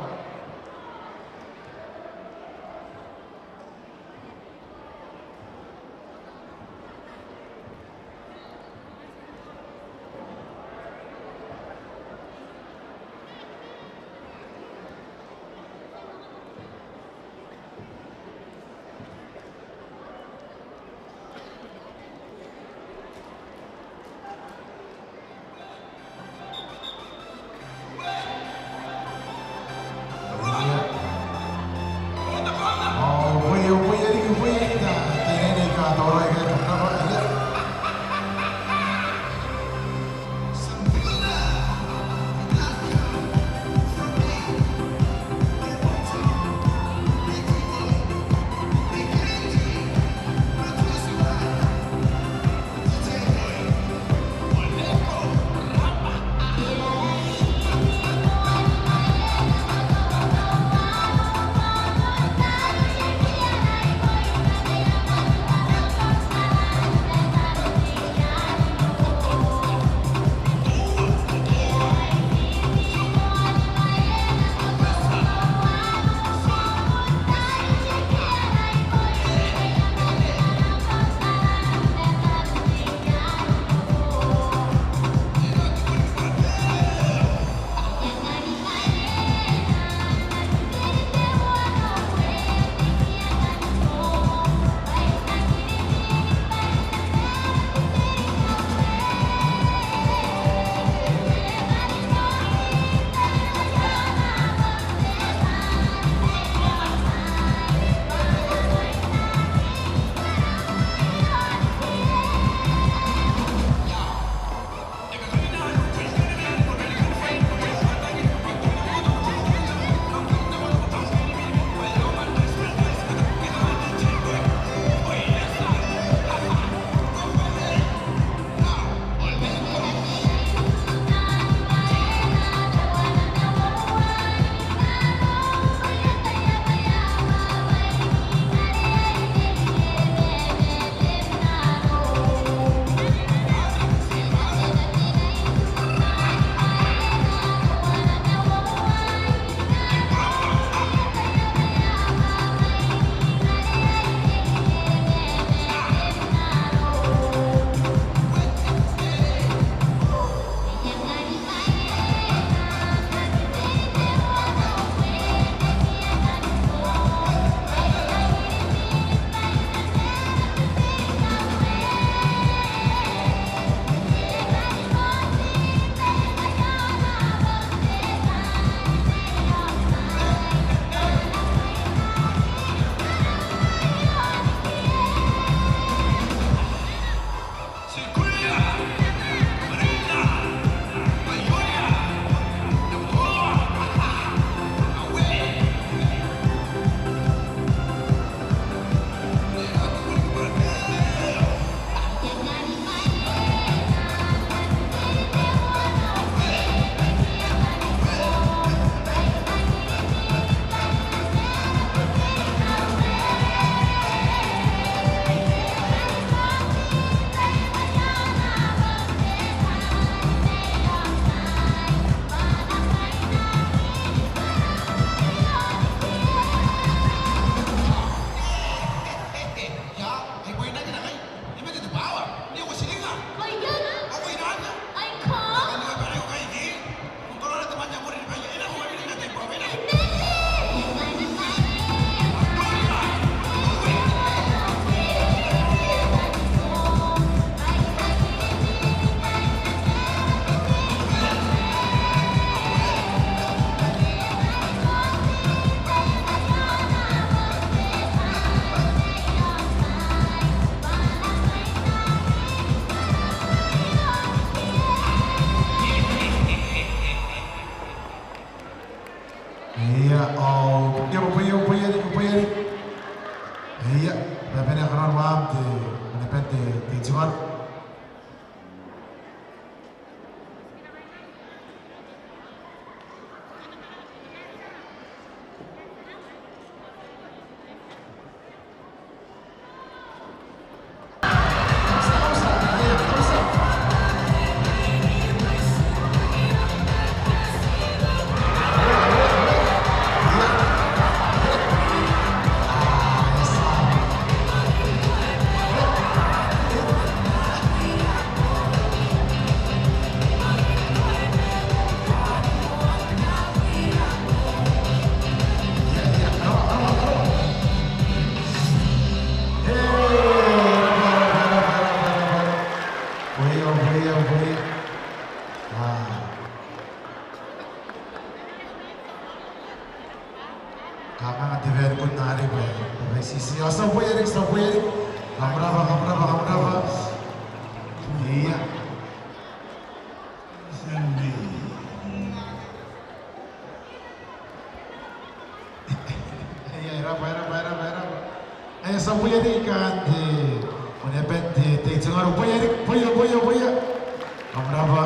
Te, ana band te, te Tingaro. Kanga te very good nari bwa. Bwa sisi. Ao ti a uboia riki, ti a uboia riki. Kam rabwa, kam rabwa, kam rabwa. Ia. Ia, e rabwa, e rabwa, e rabwa, e rabwa. Ia, ti a uboia riki kaain te, ana band te, te Tingaro. Uboia riki, uboia, uboia, uboia. Kam rabwa.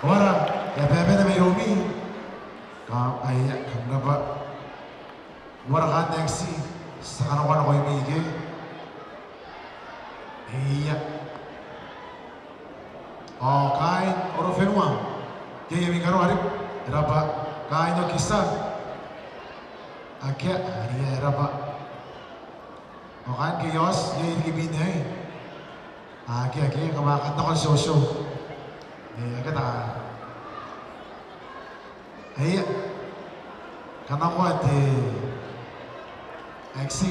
Ora, e a bane mairoumi. Kam, aia, kam rabwa. Uara kaain te X C, ti a kanakoa nakoimi ike. Ia. Ao kaain Orowhenua, ke ami karokoa riki, e rabwa. Kaain Okisa. Akea, aia, e rabwa. Ao kaain Chaos, iai riki imwin aei? Akea, akea, kam a kan nako n tiotio. E, akea ta. Aia. Kanakoa te X C.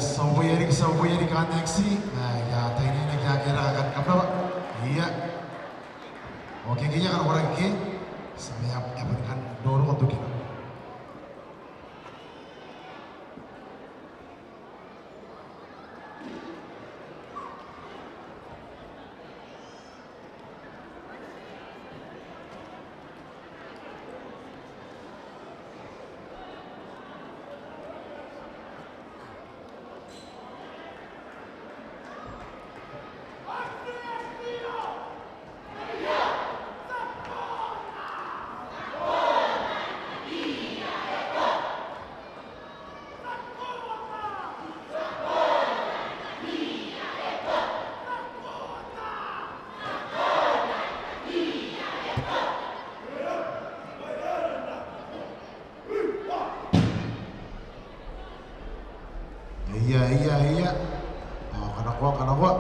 Ti a uboia riki, ti a uboia riki kaain te X C. Ia, tai nene kia kera kan kamnaba. Ia. Okay, ke ia kan koraki ke. Ti a manga e a bon kan roroko tokina. Ia, ia, ia. Ao kanakoa, kanakoa.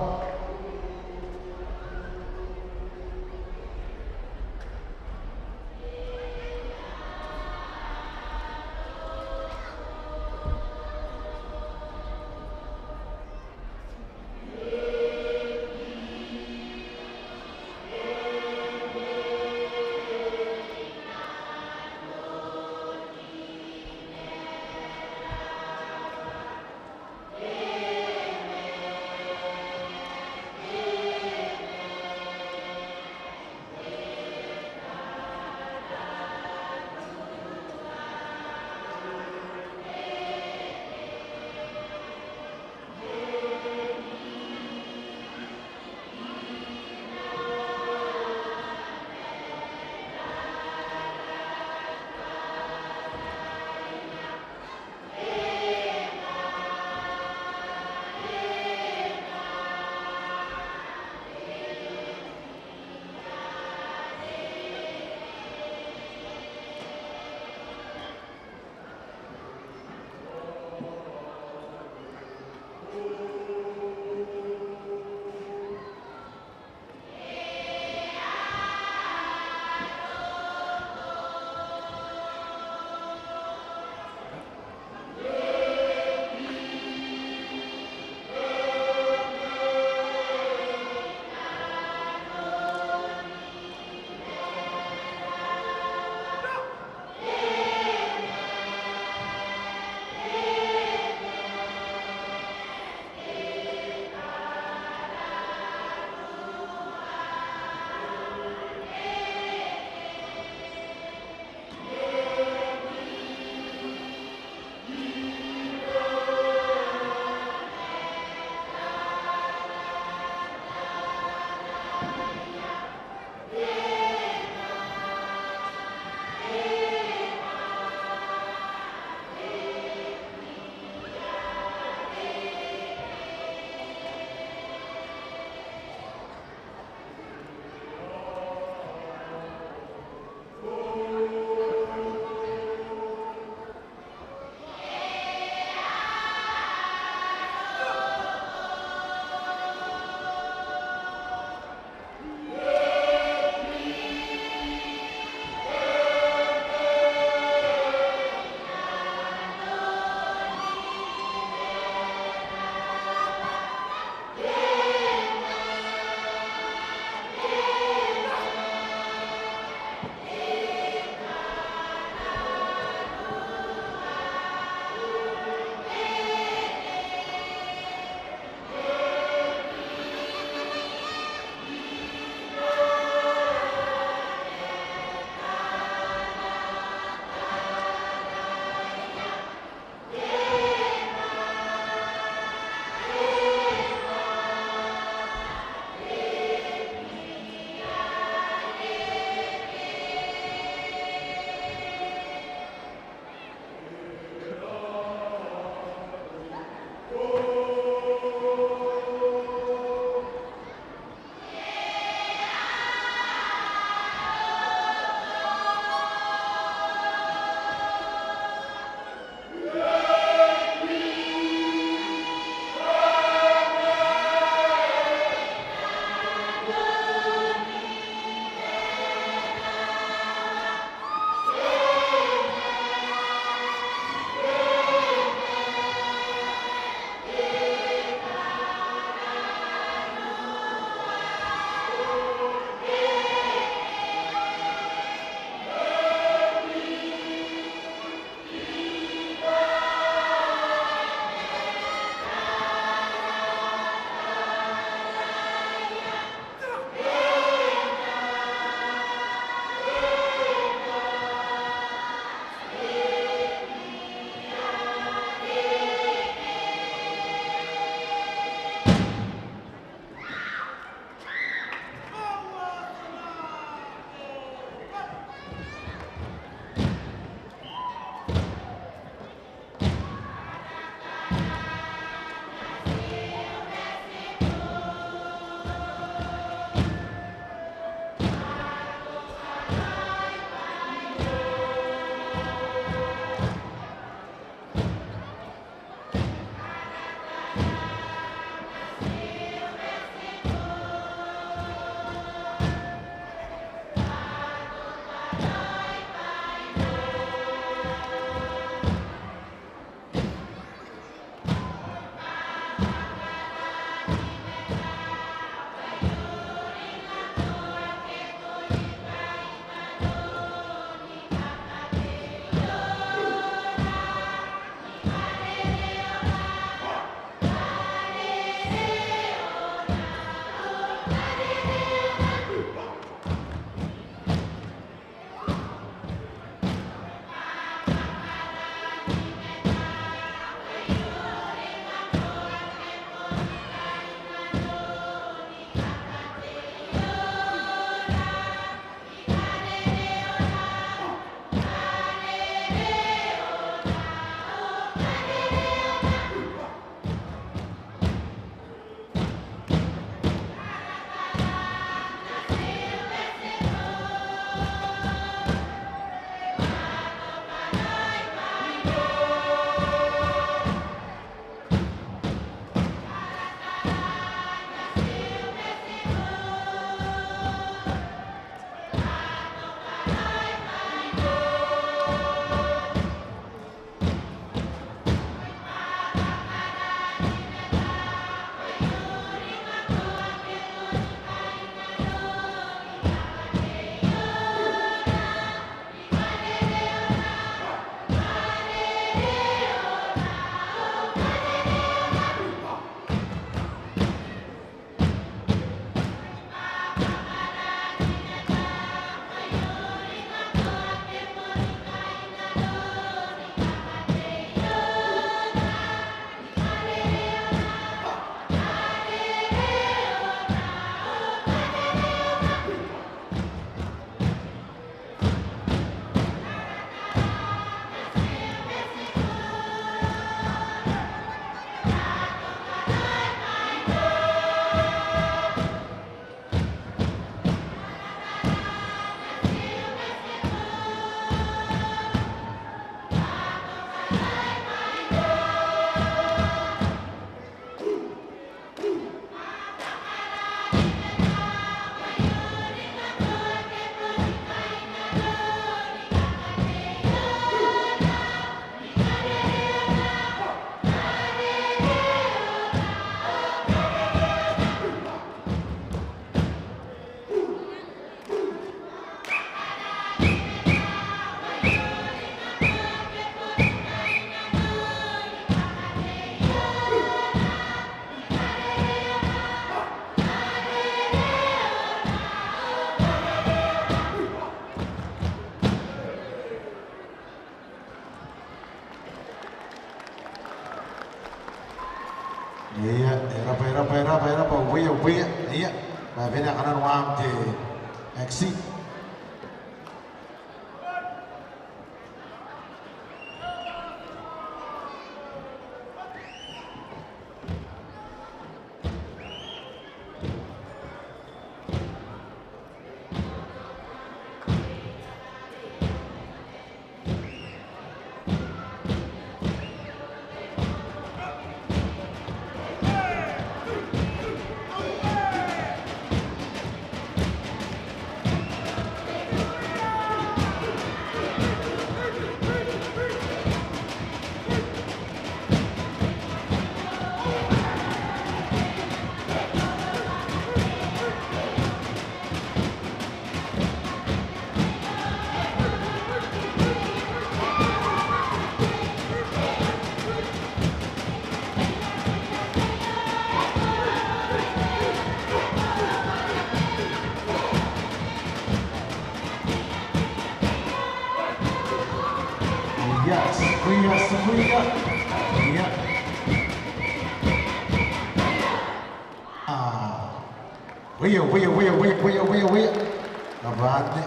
Uea, uea, ia. Bwa e bane kanoan te X C. Ia, uea, uea. Ia. Ah. Uea, uea, uea. Kabane.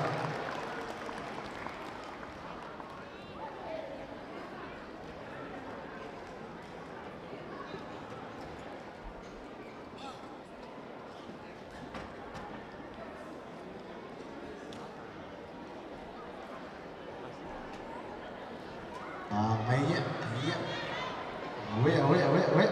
Ah, ngaia, ia. Uea, uea, uea, uea.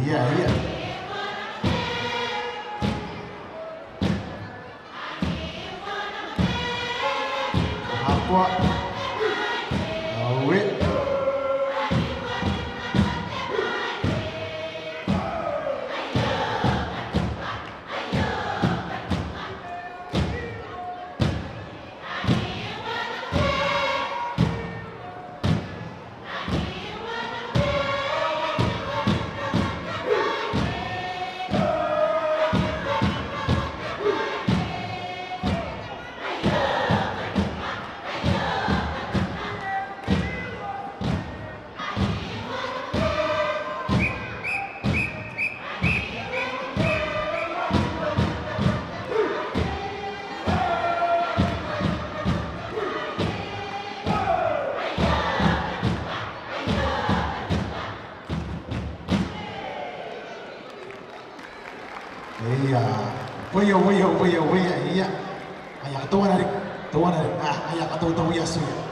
Ia, ia. Akea. Aue. Ia. Uea, uea, uea, uea, ia. Aia, teuana riki, teuana riki. Ah, aia, katoto, ia, suia.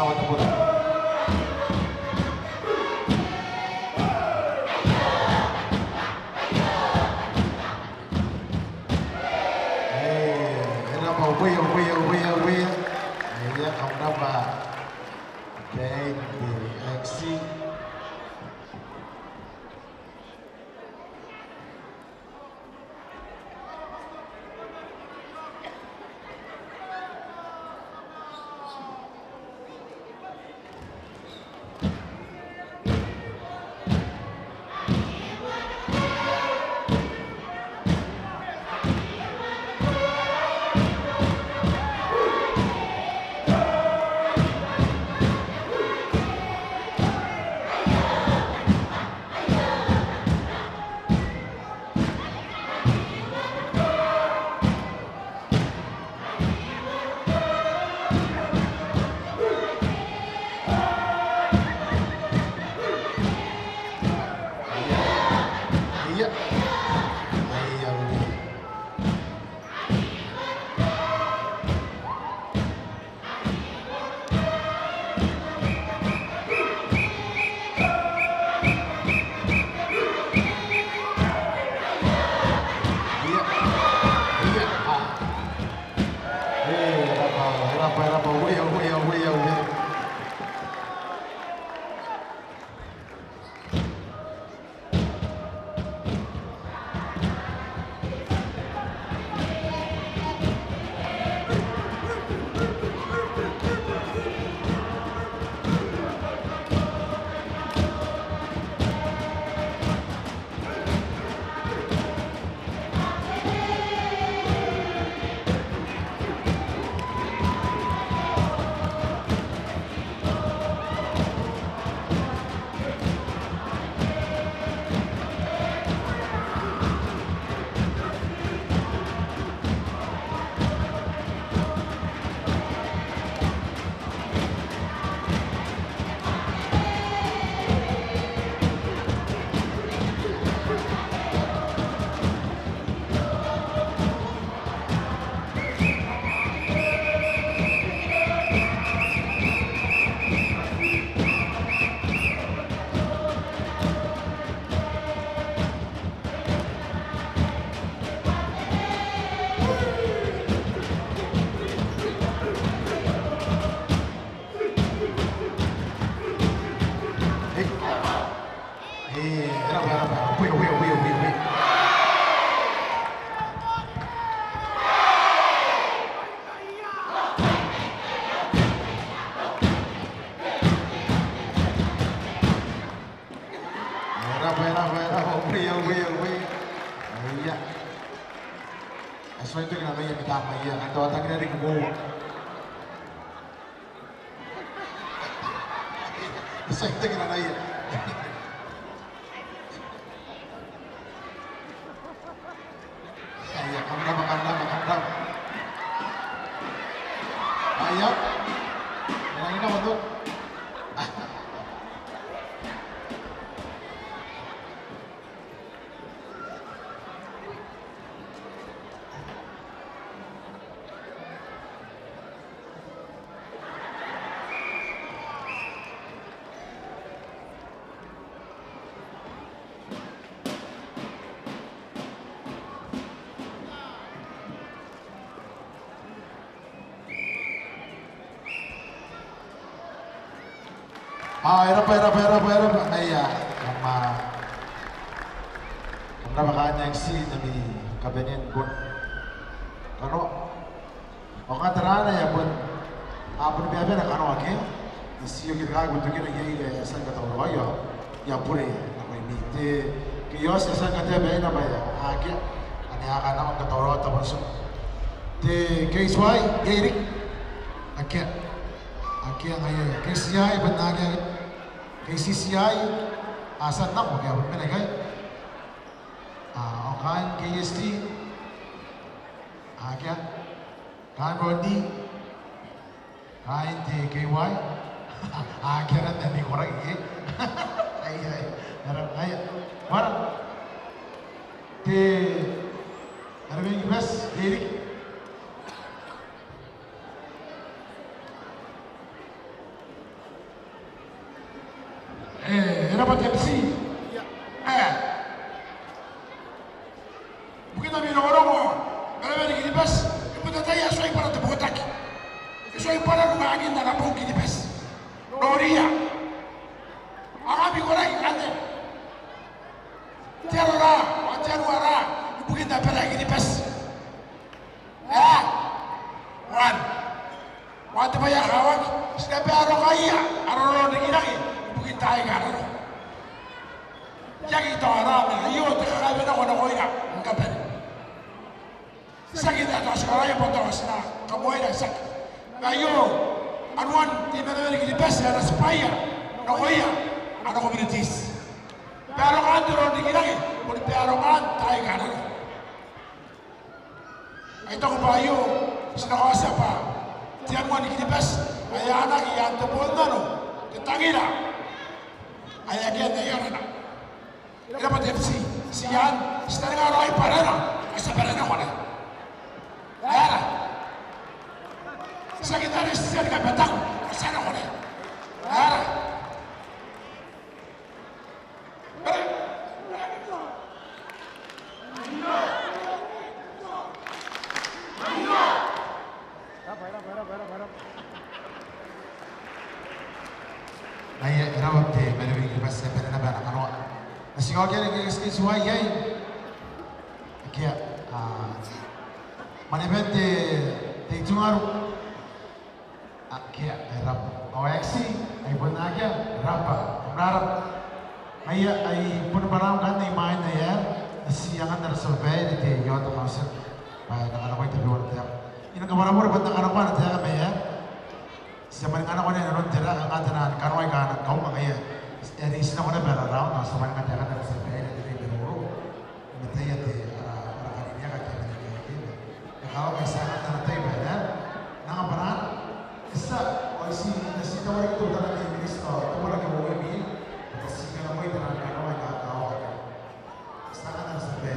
E, e rab'a, uea, uea, uea, uea. E, ia, kam rab'a. Thank you, X C. E rab'a, e rab'a, e rab'a, uea, uea, uea. Aia. E tuai n toki nanoia mitaam aia, ngkana tao a tangira riki moa. E tuai n toki nanoia. Aia, kam rab'a, kam rab'a, kam rab'a. Aia. E rangi n rab'a to. A, e rab'a, e rab'a, e rab'a, e rab'a. Aia, kam, kam rab'a kaain X C n ami kabanea n kanoa. Ao ngkana taraana e a bon, a bon bebete kanoa ke. Ti okira kaain butokina iai ae a tia ni katauraoi ao e a bure nakoimi. Te Chaos e a tia ni katea baina bwa e a, akea. Ane a kanakoa ni katauraoa tabon tiku. Te K C Y, iai riki? Akea. Akea ngaia. K C I, bon akea. K C C I, a tia n nako, akea, bon mena ikai. A, ao kaain K S T, akea. Kaain Roni, kaain te K Y. Akea, a rang ni koraki, e. Ai, ai. Ara, ai. Wara. Te, ara, Kiribati, Eric. Te rongorongo, Beru ni Kiribati, e butataia tuai bwara te botaki. E tuai bwara nukaakin ana bong Kiribati. Noria. Ao kam koraki anne. Te aro ra, ao te aro ra, ibukin tabera Kiribati. Ae, one. Ao te bwai ae kakawaki, ti na barokaia ara roro n rikirake ibukin taai aika a roko. I aki tao ara, ma aio te kakaewenako nakoira ni kabane. Tiaki tao ti karaoia bwa tao ti na kamoaira, tiaki. Ma aio anuan te I-Beru ni Kiribati ae na tibwaia nakoia ana communities. Barokaan te roro n rikirake, boni barokaan taai aika a roko. Ao I taku bwa aio ti na kaotia bwa te anua ni Kiribati ae anaaki i aan te bonnano, te tangira ae akea n ai arana. E raba te F C, ti aan, ti taninga raoi bwa arana, ao ti a bane nako naba. Aera. Tiaki tare, ti taninga bwa taku, ao ti a nako naba. Aera. Ngaia, e raba te I-Beru ni Kiribati, e bane naba ana kanoa. Ti a kaokia riki te tia tei iai. Akea, a, mwaneaba te, te itungaru. Akea, e raba. Ao e aki tii, ai bon akea, e raba. Kam rabwa. Ngaia, ai bon bwanaau ngkanne imwain ae e a tia angan ara tia babaire te Youth Council bwa e na kanakoa tabeua ana taeka. I na kabwarabwara bwa N na kanakoa ana taeka ma e a tia. Ti a mwaninga nako naba inanon te raa, kanga te naan kanoa aika a na kaunga. Ngaia, e a tii nako naba ara round, ao ti a mwaninga taekan ara tia babaire te Nei Maroro. N na ataia te, ara, ara karineaki, te karineaki. E kakawaki, ti a anga ana tai bwa e na, n anga bwanaana. E tia, ao ti, ti na tii tawarake teutana te minita, ao teuana ke uoua imwina, bwa ti na kanakoa te naan kanoa aika a kakawaki. Ti a anga ana tai.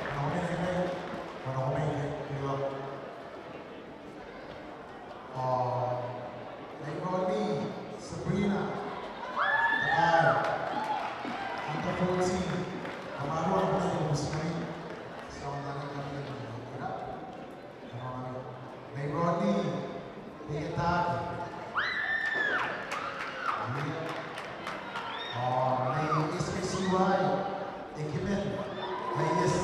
Ao mai ikai, ao mai ikai, ao mai ikai. Ao Nei Ronnie Sabrina Takai, under fourteen. Tamaroa, ao mai ikai, ao mai ikai. Ti a ongo naba ni kaman ikai. Nei Ronnie, Nei Etaki. Ao Nei S K C Y, Ekimen, Rais.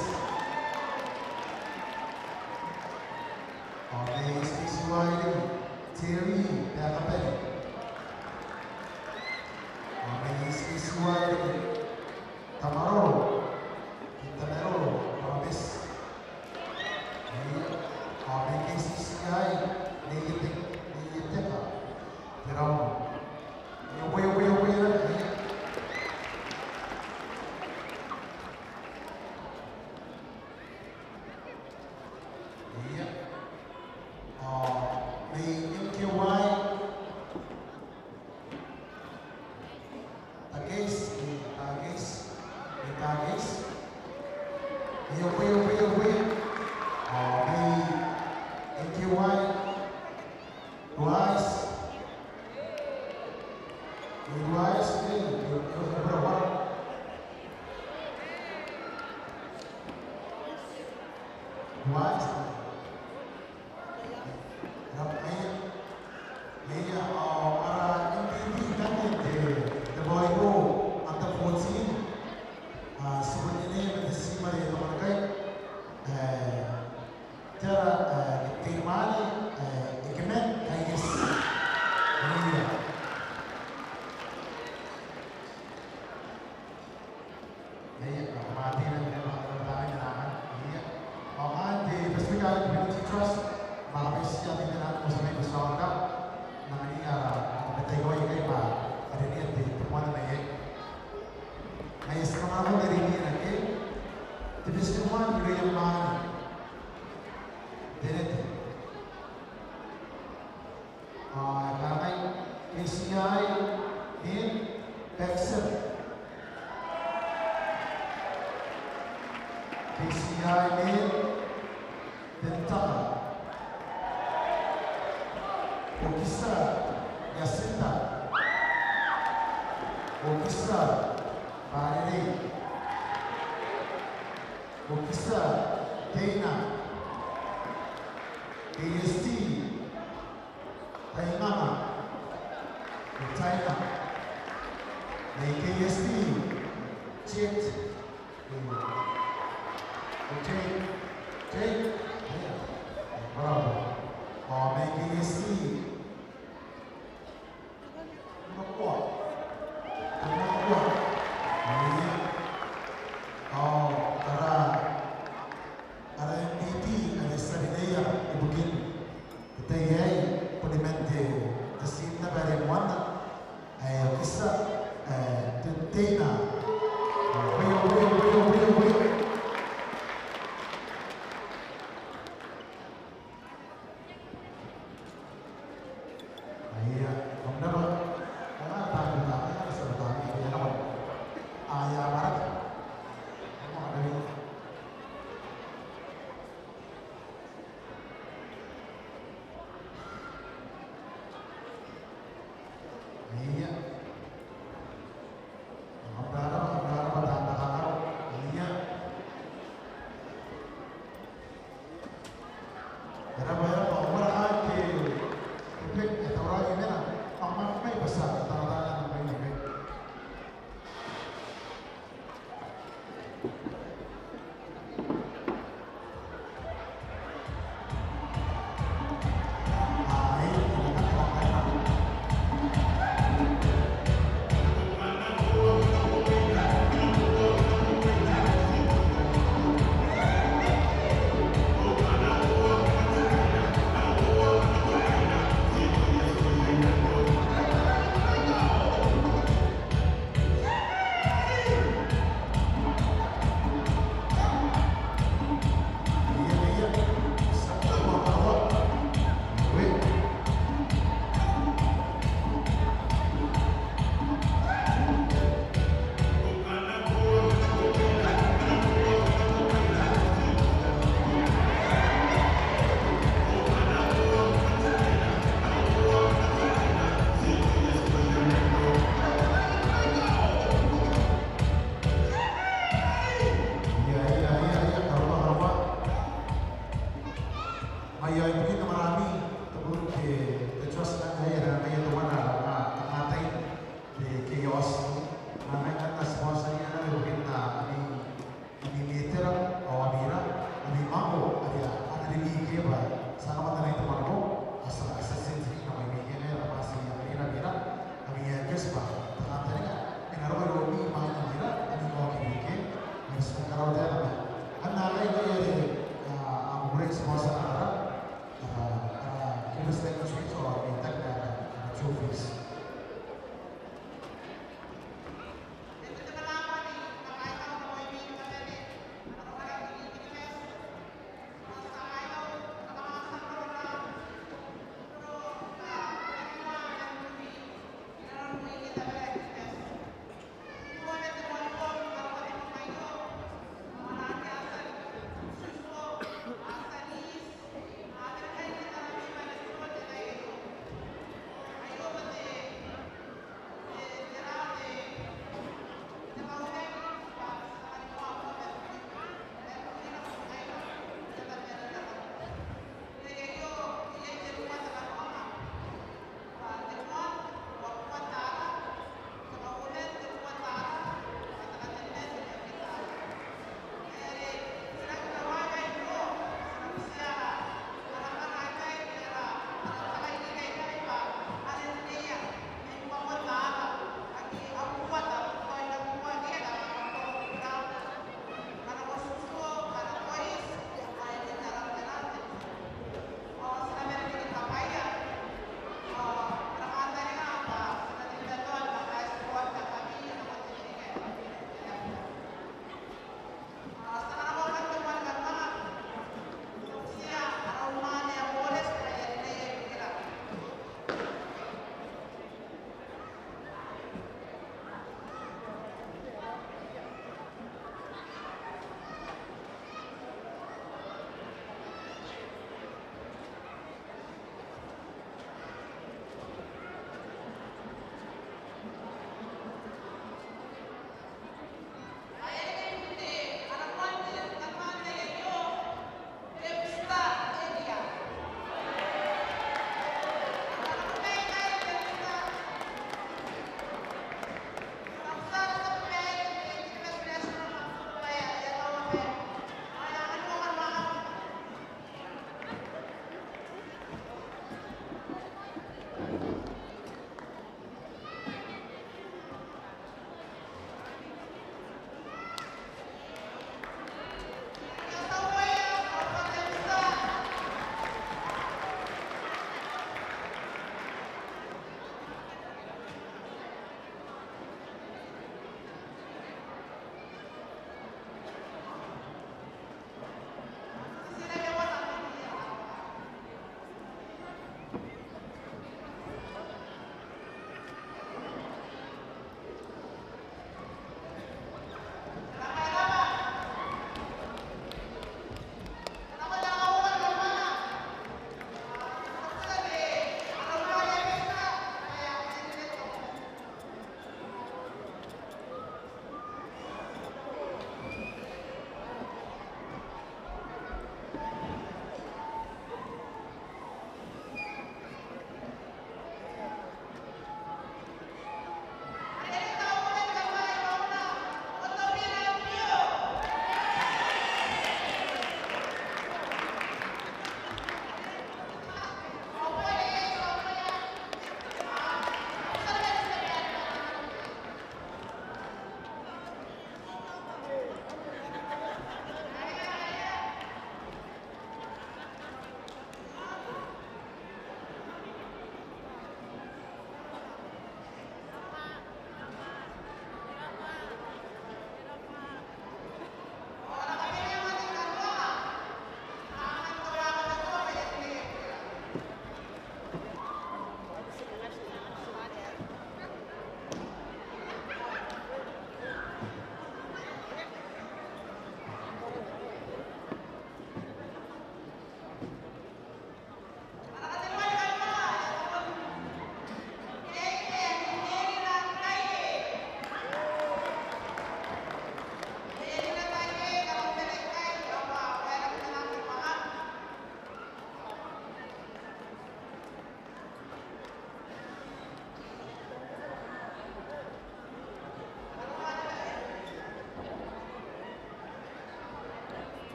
Ao Nei S K C Y, Terry Bakabani. Ao Nei S K C Y, Tamaroro, Tamaroro, Promise. Ao Nei K C C I, Nei Ete, Nei Eteka Terau. Ao mai, ao mai, ao mai, ao mai. Ao mai N K Y, Ruais. Ruais, e, e, e, e, Ruais. Ia, ao ara M V P ngkanne te, te boy under fourteen. A, ti bon rinea ma te team are e taku ngkai. E, tera, e, te team anne, e, Ikemen Kaieti. Ia. Ia, ia, ao kanga te Pacific Island Community Trust, ma kabaitia te nano, ti a manga tia n anga, n anganiia ara, ara bwai aikai bwa a rinea te, te moan maiai. Ngaia ti a manga rinea naba te best one, irouia mwaane. Tenete. Ao e kangai, K C I Min Baxter. K C I Min Tentaka. Okisa Jacinta. Okisa Valerie. Okisa Teina. K S T Taingama. Taina. Mai K S T, Jet. Jet. Jet. Bravo. Ao mai K S T, Makua. Makua. Ao ara, ara M V P are ti a rineia ibukin te tai aei, bon man te, te team naba are moanna, ae Okisa, e, Te, Teina. Brio, brio, brio, brio, brio. Aia, kam na ba, kam na ba, kam na ba, kam na ba, kam na ba, kam na ba, kam na ba, kam na ba. Aia. Kam na ba,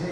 Ti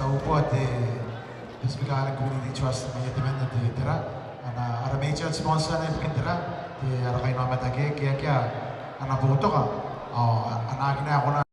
a ukoa te Pacific Island Community Trust, mai iroun te mwaane te, tera, ana, ara major sponsor n te, tera, te, ara kainaomata ke, ke, ke, ana boutoka. Ao, ana, akea kona